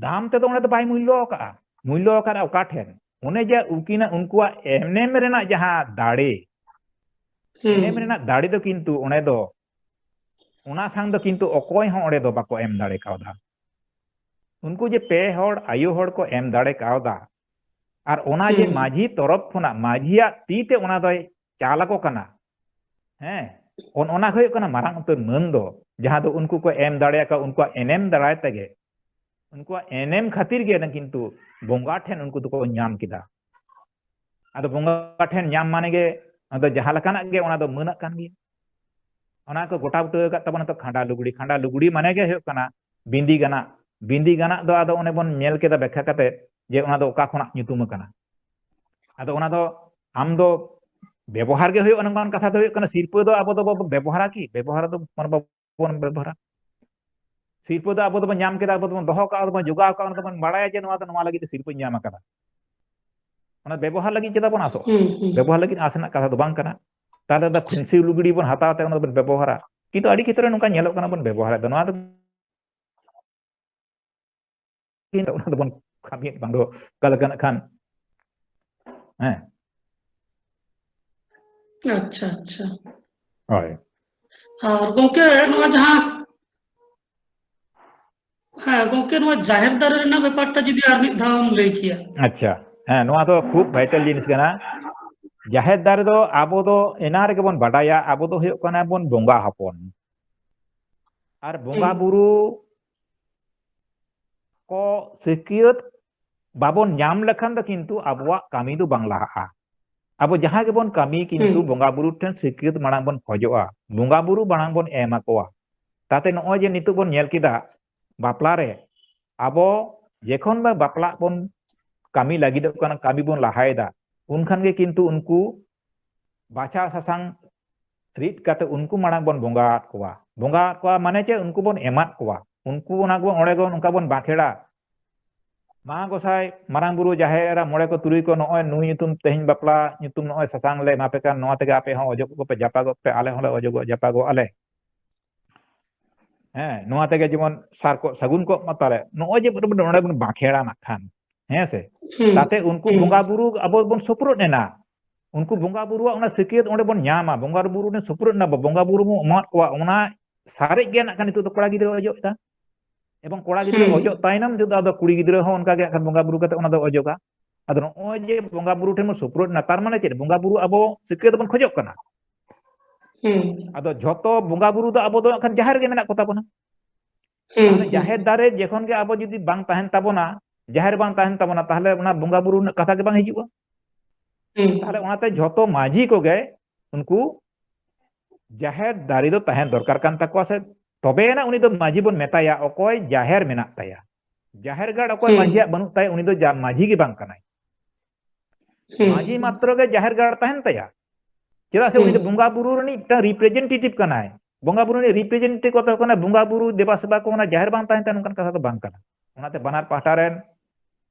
ᱫᱟᱢ ᱛᱮᱫᱚ ᱚᱸᱰᱮ ᱫᱚ ᱵᱟᱭ ᱢᱩᱞᱞᱚ ᱟᱠᱟᱫᱼᱟ᱾ ᱢᱩᱞᱞᱚ ᱟᱠᱟᱫᱼᱟ ᱚᱠᱟ ᱴᱷᱮᱱ? ᱚᱱᱮ ᱡᱮ ᱩᱱᱠᱤᱱᱟᱜ, ᱩᱱᱠᱩᱣᱟᱜ ᱮᱱᱮᱢ ᱨᱮᱱᱟᱜ ᱡᱟᱦᱟᱸ ᱫᱟᱲᱮ, ᱦᱩᱸ᱾ ᱮᱱᱮᱢ ᱨᱮᱱᱟᱜ ᱫᱟᱲᱮ ᱫᱚ ᱠᱤᱱᱛᱩ ᱚᱸᱰᱮ ᱫᱚ, ᱚᱱᱟ ᱥᱟᱝ ᱫᱚ ᱠᱤᱱᱛᱩ ᱚᱠᱚᱭ ᱦᱚᱸ ᱚᱸᱰᱮ ᱫᱚ ᱵᱟᱠᱚ ᱮᱢ ᱫᱟᱲᱮ ᱠᱟᱣᱫᱟ᱾ ᱩᱱᱠᱩ ᱡᱮ ᱯᱮ ᱦᱚᱲ ᱟᱭᱳ ᱦᱚᱲ ᱠᱚ ᱮᱢ ᱫᱟᱲᱮ ᱠᱟᱣᱫᱟ, ᱟᱨ ᱚᱱᱟ ᱡᱮ ᱦᱩᱸ᱾ ᱢᱟᱹᱡᱷᱤ ᱛᱚᱨᱚᱯ ᱠᱷᱚᱱᱟᱜ ᱢᱟᱹᱡᱷᱤᱭᱟᱜ ᱛᱤ ᱛᱮ ᱚᱱᱟ ᱫᱚᱭ ᱪᱟᱞ ᱟᱠᱚ ᱠᱟᱱᱟ᱾ ᱦᱮᱸ, ᱚᱱ-, ᱚᱱᱟ ᱦᱩᱭᱩᱜ ᱠᱟᱱᱟ ᱢᱟᱨᱟᱝ ᱩᱛᱟᱹᱨ ᱢᱟᱹᱱ ᱫᱚ, ᱡᱟᱦᱟᱸ ᱫᱚ ᱩᱱᱠᱩ ᱠᱚ ᱮᱢ ᱫᱟᱲᱮ ᱟᱠᱟᱫ, ᱩᱱᱠᱩᱣᱟᱜ ᱮᱱᱮᱢ ᱫᱟᱨᱟᱭ ᱛᱮᱜᱮ, ᱩᱱᱠᱩᱣᱟᱜ ᱮᱱᱮᱢ ᱠᱷᱟᱹᱛᱤᱨ ᱜᱮ ᱠᱤᱱᱛᱩ ᱵᱚᱸᱜᱟ ᱴᱷᱮᱱ ᱩᱱᱠᱩ ᱫᱚᱠᱚ ᱧᱟᱢ ᱠᱮᱫᱟ᱾ ᱟᱫᱚ ᱵᱚᱸᱜᱟ ᱴᱷᱮᱱ ᱧᱟᱢ ᱢᱟᱱᱮ ᱜᱮ ᱟᱫᱚ ᱡᱟᱦᱟᱸ ᱞᱮᱠᱟᱱᱟᱜ ᱜᱮ ᱚᱱᱟ ᱫᱚ ᱢᱟᱹᱱᱟᱜ ᱠᱟᱱ ᱜᱮᱭᱟ᱾ ᱚᱱᱟ ᱠᱚ ᱜᱚᱴᱟ ᱵᱩᱴᱟᱹ ᱟᱠᱟᱫ ᱛᱟᱵᱚᱱᱟ ᱛᱚ ᱠᱷᱟᱸᱰᱟ ᱞᱩᱜᱽᱲᱤ᱾ ᱠᱷᱟᱸᱰᱟ ᱞᱩᱜᱽᱲᱤ ᱢᱟᱱᱮ ᱜᱮ ᱦᱩᱭᱩᱜ ᱠᱟᱱᱟ ᱵᱤᱸᱫᱤ ᱜᱟᱱᱟᱜ᱾ ᱵᱤᱸᱫᱤ ᱜᱟᱱᱟᱜ ᱫᱚ ᱟᱫᱚ ᱚᱱᱮ ᱵᱚᱱ ᱧᱮᱞ ᱠᱮᱫᱟ ᱵᱮᱠᱷᱟ ᱠᱟᱛᱮ ᱡᱮ ᱚᱱᱟ ᱫᱚ ᱚᱠᱟ ᱠᱷᱚᱱᱟᱜ ᱧᱩᱛᱩᱢ ᱟᱠᱟᱱᱟ᱾ ᱟᱫᱚ ᱚᱱᱟ ᱫᱚ ᱟᱢ ᱫᱚ ᱵᱮᱵᱚᱦᱟᱨ ᱜᱮ ᱦᱩᱭᱩᱜᱼᱟ᱾ ᱱᱚᱝᱠᱟᱱ ᱠᱟᱛᱷᱟ ᱫᱚ ᱦᱩᱭᱩᱜ ᱠᱟᱱᱟ, ᱥᱤᱨᱯᱟᱹ ᱫᱚ ᱟᱵᱚ ᱫᱚᱵᱚ ᱵᱮᱵᱚᱦᱟᱨᱟ ᱠᱤ? ᱵᱮᱵᱚᱦᱟᱨ ᱫᱚ ᱢᱟᱱᱮ ᱵᱟᱵᱚᱱ ᱵᱮᱵᱚᱦᱟᱨᱟ᱾ ᱥᱤᱨᱯᱟᱹ ᱫᱚ ᱟᱵᱚ ᱫᱚᱵᱚᱱ ᱧᱟᱢ ᱠᱮᱫᱟ, ᱟᱵᱚ ᱫᱚᱵᱚᱱ ᱫᱚᱦᱚ ᱠᱟᱜᱼᱟ, ᱫᱚᱵᱚᱱ ᱡᱚᱜᱟᱣ ᱠᱟᱜᱼᱟ, ᱚᱱᱟ ᱫᱚᱵᱚᱱ ᱵᱟᱲᱟᱭᱟ ᱡᱮ ᱱᱚᱣᱟ ᱫᱚ ᱱᱚᱣᱟ ᱞᱟᱹᱜᱤᱫ ᱛᱮ ᱥᱤᱨᱯᱟᱹᱧ ᱧᱟᱢ ᱟᱠᱟᱫᱟ᱾ ᱚᱱᱟ ᱵᱮᱵᱚᱦᱟᱨ ᱞᱟᱹᱜᱤᱫ ᱪᱮᱫᱟᱜ ᱵᱚᱱ ᱟᱥᱚᱜᱼᱟ? ᱦᱩᱸ, ᱦᱩᱸ᱾ ᱵᱮᱵᱚᱦᱟᱨ ᱞᱟᱹᱜᱤᱫ ᱟᱥ ᱨᱮᱱᱟᱜ ᱠᱟᱛᱷᱟ ᱫᱚ ᱵᱟᱝ ᱠᱟᱱᱟ᱾ ᱛᱟᱦᱞᱮ ᱫᱚ ᱯᱷᱮᱱᱥᱤ ᱞᱩᱜᱽᱲᱤ ᱵᱚᱱ ᱦᱟᱛᱟᱣ ᱛᱮ ᱚᱱᱟ ᱫᱚᱵᱚᱱ ᱵᱮᱵᱚᱦᱟᱨᱟ, ᱠᱤᱱᱛᱩ ᱟᱹᱰᱤ ᱠᱷᱮᱛᱨᱮ ᱱᱚᱝᱠᱟ ᱧᱮᱞᱚᱜ ᱠᱟᱱᱟ ᱵᱚᱱ ᱵᱮᱵᱚᱦᱟᱨᱮᱫ ᱫᱚ᱾ ᱱᱚᱣᱟ ᱫᱚ ᱠᱤᱱᱛᱩ ᱚᱱᱟ ᱫᱚᱵᱚᱱ ᱠᱟᱹᱢᱤᱭᱮᱫ ᱵᱟᱝ ᱫᱚ ᱚᱠᱟ ᱞᱮᱠᱟᱱᱟᱜ ᱠᱷᱟᱱ, ᱦᱮᱸ, ᱟᱪᱪᱷᱟ, ᱟᱪᱪᱷᱟ᱾ ᱦᱳᱭ᱾ ᱟᱨ ᱜᱚᱝᱠᱮ, ᱱᱚᱣᱟ ᱡᱟᱦᱟᱸ, ᱦᱮᱸ ᱜᱚᱝᱠᱮ, ᱱᱚᱣᱟ ᱡᱟᱦᱮᱨ ᱫᱟᱨᱮ ᱨᱮᱱᱟᱜ ᱵᱮᱯᱟᱨ ᱴᱟ ᱡᱩᱫᱤ ᱟᱨ ᱢᱤᱫ ᱫᱷᱟᱣ ᱮᱢ ᱞᱟᱹᱭ ᱠᱮᱭᱟ᱾ ᱟᱪᱪᱷᱟ, ᱦᱮᱸ, ᱱᱚᱣᱟ ᱫᱚ ᱠᱷᱩᱵ vital ᱡᱤᱱᱤᱥ ᱠᱟᱱᱟ᱾ ᱡᱟᱦᱮᱨ ᱫᱟᱨᱮ ᱫᱚ ᱟᱵᱚ ᱫᱚ ᱮᱱᱟ ᱨᱮᱜᱮ ᱵᱚᱱ ᱵᱟᱰᱟᱭᱟ, ᱟᱵᱚ ᱫᱚ ᱦᱩᱭᱩᱜ ᱠᱟᱱᱟ ᱵᱚᱱ ᱵᱚᱸᱜᱟ ᱦᱚᱯᱚᱱ᱾ ᱟᱨ ᱵᱚᱸᱜᱟ ᱦᱩᱸ᱾ ᱵᱩᱨᱩ ᱠᱚ ᱥᱤᱠᱷᱭᱟᱹᱛ ᱵᱟᱵᱚᱱ ᱧᱟᱢ ᱞᱮᱠᱷᱟᱱ ᱫᱚ ᱠᱤᱱᱛᱩ ᱟᱵᱚᱣᱟᱜ ᱠᱟᱹᱢᱤ ᱫᱚ ᱵᱟᱝ ᱞᱟᱦᱟᱜᱼᱟ᱾ ᱟᱵᱚ ᱡᱟᱦᱟᱸ ᱜᱮᱵᱚᱱ ᱠᱟᱹᱢᱤ, ᱠᱤᱱᱛᱩ ᱦᱩᱸ᱾ ᱵᱚᱸᱜᱟ ᱵᱩᱨᱩ ᱴᱷᱮᱱ ᱥᱤᱠᱷᱭᱟᱹᱛ ᱢᱟᱲᱟᱝ ᱵᱚᱱ ᱠᱷᱚᱡᱚᱜᱼᱟ, ᱵᱚᱸᱜᱟ ᱵᱩᱨᱩ ᱢᱟᱲᱟᱝ ᱵᱚᱱ ᱮᱢ ᱟᱠᱚᱣᱟ᱾ ᱛᱟᱛᱮ ᱱᱚᱜᱼᱚᱭ ᱡᱮ ᱱᱤᱛᱚᱜ ᱵᱚᱱ ᱧᱮᱞ ᱠᱮᱫᱟ, ᱵᱟᱯᱞᱟ ᱨᱮ ᱟᱵᱚ ᱡᱮᱠᱷᱚᱱ ᱵᱚ ᱵᱟᱯᱞᱟᱜ ᱵᱚᱱ ᱠᱟᱹᱢᱤ ᱞᱟᱹᱜᱤᱫᱚᱜ ᱠᱟᱱᱟ, ᱠᱟᱹᱢᱤ ᱵᱚᱱ ᱞᱟᱦᱟᱭᱮᱫᱟ, ᱩᱱᱠᱷᱟᱱ ᱜᱮ ᱠᱤᱱᱛᱩ ᱩᱱᱠᱩ ᱵᱟᱪᱷᱟ ᱥᱟᱥᱟᱝ ᱨᱤᱫ ᱠᱟᱛᱮ ᱩᱱᱠᱩ ᱢᱟᱲᱟᱝ ᱵᱚᱱ ᱵᱚᱸᱜᱟ ᱟᱫ ᱠᱚᱣᱟ᱾ ᱵᱚᱸᱜᱟ ᱟᱫ ᱠᱚᱣᱟ ᱢᱟᱱᱮ ᱪᱮᱫ? ᱩᱱᱠᱩ ᱵᱚᱱ ᱮᱢᱟᱫ ᱠᱚᱣᱟ᱾ ᱩᱱᱠᱩ ᱚᱱᱟ ᱠᱚ ᱚᱸᱰᱮ ᱵᱚᱱ, ᱚᱱᱠᱟ ᱵᱚᱱ ᱵᱟᱸᱠᱷᱮᱲᱟ, "ᱢᱟ ᱜᱚᱸᱥᱟᱭ, ᱢᱟᱨᱟᱝ ᱵᱩᱨᱩ, ᱡᱟᱦᱮᱨ ᱮᱨᱟ, ᱢᱚᱬᱮ ᱠᱚ ᱛᱩᱨᱩᱭ ᱠᱚ, ᱱᱚᱜᱼᱚᱭ ᱱᱩᱭ ᱧᱩᱛᱩᱢ ᱛᱮᱦᱮᱧ ᱵᱟᱯᱞᱟ ᱧᱩᱛᱩᱢ, ᱱᱚᱜᱼᱚᱭ ᱥᱟᱥᱟᱝ ᱞᱮ ᱮᱢᱟ ᱯᱮ ᱠᱟᱱ, ᱱᱚᱣᱟ ᱛᱮᱜᱮ ᱟᱯᱮ ᱦᱚᱸ ᱚᱡᱚᱜᱚᱜ ᱯᱮ, ᱡᱟᱯᱟᱜᱚᱜ ᱯᱮ, ᱟᱞᱮ ᱦᱚᱸᱞᱮ ᱚᱡᱚᱜᱚᱜ ᱡᱟᱯᱟᱜᱚᱜ ᱟᱞᱮ᱾ ᱦᱮᱸ, ᱱᱚᱣᱟ ᱛᱮᱜᱮ ᱡᱮᱢᱚᱱ ᱥᱟᱨ ᱠᱚ ᱥᱟᱹᱜᱩᱱ ᱠᱚᱜ ᱢᱟ ᱛᱟᱞᱮ᱾" ᱱᱚᱜᱼᱚᱭ ᱡᱮ ᱱᱚᱰᱮ ᱵᱚᱱ ᱵᱟᱸᱠᱷᱮᱲᱟ ᱱᱟᱜ ᱠᱷᱟᱱ, ᱦᱮᱸ ᱥᱮ? ᱦᱩᱸ, ᱛᱟᱛᱮ ᱩᱱᱠᱩ ᱦᱩᱸ᱾ ᱵᱚᱸᱜᱟ ᱵᱩᱨᱩ ᱟᱵᱚ ᱵᱚᱱ ᱥᱩᱯᱨᱩᱫ ᱮᱱᱟ᱾ ᱩᱱᱠᱩ ᱵᱚᱸᱜᱟ ᱵᱩᱨᱩᱣᱟᱜ ᱚᱱᱟ ᱥᱤᱠᱷᱭᱟᱹᱛ ᱚᱸᱰᱮ ᱵᱚᱱ ᱧᱟᱢᱟ᱾ ᱵᱚᱸᱜᱟ ᱵᱩᱨᱩ ᱨᱮ ᱥᱩᱯᱨᱩᱫ ᱮᱱᱟ ᱵᱚ, ᱵᱚᱸᱜᱟ ᱵᱩᱨᱩ ᱵᱚᱱ ᱮᱢᱟᱫ ᱠᱚᱣᱟ, ᱚᱱᱟ ᱥᱟᱨᱮᱡ ᱜᱮ ᱱᱟᱜ ᱠᱷᱟᱱ ᱱᱤᱛᱚᱜ ᱫᱚ ᱠᱚᱲᱟ ᱜᱤᱫᱽᱨᱟᱹ ᱚᱡᱚᱜ ᱮᱫᱟ᱾ ᱮᱵᱚᱝ ᱠᱚᱲᱟ ᱜᱤᱫᱽᱨᱟᱹ ᱦᱩᱸ᱾ ᱚᱡᱚᱜ ᱛᱟᱭᱱᱚᱢ ᱛᱮᱫᱚ ᱟᱫᱚ ᱠᱩᱲᱤ ᱜᱤᱫᱽᱨᱟᱹ ᱦᱚᱸ ᱚᱱᱠᱟ ᱜᱮ ᱱᱟᱜ ᱠᱷᱟᱱ ᱵᱚᱸᱜᱟ ᱵᱩᱨᱩ ᱠᱟᱛᱮ ᱚᱱᱟ ᱫᱚ ᱚᱡᱚᱜᱟ᱾ ᱟᱫᱚ ᱱᱚᱜᱼᱚᱭ ᱡᱮ ᱵᱚᱸᱜᱟ ᱵᱩᱨᱩ ᱴᱷᱮᱱ ᱵᱚᱱ ᱥᱩᱯᱨᱩᱫ ᱮᱱᱟ, ᱛᱟᱨ ᱢᱟᱱᱮ ᱪᱮᱫ? ᱵᱚᱸᱜᱟ ᱵᱩᱨᱩ ᱟᱵᱚ ᱥᱤᱠᱷᱭᱟᱹᱛ ᱵᱚᱱ ᱠᱷᱚᱡᱚᱜ ᱠᱟᱱᱟ᱾ ᱦᱩᱸ᱾ ᱟᱫᱚ ᱡᱷᱚᱛᱚ ᱵᱚᱸᱜᱟ ᱵᱩᱨᱩ ᱫᱚ ᱟᱵᱚ ᱫᱚ ᱱᱟᱜ ᱠᱷᱟᱱ ᱡᱟᱦᱮᱨ ᱨᱮᱜᱮ ᱢᱮᱱᱟᱜ ᱠᱚ ᱛᱟᱵᱚᱱᱟ᱾ ᱦᱩᱸ, ᱛᱟᱦᱞᱮ ᱦᱩᱸ᱾ ᱡᱟᱦᱮᱨ ᱫᱟᱨᱮ ᱡᱚᱠᱷᱚᱱ ᱜᱮ ᱟᱵᱚ ᱡᱩᱫᱤ ᱵᱟᱝ ᱛᱟᱦᱮᱱ ᱛᱟᱵᱚᱱᱟ, ᱡᱟᱦᱮᱨ ᱵᱟᱝ ᱛᱟᱦᱮᱱ ᱛᱟᱵᱚᱱᱟ, ᱛᱟᱦᱞᱮ ᱚᱱᱟ ᱵᱚᱸᱜᱟ ᱵᱩᱨᱩ ᱨᱮᱱᱟᱜ ᱠᱟᱛᱷᱟ ᱜᱮ ᱵᱟᱝ ᱦᱤᱡᱩᱜᱼᱟ᱾ ᱦᱩᱸ᱾ ᱛᱟᱦᱞᱮ ᱚᱱᱟᱛᱮ ᱡᱷᱚᱛᱚ ᱢᱟᱹᱡᱷᱤ ᱠᱚᱜᱮ ᱩᱱᱠᱩ ᱡᱟᱦᱮᱨ ᱫᱟᱨᱮ ᱫᱚ ᱛᱟᱦᱮᱸ ᱫᱚᱨᱠᱟᱨ ᱠᱟᱱ ᱛᱟᱠᱚᱣᱟ, ᱥᱮ ᱛᱚᱵᱮᱭᱟᱱᱟᱜ ᱩᱱᱤ ᱫᱚ ᱢᱟᱹᱡᱷᱤ ᱵᱚᱱ ᱢᱮᱛᱟᱭᱟ, ᱚᱠᱚᱭ ᱡᱟᱦᱮᱨ ᱢᱮᱱᱟᱜ ᱛᱟᱭᱟ᱾ ᱡᱟᱦᱮᱨ ᱜᱟᱲ ᱚᱠᱚᱭ ᱦᱩᱸ᱾ ᱢᱟᱹᱡᱷᱤᱭᱟᱜ ᱵᱟᱹᱱᱩᱜ ᱛᱟᱭᱟ, ᱩᱱᱤ ᱫᱚ ᱡᱟ-, ᱢᱟᱹᱡᱷᱤ ᱜᱮ ᱵᱟᱝ ᱠᱟᱱᱟᱭ᱾ ᱦᱩᱸ᱾ ᱢᱟᱹᱡᱷᱤ ᱢᱟᱛᱨᱚ ᱜᱮ ᱡᱟᱦᱮᱨ ᱜᱟᱲ ᱛᱟᱦᱮᱱ ᱛᱟᱭᱟ᱾ ᱪᱮᱫᱟᱜ ᱥᱮ ᱩᱱᱤ ᱫᱚ ᱦᱩᱸ᱾ ᱵᱚᱸᱜᱟ ᱵᱩᱨᱩ ᱨᱤᱱᱤᱡ ᱢᱤᱫᱴᱟᱝ representative ᱠᱟᱱᱟᱭ᱾ ᱵᱚᱸᱜᱟ ᱵᱩᱨᱩ ᱨᱤᱱᱤᱡ representative ᱠᱟᱛᱮ ᱠᱟᱱᱟ, ᱵᱚᱸᱜᱟ ᱵᱩᱨᱩ ᱫᱮᱵᱟ ᱥᱮᱵᱟ ᱠᱚ ᱚᱱᱟ ᱡᱟᱦᱮᱨ ᱵᱟᱝ ᱛᱟᱦᱮᱱ ᱛᱟᱭᱟ, ᱱᱚᱝᱠᱟᱱ ᱠᱟᱛᱷᱟ ᱫᱚ ᱵᱟᱝ ᱠᱟᱱᱟ᱾ ᱚᱱᱟᱛᱮ ᱵᱟᱱᱟᱨ ᱯᱟᱦᱴᱟ ᱨᱮᱱ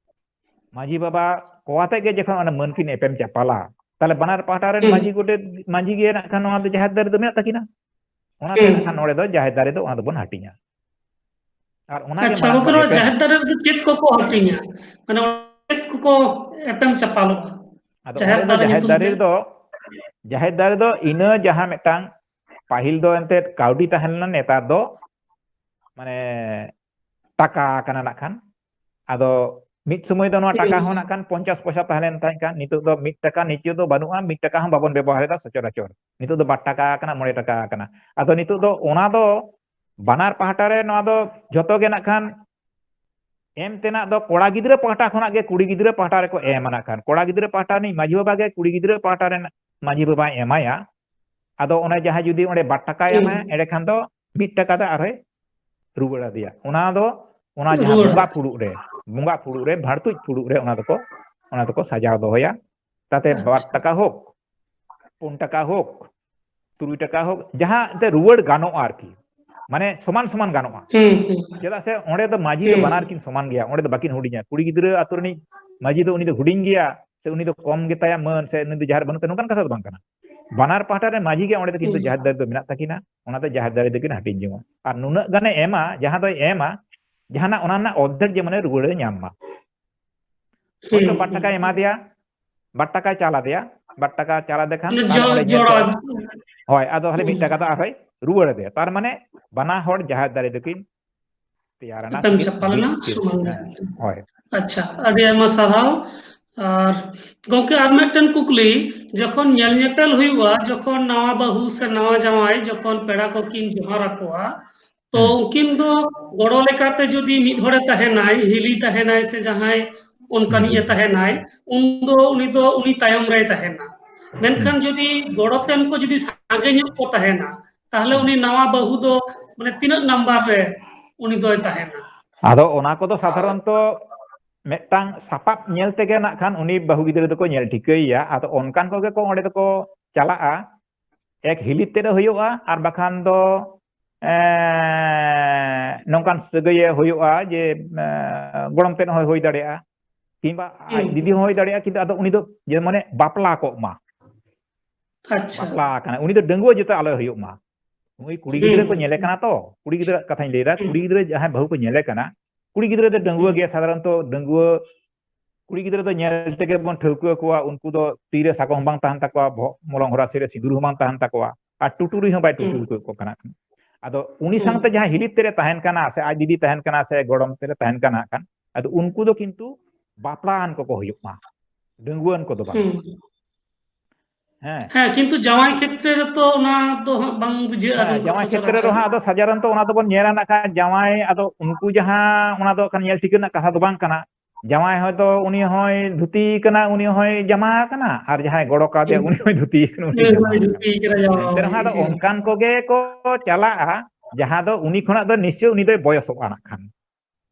ᱢᱟᱹᱡᱷᱤ ᱵᱟᱵᱟ ᱠᱚ ᱟᱛᱮ ᱜᱮ ᱡᱚᱠᱷᱚᱱ ᱚᱱᱟ ᱢᱟᱹᱱ ᱠᱤᱱ ᱮᱯᱮᱢ ᱪᱟᱯᱟᱞᱟ, ᱛᱟᱦᱞᱮ ᱵᱟᱱᱟᱨ ᱯᱟᱦᱴᱟ ᱨᱮᱱ ᱦᱩᱸ᱾ ᱢᱟᱹᱡᱷᱤ ᱜᱚᱰᱮᱛ, ᱢᱟᱹᱡᱷᱤ ᱜᱮ ᱱᱟᱜ ᱠᱷᱟᱱ ᱱᱚᱣᱟ ᱫᱚ ᱡᱟᱦᱮᱨ ᱫᱟᱨᱮ ᱫᱚ ᱢᱮᱱᱟᱜ ᱛᱟᱹᱠᱤᱱᱟ᱾ ᱚᱱᱟᱛᱮ ᱦᱩᱸ᱾ ᱱᱟᱜ ᱠᱷᱟᱱ ᱱᱚᱰᱮ ᱫᱚ ᱡᱟᱦᱮᱨ ᱫᱟᱨᱮ ᱫᱚ ᱚᱱᱟ ᱫᱚᱵᱚᱱ ᱦᱟᱹᱴᱤᱧᱟ᱾ ᱟᱨ ᱚᱱᱟ ᱜᱮ ᱟᱪᱪᱷᱟ, ᱢᱟᱲᱟᱝ ᱜᱚᱝᱠᱮ, ᱵᱚᱱ ᱱᱚᱣᱟ ᱮᱯᱮᱢ ᱡᱟᱦᱮᱨ ᱫᱟᱨᱮ ᱨᱮᱫᱚ ᱪᱮᱫ ᱠᱚᱠᱚ ᱦᱟᱹᱴᱤᱧᱟ? ᱢᱟᱱᱮ ᱪᱮᱫ ᱠᱚᱠᱚ ᱮᱯᱮᱢ ᱪᱟᱯᱟᱞᱚᱜᱼᱟ? ᱟᱫᱚ ᱡᱟᱦᱮᱨ ᱚᱸᱰᱮ ᱫᱚ ᱫᱟᱨᱮ ᱡᱟᱦᱮᱨ ᱧᱩᱛᱩᱢ ᱫᱟᱨᱮ ᱛᱮ? ᱨᱮᱫᱚ, ᱡᱟᱦᱮᱨ ᱫᱟᱨᱮ ᱫᱚ ᱤᱱᱟᱹ ᱡᱟᱦᱟᱸ ᱢᱤᱫᱴᱟᱝ, ᱯᱟᱹᱦᱤᱞ ᱫᱚ ᱮᱱᱛᱮᱫ ᱠᱟᱹᱣᱰᱤ ᱛᱟᱦᱮᱸ ᱞᱮᱱᱟ, ᱱᱮᱛᱟᱨ ᱫᱚ ᱢᱟᱱᱮ ᱴᱟᱠᱟ ᱠᱟᱱᱟ ᱱᱟᱜ ᱠᱷᱟᱱ᱾ ᱟᱫᱚ ᱢᱤᱫ ᱥᱚᱢᱚᱭ ᱫᱚ ᱱᱚᱣᱟ ᱴᱟᱠᱟ ᱦᱚᱸ ᱱᱟᱜ ᱠᱷᱟᱱ ᱯᱚᱧᱪᱟᱥ ᱯᱚᱭᱥᱟ ᱛᱟᱦᱮᱸ ᱞᱮᱱ ᱛᱟᱦᱮᱸ ᱠᱟᱱ, ᱱᱤᱛᱚᱜ ᱫᱚ ᱢᱤᱫ ᱴᱟᱠᱟ ᱱᱤᱪᱮ ᱫᱚ ᱵᱟᱹᱱᱩᱜᱼᱟ, ᱢᱤᱫ ᱴᱟᱠᱟ ᱦᱚᱸ ᱵᱟᱵᱚᱱ ᱵᱮᱵᱚᱦᱟᱨ ᱮᱫᱟ ᱥᱚᱪᱚᱨᱟᱪᱚᱨ᱾ ᱱᱤᱛᱚᱜ ᱫᱚ ᱵᱟᱨ ᱴᱟᱠᱟ ᱟᱠᱟᱱᱟ, ᱢᱚᱬᱮ ᱴᱟᱠᱟ ᱟᱠᱟᱱᱟ᱾ ᱟᱫᱚ ᱱᱤᱛᱚᱜ ᱫᱚ ᱚᱱᱟ ᱫᱚ ᱵᱟᱱᱟᱨ ᱯᱟᱦᱴᱟ ᱨᱮ ᱱᱚᱣᱟ ᱫᱚ ᱡᱷᱚᱛᱚ ᱜᱮ ᱱᱟᱜ ᱠᱷᱟᱱ ᱮᱢ ᱛᱮᱱᱟᱜ ᱫᱚ ᱠᱚᱲᱟ ᱜᱤᱫᱽᱨᱟᱹ ᱯᱟᱦᱴᱟ ᱠᱷᱚᱱᱟᱜ ᱜᱮ ᱠᱩᱲᱤ ᱜᱤᱫᱽᱨᱟᱹ ᱯᱟᱦᱴᱟ ᱨᱮᱠᱚ ᱮᱢᱟ ᱱᱟᱜ ᱠᱷᱟᱱ᱾ ᱠᱚᱲᱟ ᱜᱤᱫᱽᱨᱟᱹ ᱯᱟᱦᱴᱟ ᱨᱤᱱᱤᱡ ᱢᱟᱹᱡᱷᱤ ᱵᱟᱵᱟ ᱜᱮ ᱠᱩᱲᱤ ᱜᱤᱫᱽᱨᱟᱹ ᱯᱟᱦᱴᱟ ᱨᱮᱱ ᱢᱟᱹᱡᱷᱤ ᱵᱟᱵᱟᱭ ᱮᱢᱟᱭᱟ᱾ ᱟᱫᱚ ᱚᱱᱮ ᱡᱟᱦᱟᱸᱭ ᱡᱩᱫᱤ ᱚᱸᱰᱮ ᱵᱟᱨ ᱴᱟᱠᱟᱭ ᱮᱢᱟᱭᱟ, ᱮᱸᱰᱮᱠᱷᱟᱱ ᱫᱚ ᱢᱤᱫ ᱴᱟᱠᱟ ᱫᱚ ᱟᱨᱦᱚᱸᱭ ᱨᱩᱣᱟᱹᱲ ᱟᱫᱮᱭᱟ᱾ ᱚᱱᱟ ᱫᱚ, ᱚᱱᱟ ᱡᱟᱦᱟᱸ ᱨᱩᱣᱟᱹᱲ᱾ ᱵᱚᱸᱜᱟ ᱯᱷᱩᱲᱩᱜ ᱨᱮ, ᱵᱚᱸᱜᱟ ᱯᱷᱩᱲᱩᱜ ᱨᱮ, ᱵᱷᱟᱲᱛᱩᱡ ᱯᱷᱩᱲᱩᱜ ᱨᱮ ᱚᱱᱟ ᱫᱚᱠᱚ, ᱚᱱᱟ ᱫᱚᱠᱚ ᱥᱟᱡᱟᱣ ᱫᱚᱦᱚᱭᱟ᱾ ᱛᱟᱛᱮ ᱵᱟᱨ ᱟᱪᱪᱷᱟ᱾ ᱴᱟᱠᱟ ᱦᱳᱠ, ᱯᱩᱱ ᱴᱟᱠᱟ ᱦᱳᱠ, ᱛᱩᱨᱩᱭ ᱴᱟᱠᱟ ᱦᱳᱠ, ᱡᱟᱦᱟᱸ ᱮᱱᱛᱮ ᱨᱩᱣᱟᱹᱲ ᱜᱟᱱᱚᱜᱼᱟ ᱟᱨᱠᱤ, ᱢᱟᱱᱮ ᱥᱚᱢᱟᱱ ᱥᱚᱢᱟᱱ ᱜᱟᱱᱚᱜᱼᱟ᱾ ᱦᱩᱸ, ᱦᱩᱸ᱾ ᱪᱮᱫᱟᱜ ᱥᱮ ᱚᱸᱰᱮ ᱫᱚ ᱢᱟᱹᱡᱷᱤ ᱫᱚ ᱦᱩᱸ᱾ ᱵᱟᱱᱟᱨ ᱠᱤᱱ ᱥᱚᱢᱟᱱ ᱜᱮᱭᱟ, ᱚᱸᱰᱮ ᱫᱚ ᱵᱟᱹᱠᱤᱱ ᱦᱩᱰᱤᱧᱟ᱾ ᱠᱩᱲᱤ ᱜᱤᱫᱽᱨᱟᱹ ᱟᱛᱳ ᱨᱤᱱᱤᱡ ᱢᱟᱹᱡᱷᱤ ᱫᱚ ᱩᱱᱤ ᱫᱚ ᱦᱩᱰᱤᱧ ᱜᱮᱭᱟ, ᱥᱮ ᱩᱱᱤ ᱫᱚ ᱠᱚᱢ ᱜᱮᱛᱟᱭᱟ ᱢᱟᱹᱱ, ᱥᱮ ᱩᱱᱤ ᱫᱚ ᱡᱟᱦᱮᱨ ᱵᱟᱹᱱᱩᱜ ᱛᱟᱭᱟ, ᱱᱚᱝᱠᱟᱱ ᱠᱟᱛᱷᱟ ᱫᱚ ᱵᱟᱝ ᱠᱟᱱᱟ᱾ ᱵᱟᱱᱟᱨ ᱯᱟᱦᱴᱟ ᱨᱮ ᱢᱟᱹᱡᱷᱤ ᱜᱮ ᱚᱸᱰᱮ ᱫᱚ ᱠᱤᱱᱛᱩ ᱦᱩᱸ᱾ ᱡᱟᱦᱮᱨ ᱫᱟᱨᱮ ᱫᱚ ᱢᱮᱱᱟᱜ ᱛᱟᱹᱠᱤᱱᱟ, ᱚᱱᱟᱛᱮ ᱡᱟᱦᱮᱨ ᱫᱟᱨᱮ ᱫᱚᱠᱤᱱ ᱦᱟᱹᱴᱤᱧ ᱡᱚᱝᱟ᱾ ᱟᱨ ᱱᱩᱱᱟᱹᱜ ᱜᱟᱱᱮ ᱮᱢᱟ, ᱡᱟᱦᱟᱸ ᱫᱚᱭ ᱮᱢᱟ, ᱡᱟᱦᱟᱱᱟᱜ ᱚᱱᱟ ᱨᱮᱱᱟᱜ ᱚᱨᱫᱷᱮᱠ ᱡᱮᱢᱚᱱᱮ ᱨᱩᱣᱟᱹᱲᱮ ᱧᱟᱢ ᱢᱟ᱾ ᱦᱳᱭᱛᱳ ᱦᱩᱸ, ᱵᱟᱨ ᱦᱩᱸ᱾ ᱴᱟᱠᱟᱭ ᱮᱢᱟ ᱫᱮᱭᱟ, ᱵᱟᱨ ᱴᱟᱠᱟᱭ ᱪᱟᱞ ᱟᱫᱮᱭᱟ, ᱵᱟᱨ ᱴᱟᱠᱟ ᱪᱟᱞ ᱟᱫᱮ ᱠᱷᱟᱱ ᱢᱟᱱᱮ ᱛᱟᱦᱞᱮ ᱡᱚ-, ᱚᱸᱰᱮ ᱧᱮᱞ ᱡᱚᱲᱟ᱾ ᱠᱮᱫᱟ᱾ ᱦᱳᱭ, ᱟᱫᱚ ᱛᱟᱦᱞᱮ ᱢᱤᱫ ᱦᱩᱸ᱾ ᱴᱟᱠᱟ ᱫᱚ ᱟᱨᱦᱚᱸᱭ ᱨᱩᱣᱟᱹᱲ ᱟᱫᱮᱭᱟ᱾ ᱛᱟᱨ ᱢᱟᱱᱮ ᱵᱟᱱᱟ ᱦᱚᱲ ᱡᱟᱦᱮᱨ ᱫᱟᱨᱮ ᱫᱚᱠᱤᱱ ᱛᱮᱭᱟᱨ ᱮᱱᱟ, ᱮᱯᱮᱢ ᱥᱮᱠᱤᱱ ᱪᱟᱯᱟᱞ ᱢᱤᱫ ᱮᱱᱟ, ᱛᱤ-, ᱥᱚᱢᱟᱱ ᱦᱮᱸ, ᱮᱱᱟ᱾ ᱦᱳᱭ᱾ ᱟᱪᱪᱷᱟ, ᱟᱹᱰᱤ ᱟᱭᱢᱟ ᱥᱟᱨᱦᱟᱣ᱾ ᱟᱨ ᱜᱚᱝᱠᱮ, ᱟᱨ ᱢᱤᱫᱴᱮᱱ ᱠᱩᱠᱞᱤ, ᱡᱚᱠᱷᱚᱱ ᱧᱮᱞ ᱧᱮᱯᱮᱞ ᱦᱩᱭᱩᱜᱼᱟ, ᱡᱚᱠᱷᱚᱱ ᱱᱟᱣᱟ ᱵᱟᱹᱦᱩ ᱥᱮ ᱱᱟᱣᱟ ᱡᱟᱶᱟᱭ ᱡᱚᱠᱷᱚᱱ ᱯᱮᱲᱟ ᱠᱚᱠᱤᱱ ᱡᱚᱦᱟᱨ ᱟᱠᱚᱣᱟ, ᱛᱚ ᱦᱩᱸ᱾ ᱩᱱᱠᱤᱱ ᱫᱚ ᱜᱚᱲᱚ ᱞᱮᱠᱟᱛᱮ ᱡᱩᱫᱤ ᱢᱤᱫ ᱦᱚᱲᱮ ᱛᱟᱦᱮᱱᱟᱭ, ᱦᱤᱞᱤ ᱛᱟᱦᱮᱱᱟᱭ ᱥᱮ ᱡᱟᱦᱟᱸᱭ ᱚᱱᱠᱟᱱᱤᱡ ᱮ ᱦᱩᱸ᱾ ᱛᱟᱦᱮᱱᱟᱭ, ᱩᱱ ᱫᱚ ᱩᱱᱤ ᱫᱚ ᱩᱱᱤ ᱛᱟᱭᱚᱢ ᱨᱮᱭ ᱛᱟᱦᱮᱱᱟ᱾ ᱢᱮᱱᱠᱷᱟᱱ ᱦᱩᱸ᱾ ᱡᱩᱫᱤ ᱜᱚᱲᱚᱛᱮᱱ ᱠᱚ ᱡᱩᱫᱤ ᱥᱟᱸᱜᱮ ᱧᱚᱜ ᱠᱚ ᱛᱟᱦᱮᱱᱟ, ᱛᱟᱦᱞᱮ ᱦᱩᱸ᱾ ᱩᱱᱤ ᱱᱟᱣᱟ ᱵᱟᱹᱦᱩ ᱫᱚ ᱢᱟᱱᱮ ᱛᱤᱱᱟᱹᱜ ᱱᱟᱢᱵᱟᱨ ᱨᱮ ᱩᱱᱤ ᱫᱚᱭ ᱛᱟᱦᱮᱱᱟ? ᱟᱫᱚ ᱚᱱᱟ ᱠᱚᱫᱚ ᱥᱟᱫᱷᱟᱨᱚᱱᱛᱚ ᱢᱤᱫᱴᱟᱝ ᱥᱟᱯᱟᱵ ᱧᱮᱞ ᱛᱮᱜᱮ ᱱᱟᱜ ᱠᱷᱟᱱ ᱩᱱᱤ ᱵᱟᱹᱦᱩ ᱜᱤᱫᱽᱨᱟᱹ ᱫᱚᱠᱚ ᱧᱮᱞ ᱴᱷᱤᱠᱟᱹᱭᱮᱭᱟ᱾ ᱟᱫᱚ ᱚᱱᱠᱟᱱ ᱠᱚᱜᱮ ᱠᱚ ᱚᱸᱰᱮ ᱫᱚᱠᱚ ᱪᱟᱞᱟᱜᱼᱟ᱾ ᱮᱠ ᱦᱤᱞᱤ ᱛᱮᱫ ᱦᱩᱭᱩᱜᱼᱟ, ᱟᱨ ᱵᱟᱠᱷᱟᱱ ᱫᱚ, ᱮᱸ, ᱱᱚᱝᱠᱟᱱ ᱥᱟᱹᱜᱟᱹᱭᱮ ᱦᱩᱭᱩᱜᱼᱟ ᱡᱮ, ᱮᱸ, ᱜᱚᱲᱚᱢ ᱛᱮᱫ ᱦᱚᱸᱭ ᱦᱩᱭ ᱫᱟᱲᱮᱭᱟᱜᱼᱟ, ᱠᱤᱝᱵᱟ ᱟᱡ ᱦᱩᱸ᱾ ᱫᱤᱫᱤ ᱦᱚᱸ ᱦᱩᱭ ᱫᱟᱲᱮᱭᱟᱜᱼᱟ, ᱠᱤᱱᱛᱩ ᱟᱫᱚ ᱩᱱᱤ ᱫᱚ ᱡᱮ ᱢᱟᱱᱮ ᱵᱟᱯᱞᱟ ᱠᱚᱜ ᱢᱟ, ᱟᱪᱪᱷᱟ᱾ ᱵᱟᱯᱞᱟ ᱟᱠᱟᱱᱟ, ᱩᱱᱤ ᱫᱚ ᱰᱟᱺᱜᱩᱣᱟᱹ ᱡᱟᱛᱮ ᱟᱞᱚᱭ ᱦᱩᱭᱩᱜ ᱢᱟ᱾ ᱱᱩᱭ ᱠᱩᱲᱤ ᱦᱩᱸ᱾ ᱜᱤᱫᱽᱨᱟᱹ ᱠᱚ ᱧᱮᱞᱮ ᱠᱟᱱᱟ ᱛᱚ, ᱠᱩᱲᱤ ᱜᱤᱫᱽᱨᱟᱹ ᱠᱟᱛᱷᱟᱧ ᱞᱟᱹᱭᱫᱟ, ᱦᱩᱸ᱾ ᱠᱩᱲᱤ ᱜᱤᱫᱽᱨᱟᱹ ᱡᱟᱦᱟᱸᱭ ᱵᱟᱹᱦᱩ ᱠᱚ ᱧᱮᱞᱮ ᱠᱟᱱᱟ, ᱠᱩᱲᱤ ᱜᱤᱫᱽᱨᱟᱹ ᱫᱚ ᱰᱟᱺᱜᱩᱣᱟᱹ ᱦᱩᱸ᱾ ᱜᱮᱭᱟ, ᱥᱟᱫᱷᱟᱨᱚᱱᱛᱚ ᱰᱟᱺᱜᱩᱣᱟᱹ ᱠᱩᱲᱤ ᱜᱤᱫᱽᱨᱟᱹ ᱫᱚ ᱧᱮᱞ ᱛᱮᱜᱮ ᱵᱚᱱ ᱴᱷᱟᱹᱣᱠᱟᱹ ᱠᱚᱣᱟ, ᱩᱱᱠᱩ ᱫᱚ ᱛᱤᱨᱮ ᱥᱟᱠᱚᱢ ᱦᱚᱸ ᱵᱟᱝ ᱛᱟᱦᱮᱱ ᱛᱟᱠᱚᱣᱟ, ᱵᱚᱦᱚᱜ ᱢᱚᱞᱚᱝ ᱦᱚᱨᱟᱥᱤ ᱨᱮ ᱥᱤᱸᱫᱩᱨ ᱦᱚᱸ ᱵᱟᱝ ᱛᱟᱦᱮᱱ ᱛᱟᱠᱚᱣᱟ, ᱟᱨ ᱴᱩᱴᱩᱨᱤ ᱦᱚᱸ ᱵᱟᱭ ᱴᱩᱴᱩᱨ ᱠᱚ ᱠᱟᱱᱟ᱾ ᱟᱫᱚ ᱩᱱᱤ ᱥᱟᱶᱛᱮ ᱡᱟᱦᱟᱸᱭ ᱦᱤᱞᱤᱛ ᱛᱮᱨᱮ ᱛᱟᱦᱮᱱ ᱠᱟᱱᱟ ᱥᱮ ᱟᱡ ᱫᱤᱫᱤ ᱛᱟᱦᱮᱱ ᱠᱟᱱᱟ ᱥᱮ ᱜᱚᱲᱚᱢ ᱛᱮᱨᱮ ᱛᱟᱦᱮᱱ ᱠᱟᱱᱟ ᱦᱟᱸᱜ ᱠᱷᱟᱱ, ᱟᱫᱚ ᱩᱱᱠᱩ ᱫᱚ ᱠᱤᱱᱛᱩ ᱵᱟᱯᱞᱟᱣᱟᱱ ᱠᱚᱠᱚ ᱦᱩᱭᱩᱜ ᱢᱟ, ᱰᱟᱺᱜᱩᱣᱟᱹᱣᱟᱱ ᱠᱚᱫᱚ ᱵᱟᱝ᱾ ᱦᱩᱸ᱾ ᱦᱮᱸ᱾ ᱦᱮᱸ, ᱠᱤᱱᱛᱩ ᱡᱟᱶᱟᱭ ᱠᱷᱮᱛᱨᱮ ᱨᱮᱛᱚ ᱚᱱᱟ ᱫᱚ ᱦᱟᱸᱜ ᱵᱟᱝ ᱵᱩᱡᱷᱟᱹᱜᱼᱟ, ᱦᱮᱸ, ᱱᱚᱝᱠᱟ ᱡᱟᱶᱟᱭ ᱠᱷᱮᱛᱨᱮ ᱥᱚᱪᱚᱨᱟᱪᱚᱨ᱾ ᱨᱮᱦᱚᱸ ᱟᱫᱚ ᱥᱟᱫᱷᱟᱨᱚᱱᱛᱚ ᱚᱱᱟ ᱫᱚᱵᱚᱱ ᱧᱮᱞᱟ ᱱᱟᱜ ᱠᱷᱟᱱ, ᱡᱟᱶᱟᱭ ᱟᱫᱚ ᱩᱱᱠᱩ ᱡᱟᱦᱟᱸ, ᱚᱱᱟ ᱫᱚ ᱠᱷᱟᱱ ᱧᱮᱞ ᱴᱷᱤᱠᱟᱹ ᱨᱮᱱᱟᱜ ᱠᱟᱛᱷᱟ ᱫᱚ ᱵᱟᱝ ᱠᱟᱱᱟ᱾ ᱡᱟᱶᱟᱭ ᱦᱚᱭᱛᱚ ᱩᱱᱤ ᱦᱚᱸᱭ ᱫᱷᱩᱛᱤ ᱠᱟᱱᱟ, ᱩᱱᱤ ᱦᱚᱸᱭ ᱡᱟᱢᱟ ᱠᱟᱱᱟ, ᱟᱨ ᱡᱟᱦᱟᱸᱭ ᱜᱚᱲᱚ ᱠᱟᱣᱫᱮᱭᱟ ᱦᱩᱸ᱾ ᱩᱱᱤ ᱦᱚᱸᱭ ᱫᱷᱩᱛᱤ ᱠᱟᱱᱟ, ᱩᱱᱤ ᱦᱳᱭ, ᱡᱟᱢᱟ ᱦᱳᱭ, ᱠᱟᱱᱟ᱾ ᱫᱷᱩᱛᱤ ᱠᱟᱱᱟ, ᱡᱟᱢᱟ ᱮᱱᱛᱮ ᱨᱮᱦᱚᱸ ᱠᱟᱱᱟ᱾ ᱟᱫᱚ ᱦᱩᱸ᱾ ᱚᱱᱠᱟᱱ ᱠᱚᱜᱮ ᱠᱚ ᱪᱟᱞᱟᱜᱼᱟ, ᱡᱟᱦᱟᱸ ᱫᱚ ᱩᱱᱤ ᱠᱷᱚᱱᱟᱜ ᱫᱚ ᱱᱤᱥᱪᱚᱭ ᱩᱱᱤ ᱫᱚᱭ ᱵᱚᱭᱚᱥᱚᱜᱼᱟ ᱱᱟᱜ ᱠᱷᱟᱱ᱾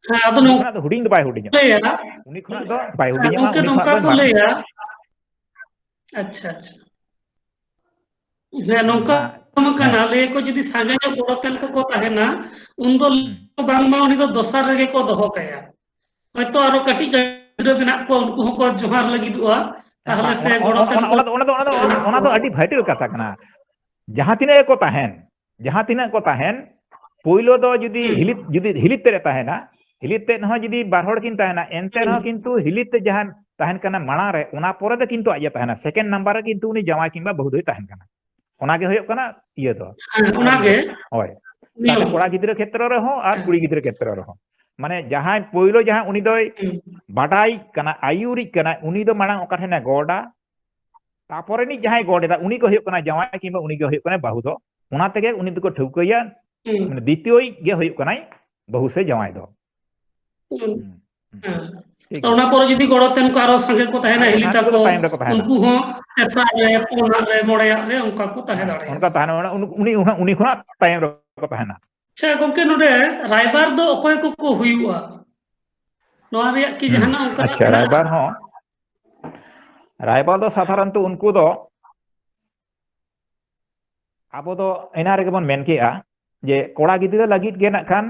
ᱦᱮᱸ, ᱟᱫᱚ ᱩᱱᱤ ᱱᱚᱝᱠᱟ ᱠᱷᱚᱱᱟᱜ ᱫᱚ ᱦᱩᱰᱤᱧ ᱫᱚ ᱵᱟᱭ ᱦᱩᱰᱤᱧᱚᱜᱼᱟ᱾ ᱞᱟᱹᱭᱟ, ᱩᱱᱤ ᱠᱷᱚᱱᱟᱜ ᱫᱚ ᱵᱟᱭ ᱦᱮᱸ, ᱦᱩᱰᱤᱧᱚᱜᱼᱟ, ᱜᱚᱢᱠᱮ, ᱩᱱᱤ ᱱᱚᱝᱠᱟ ᱠᱷᱚᱱᱟᱜ ᱫᱚ ᱠᱚ ᱢᱟᱨᱟᱝ᱾ ᱞᱟᱹᱭᱟ᱾ ᱟᱪᱪᱷᱟ, ᱟᱪᱪᱷᱟ᱾ ᱦᱮᱸ, ᱦᱩᱸ, ᱱᱚᱝᱠᱟ ᱢᱟ, ᱢᱟ ᱠᱟᱱᱟ, ᱦᱮᱸ᱾ ᱞᱟᱹᱭ ᱟᱠᱚ ᱡᱩᱫᱤ ᱥᱟᱸᱜᱮ ᱧᱚᱜ ᱜᱚᱲᱚᱛᱮᱱ ᱠᱚᱠᱚ ᱛᱟᱦᱮᱱᱟ, ᱩᱱᱫᱚ ᱦᱩᱸ᱾ ᱵᱟᱝᱢᱟ ᱩᱱᱤ ᱫᱚ ᱫᱚᱥᱟᱨ ᱨᱮᱜᱮ ᱠᱚ ᱫᱚᱦᱚ ᱠᱟᱭᱟ᱾ ᱦᱚᱭᱛᱚ ᱟᱨᱚ ᱠᱟᱹᱴᱤᱡ ᱜᱤᱫᱽᱨᱟᱹ ᱢᱮᱱᱟᱜ ᱠᱚᱣᱟ, ᱩᱱᱠᱩ ᱦᱚᱸᱠᱚ ᱡᱚᱦᱟᱨ ᱞᱟᱹᱜᱤᱫᱚᱜᱼᱟ, ᱦᱮᱸ, ᱛᱟᱦᱚᱞᱮ ᱵᱟᱝ, ᱥᱮ ᱚᱱᱟ, ᱚᱱᱟ, ᱜᱚᱲᱚᱛᱮᱱ ᱚᱱᱟ, ᱠᱚ ᱚᱱᱟ ᱫᱚ, ᱚᱱᱟ ᱫᱚ, ᱚᱱᱟ ᱫᱚ, ᱢᱮᱱᱟᱜ ᱚᱱᱟ ᱫᱚ ᱠᱚᱣᱟ᱾ ᱟᱹᱰᱤ vital ᱠᱟᱛᱷᱟ ᱠᱟᱱᱟ᱾ ᱡᱟᱦᱟᱸ ᱛᱤᱱᱟᱹᱜ ᱜᱮᱠᱚ ᱛᱟᱦᱮᱱ, ᱡᱟᱦᱟᱸ ᱛᱤᱱᱟᱹᱜ ᱠᱚ ᱛᱟᱦᱮᱱ, ᱯᱳᱭᱞᱳ ᱫᱚ ᱡᱩᱫᱤ ᱦᱩᱸ᱾ ᱦᱤᱞᱤᱛ, ᱡᱩᱫᱤ ᱦᱤᱞᱤᱛ ᱛᱮᱫ ᱮ ᱛᱟᱦᱮᱱᱟ, ᱦᱤᱞᱤᱛ ᱛᱮᱫ ᱦᱚᱸ ᱡᱩᱫᱤ ᱵᱟᱨ ᱦᱚᱲ ᱠᱤᱱ ᱛᱟᱦᱮᱱᱟ, ᱮᱱᱛᱮ ᱦᱩᱸ᱾ ᱨᱮᱦᱚᱸ ᱠᱤᱱᱛᱩ ᱦᱤᱞᱤᱛ ᱛᱮ ᱡᱟᱦᱟᱸ ᱛᱟᱦᱮᱱ ᱠᱟᱱᱟ ᱢᱟᱲᱟᱝ ᱨᱮ, ᱚᱱᱟ ᱯᱚᱨᱮ ᱫᱚ ᱠᱤᱱᱛᱩ ᱟᱡ ᱮ ᱛᱟᱦᱮᱱᱟ᱾ second number ᱨᱮ ᱠᱤᱱᱛᱩ ᱩᱱᱤ ᱡᱟᱶᱟᱭ ᱠᱤᱝᱵᱟ ᱵᱟᱹᱦᱩ ᱫᱚᱭ ᱛᱟᱦᱮᱱ ᱠᱟᱱᱟ᱾ ᱚᱱᱟ ᱜᱮ ᱦᱩᱭᱩᱜ ᱠᱟᱱᱟ ᱤᱭᱟᱹ ᱫᱚ᱾ ᱦᱮᱸ, ᱚᱱᱟ ᱜᱮ᱾ ᱦᱳᱭ᱾ ᱱᱤᱭᱚᱢ᱾ ᱛᱟᱦᱞᱮ ᱠᱚᱲᱟ ᱜᱤᱫᱽᱨᱟᱹ ᱠᱷᱮᱛᱨᱚ ᱨᱮᱦᱚᱸ ᱟᱨ ᱦᱮᱸ᱾ ᱠᱩᱲᱤ ᱜᱤᱫᱽᱨᱟᱹ ᱠᱷᱮᱛᱨᱚ ᱨᱮᱦᱚᱸ᱾ ᱢᱟᱱᱮ ᱡᱟᱦᱟᱸᱭ ᱯᱳᱭᱞᱳ ᱡᱟᱦᱟᱸ ᱩᱱᱤ ᱫᱚᱭ ᱦᱩᱸ᱾ ᱵᱟᱰᱟᱭ ᱠᱟᱱᱟ, ᱟᱹᱭᱩᱨᱤᱡ ᱠᱟᱱᱟᱭ, ᱩᱱᱤ ᱫᱚ ᱢᱟᱲᱟᱝ ᱚᱠᱟ ᱴᱷᱮᱱᱮ ᱜᱚᱰᱟ, ᱛᱟᱯᱚᱨᱮ ᱨᱤᱱᱤᱡ ᱡᱟᱦᱟᱸᱭ ᱜᱚᱰ ᱮᱫᱟ, ᱩᱱᱤ ᱜᱮ ᱦᱩᱭᱩᱜ ᱠᱟᱱᱟ ᱡᱟᱶᱟᱭ ᱠᱤᱝᱵᱟ ᱩᱱᱤ ᱜᱮ ᱦᱩᱭᱩᱜ ᱠᱟᱱᱟ ᱵᱟᱹᱦᱩ ᱫᱚ᱾ ᱚᱱᱟ ᱛᱮᱜᱮ ᱩᱱᱤ ᱫᱚᱠᱚ ᱴᱷᱟᱹᱣᱠᱟᱹᱭᱟ, ᱦᱩᱸ᱾ ᱢᱟᱱᱮ ᱫᱤᱛᱤᱭᱚᱭᱤᱡ ᱜᱮ ᱦᱩᱭᱩᱜ ᱠᱟᱱᱟᱭ ᱵᱟᱹᱦᱩ ᱥᱮ ᱡᱟᱶᱟᱭ ᱫᱚ᱾ ᱦᱩᱸ᱾ ᱦᱩᱸ, ᱦᱩᱸ᱾ ᱦᱮᱸ᱾ ᱴᱷᱤᱠ ᱛᱚ ᱜᱮᱭᱟ᱾ ᱚᱱᱟ ᱯᱚᱨᱮ ᱡᱩᱫᱤ ᱜᱚᱲᱚ ᱛᱮᱱ ᱠᱚ ᱟᱨᱚ ᱥᱟᱸᱜᱮ ᱠᱚ ᱛᱟᱦᱮᱱᱟ, ᱟᱨ ᱦᱤᱞᱤ ᱵᱟᱠᱷᱟᱱ ᱩᱱᱠᱩ ᱫᱚ ᱛᱟᱠᱚ, ᱛᱟᱭᱚᱢ ᱨᱮᱠᱚ ᱛᱟᱦᱮᱱᱟ᱾ ᱩᱱᱠᱩ ᱦᱚᱸ ᱛᱮᱥᱟᱨ ᱨᱮ, ᱯᱩᱱᱟᱜ ᱨᱮ, ᱢᱚᱬᱮᱭᱟᱜ ᱨᱮ, ᱢᱚᱬᱮᱭᱟᱜ ᱨᱮ ᱚᱱᱠᱟ ᱠᱚ ᱛᱟᱦᱮᱸ ᱦᱮᱸ, ᱫᱟᱲᱮᱭᱟᱜᱼᱟ᱾ ᱚᱱᱠᱟ ᱛᱟᱦᱮᱱᱟ, ᱚᱱᱟ, ᱩᱱ-, ᱩᱱᱤ, ᱩᱱᱤ ᱠᱷᱚᱱᱟᱜ ᱛᱟᱭᱚᱢ ᱨᱮᱠᱚ ᱛᱟᱦᱮᱱᱟ᱾ ᱟᱪᱪᱷᱟ ᱜᱚᱢᱠᱮ, ᱱᱚᱰᱮ ᱨᱟᱭᱵᱟᱨ ᱫᱚ ᱚᱠᱚᱭ ᱠᱚᱠᱚ ᱦᱩᱭᱩᱜᱼᱟ? ᱱᱚᱣᱟ ᱨᱮᱭᱟᱜ ᱠᱤ ᱦᱩᱸ, ᱡᱟᱦᱟᱱᱟᱜ ᱚᱱᱠᱟᱱᱟᱜ ᱟᱪᱪᱷᱟ, ᱢᱮᱱᱟᱜᱼᱟ? ᱨᱟᱭᱵᱟᱨ ᱦᱚᱸ, ᱨᱟᱭᱵᱟᱨ ᱫᱚ ᱥᱟᱫᱷᱟᱨᱚᱱᱛᱚ ᱩᱱᱠᱩ ᱫᱚ, ᱟᱵᱚ ᱫᱚ ᱮᱱᱟ ᱨᱮᱜᱮ ᱵᱚᱱ ᱢᱮᱱ ᱠᱮᱜᱼᱟ ᱡᱮ ᱠᱚᱲᱟ ᱜᱤᱫᱽᱨᱟᱹ ᱞᱟᱹᱜᱤᱫ ᱜᱮ ᱱᱟᱜ ᱠᱷᱟᱱ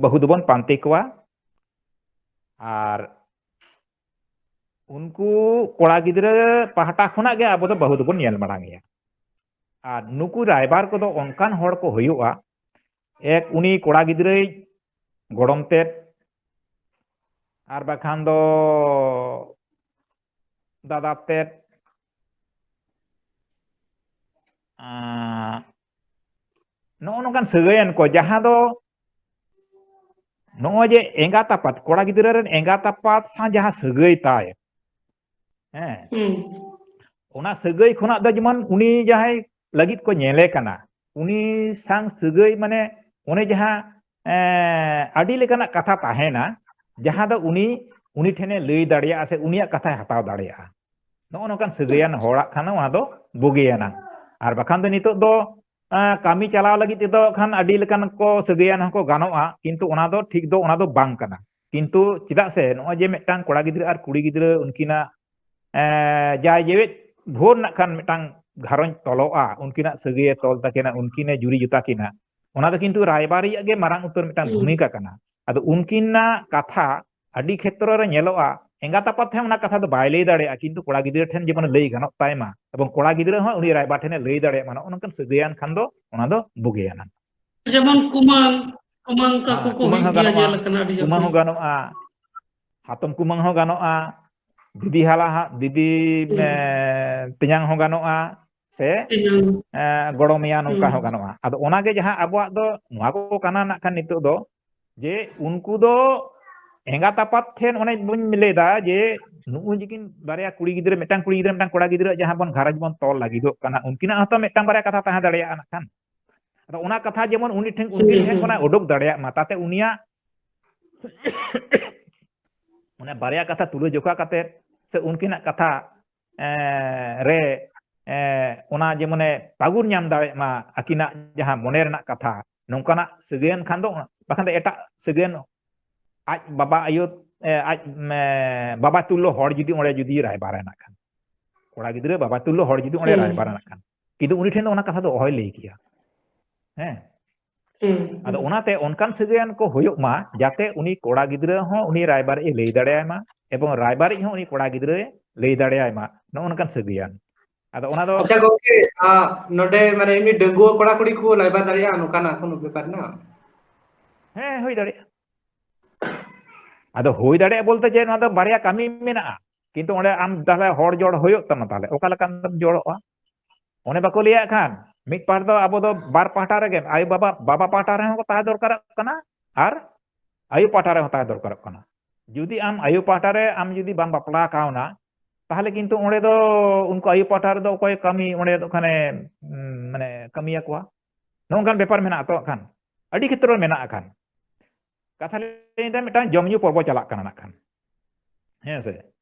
ᱵᱟᱹᱦᱩ ᱫᱚᱵᱚᱱ ᱯᱟᱱᱛᱮ ᱠᱚᱣᱟ, ᱟᱨ ᱩᱱᱠᱩ ᱠᱚᱲᱟ ᱜᱤᱫᱽᱨᱟᱹ ᱯᱟᱦᱴᱟ ᱠᱷᱚᱱᱟᱜ ᱜᱮ ᱟᱵᱚ ᱫᱚ ᱵᱟᱹᱦᱩ ᱫᱚᱵᱚᱱ ᱧᱮᱞ ᱢᱟᱲᱟᱝ ᱮᱭᱟ᱾ ᱟᱨ ᱱᱩᱠᱩ ᱨᱟᱭᱵᱟᱨ ᱠᱚᱫᱚ ᱚᱱᱠᱟᱱ ᱦᱚᱲ ᱠᱚ ᱦᱩᱭᱩᱜᱼᱟ, ᱮᱠ ᱩᱱᱤ ᱠᱚᱲᱟ ᱜᱤᱫᱽᱨᱟᱹᱭ ᱜᱚᱲᱚᱢ ᱛᱮᱫ, ᱟᱨ ᱵᱟᱠᱷᱟᱱ ᱫᱚ ᱫᱟᱫᱟ ᱛᱮᱫ, ᱟᱸ, ᱱᱚᱜᱼᱚ ᱱᱚᱝᱠᱟᱱ ᱥᱟᱹᱜᱟᱹᱭᱟᱱ ᱠᱚ, ᱡᱟᱦᱟᱸ ᱫᱚ ᱱᱚᱜᱼᱚᱭ ᱡᱮ ᱮᱸᱜᱟᱛ ᱟᱯᱟᱛ, ᱠᱚᱲᱟ ᱜᱤᱫᱽᱨᱟᱹ ᱨᱮᱱ ᱮᱸᱜᱟᱛ ᱟᱯᱟᱛ ᱥᱟᱶ ᱡᱟᱦᱟᱸ ᱥᱟᱹᱜᱟᱹᱭ ᱛᱟᱭ, ᱦᱮᱸ, ᱦᱩᱸ᱾ ᱚᱱᱟ ᱥᱟᱹᱜᱟᱹᱭ ᱠᱷᱚᱱᱟᱜ ᱫᱚ ᱡᱮᱢᱚᱱ ᱩᱱᱤ ᱡᱟᱦᱟᱸᱭ ᱞᱟᱹᱜᱤᱫ ᱠᱚ ᱧᱮᱞᱮ ᱠᱟᱱᱟ, ᱩᱱᱤ ᱥᱟᱝ ᱥᱟᱹᱜᱟᱹᱭ, ᱢᱟᱱᱮ, ᱚᱱᱮ ᱡᱟᱦᱟᱸ, ᱮᱸ, ᱟᱹᱰᱤ ᱞᱮᱠᱟᱱᱟᱜ ᱠᱟᱛᱷᱟ ᱛᱟᱦᱮᱱᱟ, ᱡᱟᱦᱟᱸ ᱫᱚ ᱩᱱᱤ, ᱩᱱᱤ ᱴᱷᱮᱱᱮ ᱞᱟᱹᱭ ᱫᱟᱲᱮᱭᱟᱜᱼᱟ ᱥᱮ ᱩᱱᱤᱭᱟᱜ ᱠᱟᱛᱷᱟᱭ ᱦᱟᱛᱟᱣ ᱫᱟᱲᱮᱭᱟᱜᱼᱟ᱾ ᱱᱚᱜᱼᱚ ᱱᱚᱝᱠᱟᱱ ᱥᱟᱹᱜᱟᱹᱭᱟᱱ ᱦᱚᱲᱟᱜ ᱠᱷᱟᱱ ᱚᱱᱟ ᱫᱚ ᱵᱩᱜᱤᱭᱟᱱᱟ᱾ ᱟᱨ ᱵᱟᱠᱷᱟᱱ ᱫᱚ ᱱᱤᱛᱚᱜ ᱫᱚ, ᱮᱸ, ᱠᱟᱹᱢᱤ ᱪᱟᱞᱟᱣ ᱞᱟᱹᱜᱤᱫ ᱛᱮᱫᱚ ᱠᱷᱟᱱ ᱟᱹᱰᱤ ᱞᱮᱠᱟᱱ ᱠᱚ ᱥᱟᱹᱜᱟᱹᱭᱟᱱ ᱦᱚᱸᱠᱚ ᱜᱟᱱᱚᱜᱼᱟ, ᱠᱤᱱᱛᱩ ᱚᱱᱟ ᱫᱚ ᱴᱷᱤᱠ ᱫᱚ ᱚᱱᱟ ᱫᱚ ᱵᱟᱝ ᱠᱟᱱᱟ᱾ ᱠᱤᱱᱛᱩ ᱪᱮᱫᱟᱜ ᱥᱮ ᱱᱚᱜᱼᱚᱭ ᱡᱮ ᱢᱤᱫᱴᱟᱝ ᱠᱚᱲᱟ ᱜᱤᱫᱽᱨᱟᱹ ᱟᱨ ᱠᱩᱲᱤ ᱜᱤᱫᱽᱨᱟᱹ ᱩᱱᱠᱤᱱᱟᱜ, ᱮᱸ, ᱡᱟᱭ ᱡᱮᱣᱮᱫ ᱵᱷᱳᱨ ᱱᱟᱜ ᱠᱷᱟᱱ ᱢᱤᱫᱴᱟᱝ ᱜᱷᱟᱨᱚᱸᱡᱽ ᱛᱚᱞᱚᱜᱼᱟ, ᱩᱱᱠᱤᱱᱟᱜ ᱥᱟᱹᱜᱟᱹᱭᱮ ᱛᱚᱞ ᱛᱟᱹᱠᱤᱱᱟ, ᱩᱱᱠᱤᱱᱮ ᱡᱩᱨᱤ ᱡᱩᱛᱟ ᱠᱤᱱᱟ, ᱚᱱᱟ ᱫᱚ ᱠᱤᱱᱛᱩ ᱨᱟᱭᱵᱟᱨᱤᱭᱟᱜ ᱜᱮ ᱢᱟᱨᱟᱝ ᱩᱛᱟᱹᱨ ᱢᱤᱫᱴᱟᱝ ᱦᱩᱸ᱾ ᱵᱷᱩᱢᱤᱠᱟ ᱠᱟᱱᱟ᱾ ᱟᱫᱚ ᱩᱱᱠᱤᱱᱟᱜ ᱠᱟᱛᱷᱟ ᱟᱹᱰᱤ ᱠᱷᱮᱛᱨᱚ ᱨᱮ ᱧᱮᱞᱚᱜᱼᱟ, ᱮᱸᱜᱟᱛ ᱟᱯᱟᱛ ᱴᱷᱮᱱ ᱚᱱᱟ ᱠᱟᱛᱷᱟ ᱫᱚ ᱵᱟᱭ ᱞᱟᱹᱭ ᱫᱟᱲᱮᱭᱟᱜᱼᱟ, ᱠᱤᱱᱛᱩ ᱠᱚᱲᱟ ᱜᱤᱫᱽᱨᱟᱹ ᱴᱷᱮᱱ ᱡᱮᱢᱚᱱ ᱞᱟᱹᱭ ᱜᱟᱱᱚᱜ ᱛᱟᱭ ᱢᱟ, ᱮᱵᱚᱝ ᱠᱚᱲᱟ ᱜᱤᱫᱽᱨᱟᱹ ᱦᱚᱸ ᱩᱱᱤ ᱨᱟᱭᱵᱟᱨ ᱴᱷᱮᱱᱮ ᱞᱟᱹᱭ ᱫᱟᱲᱮᱭᱟᱜ ᱢᱟ, ᱱᱚᱜᱼᱚ ᱱᱚᱝᱠᱟᱱ ᱥᱟᱹᱜᱟᱹᱭᱟᱱ ᱠᱷᱟᱱ ᱫᱚ ᱚᱱᱟ ᱫᱚ ᱵᱩᱜᱤᱭᱟᱱᱟ᱾ ᱡᱮᱢᱚᱱ ᱠᱩᱢᱟᱹᱝ, ᱠᱩᱢᱟᱹᱝ ᱛᱟᱠᱚ ᱦᱮᱸ, ᱠᱚ ᱠᱩᱢᱟᱹᱝ ᱦᱩᱭᱩᱜ ᱦᱚᱸ ᱜᱮᱭᱟ, ᱜᱟᱱᱚᱜᱼᱟ, ᱧᱮᱞ ᱟᱠᱟᱱᱟ ᱟᱹᱰᱤ ᱠᱩᱢᱟᱹᱝ ᱡᱚᱠᱷᱚᱱ᱾ ᱦᱚᱸ ᱜᱟᱱᱚᱜᱼᱟ, ᱦᱟᱛᱚᱢ ᱠᱩᱢᱟᱹᱝ ᱦᱚᱸ ᱜᱟᱱᱚᱜᱼᱟ, ᱫᱤᱫᱤ ᱦᱟᱞᱟ ᱦᱟ-, ᱫᱤᱫᱤ, ᱦᱩᱸ᱾ ᱮ, ᱛᱮᱧᱟᱝ ᱦᱚᱸ ᱜᱟᱱᱚᱜᱼᱟ, ᱥᱮ, ᱛᱮᱧᱟᱝ᱾ ᱮ, ᱜᱚᱲᱚ ᱢᱮᱭᱟ, ᱱᱚᱝᱠᱟ ᱦᱩᱸ᱾ ᱦᱚᱸ ᱜᱟᱱᱚᱜᱼᱟ᱾ ᱟᱫᱚ ᱚᱱᱟᱜᱮ ᱡᱟᱦᱟᱸ ᱟᱵᱚᱣᱟᱜ ᱫᱚ ᱱᱚᱣᱟ ᱠᱚ ᱠᱟᱱᱟ ᱱᱟᱜ ᱠᱷᱟᱱ ᱱᱤᱛᱚᱜ ᱫᱚ, ᱡᱮ ᱩᱱᱠᱩ ᱫᱚ ᱮᱸᱜᱟᱛ ᱟᱯᱟᱛ ᱴᱷᱮᱱ, ᱚᱱᱮ ᱵᱚᱱ ᱞᱟᱹᱭᱫᱟ ᱡᱮ ᱱᱩᱜᱼᱩᱭ ᱡᱮᱠᱤᱱ ᱵᱟᱨᱭᱟ ᱠᱩᱲᱤ ᱜᱤᱫᱽᱨᱟᱹ, ᱢᱤᱫᱴᱟᱝ ᱠᱩᱲᱤ ᱜᱤᱫᱽᱨᱟᱹ, ᱢᱤᱫᱴᱟᱝ ᱠᱚᱲᱟ ᱜᱤᱫᱽᱨᱟᱹ ᱡᱟᱦᱟᱸ ᱵᱚᱱ ᱜᱷᱟᱨᱚᱸᱡᱽ ᱵᱚᱱ ᱛᱚᱞ ᱞᱟᱹᱜᱤᱫᱚᱜ ᱠᱟᱱᱟ, ᱩᱱᱠᱤᱱᱟᱜ ᱦᱚᱸᱛᱚ ᱢᱤᱫᱴᱟᱝ ᱵᱟᱨᱭᱟ ᱠᱟᱛᱷᱟ ᱛᱟᱦᱮᱸ ᱫᱟᱲᱮᱭᱟᱜᱼᱟ ᱱᱟᱜ ᱠᱷᱟᱱ᱾ ᱟᱫᱚ ᱚᱱᱟ ᱠᱟᱛᱷᱟ ᱡᱮᱢᱚᱱ ᱩᱱᱤ ᱴᱷᱮᱱ, ᱩᱱᱠᱤᱱ ᱦᱩᱸ, ᱴᱷᱮᱱ ᱦᱩᱸ᱾ ᱠᱷᱚᱱᱟᱜ ᱩᱰᱩᱠ ᱫᱟᱲᱮᱭᱟᱜ ᱢᱟ, ᱛᱟᱛᱮ ᱩᱱᱤᱭᱟᱜ ᱚᱱᱟ ᱵᱟᱨᱭᱟ ᱠᱟᱛᱷᱟ ᱛᱩᱞᱟᱹ ᱡᱚᱠᱷᱟ ᱠᱟᱛᱮ ᱥᱮ ᱩᱱᱠᱤᱱᱟᱜ ᱠᱟᱛᱷᱟ, ᱮ, ᱨᱮ, ᱮ, ᱚᱱᱟ ᱡᱮᱢᱚᱱᱮ ᱯᱟᱹᱜᱩᱨ ᱧᱟᱢ ᱫᱟᱲᱮᱭᱟᱜ ᱢᱟ ᱟᱹᱠᱤᱱᱟᱜ ᱡᱟᱦᱟᱸ ᱢᱚᱱᱮ ᱨᱮᱱᱟᱜ ᱠᱟᱛᱷᱟ, ᱱᱚᱝᱠᱟᱱᱟᱜ ᱥᱟᱹᱜᱟᱹᱭᱟᱱ ᱠᱷᱟᱱ ᱫᱚ, ᱵᱟᱠᱷᱟᱱ ᱫᱚ ᱮᱴᱟᱜ ᱥᱟᱹᱜᱟᱹᱭᱟᱱ ᱟᱡ ᱵᱟᱵᱟ ᱟᱭᱳ, ᱮ, ᱟᱡ, ᱮ, ᱵᱟᱵᱟ ᱛᱩᱞᱞᱚ ᱦᱚᱲ ᱡᱩᱫᱤ ᱚᱸᱰᱮ ᱡᱩᱫᱤ ᱨᱟᱭᱵᱟᱨ ᱦᱮᱱᱟᱜ ᱠᱷᱟᱱ, ᱠᱚᱲᱟ ᱜᱤᱫᱽᱨᱟᱹ ᱵᱟᱵᱟ ᱛᱩᱞᱞᱚ ᱦᱚᱲ ᱡᱩᱫᱤ ᱚᱸᱰᱮ ᱦᱩᱸ᱾ ᱨᱟᱭᱵᱟᱨ ᱦᱮᱱᱟᱜ ᱠᱷᱟᱱ, ᱠᱤᱱᱛᱩ ᱩᱱᱤ ᱴᱷᱮᱱ ᱫᱚ ᱚᱱᱟ ᱠᱟᱛᱷᱟ ᱫᱚ ᱚᱦᱚᱭ ᱞᱟᱹᱭ ᱠᱮᱭᱟ᱾ ᱦᱮᱸ᱾ ᱦᱩᱸ, ᱟᱫᱚ ᱦᱩᱸ᱾ ᱚᱱᱟᱛᱮ ᱚᱱᱠᱟᱱ ᱥᱟᱹᱜᱟᱹᱭᱟᱱ ᱠᱚ ᱦᱩᱭᱩᱜ ᱢᱟ, ᱡᱟᱛᱮ ᱩᱱᱤ ᱠᱚᱲᱟ ᱜᱤᱫᱽᱨᱟᱹ ᱦᱚᱸ ᱩᱱᱤ ᱨᱟᱭᱵᱟᱨᱤᱡ ᱮ ᱞᱟᱹᱭ ᱫᱟᱲᱮᱭᱟᱭ ᱢᱟ, ᱮᱵᱚᱝ ᱨᱟᱭᱵᱟᱨᱤᱡ ᱦᱚᱸ ᱩᱱᱤ ᱠᱚᱲᱟ ᱜᱤᱫᱽᱨᱟᱹᱭ ᱞᱟᱹᱭ ᱫᱟᱲᱮᱭᱟᱭ ᱢᱟ, ᱱᱚᱜᱼᱚ ᱱᱚᱝᱠᱟᱱ ᱥᱟᱹᱜᱟᱹᱭᱟᱱ᱾ ᱟᱫᱚ ᱚᱱᱟ ᱫᱚ ᱟᱪᱪᱷᱟ ᱜᱚᱝᱠᱮ, ᱟ, ᱱᱚᱰᱮ ᱢᱟᱱᱮ ᱮᱢᱱᱤ ᱰᱟᱺᱜᱩᱣᱟᱹ ᱠᱚᱲᱟ ᱠᱩᱲᱤ ᱠᱚ ᱨᱟᱭᱵᱟᱨ ᱫᱟᱲᱮᱭᱟᱜᱼᱟ, ᱱᱚᱝᱠᱟᱱᱟᱜ ᱠᱳᱱᱳ ᱵᱮᱯᱟᱨ ᱢᱮᱱᱟᱜᱼᱟ? ᱦᱮᱸ, ᱦᱩᱭ ᱫᱟᱲᱮᱭᱟᱜᱼᱟ᱾ ᱟᱫᱚ ᱦᱩᱭ ᱫᱟᱲᱮᱭᱟᱜᱼᱟ ᱵᱚᱞᱛᱮ ᱪᱮᱫ, ᱱᱚᱣᱟ ᱫᱚ ᱵᱟᱨᱭᱟ ᱠᱟᱹᱢᱤ ᱢᱮᱱᱟᱜᱼᱟ, ᱠᱤᱱᱛᱩ ᱚᱸᱰᱮ ᱟᱢ ᱛᱟᱦᱞᱮ ᱦᱚᱲ ᱡᱚᱲ ᱦᱩᱭᱩᱜ ᱛᱟᱢᱟ, ᱛᱟᱦᱞᱮ ᱚᱠᱟ ᱞᱮᱠᱟᱢ ᱡᱚᱲᱚᱜᱼᱟ? ᱚᱱᱮ ᱵᱟᱠᱚ ᱞᱟᱹᱭᱟᱜ ᱠᱷᱟᱱ, ᱢᱤᱫ ᱯᱟᱦᱴᱟ ᱫᱚ ᱟᱵᱚ ᱫᱚ ᱵᱟᱨ ᱯᱟᱦᱴᱟ ᱨᱮᱜᱮ, ᱟᱭᱳ ᱵᱟᱵᱟ, ᱵᱟᱵᱟ ᱯᱟᱦᱴᱟ ᱨᱮᱦᱚᱸ ᱠᱚ ᱛᱟᱦᱮᱸ ᱫᱚᱨᱠᱟᱨᱚᱜ ᱠᱟᱱᱟ ᱟᱨ ᱟᱭᱳ ᱯᱟᱦᱴᱟ ᱨᱮᱦᱚᱸ ᱛᱟᱦᱮᱸ ᱫᱚᱨᱠᱟᱨᱚᱜ ᱠᱟᱱᱟ᱾ ᱡᱩᱫᱤ ᱟᱢ ᱟᱭᱳ ᱯᱟᱦᱴᱟ ᱨᱮ ᱟᱢ ᱡᱩᱫᱤ ᱵᱟᱢ ᱵᱟᱯᱞᱟ ᱠᱟᱣᱱᱟ, ᱛᱟᱦᱞᱮ ᱠᱤᱱᱛᱩ ᱚᱸᱰᱮ ᱫᱚ ᱩᱱᱠᱩ ᱟᱭᱳ ᱯᱟᱦᱴᱟ ᱨᱮᱫᱚ ᱚᱠᱚᱭ ᱠᱟᱹᱢᱤ ᱚᱸᱰᱮ ᱫᱚ ᱠᱷᱟᱱᱮ, ᱩᱢ, ᱢᱟᱱᱮ ᱠᱟᱹᱢᱤᱭᱟᱠᱚᱣᱟ? ᱱᱚᱜᱼᱚ ᱱᱚᱝᱠᱟᱱ ᱵᱮᱯᱟᱨ ᱢᱮᱱᱟᱜᱼᱟ ᱛᱚ ᱠᱷᱟᱱ, ᱟᱹᱰᱤ ᱠᱷᱮᱛᱨᱚ ᱨᱮ ᱢᱮᱱᱟᱜᱼᱟ ᱠᱷᱟᱱ᱾ ᱠᱟᱛᱷᱟ ᱞᱟᱹᱭ ᱫᱟ ᱢᱤᱫᱴᱟᱝ ᱡᱚᱢ ᱧᱩ ᱯᱚᱨᱵᱚ ᱪᱟᱞᱟᱜ ᱠᱟᱱᱟ ᱱᱟᱜ ᱠᱷᱟᱱ᱾ ᱦᱮᱸ ᱥᱮ?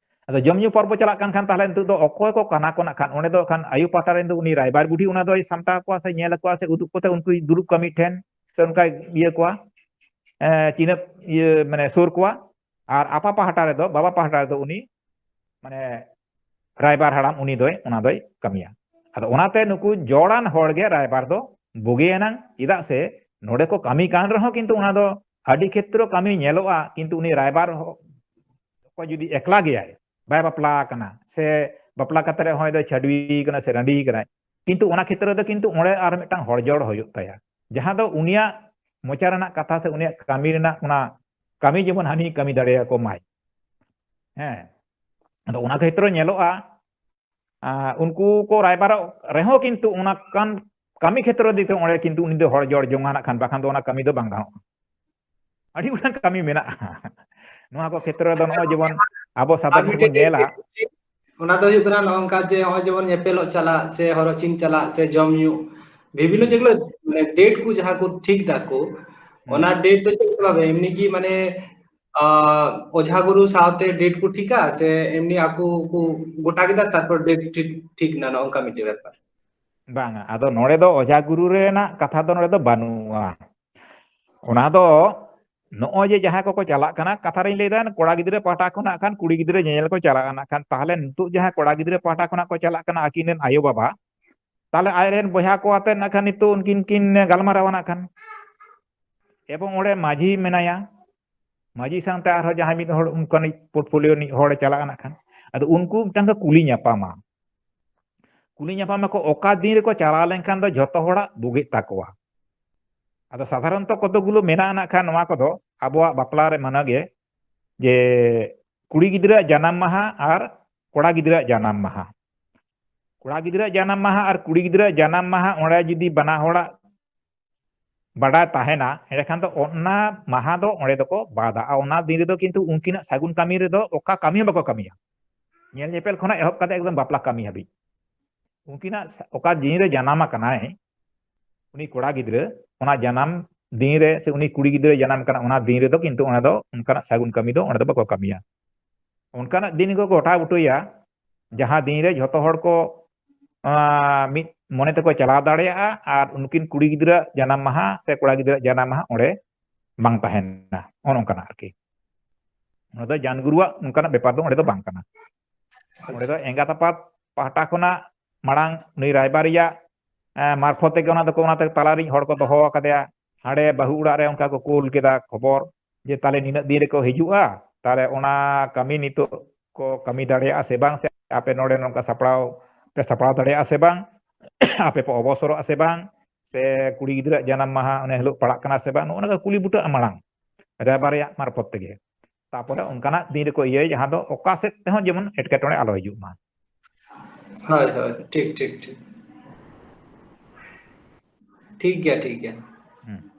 ᱟᱫᱚ ᱡᱚᱢ ᱧᱩ ᱯᱚᱨᱵᱚ ᱪᱟᱞᱟᱜ ᱠᱟᱱ ᱠᱷᱟᱱ ᱛᱟᱦᱞᱮ ᱱᱤᱛᱚᱜ ᱫᱚ ᱚᱠᱚᱭ ᱠᱚ ᱠᱟᱱᱟ ᱠᱚ ᱱᱟᱜ ᱠᱷᱟᱱ? ᱚᱸᱰᱮ ᱫᱚ ᱠᱷᱟᱱ ᱟᱭᱳ ᱯᱟᱦᱴᱟ ᱨᱮᱱ ᱫᱚ ᱩᱱᱤ ᱨᱟᱭᱵᱟᱨ ᱵᱩᱰᱷᱤ ᱚᱱᱟ ᱫᱚᱭ ᱥᱟᱢᱴᱟᱣ ᱠᱚᱣᱟ ᱥᱮ ᱧᱮᱞ ᱟᱠᱚᱣᱟ ᱥᱮ ᱩᱫᱩᱜ ᱠᱚᱛᱮ ᱩᱱᱠᱩᱭ ᱫᱩᱲᱩᱵ ᱠᱚᱣᱟ ᱢᱤᱫ ᱴᱷᱮᱱ ᱥᱮ ᱚᱱᱠᱟᱭ ᱤᱭᱟᱹ ᱠᱚᱣᱟ, ᱮ, ᱪᱤᱱᱦᱟᱹᱯ ᱤᱭᱟᱹ ᱢᱟᱱᱮ ᱥᱩᱨ ᱠᱚᱣᱟ᱾ ᱟᱨ ᱟᱯᱟ ᱯᱟᱦᱴᱟ ᱨᱮᱫᱚ, ᱵᱟᱵᱟ ᱯᱟᱦᱴᱟ ᱨᱮᱫᱚ ᱩᱱᱤ ᱢᱟᱱᱮ ᱨᱟᱭᱵᱟᱨ ᱦᱟᱲᱟᱢ ᱩᱱᱤ ᱫᱚᱭ, ᱚᱱᱟ ᱫᱚᱭ ᱠᱟᱹᱢᱤᱭᱟ᱾ ᱟᱫᱚ ᱚᱱᱟᱛᱮ ᱱᱩᱠᱩ ᱡᱚᱲᱟᱱ ᱦᱚᱲ ᱜᱮ ᱨᱟᱭᱵᱟᱨ ᱫᱚ ᱵᱩᱜᱤᱭᱟᱱᱟᱝ, ᱪᱮᱫᱟᱜ ᱥᱮ ᱱᱚᱰᱮ ᱠᱚ ᱠᱟᱹᱢᱤ ᱠᱟᱱ ᱨᱮᱦᱚᱸ ᱠᱤᱱᱛᱩ ᱚᱱᱟ ᱫᱚ ᱟᱹᱰᱤ ᱠᱷᱮᱛᱨᱚ ᱠᱟᱹᱢᱤ ᱧᱮᱞᱚᱜᱼᱟ, ᱠᱤᱱᱛᱩ ᱩᱱᱤ ᱨᱟᱭᱵᱟᱨ ᱦᱚ-, ᱚᱠᱚᱭ ᱡᱩᱫᱤ ᱮᱠᱞᱟ ᱜᱮᱭᱟᱭ, ᱵᱟᱭ ᱵᱟᱯᱞᱟ ᱟᱠᱟᱱᱟ, ᱥᱮ ᱵᱟᱯᱞᱟ ᱠᱟᱛᱮ ᱨᱮᱦᱚᱸ ᱦᱚᱭ ᱫᱚ ᱪᱷᱟᱹᱰᱣᱤ ᱠᱟᱱᱟ ᱥᱮ ᱨᱟᱺᱰᱤ ᱠᱟᱱᱟᱭ, ᱠᱤᱱᱛᱩ ᱚᱱᱟ ᱠᱷᱮᱛᱨᱚ ᱨᱮᱫᱚ ᱠᱤᱱᱛᱩ ᱚᱸᱰᱮ ᱟᱨ ᱢᱤᱫᱴᱟᱝ ᱦᱚᱲ ᱡᱚᱲ ᱦᱩᱭᱩᱜ ᱛᱟᱭᱟ, ᱡᱟᱦᱟᱸ ᱫᱚ ᱩᱱᱤᱭᱟᱜ ᱢᱚᱪᱟ ᱨᱮᱱᱟᱜ ᱠᱟᱛᱷᱟ ᱥᱮ ᱩᱱᱤᱭᱟᱜ ᱠᱟᱹᱢᱤ ᱨᱮᱱᱟᱜ ᱚᱱᱟ ᱠᱟᱹᱢᱤ ᱡᱮᱢᱚᱱ ᱦᱟᱹᱱᱤ ᱠᱟᱹᱢᱤ ᱫᱟᱲᱮᱭᱟᱠᱚ ᱢᱟᱭ᱾ ᱦᱮᱸ, ᱟᱫᱚ ᱚᱱᱟ ᱠᱷᱮᱛᱨᱚ ᱧᱮᱞᱚᱜᱼᱟ, ᱟᱸ, ᱩᱱᱠᱩ ᱠᱚ ᱨᱟᱭᱵᱟᱨᱚᱜ ᱨᱮᱦᱚᱸ ᱠᱤᱱᱛᱩ ᱚᱱᱟ ᱠᱟᱱ ᱠᱟᱹᱢᱤ ᱠᱷᱮᱛᱨᱚ ᱫᱤᱠ ᱛᱮ ᱚᱸᱰᱮ ᱠᱤᱱᱛᱩ ᱩᱱᱤ ᱫᱚ ᱦᱚᱲ ᱡᱚᱲ ᱡᱚᱝᱟ ᱱᱟᱜ ᱠᱷᱟᱱ, ᱵᱟᱠᱷᱟᱱ ᱫᱚ ᱚᱱᱟ ᱠᱟᱹᱢᱤ ᱫᱚ ᱵᱟᱝ ᱜᱟᱱᱚᱜᱼᱟ᱾ ᱟᱹᱰᱤ ᱜᱚᱴᱟᱝ ᱠᱟᱹᱢᱤ ᱢᱮᱱᱟᱜᱼᱟ᱾ ᱱᱚᱣᱟ ᱠᱚ ᱠᱷᱮᱛᱨᱚ ᱨᱮᱫᱚ ᱱᱚᱜᱼᱚᱭ ᱡᱮᱢᱚᱱ ᱟᱵᱚ ᱟᱨ ᱥᱟᱫᱷᱟᱨᱚᱱ ᱢᱤᱫᱴᱮᱡ ᱵᱚᱱ ᱧᱮᱞᱟ᱾ ᱚᱱᱟ ᱫᱚ ᱦᱩᱭᱩᱜ ᱠᱟᱱᱟ ᱱᱚᱜᱼᱚ ᱱᱚᱝᱠᱟ ᱡᱮ ᱱᱚᱜᱼᱚᱭ ᱡᱮᱢᱚᱱ ᱧᱮᱯᱮᱞᱚᱜ ᱪᱟᱞᱟᱜ ᱥᱮ ᱦᱚᱨᱚᱜ ᱪᱤᱱ ᱪᱟᱞᱟᱜ ᱥᱮ ᱡᱚᱢ ᱧᱩ, ᱵᱤᱵᱷᱤᱱᱱᱚ ᱦᱩᱸ᱾ ᱡᱮᱜᱩᱞᱳ ᱢᱟᱱᱮ date ᱠᱚ ᱡᱟᱦᱟᱸ ᱠᱚ ᱴᱷᱤᱠ ᱫᱟᱠᱚ, ᱦᱩᱸ᱾ ᱚᱱᱟ date ᱫᱚ ᱪᱮᱫ ᱞᱮᱠᱟ ᱵᱷᱟᱵᱮ? ᱮᱢᱱᱤ ᱜᱮ ᱢᱟᱱᱮ, ᱟ, ᱚᱡᱷᱟ ᱜᱩᱨᱩ ᱥᱟᱶᱛᱮ date ᱠᱚ ᱴᱷᱤᱠᱟ ᱥᱮ ᱮᱢᱱᱤ ᱟᱠᱚ ᱠᱚ ᱜᱚᱴᱟ ᱠᱮᱫᱟ ᱛᱟᱨᱯᱚᱨ date ᱴᱷᱤᱠ, ᱴᱷᱤᱠ ᱱᱟ, ᱱᱚᱜᱼᱚ ᱱᱚᱝᱠᱟ ᱢᱤᱫᱴᱮᱡ ᱵᱮᱯᱟᱨ? ᱵᱟᱝᱟ, ᱟᱫᱚ ᱱᱚᱰᱮ ᱫᱚ ᱚᱡᱷᱟ ᱜᱩᱨᱩ ᱨᱮᱱᱟᱜ ᱠᱟᱛᱷᱟ ᱫᱚ ᱱᱚᱰᱮ ᱫᱚ ᱵᱟᱹᱱᱩᱜᱼᱟ᱾ ᱚᱱᱟ ᱫᱚ ᱱᱚᱜᱼᱚᱭ ᱡᱮ ᱡᱟᱦᱟᱸᱭ ᱠᱚᱠᱚ ᱪᱟᱞᱟᱜ ᱠᱟᱱᱟ, ᱠᱟᱛᱷᱟ ᱨᱤᱧ ᱞᱟᱹᱭ ᱫᱟ, ᱠᱚᱲᱟ ᱜᱤᱫᱽᱨᱟᱹ ᱯᱟᱦᱴᱟ ᱠᱷᱚᱱᱟᱜ ᱠᱷᱟᱱ ᱠᱩᱲᱤ ᱜᱤᱫᱽᱨᱟᱹ ᱧᱮᱧᱮᱞ ᱠᱚ ᱪᱟᱞᱟᱜᱼᱟ ᱱᱟᱜ ᱠᱷᱟᱱ, ᱛᱟᱦᱞᱮ ᱱᱤᱛᱚᱜ ᱡᱟᱦᱟᱸ ᱠᱚᱲᱟ ᱜᱤᱫᱽᱨᱟᱹ ᱯᱟᱦᱴᱟ ᱠᱷᱚᱱᱟᱜ ᱠᱚ ᱪᱟᱞᱟᱜ ᱠᱟᱱᱟ ᱟᱹᱠᱤᱱ ᱨᱮᱱ ᱟᱭᱳ ᱵᱟᱵᱟ, ᱛᱟᱦᱞᱮ ᱟᱡ ᱨᱮᱱ ᱵᱚᱭᱦᱟ ᱠᱚ ᱟᱛᱮ ᱱᱟᱜ ᱠᱷᱟᱱ ᱱᱤᱛᱚᱜ ᱩᱱᱠᱤᱱ ᱠᱤᱱ ᱜᱟᱞᱢᱟᱨᱟᱣᱟ ᱱᱟᱜ ᱠᱷᱟᱱ᱾ ᱮᱵᱚᱝ ᱚᱸᱰᱮ ᱢᱟᱹᱡᱷᱤ ᱢᱮᱱᱟᱭᱟ, ᱢᱟᱹᱡᱷᱤ ᱥᱟᱶᱛᱮ ᱟᱨᱦᱚᱸ ᱡᱟᱦᱟᱸᱭ ᱢᱤᱫ ᱦᱚᱲ ᱚᱱᱠᱟᱱᱤᱡ portfolio ᱨᱤᱱᱤᱡ ᱦᱚᱲᱮ ᱪᱟᱞᱟᱜᱼᱟ ᱱᱟᱜ ᱠᱷᱟᱱ᱾ ᱟᱫᱚ ᱩᱱᱠᱩ ᱢᱤᱫᱴᱟᱝ ᱠᱚ ᱠᱩᱞᱤ ᱧᱟᱯᱟᱢᱟ᱾ ᱠᱩᱞᱤ ᱧᱟᱯᱟᱢ ᱟᱠᱚ, ᱚᱠᱟ ᱫᱤᱱ ᱨᱮᱠᱚ ᱪᱟᱞᱟᱣ ᱞᱮᱱᱠᱷᱟᱱ ᱫᱚ ᱡᱷᱚᱛᱚ ᱦᱚᱲᱟᱜ ᱵᱩᱜᱤᱜ ᱛᱟᱠᱚᱣᱟ᱾ ᱟᱫᱚ ᱥᱟᱫᱷᱟᱨᱚᱱᱛᱚ ᱠᱚᱛᱚᱠ ᱜᱩᱞᱳ ᱢᱮᱱᱟᱜᱼᱟ ᱱᱟᱜ ᱠᱷᱟᱱ ᱱᱚᱣᱟ ᱠᱚᱫᱚ ᱟᱵᱚᱣᱟᱜ ᱵᱟᱯᱞᱟ ᱨᱮ ᱢᱟᱱᱟ ᱜᱮ, ᱡᱮ ᱠᱩᱲᱤ ᱜᱤᱫᱽᱨᱟᱹᱣᱟᱜ ᱡᱟᱱᱟᱢ ᱢᱟᱦᱟ ᱟᱨ ᱠᱚᱲᱟ ᱜᱤᱫᱽᱨᱟᱹᱣᱟᱜ ᱡᱟᱱᱟᱢ ᱢᱟᱦᱟ᱾ ᱠᱚᱲᱟ ᱜᱤᱫᱽᱨᱟᱹᱣᱟᱜ ᱡᱟᱱᱟᱢ ᱢᱟᱦᱟ ᱟᱨ ᱠᱩᱲᱤ ᱜᱤᱫᱽᱨᱟᱹᱣᱟᱜ ᱡᱟᱱᱟᱢ ᱢᱟᱦᱟ ᱚᱸᱰᱮ ᱡᱩᱫᱤ ᱵᱟᱱᱟ ᱦᱚᱲᱟᱜ ᱵᱟᱰᱟᱭ ᱛᱟᱦᱮᱱᱟ, ᱮᱸᱰᱮᱠᱷᱟᱱ ᱫᱚ ᱚᱱᱟ ᱢᱟᱦᱟ ᱫᱚ ᱚᱸᱰᱮ ᱫᱚᱠᱚ ᱵᱟᱫᱟ᱾ ᱟᱨ ᱚᱱᱟ ᱫᱤᱱ ᱨᱮᱫᱚ ᱠᱤᱱᱛᱩ ᱩᱱᱠᱤᱱᱟᱜ ᱥᱟᱹᱜᱩᱱ ᱠᱟᱹᱢᱤ ᱨᱮᱫᱚ ᱚᱠᱟ ᱠᱟᱹᱢᱤ ᱦᱚᱸ ᱵᱟᱠᱚ ᱠᱟᱹᱢᱤᱭᱟ᱾ ᱧᱮᱞ ᱧᱮᱯᱮᱞ ᱠᱷᱚᱱᱟᱜ ᱮᱦᱚᱵ ᱠᱟᱛᱮ ᱮᱠᱫᱚᱢ ᱵᱟᱯᱞᱟ ᱠᱟᱹᱢᱤ ᱦᱟᱹᱵᱤᱡ᱾ ᱩᱱᱠᱤᱱᱟᱜ ᱥᱟ-, ᱚᱠᱟ ᱫᱤᱱ ᱨᱮ ᱡᱟᱱᱟᱢ ᱟᱠᱟᱱᱟᱭ ᱩᱱᱤ ᱠᱚᱲᱟ ᱜᱤᱫᱽᱨᱟᱹ, ᱚᱱᱟ ᱡᱟᱱᱟᱢ ᱫᱤᱱ ᱨᱮ ᱥᱮ ᱩᱱᱤ ᱠᱩᱲᱤ ᱜᱤᱫᱽᱨᱟᱹ ᱡᱟᱱᱟᱢ ᱠᱟᱱᱟ, ᱚᱱᱟ ᱫᱤᱱ ᱨᱮᱫᱚ ᱠᱤᱱᱛᱩ ᱚᱱᱟ ᱫᱚ ᱚᱱᱠᱟᱱᱟᱜ ᱥᱟᱹᱜᱩᱱ ᱠᱟᱹᱢᱤ ᱫᱚ ᱚᱸᱰᱮ ᱫᱚ ᱵᱟᱠᱚ ᱠᱟᱹᱢᱤᱭᱟ᱾ ᱚᱱᱠᱟᱱᱟᱜ ᱫᱤᱱ ᱠᱚ ᱜᱚᱴᱟ ᱵᱩᱴᱟᱹᱭᱟ, ᱡᱟᱦᱟᱸ ᱫᱤᱱ ᱨᱮ ᱡᱷᱚᱛᱚ ᱦᱚᱲ ᱠᱚ, ᱟᱸ, ᱢᱤᱫ ᱢᱚᱱᱮ ᱛᱮᱠᱚ ᱪᱟᱞᱟᱣ ᱫᱟᱲᱮᱭᱟᱜᱼᱟ ᱟᱨ ᱩᱱᱠᱤᱱ ᱠᱩᱲᱤ ᱜᱤᱫᱽᱨᱟᱹ ᱡᱟᱱᱟᱢ ᱢᱟᱦᱟ ᱥᱮ ᱠᱚᱲᱟ ᱜᱤᱫᱽᱨᱟᱹ ᱡᱟᱱᱟᱢ ᱢᱟᱦᱟ ᱚᱸᱰᱮ ᱵᱟᱝ ᱛᱟᱦᱮᱱᱟ᱾ ᱚᱱᱮ ᱚᱱᱠᱟᱱᱟᱜ ᱟᱨᱠᱤ᱾ ᱚᱱᱟ ᱫᱚ ᱡᱟᱱ ᱜᱩᱨᱩᱣᱟᱜ ᱚᱱᱠᱟᱱᱟᱜ ᱵᱮᱯᱟᱨ ᱫᱚ ᱚᱸᱰᱮ ᱫᱚ ᱵᱟᱝ ᱠᱟᱱᱟ᱾ ᱚᱸᱰᱮ ᱫᱚ ᱮᱸᱜᱟᱛ ᱟᱯᱟᱛ ᱯᱟᱦᱴᱟ ᱠᱷᱚᱱᱟᱜ ᱢᱟᱲᱟᱝ ᱱᱩᱭ ᱨᱟᱭᱵᱟᱨᱤᱭᱟᱜ, ᱮᱸ, ᱢᱟᱨᱯᱷᱚᱛ ᱛᱮᱜᱮ ᱚᱱᱟ ᱫᱚᱠᱚ, ᱚᱱᱟᱛᱮ ᱛᱟᱞᱟᱨᱤᱧ ᱦᱚᱲ ᱠᱚ ᱫᱚᱦᱚ ᱟᱠᱟᱫᱮᱭᱟ᱾ ᱦᱟᱸᱰᱮ ᱵᱟᱹᱦᱩ ᱚᱲᱟᱜ ᱨᱮ ᱚᱱᱠᱟ ᱠᱚ ᱠᱩᱞ ᱠᱮᱫᱟ ᱠᱷᱚᱵᱚᱨ ᱡᱮ ᱛᱟᱦᱞᱮ ᱱᱤᱱᱟᱹᱜ ᱫᱤᱱ ᱨᱮᱠᱚ ᱦᱤᱡᱩᱜᱼᱟ, ᱛᱟᱦᱞᱮ ᱚᱱᱟ ᱠᱟᱹᱢᱤ ᱱᱤᱛᱚᱜ ᱠᱚ ᱠᱟᱹᱢᱤ ᱫᱟᱲᱮᱭᱟᱜᱼᱟ ᱥᱮ ᱵᱟᱝ, ᱥᱮ ᱟᱯᱮ ᱱᱚᱰᱮ ᱱᱚᱝᱠᱟ ᱥᱟᱯᱲᱟᱣ ᱯᱮ ᱥᱟᱯᱲᱟᱣ ᱫᱟᱲᱮᱭᱟᱜᱼᱟ ᱥᱮ ᱵᱟᱝ, ᱟᱯᱮ ᱯᱮ ᱚᱵᱚᱥᱚᱨᱚᱜᱼᱟ ᱥᱮ ᱵᱟᱝ, ᱥᱮ ᱠᱩᱲᱤ ᱜᱤᱫᱽᱨᱟᱹᱣᱟᱜ ᱡᱟᱱᱟᱢ ᱢᱟᱦᱟ ᱚᱱᱮ ᱦᱤᱞᱳᱜ ᱯᱟᱲᱟᱜ ᱠᱟᱱᱟ ᱥᱮ ᱵᱟᱝ, ᱱᱚᱜᱼᱚ ᱱᱚᱣᱟ ᱠᱚ ᱠᱩᱞᱤ ᱵᱩᱴᱟᱹᱜᱼᱟ ᱢᱟᱲᱟᱝ ᱨᱟᱭᱵᱟᱨᱤᱭᱟᱜ ᱢᱟᱨᱯᱷᱚᱛ ᱛᱮᱜᱮ᱾ ᱛᱟᱯᱚᱨᱮ ᱚᱱᱠᱟᱱᱟᱜ ᱫᱤᱱ ᱨᱮᱠᱚ ᱤᱭᱟᱹᱭ ᱡᱟᱦᱟᱸ ᱫᱚ ᱚᱠᱟ ᱥᱮᱫ ᱛᱮᱦᱚᱸ ᱡᱮᱢᱚᱱ ᱮᱴᱠᱮᱴᱚᱬᱮ ᱟᱞᱚ ᱦᱤᱡᱩᱜ ᱢᱟ᱾ ᱦᱳᱭ, ᱦᱳᱭ, ᱴᱷᱤᱠ, ᱴᱷᱤᱠ, ᱴᱷᱤᱠ᱾ ᱴᱷᱤᱠ ᱜᱮᱭᱟ, ᱴᱷᱤᱠ ᱜᱮᱭᱟ᱾ ᱦᱩᱸ᱾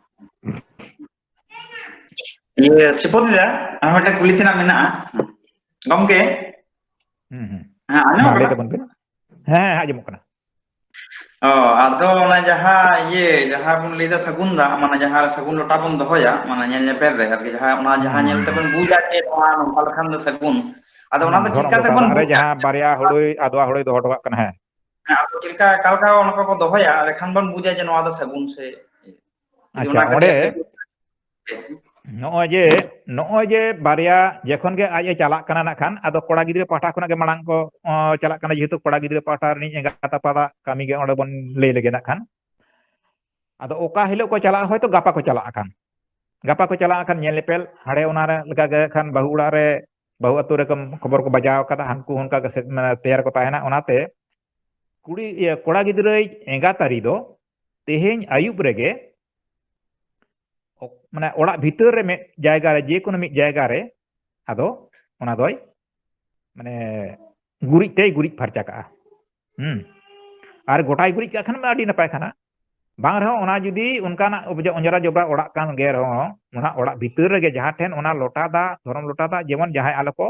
ᱤᱭᱟᱹ, ᱥᱤᱯᱚᱛᱤ ᱫᱟ, ᱟᱨ ᱢᱤᱫᱴᱟᱝ ᱠᱩᱞᱤ ᱛᱮᱱᱟᱜ ᱢᱮᱱᱟᱜᱼᱟ᱾ ᱜᱚᱢᱠᱮ? ᱦᱩᱸ, ᱦᱩᱸ᱾ ᱦᱮᱸ, ᱟᱸᱡᱚᱢᱚᱜ ᱢᱟ ᱞᱟᱹᱭ ᱠᱟᱱᱟ? ᱛᱟᱵᱚᱱ ᱵᱤᱱ᱾ ᱦᱮᱸ, ᱦᱮᱸ, ᱟᱸᱡᱚᱢᱚᱜ ᱠᱟᱱᱟ᱾ ᱚ, ᱟᱫᱚ ᱚᱱᱟ ᱡᱟᱦᱟᱸ ᱤᱭᱟᱹ, ᱡᱟᱦᱟᱸ ᱵᱚᱱ ᱞᱟᱹᱭᱫᱟ ᱥᱟᱹᱜᱩᱱ ᱫᱟᱜ, ᱢᱟᱱᱮ ᱡᱟᱦᱟᱸ ᱥᱟᱹᱜᱩᱱ ᱞᱚᱴᱟ ᱵᱚᱱ ᱫᱚᱦᱚᱭᱟ, ᱢᱟᱱᱮ ᱧᱮᱞ ᱧᱮᱯᱮᱞ ᱨᱮ ᱟᱨᱠᱤ, ᱡᱟᱦᱟᱸ, ᱚᱱᱟ ᱦᱩᱸ, ᱡᱟᱦᱟᱸ ᱦᱩᱸ, ᱧᱮᱞ ᱦᱩᱸ᱾ ᱛᱮᱵᱚᱱ ᱵᱩᱡᱟ ᱡᱮ ᱱᱚᱣᱟ ᱱᱚᱝᱠᱟ ᱞᱮᱠᱷᱟᱱ ᱫᱚ ᱥᱟᱹᱜᱩᱱ᱾ ᱟᱫᱚ ᱚᱱᱟ ᱦᱩᱸ, ᱫᱚ ᱫᱷᱚᱨᱚᱢ ᱪᱤᱠᱟ ᱞᱚᱴᱟ ᱛᱮᱵᱚᱱ ᱫᱟᱜ ᱨᱮ ᱵᱩᱡᱟ? ᱡᱟᱦᱟᱸ ᱵᱟᱨᱭᱟ ᱦᱩᱲᱩᱭ, ᱟᱫᱣᱟ ᱦᱩᱲᱩᱭ ᱫᱚᱦᱚ ᱦᱚᱴᱚ ᱠᱟᱜ ᱠᱟᱱᱟ, ᱦᱮᱸ᱾ ᱦᱮᱸ, ᱟᱫᱚ ᱪᱮᱫ ᱞᱮᱠᱟ, ᱚᱠᱟ ᱞᱮᱠᱟ ᱚᱱᱟ ᱠᱚᱠᱚ ᱫᱚᱦᱚᱭᱟ, ᱮᱸᱰᱮᱠᱷᱟᱱ ᱵᱚᱱ ᱵᱩᱡᱟ ᱡᱮ ᱱᱚᱣᱟ ᱫᱚ ᱥᱟᱹᱜᱩᱱ ᱥᱮ ᱤᱭᱟᱹ᱾ ᱡᱩᱫᱤ ᱟᱪᱪᱷᱟ, ᱚᱱᱟ ᱠᱟᱹᱴᱤᱡ ᱚᱸᱰᱮ ᱟᱯᱮ ᱱᱚᱜᱼᱚᱭ ᱡᱮ, ᱱᱚᱜᱼᱚᱭ ᱡᱮ ᱵᱟᱨᱭᱟ ᱡᱚᱠᱷᱚᱱ ᱜᱮ ᱟᱡ ᱮ ᱪᱟᱞᱟᱜ ᱠᱟᱱᱟ ᱱᱟᱜ ᱠᱷᱟᱱ, ᱟᱫᱚ ᱠᱚᱲᱟ ᱜᱤᱫᱽᱨᱟᱹ ᱯᱟᱦᱴᱟ ᱠᱷᱚᱱᱟᱜ ᱜᱮ ᱢᱟᱲᱟᱝ ᱠᱚ, ᱚ, ᱪᱟᱞᱟᱜ ᱠᱟᱱᱟ, ᱡᱮᱦᱮᱛᱩ ᱠᱚᱲᱟ ᱜᱤᱫᱽᱨᱟᱹ ᱯᱟᱦᱴᱟ ᱨᱤᱱᱤᱡ ᱮᱸᱜᱟᱛ ᱟᱯᱟᱛᱟᱜ ᱠᱟᱹᱢᱤ ᱜᱮ ᱚᱸᱰᱮ ᱵᱚᱱ ᱞᱟᱹᱭ ᱞᱮᱜᱮ ᱱᱟᱜ ᱠᱷᱟᱱ᱾ ᱟᱫᱚ ᱚᱠᱟ ᱦᱤᱞᱳᱜ ᱠᱚ ᱪᱟᱞᱟᱜᱼᱟ, ᱦᱚᱭᱛᱳ ᱜᱟᱯᱟ ᱠᱚ ᱪᱟᱞᱟᱜ ᱠᱷᱟᱱ, ᱜᱟᱯᱟ ᱠᱚ ᱪᱟᱞᱟᱜ ᱠᱷᱟᱱ ᱧᱮᱞ ᱧᱮᱯᱮᱞ, ᱦᱟᱸᱰᱮ ᱚᱱᱟ ᱨᱮ ᱞᱮᱠᱟ ᱜᱮ ᱠᱷᱟᱱ ᱵᱟᱹᱦᱩ ᱚᱲᱟᱜ ᱨᱮ, ᱵᱟᱹᱦᱩ ᱟᱹᱛᱩ ᱨᱮ ᱠᱚ ᱠᱷᱚᱵᱚᱨ ᱠᱚ ᱵᱟᱡᱟᱣ ᱠᱟᱫᱟ, ᱦᱟᱱᱠᱩ ᱚᱱᱠᱟ ᱜᱮ ᱥᱮ-, ᱢᱟᱱᱮ ᱛᱮᱭᱟᱨ ᱠᱚ ᱛᱟᱦᱮᱱᱟ᱾ ᱚᱱᱟᱛᱮ ᱠᱩᱲᱤ, ᱤᱭᱟᱹ, ᱠᱚᱲᱟ ᱜᱤᱫᱽᱨᱟᱹᱭ ᱮᱸᱜᱟᱛ ᱟᱹᱨᱤ ᱫᱚ ᱛᱮᱦᱮᱧ ᱟᱹᱭᱩᱵ ᱨᱮᱜᱮ ᱚᱠ-, ᱢᱟᱱᱮ ᱚᱲᱟᱜ ᱵᱷᱤᱛᱟᱹᱨ ᱨᱮ ᱢᱤᱫ ᱡᱟᱭᱜᱟ ᱨᱮ, ᱡᱮᱠᱳᱱᱳ ᱢᱤᱫ ᱡᱟᱭᱜᱟ ᱨᱮ ᱟᱫᱚ ᱚᱱᱟ ᱫᱚᱭ ᱢᱟᱱᱮ ᱜᱩᱨᱤᱡ ᱛᱮᱭ ᱜᱩᱨᱤᱡ ᱯᱷᱟᱨᱪᱟ ᱠᱟᱜᱼᱟ᱾ ᱦᱩᱸ᱾ ᱟᱨ ᱜᱚᱴᱟᱭ ᱜᱩᱨᱤᱡ ᱠᱟᱜ ᱠᱷᱟᱱ ᱢᱟ ᱟᱹᱰᱤ ᱱᱟᱯᱟᱭ ᱠᱟᱱᱟ᱾ ᱵᱟᱝ ᱨᱮᱦᱚᱸ ᱚᱱᱟ ᱡᱩᱫᱤ ᱚᱱᱠᱟᱱᱟᱜ ᱚᱵᱡᱟ-, ᱚᱸᱡᱽᱨᱟ ᱡᱚᱵᱽᱨᱟ ᱚᱲᱟᱜ ᱠᱟᱱ ᱜᱮ ᱨᱮᱦᱚᱸ, ᱚᱱᱟ ᱚᱲᱟᱜ ᱵᱷᱤᱛᱟᱹᱨ ᱨᱮᱜᱮ ᱡᱟᱦᱟᱸ ᱴᱷᱮᱱ ᱚᱱᱟ ᱞᱚᱴᱟ ᱫᱟᱜ, ᱫᱷᱚᱨᱚᱢ ᱞᱚᱴᱟ ᱫᱟᱜ ᱡᱮᱢᱚᱱ ᱡᱟᱦᱟᱸᱭ ᱟᱞᱚ ᱠᱚ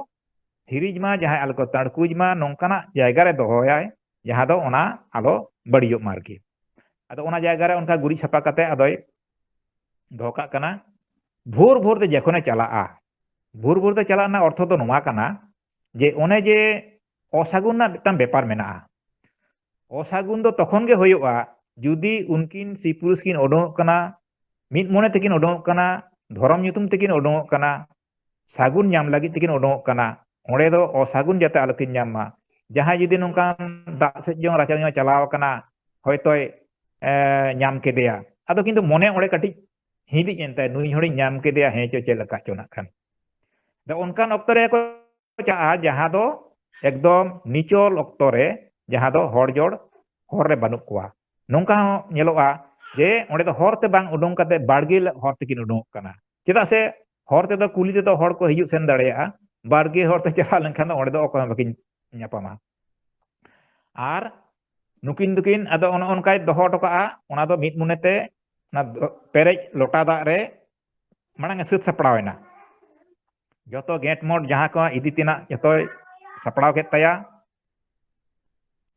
ᱦᱤᱨᱤᱡ ᱢᱟ, ᱡᱟᱦᱟᱸᱭ ᱟᱞᱚ ᱠᱚ ᱛᱟᱹᱲᱠᱩᱡ ᱢᱟ, ᱱᱚᱝᱠᱟᱱᱟᱜ ᱡᱟᱭᱜᱟ ᱨᱮ ᱫᱚᱦᱚᱭᱟᱭ, ᱡᱟᱦᱟᱸ ᱫᱚ ᱚᱱᱟ ᱟᱞᱚ ᱵᱟᱹᱲᱤᱡᱚᱜ ᱢᱟ ᱟᱨᱠᱤ᱾ ᱟᱫᱚ ᱚᱱᱟ ᱡᱟᱭᱜᱟ ᱨᱮ ᱚᱱᱠᱟ ᱜᱩᱨᱤᱡ ᱥᱟᱯᱷᱟ ᱠᱟᱛᱮ ᱟᱫᱚᱭ ᱫᱚᱦᱚ ᱠᱟᱜ ᱠᱟᱱᱟ᱾ ᱵᱷᱳᱨ ᱵᱷᱳᱨ ᱛᱮ ᱡᱚᱠᱷᱚᱱᱮ ᱪᱟᱞᱟᱜᱼᱟ, ᱵᱷᱳᱨ ᱵᱷᱳᱨ ᱛᱮ ᱪᱟᱞᱟᱜ ᱨᱮᱱᱟᱜ ᱚᱨᱛᱷᱚ ᱫᱚ ᱱᱚᱣᱟ ᱠᱟᱱᱟ ᱡᱮ ᱚᱱᱮ ᱡᱮ ᱚᱥᱟᱹᱜᱩᱱ ᱨᱮᱱᱟᱜ ᱢᱤᱫᱴᱟᱝ ᱵᱮᱯᱟᱨ ᱢᱮᱱᱟᱜᱼᱟ᱾ ᱚᱥᱟᱹᱜᱩᱱ ᱫᱚ ᱛᱚᱠᱷᱚᱱ ᱜᱮ ᱦᱩᱭᱩᱜᱼᱟ ᱡᱩᱫᱤ ᱩᱱᱠᱤᱱ ᱥᱤ ᱯᱩᱨᱩᱥ ᱠᱤᱱ ᱩᱰᱩᱝᱚᱜ ᱠᱟᱱᱟ, ᱢᱤᱫ ᱢᱚᱱᱮ ᱛᱮᱠᱤᱱ ᱩᱰᱩᱝᱚᱜ ᱠᱟᱱᱟ, ᱫᱷᱚᱨᱚᱢ ᱧᱩᱛᱩᱢ ᱛᱮᱠᱤᱱ ᱩᱰᱩᱝᱚᱜ ᱠᱟᱱᱟ, ᱥᱟᱹᱜᱩᱱ ᱧᱟᱢ ᱞᱟᱹᱜᱤᱫ ᱛᱮᱠᱤᱱ ᱩᱰᱩᱝᱚᱜ ᱠᱟᱱᱟ᱾ ᱚᱸᱰᱮ ᱫᱚ ᱚᱥᱟᱹᱜᱩᱱ ᱡᱟᱛᱮ ᱟᱞᱚᱠᱤᱱ ᱧᱟᱢ ᱢᱟ᱾ ᱡᱟᱦᱟᱸᱭ ᱡᱩᱫᱤ ᱱᱚᱝᱠᱟᱱ ᱫᱟᱜ ᱥᱮᱫ ᱡᱚᱝ ᱨᱟᱪᱟ ᱡᱚᱝ ᱪᱟᱞᱟᱣ ᱟᱠᱟᱱᱟ, ᱦᱚᱭᱛᱳᱭ, ᱮ, ᱧᱟᱢ ᱠᱮᱫᱮᱭᱟ, ᱟᱫᱚ ᱠᱤᱱᱛᱩ ᱢᱚᱱᱮ ᱚᱸᱰᱮ ᱠᱟᱹᱴᱤᱡ ᱦᱤᱸᱫᱤᱡ ᱮᱱ ᱛᱟᱭ, ᱱᱩᱭ ᱦᱚᱲᱤᱧ ᱧᱟᱢ ᱠᱮᱫᱮᱭᱟ, ᱦᱮᱸ ᱪᱚ ᱪᱮᱫ ᱞᱮᱠᱟ ᱪᱚ ᱱᱟᱜ ᱠᱷᱟᱱ᱾ ᱟᱫᱚ ᱚᱱᱠᱟᱱ ᱚᱠᱛᱚ ᱨᱮ ᱠᱚ ᱪᱟᱜᱼᱟ, ᱡᱟᱦᱟᱸ ᱫᱚ ᱮᱠᱫᱚᱢ ᱱᱤᱪᱚᱞ ᱚᱠᱛᱚ ᱨᱮ, ᱡᱟᱦᱟᱸ ᱫᱚ ᱦᱚᱲ ᱡᱚᱲ ᱦᱚᱨ ᱨᱮ ᱵᱟᱹᱱᱩᱜ ᱠᱚᱣᱟ᱾ ᱱᱚᱝᱠᱟ ᱦᱚᱸ ᱧᱮᱞᱚᱜᱼᱟ ᱡᱮ ᱚᱸᱰᱮ ᱫᱚ ᱦᱚᱨ ᱛᱮ ᱵᱟᱝ ᱩᱰᱩᱝ ᱠᱟᱛᱮ ᱵᱟᱲᱜᱮ ᱦᱚᱨ ᱛᱮᱠᱤᱱ ᱩᱰᱩᱝᱚᱜ ᱠᱟᱱᱟ᱾ ᱪᱮᱫᱟᱜ ᱥᱮ ᱦᱚᱨ ᱛᱮᱫᱚ ᱠᱩᱞᱦᱤ ᱛᱮᱫᱚ ᱦᱚᱲ ᱠᱚ ᱦᱤᱡᱩᱜ ᱥᱮᱱ ᱫᱟᱲᱮᱭᱟᱜᱼᱟ, ᱵᱟᱲᱜᱮ ᱦᱚᱨ ᱛᱮ ᱪᱟᱞᱟᱣ ᱞᱮᱱᱠᱷᱟᱱ ᱫᱚ ᱚᱸᱰᱮ ᱫᱚ ᱚᱠᱚᱭ ᱦᱚᱸ ᱵᱟᱹᱠᱤᱱ ᱧᱟᱯᱟᱢᱟ᱾ ᱟᱨ ᱱᱩᱠᱤᱱ ᱫᱚᱠᱤᱱ ᱟᱫᱚ ᱚᱱᱮ ᱚᱱᱠᱟᱭ ᱫᱚᱦᱚ ᱦᱚᱴᱚ ᱠᱟᱜᱼᱟ, ᱚᱱᱟ ᱫᱚ ᱢᱤᱫ ᱢᱚᱱᱮᱛᱮ ᱚᱱᱟ ᱫᱚ ᱯᱮᱨᱮᱡ ᱞᱚᱴᱟ ᱫᱟᱜ ᱨᱮ ᱢᱟᱲᱟᱝ ᱮ ᱥᱟᱹᱛ ᱥᱟᱯᱲᱟᱣ ᱮᱱᱟ᱾ ᱡᱚᱛᱚ ᱜᱮᱸᱴ ᱢᱚᱴ ᱡᱟᱦᱟᱸ ᱠᱚ ᱤᱫᱤ ᱛᱮᱱᱟᱜ ᱡᱚᱛᱚᱭ ᱥᱟᱯᱲᱟᱣ ᱠᱮᱫ ᱛᱟᱭᱟ᱾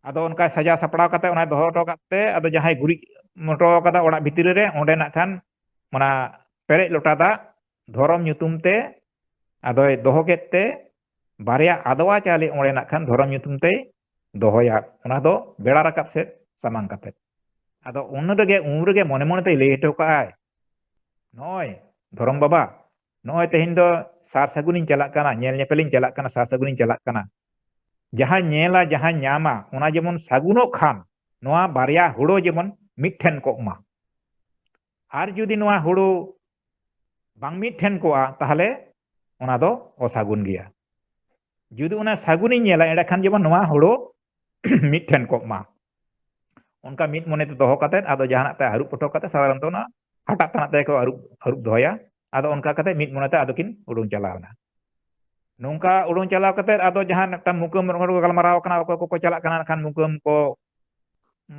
ᱟᱫᱚ ᱚᱱᱠᱟ ᱥᱟᱡᱟᱣ ᱥᱟᱯᱲᱟᱣ ᱠᱟᱛᱮ ᱚᱱᱟᱭ ᱫᱚᱦᱚ ᱦᱚᱴᱚ ᱠᱟᱜ ᱛᱮ, ᱟᱫᱚ ᱡᱟᱦᱟᱸᱭ ᱜᱩᱨᱤᱡ ᱦᱚᱴᱚ ᱠᱟᱫᱟ ᱚᱲᱟᱜ ᱵᱷᱤᱛᱨᱤ ᱨᱮ, ᱚᱸᱰᱮ ᱱᱟᱜ ᱠᱷᱟᱱ ᱚᱱᱟ ᱯᱮᱨᱮᱡ ᱞᱚᱴᱟ ᱫᱟᱜ ᱫᱷᱚᱨᱚᱢ ᱧᱩᱛᱩᱢ ᱛᱮ ᱟᱫᱚᱭ ᱫᱚᱦᱚ ᱠᱮᱫ ᱛᱮ, ᱵᱟᱨᱭᱟ ᱟᱫᱣᱟ ᱪᱟᱣᱞᱮ ᱚᱸᱰᱮ ᱱᱟᱜ ᱠᱷᱟᱱ ᱫᱷᱚᱨᱚᱢ ᱧᱩᱛᱩᱢ ᱛᱮᱭ ᱫᱚᱦᱚᱭᱟ, ᱚᱱᱟ ᱫᱚ ᱵᱮᱲᱟ ᱨᱟᱠᱟᱵ ᱥᱮᱫ ᱥᱟᱢᱟᱝ ᱠᱟᱛᱮ᱾ ᱟᱫᱚ ᱩᱱ ᱨᱮᱜᱮ, ᱩᱱ ᱨᱮᱜᱮ ᱢᱚᱱᱮ ᱢᱚᱱᱮ ᱛᱮᱭ ᱞᱟᱹᱭ ᱦᱚᱴᱚ ᱠᱟᱜᱼᱟᱭ, ᱱᱚᱜᱼᱚᱭ ᱫᱷᱚᱨᱚᱢ ᱵᱟᱵᱟ, ᱱᱚᱜᱼᱚᱭ ᱛᱮᱦᱮᱧ ᱫᱚ ᱥᱟᱨ ᱥᱟᱹᱜᱩᱱᱤᱧ ᱪᱟᱞᱟᱜ ᱠᱟᱱᱟ, ᱧᱮᱞ ᱧᱮᱯᱮᱞᱤᱧ ᱪᱟᱞᱟᱜ ᱠᱟᱱᱟ, ᱥᱟᱨ ᱥᱟᱹᱜᱩᱱᱤᱧ ᱪᱟᱞᱟᱜ ᱠᱟᱱᱟ᱾ ᱡᱟᱦᱟᱸ ᱧᱮᱞᱟ, ᱡᱟᱦᱟᱸ ᱧᱟᱢᱟ, ᱚᱱᱟ ᱡᱮᱢᱚᱱ ᱥᱟᱹᱜᱩᱱᱚᱜ ᱠᱷᱟᱱ, ᱱᱚᱣᱟ ᱵᱟᱨᱭᱟ ᱦᱩᱲᱟᱹ ᱡᱮᱢᱚᱱ ᱢᱤᱫ ᱴᱷᱮᱱ ᱠᱚᱜ ᱢᱟ᱾ ᱟᱨ ᱡᱩᱫᱤ ᱱᱚᱣᱟ ᱦᱩᱲᱩ ᱵᱟᱝ ᱢᱤᱫ ᱴᱷᱮᱱ ᱠᱚᱜᱼᱟ, ᱛᱟᱦᱚᱞᱮ ᱚᱱᱟ ᱫᱚ ᱚᱥᱟᱹᱜᱩᱱ ᱜᱮᱭᱟ᱾ ᱡᱩᱫᱤ ᱚᱱᱟ ᱥᱟᱹᱜᱩᱱᱤᱧ ᱧᱮᱞᱟ, ᱮᱸᱰᱮᱠᱷᱟᱱ ᱡᱮᱢᱚᱱ ᱱᱚᱣᱟ ᱦᱩᱲᱩ ᱢᱤᱫ ᱴᱷᱮᱱ ᱠᱚᱜ ᱢᱟ᱾ ᱚᱱᱠᱟ ᱢᱤᱫ ᱢᱚᱱᱮᱛᱮ ᱫᱚᱦᱚ ᱠᱟᱛᱮᱫ, ᱟᱫᱚ ᱡᱟᱦᱟᱱᱟᱜ ᱛᱮ ᱟᱹᱨᱩᱵ ᱦᱚᱴᱚ ᱠᱟᱛᱮᱫ, ᱥᱟᱫᱷᱟᱨᱚᱱᱛᱚ ᱚᱱᱟ ᱦᱟᱴᱟᱜ ᱛᱟᱱᱟᱜ ᱛᱮᱜᱮ ᱠᱚ ᱟᱹᱨᱩᱵ, ᱟᱹᱨᱩᱵ ᱫᱚᱦᱚᱭᱟ᱾ ᱟᱫᱚ ᱚᱱᱠᱟ ᱠᱟᱛᱮᱫ ᱢᱤᱫ ᱢᱚᱱᱮᱛᱮ ᱟᱫᱚ ᱠᱤᱱ ᱩᱰᱩᱝ ᱪᱟᱞᱟᱣ ᱮᱱᱟ᱾ ᱱᱚᱝᱠᱟ ᱩᱰᱩᱝ ᱪᱟᱞᱟᱣ ᱠᱟᱛᱮ ᱟᱫᱚ ᱡᱟᱦᱟᱸ ᱢᱤᱫᱴᱟᱝ ᱢᱩᱠᱟᱹᱢ ᱨᱮ ᱠᱚ ᱜᱟᱞᱢᱟᱨᱟᱣ ᱠᱟᱱᱟ, ᱚᱠᱚᱭ ᱠᱚᱠᱚ ᱪᱟᱞᱟᱜ ᱠᱟᱱᱟ ᱠᱷᱟᱱ ᱢᱩᱠᱟᱹᱢ ᱠᱚ,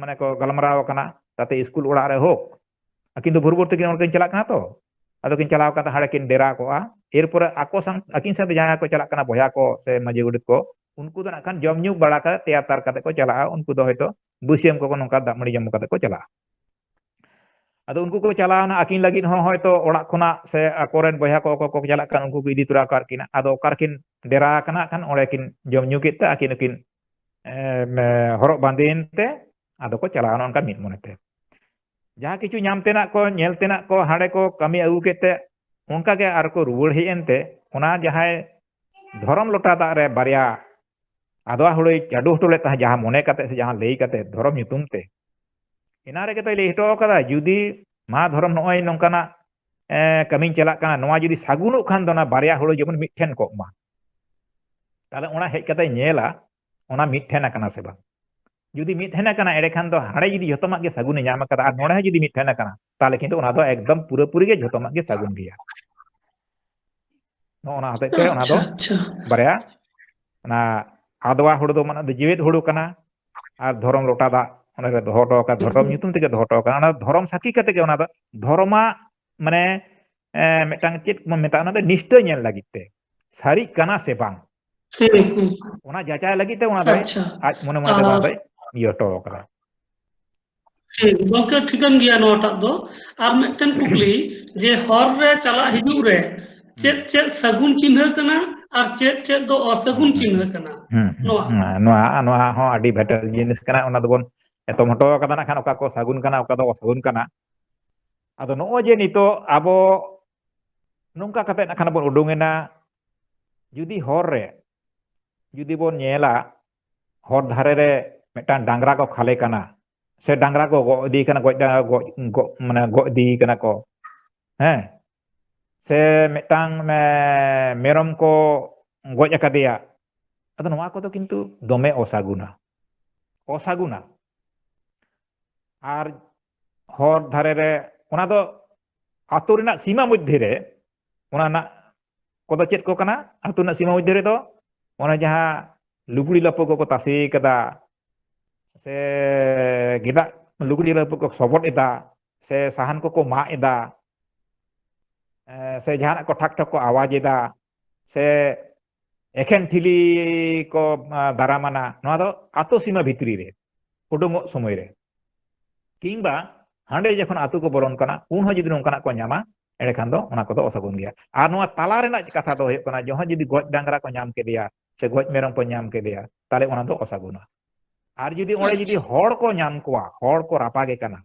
ᱢᱟᱱᱮ ᱠᱚ ᱜᱟᱞᱢᱟᱨᱟᱣ ᱠᱟᱱᱟ, ᱛᱟᱛᱮ ᱥᱠᱩᱞ ᱚᱲᱟᱜ ᱨᱮ ᱦᱳᱠ, ᱟᱹᱠᱤᱱ ᱫᱚ ᱵᱷᱳᱨ ᱵᱷᱳᱨ ᱛᱮᱠᱤᱱ ᱚᱸᱰᱮ ᱠᱤᱱ ᱪᱟᱞᱟᱜ ᱠᱟᱱᱟ ᱛᱚ, ᱟᱫᱚ ᱠᱤᱱ ᱪᱟᱞᱟᱣ ᱠᱟᱛᱮ ᱦᱟᱸᱰᱮ ᱠᱤᱱ ᱰᱮᱨᱟ ᱠᱚᱜᱼᱟ᱾ ᱮᱨᱯᱚᱨᱮ ᱟᱠᱚ ᱥᱟᱶ, ᱟᱹᱠᱤᱱ ᱥᱟᱶᱛᱮ ᱡᱟᱦᱟᱸᱭ ᱠᱚ ᱪᱟᱞᱟᱜ ᱠᱟᱱᱟ, ᱵᱚᱭᱦᱟ ᱠᱚ ᱥᱮ ᱢᱟᱹᱡᱷᱤ ᱜᱚᱰᱮᱛ ᱠᱚ, ᱩᱱᱠᱩ ᱫᱚ ᱱᱟᱜ ᱠᱷᱟᱱ ᱡᱚᱢ ᱧᱩ ᱵᱟᱲᱟ ᱠᱟᱛᱮ ᱛᱮᱭᱟᱨ ᱛᱟᱨ ᱠᱟᱛᱮ ᱠᱚ ᱪᱟᱞᱟᱜᱼᱟ᱾ ᱩᱱᱠᱩ ᱫᱚ ᱦᱚᱭᱛᱳ ᱵᱟᱹᱥᱭᱟᱹᱢ ᱠᱚᱠᱚ ᱱᱚᱝᱠᱟ ᱫᱟᱜ ᱢᱟᱹᱰᱤ ᱡᱚᱢ ᱠᱟᱛᱮ ᱠᱚ ᱪᱟᱞᱟᱜᱼᱟ᱾ ᱟᱫᱚ ᱩᱱᱠᱩ ᱠᱚ ᱪᱟᱞᱟᱣᱱᱟ, ᱟᱹᱠᱤᱱ ᱞᱟᱹᱜᱤᱫ ᱦᱚᱸ ᱦᱚᱭᱛᱳ ᱚᱲᱟᱜ ᱠᱷᱚᱱᱟᱜ ᱥᱮ ᱟᱠᱚᱨᱮᱱ ᱵᱚᱭᱦᱟ ᱠᱚ ᱚᱠᱚᱭ ᱠᱚ ᱪᱟᱞᱟᱜ ᱠᱟᱱ ᱩᱱᱠᱩ ᱠᱚ ᱤᱫᱤ ᱛᱚᱨᱟ ᱟᱠᱟᱫ ᱠᱤᱱᱟ᱾ ᱟᱫᱚ ᱚᱠᱟ ᱨᱮᱠᱤᱱ ᱰᱮᱨᱟ ᱟᱠᱟᱱᱟ ᱠᱷᱟᱱ ᱚᱸᱰᱮ ᱠᱤᱱ ᱡᱚᱢ ᱧᱩ ᱠᱮᱫ ᱛᱮ ᱟᱹᱠᱤᱱ ᱦᱚᱸᱠᱤᱱ, ᱮ, ᱢᱮ, ᱦᱚᱨᱚᱜ ᱵᱟᱸᱫᱮᱭᱮᱱ ᱛᱮ ᱟᱫᱚ ᱠᱚ ᱪᱟᱞᱟᱣᱱᱟ ᱚᱱᱠᱟ ᱢᱤᱫ ᱢᱚᱱᱮᱛᱮ᱾ ᱡᱟᱦᱟᱸ ᱠᱤᱪᱷᱩ ᱧᱟᱢ ᱛᱮᱱᱟᱜ ᱠᱚ ᱧᱮᱞ ᱛᱮᱱᱟᱜ ᱠᱚ ᱦᱟᱸᱰᱮ ᱠᱚ ᱠᱟᱹᱢᱤ ᱟᱹᱜᱩ ᱠᱮᱫ ᱛᱮ ᱚᱱᱠᱟ ᱜᱮ ᱟᱨ ᱠᱚ ᱨᱩᱣᱟᱹᱲ ᱦᱮᱡ ᱮᱱ ᱛᱮ ᱚᱱᱟ ᱡᱟᱦᱟᱸᱭ ᱫᱷᱚᱨᱚᱢ ᱞᱚᱴᱟ ᱫᱟᱜ ᱨᱮ ᱵᱟᱨᱭᱟ ᱟᱫᱣᱟ ᱦᱩᱲᱩᱭ ᱪᱟᱰᱚ ᱦᱚᱴᱚ ᱞᱮᱫ ᱛᱟᱦᱮᱸᱫ, ᱡᱟᱦᱟᱸ ᱢᱚᱱᱮ ᱠᱟᱛᱮ ᱥᱮ ᱡᱟᱦᱟᱸ ᱞᱟᱹᱭ ᱠᱟᱛᱮ ᱫᱷᱚᱨᱚᱢ ᱧᱩᱛᱩᱢ ᱛᱮ, ᱮᱱᱟ ᱨᱮᱜᱮ ᱫᱚᱭ ᱞᱟᱹᱭ ᱦᱚᱴᱚ ᱠᱟᱫᱟ, ᱡᱩᱫᱤ ᱢᱟ ᱫᱷᱚᱨᱚᱢ ᱱᱚᱜᱼᱚᱭ ᱱᱚᱝᱠᱟᱱᱟᱜ, ᱮ, ᱠᱟᱹᱢᱤᱧ ᱪᱟᱞᱟᱜ ᱠᱟᱱᱟ, ᱱᱚᱣᱟ ᱡᱩᱫᱤ ᱥᱟᱹᱜᱩᱱᱚᱜ ᱠᱷᱟᱱ ᱫᱚ ᱚᱱᱟ ᱵᱟᱨᱭᱟ ᱦᱩᱲᱩ ᱡᱮᱢᱚᱱ ᱢᱤᱫ ᱴᱷᱮᱱ ᱠᱚᱜ ᱢᱟ᱾ ᱛᱟᱦᱞᱮ ᱚᱱᱟ ᱦᱮᱡ ᱠᱟᱛᱮ ᱧᱮᱞᱟ, ᱚᱱᱟ ᱢᱤᱫ ᱴᱷᱮᱱ ᱟᱠᱟᱱᱟ ᱥᱮ ᱵᱟᱝ᱾ ᱡᱩᱫᱤ ᱢᱤᱫ ᱴᱷᱮᱱ ᱟᱠᱟᱱᱟ, ᱮᱸᱰᱮᱠᱷᱟᱱ ᱫᱚ ᱦᱟᱸᱰᱮ ᱡᱩᱫᱤ ᱡᱚᱛᱚᱢᱟᱜ ᱜᱮ ᱥᱟᱹᱜᱩᱱᱮ ᱧᱟᱢ ᱟᱠᱟᱫᱟ ᱟᱨ ᱱᱚᱰᱮ ᱦᱚᱸ ᱡᱩᱫᱤ ᱢᱤᱫ ᱴᱷᱮᱱ ᱟᱠᱟᱱᱟ, ᱛᱟᱦᱞᱮ ᱠᱤᱱᱛᱩ ᱚᱱᱟ ᱫᱚ ᱮᱠᱫᱚᱢ ᱯᱩᱨᱟᱹᱯᱩᱨᱤ ᱜᱮ ᱡᱚᱛᱚᱢᱟᱜ ᱜᱮ ᱥᱟᱹᱜᱩᱱ ᱜᱮᱭᱟ᱾ ᱱᱚᱜᱼᱚ ᱚᱱᱟ ᱦᱚᱛᱮᱡ ᱛᱮ ᱚᱱᱟ ᱫᱚ ᱟᱪᱪᱷᱟ, ᱟᱪᱪᱷᱟ᱾ ᱵᱟᱨᱭᱟ, ᱚᱱᱟ ᱟᱫᱣᱟ ᱦᱩᱲᱩ ᱫᱚ ᱢᱟᱱᱮ ᱫᱚ ᱡᱮᱣᱮᱫ ᱦᱩᱲᱩ ᱠᱟᱱᱟ, ᱟᱨ ᱫᱷᱚᱨᱚᱢ ᱞᱚᱴᱟ ᱫᱟᱜ ᱚᱸᱰᱮ ᱞᱮ ᱫᱚᱦᱚ ᱦᱚᱴᱚ ᱟᱠᱟᱫᱟ, ᱦᱩᱸ, ᱫᱷᱚᱨᱚᱢ ᱦᱩᱸ᱾ ᱧᱩᱛᱩᱢ ᱛᱮᱜᱮ ᱫᱚᱦᱚ ᱦᱚᱴᱚ ᱟᱠᱟᱫᱟ᱾ ᱚᱱᱟ ᱫᱚ ᱫᱷᱚᱨᱚᱢ ᱥᱟᱹᱠᱷᱤ ᱠᱟᱛᱮ ᱜᱮ ᱚᱱᱟ ᱫᱚ ᱫᱷᱚᱨᱚᱢᱟᱜ ᱢᱟᱱᱮ, ᱮ, ᱢᱤᱫᱴᱟᱝ ᱪᱮᱫ ᱠᱚ ᱢᱮᱛᱟᱜᱼᱟ, ᱚᱱᱟ ᱫᱚ ᱱᱤᱥᱴᱟᱹ ᱧᱮᱞ ᱞᱟᱹᱜᱤᱫ ᱛᱮ, ᱥᱟᱹᱨᱤᱜ ᱠᱟᱱᱟ ᱥᱮ ᱵᱟᱝ, ᱦᱩᱸ, ᱦᱩᱸ᱾ ᱚᱱᱟ ᱡᱟᱪᱟᱭ ᱞᱟᱹᱜᱤᱫ ᱛᱮ ᱚᱱᱟ ᱫᱚᱭ, ᱟᱪᱪᱷᱟ᱾ ᱟᱡ ᱢᱚᱱᱮ ᱢᱚᱱᱮ ᱛᱮ ᱚᱱᱟ ᱟᱨ ᱫᱚᱭ ᱤᱭᱟᱹ ᱦᱚᱴᱚ ᱟᱠᱟᱫᱟ᱾ ᱦᱮᱸ, ᱜᱚᱝᱠᱮ, ᱴᱷᱤᱠᱟᱹᱱ ᱜᱮᱭᱟ ᱱᱚᱣᱟᱴᱟᱜ ᱫᱚ᱾ ᱟᱨ ᱢᱤᱫᱴᱮᱱ ᱠᱩᱠᱞᱤ, ᱡᱮ ᱦᱚᱨ ᱨᱮ ᱪᱟᱞᱟᱜ ᱦᱤᱡᱩᱜ ᱨᱮ ᱪᱮᱫ ᱦᱩᱸ᱾ ᱪᱮᱫ ᱥᱟᱹᱜᱩᱱ ᱪᱤᱱᱦᱟᱹ ᱠᱟᱱᱟ ᱟᱨ ᱪᱮᱫ ᱪᱮᱫ ᱫᱚ ᱚᱥᱟᱹᱜᱩᱱ ᱦᱩᱸ, ᱦᱩᱸ᱾ ᱪᱤᱱᱦᱟᱹ ᱠᱟᱱᱟ? ᱦᱩᱸ, ᱦᱩᱸ᱾ ᱱᱚᱣᱟ᱾ ᱦᱮᱸ, ᱱᱚᱣᱟ, ᱱᱚᱣᱟ ᱦᱚᱸ ᱟᱹᱰᱤ ᱵᱷᱮᱴᱟᱞ ᱡᱤᱱᱤᱥ ᱠᱟᱱᱟ, ᱚᱱᱟ ᱫᱚᱵᱚᱱ ᱮᱛᱚᱢ ᱦᱚᱴᱚ ᱠᱟᱫᱟ᱾ ᱱᱟᱜ ᱠᱷᱟᱱ ᱚᱠᱟ ᱠᱚ ᱥᱟᱹᱜᱩᱱ ᱠᱟᱱᱟ, ᱚᱠᱟ ᱫᱚ ᱚᱥᱟᱹᱜᱩᱱ ᱠᱟᱱᱟ᱾ ᱟᱫᱚ ᱱᱚᱜᱼᱚᱭ ᱡᱮ ᱱᱤᱛᱚᱜ ᱟᱵᱚ ᱱᱚᱝᱠᱟ ᱠᱟᱛᱮ ᱱᱟᱜ ᱠᱷᱟᱱ ᱵᱚᱱ ᱩᱰᱩᱝ ᱮᱱᱟ, ᱡᱩᱫᱤ ᱦᱚᱨ ᱨᱮ ᱡᱩᱫᱤ ᱵᱚᱱ ᱧᱮᱞᱟ, ᱦᱚᱨ ᱫᱷᱟᱨᱮ ᱨᱮ ᱢᱤᱫᱴᱟᱝ ᱰᱟᱝᱨᱟ ᱠᱚ ᱠᱷᱟᱞᱮ ᱠᱟᱱᱟ, ᱥᱮ ᱰᱟᱝᱨᱟ ᱠᱚ ᱜᱚᱜ ᱤᱫᱤᱭᱮ ᱠᱟᱱᱟ, ᱜᱚᱡ ᱰᱟᱝᱨᱟ ᱜᱚᱡ, ᱜᱚᱜ, ᱢᱟᱱᱮ ᱜᱚᱜ ᱤᱫᱤᱭᱮ ᱠᱟᱱᱟ ᱠᱚ, ᱦᱮᱸ, ᱥᱮ ᱢᱤᱫᱴᱟᱝ, ᱢᱮ-, ᱢᱮᱨᱚᱢ ᱠᱚ ᱜᱚᱡ ᱟᱠᱟᱫᱮᱭᱟ, ᱟᱫᱚ ᱱᱚᱣᱟ ᱠᱚᱫᱚ ᱠᱤᱱᱛᱩ ᱫᱚᱢᱮ ᱚᱥᱟᱹᱜᱩᱱᱟ, ᱚᱥᱟᱹᱜᱩᱱᱟ᱾ ᱟᱨ ᱦᱚᱨ ᱫᱷᱟᱨᱮ ᱨᱮ ᱚᱱᱟ ᱫᱚ ᱟᱛᱳ ᱨᱮᱱᱟᱜ ᱥᱤᱢᱟ ᱢᱚᱫᱽᱫᱷᱮ ᱨᱮ ᱚᱱᱟ ᱨᱮᱱᱟᱜ ᱠᱚᱫᱚ ᱪᱮᱫ ᱠᱚ ᱠᱟᱱᱟ? ᱟᱹᱛᱩ ᱨᱮᱱᱟᱜ ᱥᱤᱢᱟᱹ ᱢᱚᱫᱽᱫᱷᱮ ᱨᱮᱫᱚ ᱚᱱᱮ ᱡᱟᱦᱟᱸ ᱞᱩᱜᱽᱲᱤ ᱞᱟᱯᱚ ᱠᱚᱠᱚ ᱛᱟᱥᱮ ᱠᱟᱫᱟ, ᱥᱮ ᱜᱮᱫᱟᱜ ᱞᱩᱜᱽᱲᱤ ᱞᱟᱯᱚ ᱠᱚ ᱥᱚᱵᱚᱫ ᱮᱫᱟ, ᱥᱮ ᱥᱟᱦᱟᱱ ᱠᱚᱠᱚ ᱢᱟᱜ ᱮᱫᱟ, ᱮ, ᱥᱮ ᱡᱟᱦᱟᱱᱟᱜ ᱠᱚ ᱴᱷᱟᱠ ᱴᱷᱚᱠ ᱠᱚ ᱟᱣᱟᱡ ᱮᱫᱟ, ᱥᱮ ᱮᱠᱷᱮᱱ ᱴᱷᱤᱞᱤ ᱠᱚ, ᱟ, ᱫᱟᱨᱟᱢᱟᱱᱟ, ᱱᱚᱣᱟ ᱫᱚ ᱟᱛᱳ ᱥᱤᱢᱟᱹ ᱵᱷᱤᱛᱨᱤ ᱨᱮ ᱩᱰᱩᱝᱚᱜ ᱥᱚᱢᱚᱭ ᱨᱮ, ᱠᱤᱝᱵᱟ ᱦᱟᱸᱰᱮ ᱡᱚᱠᱷᱚᱱ ᱟᱛᱳ ᱠᱚ ᱵᱚᱞᱚᱱ ᱠᱟᱱᱟ, ᱩᱱ ᱦᱚᱸ ᱡᱩᱫᱤ ᱱᱚᱝᱠᱟᱱᱟᱜ ᱠᱚ ᱧᱟᱢᱟ, ᱮᱸᱰᱮᱠᱷᱟᱱ ᱫᱚ ᱚᱱᱟ ᱠᱚᱫᱚ ᱚᱥᱟᱹᱜᱩᱱ ᱜᱮᱭᱟ᱾ ᱟᱨ ᱱᱚᱣᱟ ᱛᱟᱞᱟ ᱨᱮᱱᱟᱜ ᱠᱟᱛᱷᱟ ᱫᱚ ᱦᱩᱭᱩᱜ ᱠᱟᱱᱟ, ᱡᱚᱦᱚᱸ ᱡᱩᱫᱤ ᱜᱚᱡ ᱰᱟᱝᱨᱟ ᱠᱚ ᱧᱟᱢ ᱠᱮᱫᱮᱭᱟ ᱥᱮ ᱜᱚᱡ ᱢᱮᱨᱚᱢ ᱠᱚ ᱧᱟᱢ ᱠᱮᱫᱮᱭᱟ, ᱛᱟᱦᱞᱮ ᱚᱱᱟ ᱫᱚ ᱚᱥᱟᱹᱜᱩᱱᱟ᱾ ᱟᱨ ᱡᱩᱫᱤ ᱚᱸᱰᱮ ᱡᱩᱫᱤ ᱟᱪᱪᱷᱟ᱾ ᱦᱚᱲ ᱠᱚ ᱧᱟᱢ ᱠᱚᱣᱟ, ᱦᱚᱲ ᱠᱚ ᱨᱟᱯᱟᱜᱮ ᱠᱟᱱᱟ,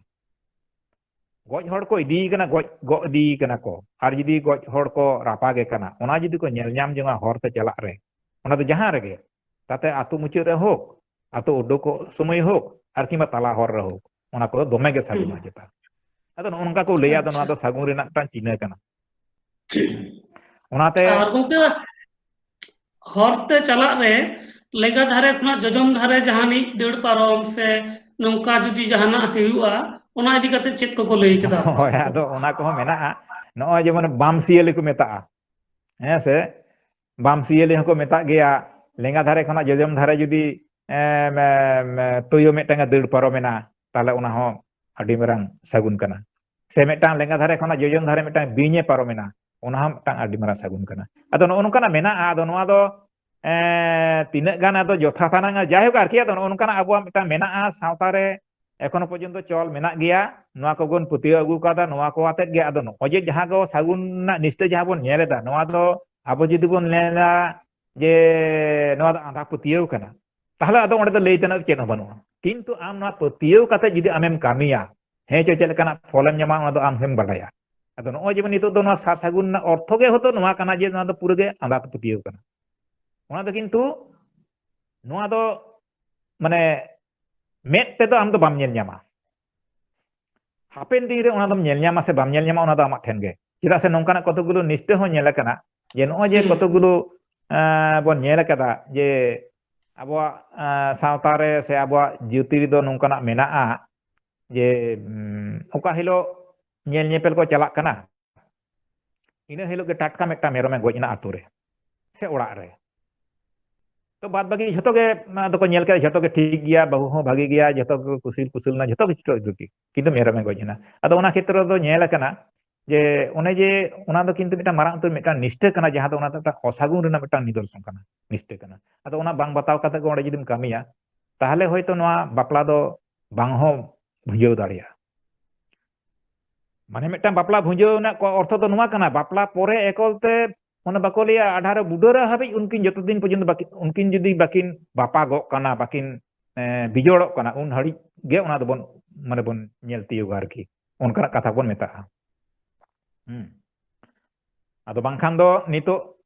ᱜᱚᱡ ᱦᱚᱲ ᱠᱚ ᱤᱫᱤᱭᱮ ᱠᱟᱱᱟ, ᱜᱚᱡ ᱜᱚᱜ ᱤᱫᱤᱭᱮ ᱠᱟᱱᱟ ᱠᱚ, ᱟᱨ ᱡᱩᱫᱤ ᱜᱚᱡ ᱦᱚᱲ ᱠᱚ ᱨᱟᱯᱟᱜᱮ ᱠᱟᱱᱟ, ᱚᱱᱟ ᱡᱩᱫᱤ ᱠᱚ ᱧᱮᱞ ᱧᱟᱢ ᱡᱚᱝᱟ ᱦᱚᱨ ᱛᱮ ᱪᱟᱞᱟᱜ ᱨᱮ, ᱚᱱᱟ ᱫᱚ ᱡᱟᱦᱟᱸ ᱨᱮᱜᱮ, ᱛᱟᱛᱮ ᱟᱹᱛᱩ ᱢᱩᱪᱟᱹᱫ ᱨᱮ ᱦᱳᱠ, ᱟᱹᱛᱩ ᱩᱰᱩᱠᱚᱜ ᱥᱚᱢᱚᱭ ᱦᱳᱠ, ᱟᱨ ᱠᱤᱝᱵᱟ ᱛᱟᱞᱟ ᱦᱚᱨ ᱨᱮ ᱦᱳᱠ, ᱚᱱᱟ ᱠᱚᱫᱚ ᱫᱚᱢᱮ ᱜᱮ ᱥᱟᱹᱜᱩᱱᱟ ᱦᱩᱸ᱾ ᱪᱮᱛᱟ᱾ ᱟᱫᱚ ᱱᱚᱜᱼᱚ ᱱᱚᱝᱠᱟ ᱠᱚ ᱞᱟᱹᱭᱟ, ᱟᱫᱚ ᱟᱪᱪᱷᱟ᱾ ᱱᱚᱣᱟ ᱫᱚ ᱥᱟᱹᱜᱩᱱ ᱨᱮᱱᱟᱜ ᱢᱤᱫᱴᱟᱝ ᱪᱤᱱᱦᱟᱹ ᱠᱟᱱᱟ᱾ ᱚᱱᱟᱛᱮ ᱟᱨ ᱜᱚᱢᱠᱮ, ᱦᱚᱨ ᱛᱮ ᱪᱟᱞᱟᱜ ᱨᱮ ᱞᱮᱸᱜᱟ ᱫᱷᱟᱨᱮ ᱠᱷᱚᱱᱟᱜ ᱡᱚᱡᱚᱢ ᱫᱷᱟᱨᱮ ᱡᱟᱦᱟᱱᱤᱡ ᱫᱟᱹᱲ ᱯᱟᱨᱚᱢ ᱥᱮ ᱱᱚᱝᱠᱟ ᱡᱩᱫᱤ ᱡᱟᱦᱟᱱᱟᱜ ᱦᱩᱭᱩᱜᱼᱟ, ᱚᱱᱟ ᱤᱫᱤ ᱠᱟᱛᱮ ᱪᱮᱫ ᱠᱚᱠᱚ ᱞᱟᱹᱭ ᱠᱟᱫᱟ? ᱦᱳᱭ, ᱟᱫᱚ ᱚᱱᱟ ᱠᱚᱦᱚᱸ ᱢᱮᱱᱟᱜᱼᱟ᱾ ᱱᱚᱜᱼᱚᱭ ᱡᱮᱢᱚᱱ ᱵᱟᱢ ᱥᱤᱭᱟᱹᱞᱤ ᱠᱚ ᱢᱮᱛᱟᱜᱼᱟ, ᱦᱮᱸ ᱥᱮ? ᱵᱟᱢ ᱥᱤᱭᱟᱹᱞᱤ ᱦᱚᱸᱠᱚ ᱢᱮᱛᱟᱜ ᱜᱮᱭᱟ᱾ ᱞᱮᱸᱜᱟ ᱫᱷᱟᱨᱮ ᱠᱷᱚᱱᱟᱜ ᱡᱚᱡᱚᱢ ᱫᱷᱟᱨᱮ ᱡᱩᱫᱤ, ᱮᱢ, ᱮᱢ, ᱛᱩᱭᱩ ᱢᱤᱫᱴᱟᱝ ᱮ ᱫᱟᱹᱲ ᱯᱟᱨᱚᱢᱮᱱᱟ, ᱛᱟᱦᱞᱮ ᱚᱱᱟ ᱦᱚᱸ ᱟᱹᱰᱤ ᱢᱟᱨᱟᱝ ᱥᱟᱹᱜᱩᱱ ᱠᱟᱱᱟ᱾ ᱥᱮ ᱢᱤᱫᱴᱟᱝ ᱞᱮᱸᱜᱟ ᱫᱷᱟᱨᱮ ᱠᱷᱚᱱᱟᱜ ᱡᱚᱡᱚᱢ ᱫᱷᱟᱨᱮ ᱢᱤᱫᱴᱟᱝ ᱵᱤᱧ ᱮ ᱯᱟᱨᱚᱢᱮᱱᱟ, ᱚᱱᱟ ᱦᱚᱸ ᱢᱤᱫᱴᱟᱝ ᱟᱹᱰᱤ ᱢᱟᱨᱟᱝ ᱥᱟᱹᱜᱩᱱ ᱠᱟᱱᱟ᱾ ᱟᱫᱚ ᱱᱚᱜᱼᱚ ᱱᱚᱝᱠᱟᱱᱟᱜ ᱢᱮᱱᱟᱜᱼᱟ᱾ ᱟᱫᱚ ᱱᱚᱣᱟ ᱫᱚ, ᱮᱸ, ᱛᱤᱱᱟᱹᱜ ᱜᱟᱱ ᱟᱫᱚ ᱡᱚᱛᱷᱟᱛ ᱟᱱᱟᱝ, ᱡᱟᱭᱦᱳᱠ ᱟᱨᱠᱤ, ᱟᱫᱚ ᱱᱚᱜᱼᱚ ᱱᱚᱝᱠᱟᱱᱟᱜ ᱟᱵᱚᱣᱟᱜ ᱢᱤᱫᱴᱟᱝ ᱢᱮᱱᱟᱜᱼᱟ ᱥᱟᱶᱛᱟ ᱨᱮ, ᱮᱠᱷᱚᱱᱳ ᱯᱚᱨᱡᱚᱱᱛᱚ ᱪᱚᱞ ᱢᱮᱱᱟᱜ ᱜᱮᱭᱟ᱾ ᱱᱚᱣᱟ ᱠᱚᱵᱚᱱ ᱯᱟᱹᱛᱭᱟᱹᱣ ᱟᱹᱜᱩ ᱠᱟᱣᱫᱟ, ᱱᱚᱣᱟ ᱠᱚ ᱟᱛᱮᱫ ᱜᱮ᱾ ᱟᱫᱚ ᱱᱚᱜᱼᱚᱭ ᱡᱮ ᱡᱟᱦᱟᱸ ᱠᱚ ᱥᱟᱹᱜᱩᱱ ᱨᱮᱱᱟᱜ ᱱᱤᱥᱴᱟᱹ ᱡᱟᱦᱟᱸ ᱵᱚᱱ ᱧᱮᱞ ᱮᱫᱟ, ᱱᱚᱣᱟ ᱫᱚ ᱟᱵᱚ ᱡᱩᱫᱤ ᱵᱚᱱ ᱧᱮᱞᱟ ᱡᱮ ᱱᱚᱣᱟ ᱫᱚ ᱟᱸᱫᱷᱟ ᱯᱟᱹᱛᱭᱟᱹᱣ ᱠᱟᱱᱟ, ᱛᱟᱦᱞᱮ ᱟᱫᱚ ᱚᱸᱰᱮ ᱫᱚ ᱞᱟᱹᱭ ᱛᱮᱱᱟᱜ ᱫᱚ ᱪᱮᱫ ᱦᱚᱸ ᱵᱟᱹᱱᱩᱜᱼᱟ᱾ ᱠᱤᱱᱛᱩ ᱟᱢ ᱱᱚᱣᱟ ᱯᱟᱹᱛᱭᱟᱹᱣ ᱠᱟᱛᱮ ᱡᱩᱫᱤ ᱟᱢᱮᱢ ᱠᱟᱹᱢᱤᱭᱟ, ᱦᱮᱸ ᱪᱚ ᱪᱮᱫ ᱞᱮᱠᱟᱱᱟᱜ ᱯᱷᱚᱞᱮᱢ ᱧᱟᱢᱟ, ᱚᱱᱟ ᱫᱚ ᱟᱢ ᱜᱮᱢ ᱵᱟᱰᱟᱭᱟ᱾ ᱟᱫᱚ ᱱᱚᱜᱼᱚᱭ ᱡᱮᱢᱚᱱ ᱱᱤᱛᱚᱜ ᱫᱚ ᱱᱚᱣᱟ ᱥᱟᱨ ᱥᱟᱹᱜᱩᱱ ᱨᱮᱱᱟᱜ ᱚᱨᱛᱷᱚ ᱜᱮ ᱦᱚᱭᱛᱳ ᱱᱚᱣᱟ ᱠᱟᱱᱟ ᱡᱮ ᱱᱚᱣᱟ ᱫᱚ ᱯᱩᱨᱟᱹ ᱜᱮ ᱟᱸᱫᱷᱟ ᱯᱟᱹᱛᱭᱟᱹᱣ ᱠᱟᱱᱟ᱾ ᱚᱱᱟ ᱫᱚ ᱠᱤᱱᱛᱩ, ᱱᱚᱣᱟ ᱫᱚ, ᱢᱟᱱᱮ, ᱢᱮᱫ ᱛᱮᱫᱚ ᱟᱢ ᱫᱚ ᱵᱟᱢ ᱧᱮᱞ ᱧᱟᱢᱟ᱾ ᱦᱟᱯᱮᱱ ᱫᱤᱱ ᱨᱮ ᱚᱱᱟ ᱫᱚᱢ ᱧᱮᱞ ᱧᱟᱢᱟ ᱥᱮ ᱵᱟᱢ ᱧᱮᱞ ᱧᱟᱢᱟ, ᱚᱱᱟ ᱫᱚ ᱟᱢᱟᱜ ᱴᱷᱮᱱ ᱜᱮ᱾ ᱪᱮᱫᱟᱜ ᱥᱮ ᱱᱚᱝᱠᱟᱱᱟᱜ ᱠᱚᱛᱚᱠ ᱜᱩᱞᱳ ᱱᱤᱥᱴᱟᱹ ᱦᱚᱸ ᱧᱮᱞ ᱟᱠᱟᱱᱟ ᱡᱮ ᱱᱚᱜᱼᱚᱭ ᱡᱮ ᱦᱩᱸ᱾ ᱠᱚᱛᱚᱠ ᱜᱩᱞᱳ, ᱮᱸ, ᱵᱚᱱ ᱧᱮᱞ ᱟᱠᱟᱫᱟ ᱡᱮ ᱟᱵᱚᱣᱟᱜ, ᱮᱸ, ᱥᱟᱶᱛᱟ ᱨᱮ ᱥᱮ ᱟᱵᱚᱣᱟᱜ ᱡᱟᱹᱛᱤ ᱨᱮᱫᱚ ᱱᱚᱝᱠᱟᱱᱟᱜ ᱢᱮᱱᱟᱜᱼᱟ ᱡᱮ, ᱩᱸ, ᱚᱠᱟ ᱦᱤᱞᱳᱜ ᱧᱮᱞ ᱧᱮᱯᱮᱞ ᱠᱚ ᱪᱟᱞᱟᱜ ᱠᱟᱱᱟ, ᱤᱱᱟᱹ ᱦᱤᱞᱳᱜ ᱜᱮ ᱴᱟᱴᱠᱟ ᱢᱤᱫᱴᱟᱝ ᱢᱮᱨᱚᱢᱮ ᱜᱚᱡ ᱮᱱᱟ ᱟᱛᱳ ᱨᱮ ᱥᱮ ᱚᱲᱟᱜ ᱨᱮ᱾ ᱛᱚ ᱵᱟᱫ ᱵᱟᱹᱠᱤ ᱡᱷᱚᱛᱚ ᱜᱮ ᱚᱱᱟ ᱫᱚᱠᱚ ᱧᱮᱞ ᱠᱮᱫᱟ, ᱡᱷᱚᱛᱚ ᱜᱮ ᱴᱷᱤᱠ ᱜᱮᱭᱟ, ᱵᱟᱹᱦᱩ ᱦᱚᱸ ᱵᱷᱟᱜᱮ ᱜᱮᱭᱟ, ᱡᱷᱚᱛᱚ ᱜᱮ ᱠᱩᱥᱤ ᱠᱩᱥᱤᱞ ᱮᱱᱟ, ᱡᱷᱚᱛᱚ ᱠᱤᱪᱷᱩ ᱴᱷᱤᱠ, ᱠᱤᱱᱛᱩ ᱢᱮᱨᱚᱢᱮ ᱜᱚᱡ ᱮᱱᱟ᱾ ᱟᱫᱚ ᱚᱱᱟ ᱠᱷᱮᱛᱨᱚ ᱫᱚ ᱧᱮᱞ ᱟᱠᱟᱱᱟ ᱡᱮ ᱚᱱᱮ ᱡᱮ ᱚᱱᱟ ᱫᱚ ᱠᱤᱱᱛᱩ ᱢᱤᱫᱴᱟᱝ ᱢᱟᱨᱟᱝ ᱩᱛᱟᱹᱨ ᱢᱤᱫᱴᱟᱝ ᱱᱤᱥᱴᱟᱹ ᱠᱟᱱᱟ, ᱡᱟᱦᱟᱸ ᱫᱚ ᱚᱱᱟ ᱫᱚ ᱢᱤᱫᱴᱟᱝ ᱚᱥᱟᱹᱜᱩᱱ ᱨᱮᱱᱟᱜ ᱢᱤᱫᱴᱟᱝ ᱱᱤᱫᱚᱨᱥᱚᱱ ᱠᱟᱱᱟ, ᱱᱤᱥᱴᱟᱹ ᱠᱟᱱᱟ᱾ ᱟᱫᱚ ᱚᱱᱟ ᱵᱟᱝ ᱵᱟᱛᱟᱣ ᱠᱟᱛᱮ ᱜᱮ ᱚᱸᱰᱮ ᱡᱩᱫᱤᱢ ᱠᱟᱹᱢᱤᱭᱟ, ᱛᱟᱦᱚᱞᱮ ᱦᱚᱭᱛᱳ ᱱᱚᱣᱟ ᱵᱟᱯᱞᱟ ᱫᱚ ᱵᱟᱝ ᱦᱚᱸ ᱵᱷᱩᱸᱡᱟᱹᱣ ᱫᱟᱲᱮᱭᱟᱜᱼᱟ᱾ ᱢᱟᱱᱮ ᱢᱤᱫᱴᱟᱝ ᱵᱟᱯᱞᱟ ᱵᱷᱩᱸᱡᱟᱹᱣ ᱨᱮᱱᱟᱜ ᱠᱚ ᱚᱨᱛᱷᱚ ᱫᱚ ᱱᱚᱣᱟ ᱠᱟᱱᱟ, ᱵᱟᱯᱞᱟ ᱯᱚᱨᱮ ᱮᱠᱚᱞ ᱛᱮ ᱚᱱᱟ ᱵᱟᱠᱚ ᱞᱟᱹᱭᱟ ᱟᱰᱷᱟᱨ ᱨᱮ ᱵᱩᱰᱟᱹᱨᱟ ᱦᱟᱹᱵᱤᱡ ᱩᱱᱠᱤᱱ ᱡᱚᱛᱚ ᱫᱤᱱ ᱯᱚᱨᱡᱚᱱᱛᱚ ᱵᱟᱹᱠᱤᱱ, ᱩᱱᱠᱤᱱ ᱡᱩᱫᱤ ᱵᱟᱹᱠᱤᱱ ᱵᱟᱯᱟᱜᱚᱜ ᱠᱟᱱᱟ, ᱵᱟᱹᱠᱤᱱ, ᱮ, ᱵᱤᱡᱚᱲᱚᱜ ᱠᱟᱱᱟ, ᱩᱱ ᱦᱟᱹᱵᱤᱡ ᱜᱮ ᱚᱱᱟ ᱫᱚᱵᱚᱱ, ᱢᱟᱱᱮ ᱵᱚᱱ ᱧᱮᱞ ᱛᱤᱭᱳᱜᱟ ᱟᱨᱠᱤ, ᱚᱱᱠᱟᱱᱟᱜ ᱠᱟᱛᱷᱟ ᱵᱚᱱ ᱢᱮᱛᱟᱜᱼᱟ᱾ ᱦᱩᱸ᱾ ᱟᱫᱚ ᱵᱟᱝᱠᱷᱟᱱ ᱫᱚ ᱱᱤᱛᱚᱜ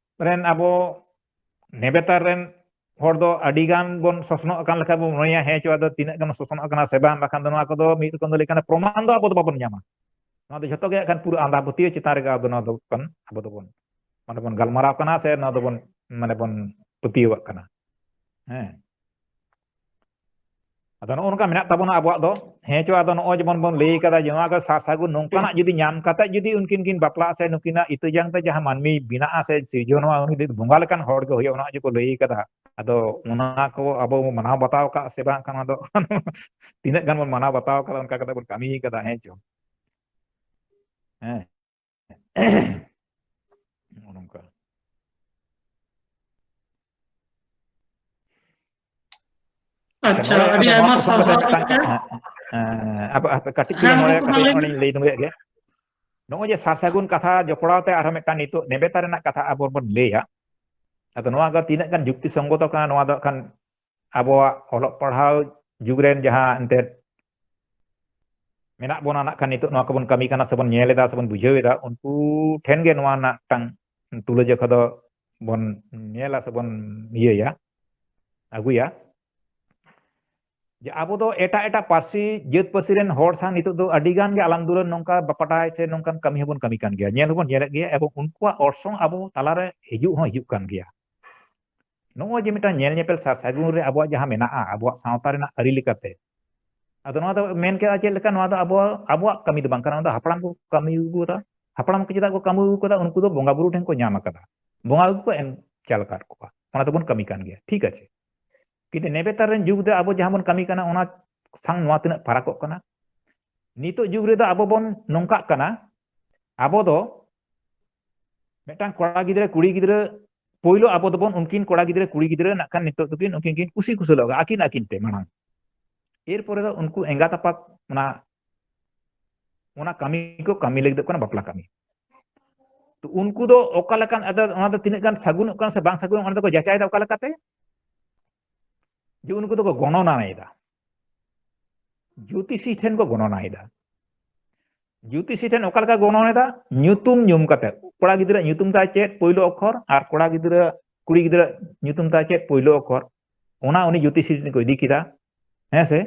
ᱨᱮᱱ ᱟᱵᱚ ᱱᱮᱵᱮᱛᱟᱨ ᱨᱮᱱ ᱦᱚᱲ ᱫᱚ ᱟᱹᱰᱤ ᱜᱟᱱ ᱵᱚᱱ ᱥᱚᱥᱱᱚᱜ ᱠᱟᱱ ᱞᱮᱠᱟ ᱵᱚᱱ ᱢᱚᱱᱮᱭᱟ, ᱦᱮᱸ ᱪᱚ ᱟᱫᱚ ᱛᱤᱱᱟᱹᱜ ᱜᱟᱱ ᱥᱚᱥᱱᱚᱜ ᱠᱟᱱᱟ ᱥᱮ ᱵᱟᱝ, ᱵᱟᱠᱷᱟᱱ ᱫᱚ ᱱᱚᱣᱟ ᱠᱚᱫᱚ ᱢᱤᱫ ᱨᱚᱠᱚᱢ ᱫᱚ ᱞᱟᱹᱭ ᱠᱟᱱᱟ ᱯᱨᱚᱢᱟᱱ ᱫᱚ ᱟᱵᱚ ᱫᱚ ᱵᱟᱵᱚᱱ ᱧᱟᱢᱟ᱾ ᱱᱚᱣᱟ ᱫᱚ ᱡᱷᱚᱛᱚ ᱜᱮ ᱮᱠᱷᱟᱱ ᱯᱩᱨᱟᱹ ᱟᱸᱫᱷᱟ ᱯᱟᱹᱛᱭᱟᱹᱣ ᱪᱮᱛᱟᱱ ᱨᱮᱜᱮ ᱟᱵᱚ ᱱᱚᱣᱟ ᱫᱚ ᱠᱟᱱ, ᱟᱵᱚ ᱫᱚᱵᱚᱱ, ᱢᱟᱱᱮ ᱵᱚᱱ ᱜᱟᱞᱢᱟᱨᱟᱣ ᱠᱟᱱᱟ ᱥᱮ ᱱᱚᱣᱟ ᱫᱚᱵᱚᱱ, ᱢᱟᱱᱮ ᱵᱚᱱ ᱯᱟᱹᱛᱭᱟᱹᱣᱟᱜ ᱠᱟᱱᱟ᱾ ᱦᱮᱸ᱾ ᱟᱫᱚ ᱱᱚᱜᱼᱚ ᱱᱚᱝᱠᱟ ᱢᱮᱱᱟᱜ ᱛᱟᱵᱚᱱᱟ ᱟᱵᱚᱣᱟᱜ ᱫᱚ᱾ ᱦᱮᱸ ᱪᱚ, ᱟᱫᱚ ᱱᱚᱜᱼᱚᱭ ᱡᱮᱢᱚᱱ ᱵᱚᱱ ᱞᱟᱹᱭ ᱠᱟᱫᱟ ᱡᱮ ᱱᱚᱣᱟ ᱜᱮ ᱥᱟᱨ ᱥᱟᱹᱜᱩᱱ ᱱᱚᱝᱠᱟᱱᱟᱜ ᱡᱩᱫᱤ ᱧᱟᱢ ᱠᱟᱛᱮ ᱡᱩᱫᱤ ᱩᱱᱠᱤᱱ ᱠᱤᱱ ᱵᱟᱯᱞᱟᱜᱼᱟ ᱥᱮ ᱱᱩᱠᱤᱱᱟᱜ ᱤᱛᱟᱹ ᱡᱟᱝ ᱛᱮ ᱡᱟᱦᱟᱸ ᱢᱟᱹᱱᱢᱤ ᱵᱮᱱᱟᱜᱼᱟ ᱥᱮ ᱥᱤᱨᱡᱚᱱᱚᱜᱼᱟ, ᱩᱱᱤ ᱫᱚ ᱵᱚᱸᱜᱟ ᱞᱮᱠᱟᱱ ᱦᱚᱲ ᱜᱮ ᱦᱩᱭᱩᱜᱼᱟ, ᱚᱱᱟ ᱡᱮ ᱠᱚ ᱞᱟᱹᱭ ᱠᱟᱫᱟ᱾ ᱟᱫᱚ ᱚᱱᱟ ᱠᱚ ᱟᱵᱚ ᱵᱚ ᱢᱟᱱᱟᱣ ᱵᱟᱛᱟᱣ ᱠᱟᱜ ᱥᱮ ᱵᱟᱝ, ᱠᱷᱟᱱ ᱚᱱᱟ ᱫᱚ ᱛᱤᱱᱟᱹᱜ ᱜᱟᱱ ᱵᱚᱱ ᱢᱟᱱᱟᱣ ᱵᱟᱛᱟᱣ ᱠᱟᱫᱟ, ᱚᱱᱠᱟ ᱠᱟᱛᱮ ᱵᱚᱱ ᱠᱟᱹᱢᱤ ᱠᱟᱫᱟ᱾ ᱦᱮᱸ ᱪᱚ? ᱦᱮᱸ᱾ ᱱᱚᱜᱼᱚ ᱱᱚᱝᱠᱟ᱾ ᱟᱪᱪᱷᱟ, ᱱᱚᱰᱮ ᱟᱹᱰᱤ ᱟᱫᱚ ᱱᱚᱣᱟ ᱟᱭᱢᱟ ᱯᱨᱚᱥᱚᱝᱜᱚ ᱛᱮ ᱥᱟᱨᱦᱟᱣ ᱢᱤᱫᱴᱟᱝ ᱜᱚᱢᱠᱮ᱾ ᱠᱟ-, ᱦᱮᱸ, ᱦᱮᱸ, ᱦᱟᱯᱮ, ᱦᱟᱯᱮ, ᱠᱟᱹᱴᱤᱡ ᱦᱮᱸ, ᱪᱩᱞᱩᱝ ᱱᱚᱰᱮ ᱜᱚᱢᱠᱮ, ᱢᱟ ᱠᱟᱹᱴᱤᱡ ᱞᱟᱹᱭ ᱢᱮ᱾ ᱚᱸᱰᱮᱧ ᱞᱟᱹᱭ ᱫᱚᱦᱚᱭᱮᱫ ᱜᱮ᱾ ᱱᱚᱜᱼᱚᱭ ᱡᱮ ᱥᱟᱨ ᱥᱟᱹᱜᱩᱱ ᱠᱟᱛᱷᱟ ᱡᱚᱯᱲᱟᱣ ᱛᱮ ᱟᱨᱦᱚᱸ ᱢᱤᱫᱴᱟᱝ ᱱᱤᱛᱚᱜ ᱱᱮᱵᱮᱛᱟᱨ ᱨᱮᱱᱟᱜ ᱠᱟᱛᱷᱟ ᱟᱵᱚ ᱵᱚᱱ ᱞᱟᱹᱭᱟ, ᱟᱫᱚ ᱱᱚᱣᱟ ᱫᱚ ᱛᱤᱱᱟᱹᱜ ᱜᱟᱱ ᱡᱩᱠᱛᱤ ᱥᱚᱝᱜᱚᱛᱚ ᱠᱟᱱᱟ, ᱱᱚᱣᱟ ᱫᱚ ᱠᱷᱟᱱ ᱟᱵᱚᱣᱟᱜ ᱚᱞᱚᱜ ᱯᱟᱲᱦᱟᱣ ᱡᱩᱜᱽ ᱨᱮᱱ ᱡᱟᱦᱟᱸ ᱮᱱᱛᱮᱫ ᱢᱮᱱᱟᱜ ᱵᱚᱱᱟ, ᱱᱟᱜ ᱠᱷᱟᱱ ᱱᱤᱛᱚᱜ ᱱᱚᱣᱟ ᱠᱚᱵᱚᱱ ᱠᱟᱹᱢᱤ ᱠᱟᱱᱟ ᱥᱮᱵᱚᱱ ᱧᱮᱞ ᱮᱫᱟ ᱥᱮᱵᱚᱱ ᱵᱩᱡᱷᱟᱹᱣ ᱮᱫᱟ, ᱩᱱᱠᱩ ᱴᱷᱮᱱ ᱜᱮ ᱱᱚᱣᱟ ᱨᱮᱱᱟᱜ ᱢᱤᱫᱴᱟᱝ ᱛᱩᱞᱟᱹᱡᱚᱠᱷᱟ ᱫᱚ ᱵᱚᱱ ᱧᱮᱞᱟ ᱥᱮᱵᱚᱱ ᱤᱭᱟᱹᱭᱟ, ᱟᱹᱜᱩᱭᱟ᱾ ᱡᱮ ᱟᱵᱚ ᱫᱚ ᱮᱴᱟᱜ ᱮᱴᱟᱜ ᱯᱟᱹᱨᱥᱤ, ᱡᱟᱹᱛ ᱯᱟᱹᱨᱥᱤ ᱨᱮᱱ ᱦᱚᱲ ᱥᱟᱶ ᱱᱤᱛᱚᱜ ᱫᱚ ᱟᱹᱰᱤ ᱜᱟᱱ ᱜᱮ ᱟᱞᱟᱝ ᱫᱩᱞᱟᱹᱱ ᱱᱚᱝᱠᱟ ᱵᱟᱯᱟᱴᱟᱭ ᱥᱮ ᱱᱚᱝᱠᱟᱱ ᱠᱟᱹᱢᱤ ᱦᱚᱸᱵᱚᱱ ᱠᱟᱹᱢᱤ ᱠᱟᱱ ᱜᱮᱭᱟ, ᱧᱮᱞ ᱦᱚᱸᱵᱚᱱ ᱧᱮᱞᱮᱫ ᱜᱮᱭᱟ, ᱮᱵᱚᱝ ᱩᱱᱠᱩᱣᱟᱜ ᱚᱨᱥᱚᱝ ᱟᱵᱚ ᱛᱟᱞᱟᱨᱮ ᱦᱤᱡᱩᱜ ᱦᱚᱸ ᱦᱤᱡᱩᱜ ᱠᱟᱱ ᱜᱮᱭᱟ᱾ ᱱᱚᱜᱼᱚᱭ ᱡᱮ ᱢᱤᱫᱴᱟᱝ ᱧᱮᱞ ᱧᱮᱯᱮᱞ ᱥᱟᱨ ᱥᱟᱹᱜᱩᱱ ᱨᱮ ᱟᱵᱚᱣᱟᱜ ᱡᱟᱦᱟᱸ ᱢᱮᱱᱟᱜᱼᱟ, ᱟᱵᱚᱣᱟᱜ ᱥᱟᱶᱛᱟ ᱨᱮᱱᱟᱜ ᱟᱹᱨᱤ ᱞᱮᱠᱟᱛᱮ, ᱟᱫᱚ ᱱᱚᱣᱟ ᱫᱚ ᱢᱮᱱ ᱠᱮᱫᱟ ᱪᱮᱫ ᱞᱮᱠᱟ, ᱱᱚᱣᱟ ᱫᱚ ᱟᱵᱚ, ᱟᱵᱚᱣᱟᱜ ᱠᱟᱹᱢᱤ ᱫᱚ ᱵᱟᱝ ᱠᱟᱱᱟ, ᱱᱚᱣᱟ ᱫᱚ ᱦᱟᱯᱲᱟᱢ ᱠᱚ ᱠᱟᱹᱢᱤ ᱟᱹᱜᱩ ᱠᱟᱫᱟ᱾ ᱦᱟᱯᱲᱟᱢ ᱠᱚ ᱪᱮᱫᱟᱜ ᱠᱚ ᱠᱟᱹᱢᱤ ᱟᱹᱜᱩ ᱠᱟᱫᱟ? ᱩᱱᱠᱩ ᱫᱚ ᱵᱚᱸᱜᱟ ᱵᱩᱨᱩ ᱴᱷᱮᱱ ᱠᱚ ᱧᱟᱢ ᱟᱠᱟᱫᱟ, ᱵᱚᱸᱜᱟ ᱟᱹᱜᱩ ᱠᱚ ᱮᱢ ᱪᱟᱞ ᱟᱠᱟᱫ ᱠᱚᱣᱟ, ᱚᱱᱟ ᱫᱚᱵᱚᱱ ᱠᱟᱹᱢᱤ ᱠᱟᱱ ᱜᱮᱭᱟ, ᱴᱷᱤᱠ ᱟᱪᱷᱮ᱾ ᱠᱤᱱᱛᱩ ᱱᱮᱵᱮᱛᱟᱨ ᱨᱮᱱ ᱡᱩᱜᱽ ᱫᱚ ᱟᱵᱚ ᱡᱟᱦᱟᱸ ᱵᱚᱱ ᱠᱟᱹᱢᱤ ᱠᱟᱱᱟ, ᱚᱱᱟ ᱥᱟᱝ ᱱᱚᱣᱟ ᱛᱤᱱᱟᱹᱜ ᱯᱷᱟᱨᱟᱠᱚᱜ ᱠᱟᱱᱟ? ᱱᱤᱛᱚᱜ ᱡᱩᱜᱽ ᱨᱮᱫᱚ ᱟᱵᱚ ᱵᱚᱱ ᱱᱚᱝᱠᱟᱜ ᱠᱟᱱᱟ, ᱟᱵᱚ ᱫᱚ ᱢᱤᱫᱴᱟᱝ ᱠᱚᱲᱟ ᱜᱤᱫᱽᱨᱟᱹ, ᱠᱩᱲᱤ ᱜᱤᱫᱽᱨᱟᱹ, ᱯᱳᱭᱞᱳ ᱟᱵᱚ ᱫᱚᱵᱚᱱ, ᱩᱱᱠᱤᱱ ᱠᱚᱲᱟ ᱜᱤᱫᱽᱨᱟᱹ, ᱠᱩᱲᱤ ᱜᱤᱫᱽᱨᱟᱹ ᱱᱟᱜ ᱠᱷᱟᱱ ᱱᱤᱛᱚᱜ ᱫᱚᱠᱤᱱ, ᱩᱱᱠᱤᱱ ᱠᱤᱱ ᱠᱩᱥᱤ ᱠᱩᱥᱟᱹᱞᱚᱜᱼᱟ ᱟᱹᱠᱤᱱ ᱟᱹᱠᱤᱱ ᱛᱮ ᱢᱟᱲᱟᱝ᱾ ᱮᱨᱯᱚᱨᱮ ᱫᱚ ᱩᱱᱠᱩ ᱮᱸᱜᱟᱛ ᱟᱯᱟᱛ ᱚᱱᱟ, ᱚᱱᱟ ᱠᱟᱹᱢᱤ ᱠᱚ ᱠᱟᱹᱢᱤ ᱞᱟᱹᱜᱤᱫᱚᱜ ᱠᱟᱱᱟ, ᱵᱟᱯᱞᱟ ᱠᱟᱹᱢᱤ᱾ ᱛᱚ ᱩᱱᱠᱩ ᱫᱚ ᱚᱠᱟ ᱞᱮᱠᱟᱱ, ᱟᱫᱚ ᱚᱱᱟ ᱫᱚ ᱛᱤᱱᱟᱹᱜ ᱜᱟᱱ ᱥᱟᱹᱜᱩᱱᱚᱜ ᱠᱟᱱᱟ ᱥᱮ ᱵᱟᱝ ᱥᱟᱹᱜᱩᱱᱚᱜ, ᱚᱱᱟ ᱫᱚᱠᱚ ᱡᱟᱪᱟᱭᱮᱫᱟ ᱚᱠᱟ ᱞᱮᱠᱟᱛᱮ? ᱡᱮ ᱩᱱᱠᱩ ᱫᱚᱠᱚ ᱜᱚᱱᱚᱱᱟᱭᱮᱫᱟ, ᱡᱳᱛᱤᱥᱤ ᱴᱷᱮᱱ ᱠᱚ ᱜᱚᱱᱚᱱᱟᱭᱮᱫᱟ᱾ ᱡᱳᱛᱤᱥᱤ ᱴᱷᱮᱱ ᱚᱠᱟ ᱞᱮᱠᱟ ᱜᱚᱱᱚᱱᱮᱫᱟ? ᱧᱩᱛᱩᱢ ᱧᱩᱢ ᱠᱟᱛᱮ, ᱠᱚᱲᱟ ᱜᱤᱫᱽᱨᱟᱹ ᱧᱩᱛᱩᱢ ᱛᱟᱭ ᱪᱮᱫ ᱯᱳᱭᱞᱳ ᱚᱠᱠᱷᱚᱨ, ᱟᱨ ᱠᱚᱲᱟ ᱜᱤᱫᱽᱨᱟᱹ, ᱠᱩᱲᱤ ᱜᱤᱫᱽᱨᱟᱹ ᱧᱩᱛᱩᱢ ᱛᱟᱭ ᱪᱮᱫ ᱯᱳᱭᱞᱳ ᱚᱠᱠᱷᱚᱨ, ᱚᱱᱟ ᱩᱱᱤ ᱡᱳᱛᱤᱥᱤ ᱴᱷᱮᱱ ᱠᱚ ᱤᱫᱤ ᱠᱮᱫᱟ, ᱦᱮᱸ ᱥᱮ?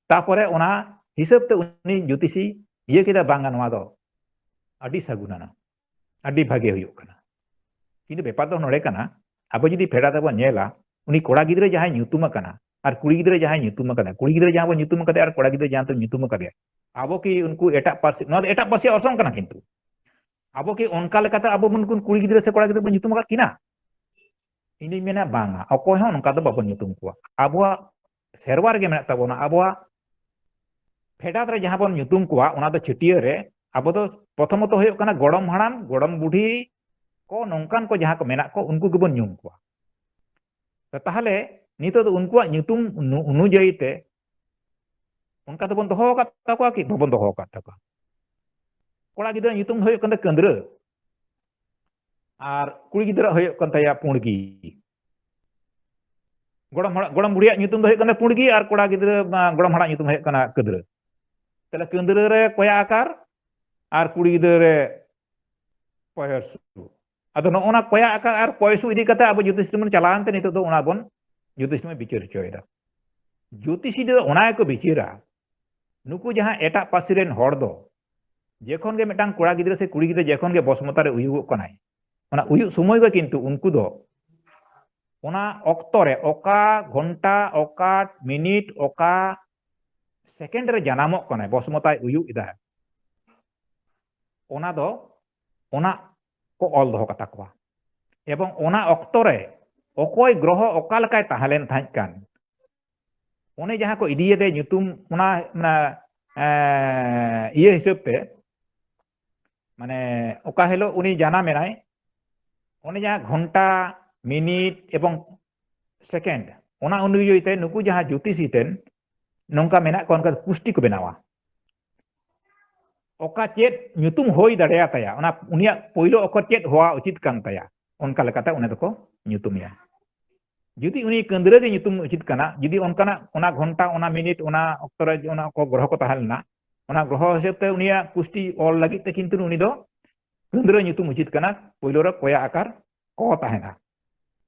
ᱛᱟᱯᱚᱨᱮ ᱚᱱᱟ ᱦᱤᱥᱟᱹᱵ ᱛᱮ ᱩᱱᱤ ᱡᱳᱛᱤᱥᱤ ᱤᱭᱟᱹ ᱠᱮᱫᱟ, ᱵᱟᱝᱟ, ᱱᱚᱣᱟ ᱫᱚ ᱟᱹᱰᱤ ᱥᱟᱹᱜᱩᱱᱟᱱᱟ, ᱟᱹᱰᱤ ᱵᱷᱟᱜᱮ ᱦᱩᱭᱩᱜ ᱠᱟᱱᱟ᱾ ᱠᱤᱱᱛᱩ ᱵᱮᱯᱟᱨ ᱫᱚ ᱱᱚᱰᱮ ᱠᱟᱱᱟ, ᱟᱵᱚ ᱡᱩᱫᱤ ᱯᱷᱮᱰᱟᱛ ᱨᱮᱵᱚᱱ ᱧᱮᱞᱟ, ᱩᱱᱤ ᱠᱚᱲᱟ ᱜᱤᱫᱽᱨᱟᱹ ᱡᱟᱦᱟᱸᱭ ᱧᱩᱛᱩᱢ ᱟᱠᱟᱱᱟ ᱟᱨ ᱠᱩᱲᱤ ᱜᱤᱫᱽᱨᱟᱹ ᱡᱟᱦᱟᱸᱭ ᱧᱩᱛᱩᱢ ᱟᱠᱟᱫᱟ, ᱠᱩᱲᱤ ᱜᱤᱫᱽᱨᱟᱹ ᱡᱟᱦᱟᱸ ᱵᱚᱱ ᱧᱩᱛᱩᱢ ᱟᱠᱟᱫᱮᱭᱟ ᱟᱨ ᱠᱚᱲᱟ ᱜᱤᱫᱽᱨᱟᱹ ᱡᱟᱦᱟᱸ ᱵᱚᱱ ᱧᱩᱛᱩᱢ ᱟᱠᱟᱫᱮᱭᱟ, ᱟᱵᱚ ᱠᱤ ᱩᱱᱠᱩ ᱮᱴᱟᱜ ᱯᱟᱹᱨᱥᱤ, ᱱᱚᱣᱟ ᱫᱚ ᱮᱴᱟᱜ ᱯᱟᱹᱨᱥᱤ ᱚᱨᱥᱚᱝ ᱠᱟᱱᱟ, ᱠᱤᱱᱛᱩ ᱟᱵᱚ ᱠᱤ ᱚᱱᱠᱟ ᱞᱮᱠᱟᱛᱮ ᱟᱵᱚ ᱵᱚᱱ, ᱩᱱᱠᱩ ᱠᱩᱲᱤ ᱜᱤᱫᱽᱨᱟᱹ ᱥᱮ ᱠᱚᱲᱟ ᱜᱤᱫᱽᱨᱟᱹ ᱵᱚᱱ ᱧᱩᱛᱩᱢ ᱟᱠᱟᱫ ᱠᱤᱱᱟ? ᱤᱧ ᱫᱩᱧ ᱢᱮᱱᱟ ᱵᱟᱝᱟ, ᱚᱠᱚᱭ ᱦᱚᱸ ᱚᱱᱠᱟ ᱫᱚ ᱵᱟᱵᱚᱱ ᱧᱩᱛᱩᱢ ᱠᱚᱣᱟ᱾ ᱟᱵᱚᱣᱟᱜ ᱥᱮᱨᱣᱟ ᱨᱮᱜᱮ ᱢᱮᱱᱟᱜ ᱛᱟᱵᱚᱱᱟ, ᱟᱵᱚᱣᱟᱜ ᱯᱷᱮᱰᱟᱛ ᱨᱮ ᱡᱟᱦᱟᱸ ᱵᱚᱱ ᱧᱩᱛᱩᱢ ᱠᱚᱣᱟ, ᱚᱱᱟ ᱫᱚ ᱪᱷᱟᱹᱴᱭᱟᱹᱨ ᱨᱮ ᱟᱵᱚ ᱫᱚ ᱯᱨᱚᱛᱷᱚᱢᱚᱛᱚ ᱦᱩᱭᱩᱜ ᱠᱟᱱᱟ ᱜᱚᱲᱚᱢ ᱦᱟᱲᱟᱢ, ᱜᱚᱲᱚᱢ ᱵᱩᱰᱷᱤ ᱠᱚ, ᱱᱚᱝᱠᱟᱱ ᱠᱚ ᱡᱟᱦᱟᱸ ᱠᱚ ᱢᱮᱱᱟᱜ ᱠᱚ, ᱩᱱᱠᱩ ᱜᱮᱵᱚᱱ ᱧᱩᱢ ᱠᱚᱣᱟ᱾ ᱛᱚ ᱛᱟᱦᱚᱞᱮ ᱱᱤᱛᱚᱜ ᱫᱚ ᱩᱱᱠᱩᱣᱟᱜ ᱧᱩᱛᱩᱢ ᱚᱱᱩ-, ᱚᱱᱩᱡᱟᱭᱤ ᱛᱮ ᱚᱱᱠᱟ ᱫᱚᱵᱚᱱ ᱫᱚᱦᱚ ᱟᱠᱟᱫ ᱛᱟᱠᱚᱣᱟ ᱠᱤ? ᱵᱟᱵᱚᱱ ᱫᱚᱦᱚ ᱟᱠᱟᱫ ᱛᱟᱠᱚᱣᱟ᱾ ᱠᱚᱲᱟ ᱜᱤᱫᱽᱨᱟᱹ ᱧᱩᱛᱩᱢ ᱫᱚ ᱦᱩᱭᱩᱜ ᱠᱟᱱ ᱛᱟᱭᱟ ᱠᱟᱹᱱᱫᱽᱨᱟᱹ, ᱟᱨ ᱠᱩᱲᱤ ᱜᱤᱫᱽᱨᱟᱹ ᱦᱩᱭᱩᱜ ᱠᱟᱱ ᱛᱟᱭᱟ ᱯᱩᱸᱰᱜᱤ᱾ ᱜᱚᱲᱚᱢ ᱦᱟᱲᱟᱢ, ᱜᱚᱲᱚᱢ ᱵᱩᱲᱦᱤᱭᱟᱜ ᱧᱩᱛᱩᱢ ᱫᱚ ᱦᱩᱭᱩᱜ ᱠᱟᱱᱟ ᱯᱩᱸᱰᱜᱤ, ᱟᱨ ᱠᱚᱲᱟ ᱜᱤᱫᱽᱨᱟᱹ, ᱟᱸ, ᱜᱚᱲᱚᱢ ᱦᱟᱲᱟᱢ ᱧᱩᱛᱩᱢ ᱦᱩᱭᱩᱜ ᱠᱟᱱᱟ ᱠᱟᱹᱫᱽᱨᱟᱹ᱾ ᱛᱟᱦᱞᱮ ᱠᱟᱹᱫᱽᱨᱟᱹ ᱨᱮ ᱠᱚᱭᱟ ᱟᱠᱟᱨ ᱟᱨ ᱠᱩᱲᱤ ᱜᱤᱫᱽᱨᱟᱹ ᱨᱮ ᱯᱚᱭᱚᱥᱩ᱾ ᱟᱫᱚ ᱱᱚᱜᱼᱚ ᱱᱟ ᱠᱚᱭᱟ ᱟᱠᱟᱨ ᱟᱨ ᱯᱚᱭᱚᱥᱩ ᱤᱫᱤ ᱠᱟᱛᱮ ᱟᱵᱚ ᱡᱳᱛᱤᱥᱤ ᱵᱚᱱ ᱪᱟᱞᱟᱣᱮᱱ ᱛᱮ ᱱᱤᱛᱚᱜ ᱫᱚ ᱚᱱᱟ ᱵᱚᱱ, ᱡᱳᱛᱤᱥᱤ ᱵᱚᱱ ᱵᱤᱪᱟᱹᱨ ᱦᱚᱪᱚᱭᱮᱫᱟ᱾ ᱡᱳᱛᱤᱥᱤ ᱫᱚ ᱚᱱᱟ ᱜᱮᱠᱚ ᱵᱤᱪᱟᱹᱨᱟ᱾ ᱱᱩᱠᱩ ᱡᱟᱦᱟᱸ ᱮᱴᱟᱜ ᱯᱟᱹᱨᱥᱤ ᱨᱮᱱ ᱦᱚᱲ ᱫᱚ ᱡᱮᱠᱷᱚᱱ ᱜᱮ ᱢᱤᱫᱴᱟᱝ ᱠᱚᱲᱟ ᱜᱤᱫᱽᱨᱟᱹ ᱥᱮ ᱠᱩᱲᱤ ᱜᱤᱫᱽᱨᱟᱹ ᱡᱮᱠᱷᱚᱱ ᱜᱮ ᱵᱚᱥᱢᱚᱛᱟ ᱨᱮ ᱩᱭᱩᱜᱚᱜ ᱠᱟᱱᱟᱭ, ᱚᱱᱟ ᱩᱭᱩᱜ ᱥᱚᱢᱚᱭ ᱜᱮ ᱠᱤᱱᱛᱩ ᱩᱱᱠᱩ ᱫᱚ ᱚᱱᱟ ᱚᱠᱛᱚ ᱨᱮ, ᱚᱠᱟ ᱜᱷᱚᱱᱴᱟ, ᱚᱠᱟ ᱢᱤᱱᱤᱴ, ᱚᱠᱟ ᱥᱮᱠᱮᱱᱰ ᱨᱮ ᱡᱟᱱᱟᱢᱚᱜ ᱠᱟᱱᱟᱭ, ᱵᱚᱥᱢᱚᱛᱟᱭ ᱩᱭᱩᱜ ᱮᱫᱟ, ᱚᱱᱟ ᱫᱚ ᱚᱱᱟ ᱠᱚ ᱚᱞ ᱫᱚᱦᱚ ᱠᱟᱛᱟ ᱠᱚᱣᱟ᱾ ᱮᱵᱚᱝ ᱚᱱᱟ ᱚᱠᱛᱚ ᱨᱮ ᱚᱠᱚᱭ ᱜᱨᱚᱦᱚ ᱚᱠᱟ ᱞᱮᱠᱟᱭ ᱛᱟᱦᱮᱸ ᱞᱮᱱ ᱛᱟᱦᱮᱸᱫ ᱠᱟᱱ, ᱚᱱᱮ ᱡᱟᱦᱟᱸ ᱠᱚ ᱤᱫᱤᱭᱮᱫᱮ ᱧᱩᱛᱩᱢ, ᱚᱱᱟ, ᱚᱱᱟ ᱮᱸ, ᱤᱭᱟᱹ ᱦᱤᱥᱟᱹᱵ ᱛᱮ, ᱢᱟᱱᱮ ᱚᱠᱟ ᱦᱤᱞᱳᱜ ᱩᱱᱤ ᱡᱟᱱᱟᱢ ᱮᱱᱟᱭ, ᱚᱱᱮ ᱡᱟᱦᱟᱸ ᱜᱷᱚᱱᱴᱟ, ᱢᱤᱱᱤᱴ ᱮᱵᱚᱝ ᱥᱮᱠᱮᱱᱰ, ᱚᱱᱟ ᱚᱱᱩᱡᱟᱭᱤ ᱛᱮ ᱱᱩᱠᱩ ᱡᱟᱦᱟᱸ ᱡᱳᱛᱤᱥᱤ ᱴᱷᱮᱱ ᱱᱚᱝᱠᱟ ᱢᱮᱱᱟᱜ ᱠᱚᱣᱟ, ᱚᱱᱠᱟ ᱠᱩᱥᱴᱤ ᱠᱚ ᱵᱮᱱᱟᱣᱟ᱾ ᱚᱠᱟ ᱪᱮᱫ ᱧᱩᱛᱩᱢ ᱦᱩᱭ ᱫᱟᱲᱮᱭᱟᱛᱟᱭᱟ, ᱚᱱᱟ ᱩᱱᱤᱭᱟᱜ ᱯᱳᱭᱞᱳ ᱚᱠᱷᱚᱨ ᱪᱮᱫ ᱦᱚᱣᱟ ᱩᱪᱤᱛ ᱠᱟᱱ ᱛᱟᱭᱟ, ᱚᱱᱠᱟ ᱞᱮᱠᱟᱛᱮ ᱚᱱᱟ ᱫᱚᱠᱚ ᱧᱩᱛᱩᱢᱮᱭᱟ᱾ ᱡᱩᱫᱤ ᱩᱱᱤ ᱠᱟᱹᱱᱫᱽᱨᱟᱹ ᱜᱮ ᱧᱩᱛᱩᱢ ᱩᱪᱤᱛ ᱠᱟᱱᱟ, ᱡᱩᱫᱤ ᱚᱱᱠᱟᱱᱟᱜ ᱚᱱᱟ ᱜᱷᱚᱱᱴᱟ, ᱚᱱᱟ ᱢᱤᱱᱤᱴ, ᱚᱱᱟ ᱚᱠᱛᱚ ᱨᱮ ᱚᱱᱟ ᱠᱚ ᱜᱨᱚᱦᱚ ᱠᱚ ᱛᱟᱦᱮᱸ ᱞᱮᱱᱟ, ᱚᱱᱟ ᱜᱨᱚᱦᱚ ᱦᱤᱥᱟᱹᱵ ᱛᱮ ᱩᱱᱤᱭᱟᱜ ᱠᱩᱥᱴᱤ ᱚᱞ ᱞᱟᱹᱜᱤᱫ ᱛᱮ ᱠᱤᱱᱛᱩ ᱩᱱᱤ ᱫᱚ ᱠᱟᱹᱱᱫᱽᱨᱟᱹ ᱧᱩᱛᱩᱢ ᱩᱪᱤᱛ ᱠᱟᱱᱟ, ᱯᱳᱭᱞᱳ ᱨᱮ ᱠᱚᱭᱟ ᱟᱠᱟᱨ ᱠᱚ ᱛᱟᱦᱮᱱᱟ᱾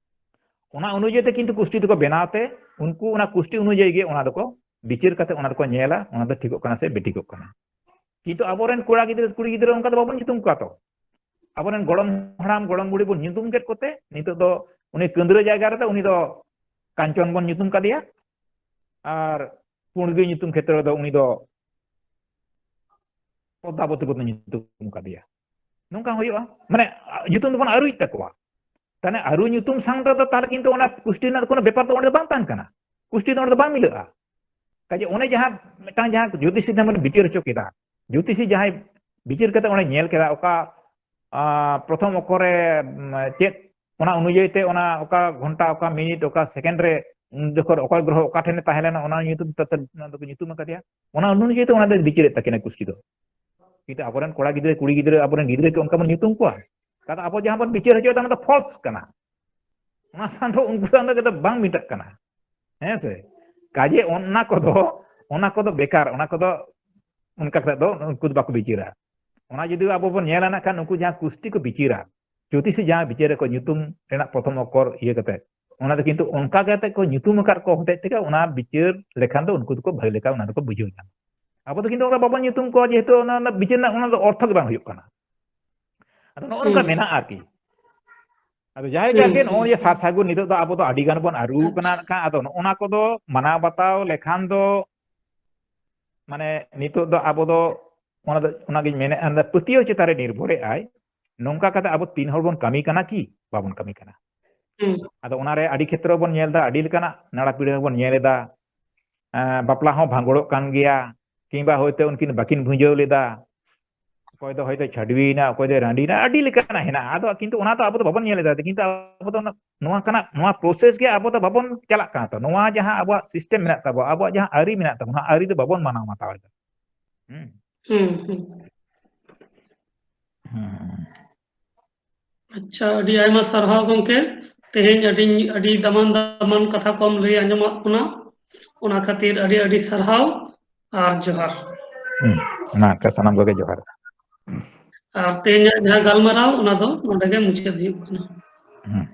ᱚᱱᱟ ᱚᱱᱩᱡᱟᱭᱤ ᱛᱮ ᱠᱤᱱᱛᱩ ᱠᱩᱥᱴᱤ ᱫᱚᱠᱚ ᱵᱮᱱᱟᱣ ᱛᱮ, ᱩᱱᱠᱩ ᱚᱱᱟ ᱠᱩᱥᱴᱤ ᱚᱱᱩᱡᱟᱭᱤ ᱜᱮ ᱚᱱᱟ ᱫᱚᱠᱚ ᱵᱤᱪᱟᱹᱨ ᱠᱟᱛᱮ ᱚᱱᱟ ᱫᱚᱠᱚ ᱧᱮᱞᱟ, ᱚᱱᱟ ᱫᱚ ᱴᱷᱤᱠᱚᱜ ᱠᱟᱱᱟ ᱥᱮ ᱵᱮᱴᱷᱤᱠᱚᱜ ᱠᱟᱱᱟ᱾ ᱠᱤᱱᱛᱩ ᱟᱵᱚᱨᱮᱱ ᱠᱚᱲᱟ ᱜᱤᱫᱽᱨᱟᱹ, ᱠᱩᱲᱤ ᱜᱤᱫᱽᱨᱟᱹ ᱚᱱᱠᱟ ᱫᱚ ᱵᱟᱵᱚᱱ ᱧᱩᱛᱩᱢ ᱠᱚᱣᱟ ᱛᱚ᱾ ᱟᱵᱚᱨᱮᱱ ᱜᱚᱲᱚᱢ ᱦᱟᱲᱟᱢ, ᱜᱚᱲᱚᱢ ᱵᱩᱲᱦᱤ ᱵᱚᱱ ᱧᱩᱛᱩᱢ ᱠᱮᱫ ᱠᱚᱛᱮ, ᱱᱤᱛᱚᱜ ᱫᱚ ᱩᱱᱤ ᱠᱟᱹᱱᱫᱽᱨᱟᱹ ᱡᱟᱭᱜᱟ ᱨᱮᱫᱚ ᱩᱱᱤ ᱫᱚ ᱠᱟᱧᱪᱚᱱ ᱵᱚᱱ ᱧᱩᱛᱩᱢ ᱠᱟᱫᱮᱭᱟ, ᱟᱨ ᱯᱩᱸᱰᱜᱟᱹ ᱧᱩᱛᱩᱢ ᱠᱷᱮᱛᱨᱮ ᱨᱮᱫᱚ ᱩᱱᱤ ᱫᱚ ᱯᱚᱫᱽᱫᱟᱵᱚᱛᱤ ᱵᱚᱱ ᱧᱩᱛᱩᱢ ᱠᱟᱫᱮᱭᱟ᱾ ᱱᱚᱝᱠᱟ ᱦᱩᱭᱩᱜᱼᱟ, ᱢᱟᱱᱮ ᱧᱩᱛᱩᱢ ᱫᱚᱵᱚᱱ ᱟᱹᱨᱩᱭᱮᱫ ᱛᱟᱠᱚᱣᱟ᱾ ᱛᱟᱦᱞᱮ ᱟᱹᱨᱩ ᱧᱩᱛᱩᱢ ᱥᱟᱶ ᱛᱮᱫᱚ ᱛᱟᱦᱞᱮ ᱠᱤᱱᱛᱩ ᱚᱱᱟ ᱠᱩᱥᱴᱤ ᱨᱮᱱᱟᱜ ᱫᱚ ᱠᱳᱱᱳ ᱵᱮᱯᱟᱨ ᱫᱚ ᱚᱸᱰᱮ ᱫᱚ ᱵᱟᱝ ᱛᱟᱦᱮᱱ ᱠᱟᱱᱟ, ᱠᱩᱥᱴᱤ ᱫᱚ ᱚᱸᱰᱮ ᱫᱚ ᱵᱟᱝ ᱢᱤᱞᱟᱹᱜᱼᱟ᱾ ᱠᱟᱡᱮ ᱚᱱᱮ ᱡᱟᱦᱟᱸ ᱢᱤᱫᱴᱟᱝ ᱡᱟᱦᱟᱸ ᱡᱳᱛᱤᱥᱤ ᱴᱷᱮᱱ ᱵᱚᱱ ᱵᱤᱪᱟᱹᱨ ᱦᱚᱪᱚ ᱠᱮᱫᱟ, ᱡᱳᱛᱤᱥᱤ ᱡᱟᱦᱟᱸᱭ ᱵᱤᱪᱟᱹᱨ ᱠᱟᱛᱮ ᱚᱸᱰᱮ ᱧᱮᱞ ᱠᱮᱫᱟ, ᱚᱠᱟ, ᱟ, ᱯᱨᱚᱛᱷᱚᱢ ᱚᱠᱠᱷᱚᱨ ᱨᱮ, ᱩᱢ, ᱪᱮᱫ, ᱚᱱᱟ ᱚᱱᱩᱡᱟᱭᱤ ᱛᱮ ᱚᱱᱟ ᱚᱠᱟ ᱜᱷᱚᱱᱴᱟ, ᱚᱠᱟ ᱢᱤᱱᱤᱴ, ᱚᱠᱟ ᱥᱮᱠᱮᱱᱰ ᱨᱮ ᱩᱱ ᱡᱚᱠᱷᱚᱱ ᱚᱠᱚᱭ ᱜᱨᱚᱦᱚ ᱚᱠᱟ ᱴᱷᱮᱱᱮ ᱛᱟᱦᱮᱸ ᱞᱮᱱᱟ, ᱚᱱᱟ ᱧᱩᱛᱩᱢ ᱛᱮ, ᱚᱱᱟ ᱫᱚᱠᱚ ᱧᱩᱛᱩᱢ ᱟᱠᱟᱫᱮᱭᱟ᱾ ᱚᱱᱟ ᱚᱱᱩᱡᱟᱭᱤ ᱛᱮ ᱚᱱᱟ ᱫᱚᱭ ᱵᱤᱪᱟᱹᱨᱮᱫ ᱛᱟᱹᱠᱤᱱᱟ ᱠᱩᱥᱴᱤ ᱫᱚ᱾ ᱠᱤᱱᱛᱩ ᱟᱵᱚᱨᱮᱱ ᱠᱚᱲᱟ ᱜᱤᱫᱽᱨᱟᱹ, ᱠᱩᱲᱤ ᱜᱤᱫᱽᱨᱟᱹ, ᱟᱵᱚᱨᱮᱱ ᱜᱤᱫᱽᱨᱟᱹ ᱠᱚ ᱚᱱᱠᱟ ᱵᱚᱱ ᱧᱩᱛᱩᱢ ᱠᱚᱣᱟ, ᱠᱟᱛᱷᱟ ᱟᱵᱚ ᱡᱟᱦᱟᱸ ᱵᱚᱱ ᱵᱤᱪᱟᱹᱨ ᱦᱚᱪᱚᱭᱮᱫᱟ ᱚᱱᱟ ᱫᱚ ᱯᱷᱚᱞᱥ ᱠᱟᱱᱟ᱾ ᱚᱱᱟ ᱥᱟᱶ ᱫᱚ ᱩᱱᱠᱩ ᱥᱟᱶ ᱫᱚ ᱵᱟᱝ ᱢᱤᱴᱟᱜ ᱠᱟᱱᱟ᱾ ᱦᱮᱸ ᱥᱮ? ᱠᱟᱡᱮ ᱚᱱᱟ ᱠᱚᱫᱚ, ᱚᱱᱟ ᱠᱚᱫᱚ ᱵᱮᱠᱟᱨ, ᱚᱱᱟ ᱠᱚᱫᱚ ᱚᱱᱠᱟ ᱠᱟᱛᱮ ᱫᱚ ᱩᱱᱠᱩ ᱫᱚ ᱵᱟᱠᱚ ᱵᱤᱪᱟᱹᱨᱟ᱾ ᱚᱱᱟ ᱡᱩᱫᱤ ᱟᱵᱚ ᱵᱚᱱ ᱧᱮᱞᱟ ᱱᱟᱜ ᱠᱷᱟᱱ, ᱩᱱᱠᱩ ᱡᱟᱦᱟᱸ ᱠᱩᱥᱴᱤ ᱠᱚ ᱵᱤᱪᱟᱹᱨᱟ, ᱡᱳᱛᱤᱥᱤ ᱡᱟᱦᱟᱸ ᱵᱤᱪᱟᱹᱨ ᱨᱮᱠᱚ ᱧᱩᱛᱩᱢ ᱨᱮᱱᱟᱜ ᱯᱨᱚᱛᱷᱚᱢ ᱚᱠᱠᱷᱚᱨ ᱤᱭᱟᱹ ᱠᱟᱛᱮ, ᱚᱱᱟ ᱫᱚ ᱠᱤᱱᱛᱩ ᱚᱱᱠᱟ ᱠᱟᱛᱮ ᱠᱚ ᱧᱩᱛᱩᱢ ᱟᱠᱟᱫ ᱠᱚ ᱦᱚᱛᱮᱡ ᱛᱮᱜᱮ ᱚᱱᱟ ᱵᱤᱪᱟᱹᱨ ᱞᱮᱠᱷᱟᱱ ᱫᱚ ᱩᱱᱠᱩ ᱫᱚᱠᱚ ᱵᱷᱟᱹᱜᱤ ᱞᱮᱠᱟ ᱚᱱᱟ ᱫᱚᱠᱚ ᱵᱩᱡᱷᱟᱹᱣ ᱧᱟᱢᱟ᱾ ᱟᱵᱚ ᱫᱚ ᱠᱤᱱᱛᱩ ᱚᱱᱠᱟ ᱵᱟᱵᱚᱱ ᱧᱩᱛᱩᱢ ᱠᱚᱣᱟ, ᱡᱮᱦᱮᱛᱩ ᱚᱱᱟ ᱨᱮᱱᱟᱜ ᱵᱤᱪᱟᱹᱨ ᱨᱮᱱᱟᱜ ᱚᱱᱟ ᱫᱚ ᱚᱨᱛᱷᱚ ᱜᱮ ᱵᱟᱝ ᱦᱩᱭᱩᱜ ᱠᱟᱱᱟ᱾ ᱟᱫᱚ ᱱᱚᱜᱼᱚ ᱱᱚᱝᱠᱟ ᱦᱩᱸ᱾ ᱢᱮᱱᱟᱜᱼᱟ ᱟᱨᱠᱤ᱾ ᱟᱫᱚ ᱡᱟᱦᱟᱸᱭ ᱦᱩᱸ, ᱜᱮ ᱟᱨᱠᱤ ᱦᱩᱸ᱾ ᱱᱚᱜᱼᱚᱭ ᱡᱮ ᱥᱟᱨ ᱥᱟᱹᱜᱩᱱ ᱱᱤᱛᱚᱜ ᱫᱚ ᱟᱵᱚ ᱫᱚ ᱟᱹᱰᱤ ᱜᱟᱱ ᱵᱚᱱ ᱟᱹᱨᱩ ᱠᱟᱱᱟ ᱟᱪᱪᱷᱟ᱾ ᱱᱟᱜ ᱠᱷᱟᱱ, ᱟᱫᱚ ᱱᱚᱜᱼᱚ ᱱᱟ ᱠᱚᱫᱚ ᱢᱟᱱᱟᱣ ᱵᱟᱛᱟᱣ ᱞᱮᱠᱷᱟᱱ ᱫᱚ, ᱢᱟᱱᱮ ᱱᱤᱛᱚᱜ ᱫᱚ ᱟᱵᱚ ᱫᱚ ᱚᱱᱟ ᱫᱚ, ᱚᱱᱟᱜᱤᱧ ᱢᱮᱱᱮᱫᱼᱟ, ᱚᱱᱟ ᱯᱟᱹᱛᱭᱟᱹᱣ ᱪᱮᱛᱟᱱ ᱨᱮ ᱱᱤᱨᱵᱷᱚᱨᱮᱜᱼᱟᱭ᱾ ᱱᱚᱝᱠᱟ ᱠᱟᱛᱮ ᱟᱵᱚ ᱛᱤᱱ ᱦᱚᱲ ᱵᱚᱱ ᱠᱟᱹᱢᱤ ᱠᱟᱱᱟ ᱠᱤ ᱵᱟᱵᱚᱱ ᱠᱟᱹᱢᱤ ᱠᱟᱱᱟ? ᱦᱩᱸ᱾ ᱟᱫᱚ ᱚᱱᱟᱨᱮ ᱟᱹᱰᱤ ᱠᱷᱮᱛᱨᱚ ᱵᱚᱱ ᱧᱮᱞ ᱮᱫᱟ, ᱟᱹᱰᱤ ᱞᱮᱠᱟᱱᱟᱜ ᱱᱟᱲᱟ ᱯᱤᱲᱟᱹ ᱵᱚᱱ ᱧᱮᱞ ᱮᱫᱟ᱾ ᱮᱸ, ᱵᱟᱯᱞᱟ ᱦᱚᱸ ᱵᱷᱟᱸᱜᱚᱲᱚᱜ ᱠᱟᱱ ᱜᱮᱭᱟ, ᱠᱤᱝᱵᱟ ᱦᱚᱭᱛᱳ ᱩᱱᱠᱤᱱ ᱵᱟᱹᱠᱤᱱ ᱵᱷᱩᱸᱡᱟᱹᱣ ᱞᱮᱫᱟ, ᱚᱠᱚᱭ ᱫᱚ ᱦᱚᱭᱛᱳ ᱪᱷᱟᱹᱰᱣᱤᱭᱮᱱᱟ, ᱚᱠᱚᱭ ᱫᱚ ᱨᱟᱺᱰᱤᱭᱮᱱᱟ, ᱟᱹᱰᱤ ᱞᱮᱠᱟᱱᱟᱜ ᱦᱮᱱᱟᱜᱼᱟ᱾ ᱟᱫᱚ ᱠᱤᱱᱛᱩ ᱚᱱᱟ ᱫᱚ ᱟᱵᱚ ᱫᱚ ᱵᱟᱵᱚᱱ ᱧᱮᱞ ᱮᱫᱟ, ᱠᱤᱱᱛᱩ ᱟᱵᱚ ᱫᱚ ᱚᱱᱟ, ᱱᱚᱣᱟ ᱠᱟᱱᱟ, ᱱᱚᱣᱟ ᱯᱨᱚᱥᱮᱥ ᱜᱮ ᱟᱵᱚ ᱫᱚ ᱵᱟᱵᱚᱱ ᱪᱟᱞᱟᱜ ᱠᱟᱱᱟ᱾ ᱛᱚ ᱱᱚᱣᱟ ᱡᱟᱦᱟᱸ ᱟᱵᱚᱣᱟᱜ ᱥᱤᱥᱴᱮᱢ ᱢᱮᱱᱟᱜ ᱛᱟᱵᱚᱱᱟ, ᱟᱵᱚᱣᱟᱜ ᱡᱟᱦᱟᱸ ᱟᱹᱨᱤ ᱢᱮᱱᱟᱜ ᱛᱟᱵᱚᱱᱟ, ᱚᱱᱟ ᱟᱹᱨᱤ ᱫᱚ ᱵᱟᱵᱚᱱ ᱢᱟᱱᱟᱣ ᱵᱟᱛᱟᱣ ᱮᱫᱟ᱾ ᱦᱩᱸ᱾ ᱦᱩᱸ, ᱦᱩᱸ᱾ ᱦᱩᱸ᱾ ᱟᱪᱪᱷᱟ, ᱟᱹᱰᱤ ᱟᱭᱢᱟ ᱥᱟᱨᱦᱟᱣ ᱜᱚᱢᱠᱮ, ᱛᱮᱦᱮᱧ ᱟᱹᱰᱤ, ᱟᱹᱰᱤ ᱫᱟᱢᱟᱱ ᱫᱟᱢᱟᱱ ᱠᱟᱛᱷᱟ ᱠᱚᱢ ᱞᱟᱹᱭ ᱟᱸᱡᱚᱢᱟᱫ ᱵᱚᱱᱟ, ᱚᱱᱟ ᱠᱷᱟᱹᱛᱤᱨ ᱟᱹᱰᱤ ᱟᱹᱰᱤ ᱥᱟᱨᱦᱟᱣ ᱟᱨ ᱡᱚᱦᱟᱨ᱾ ᱦᱩᱸ, ᱢᱟ ᱮᱱᱠᱷᱟᱱ ᱥᱟᱱᱟᱢ ᱠᱚᱜᱮ ᱡᱚᱦᱟᱨ᱾ ᱟᱨ ᱛᱮᱦᱮᱧᱟᱜ ᱡᱟᱦᱟᱸ ᱜᱟᱞᱢᱟᱨᱟᱣ, ᱚᱱᱟ ᱫᱚ ᱱᱚᱰᱮ ᱜᱮ ᱢᱩᱪᱟᱹᱫ ᱦᱩᱭᱩᱜ ᱠᱟᱱᱟ᱾ ᱦᱩᱸ᱾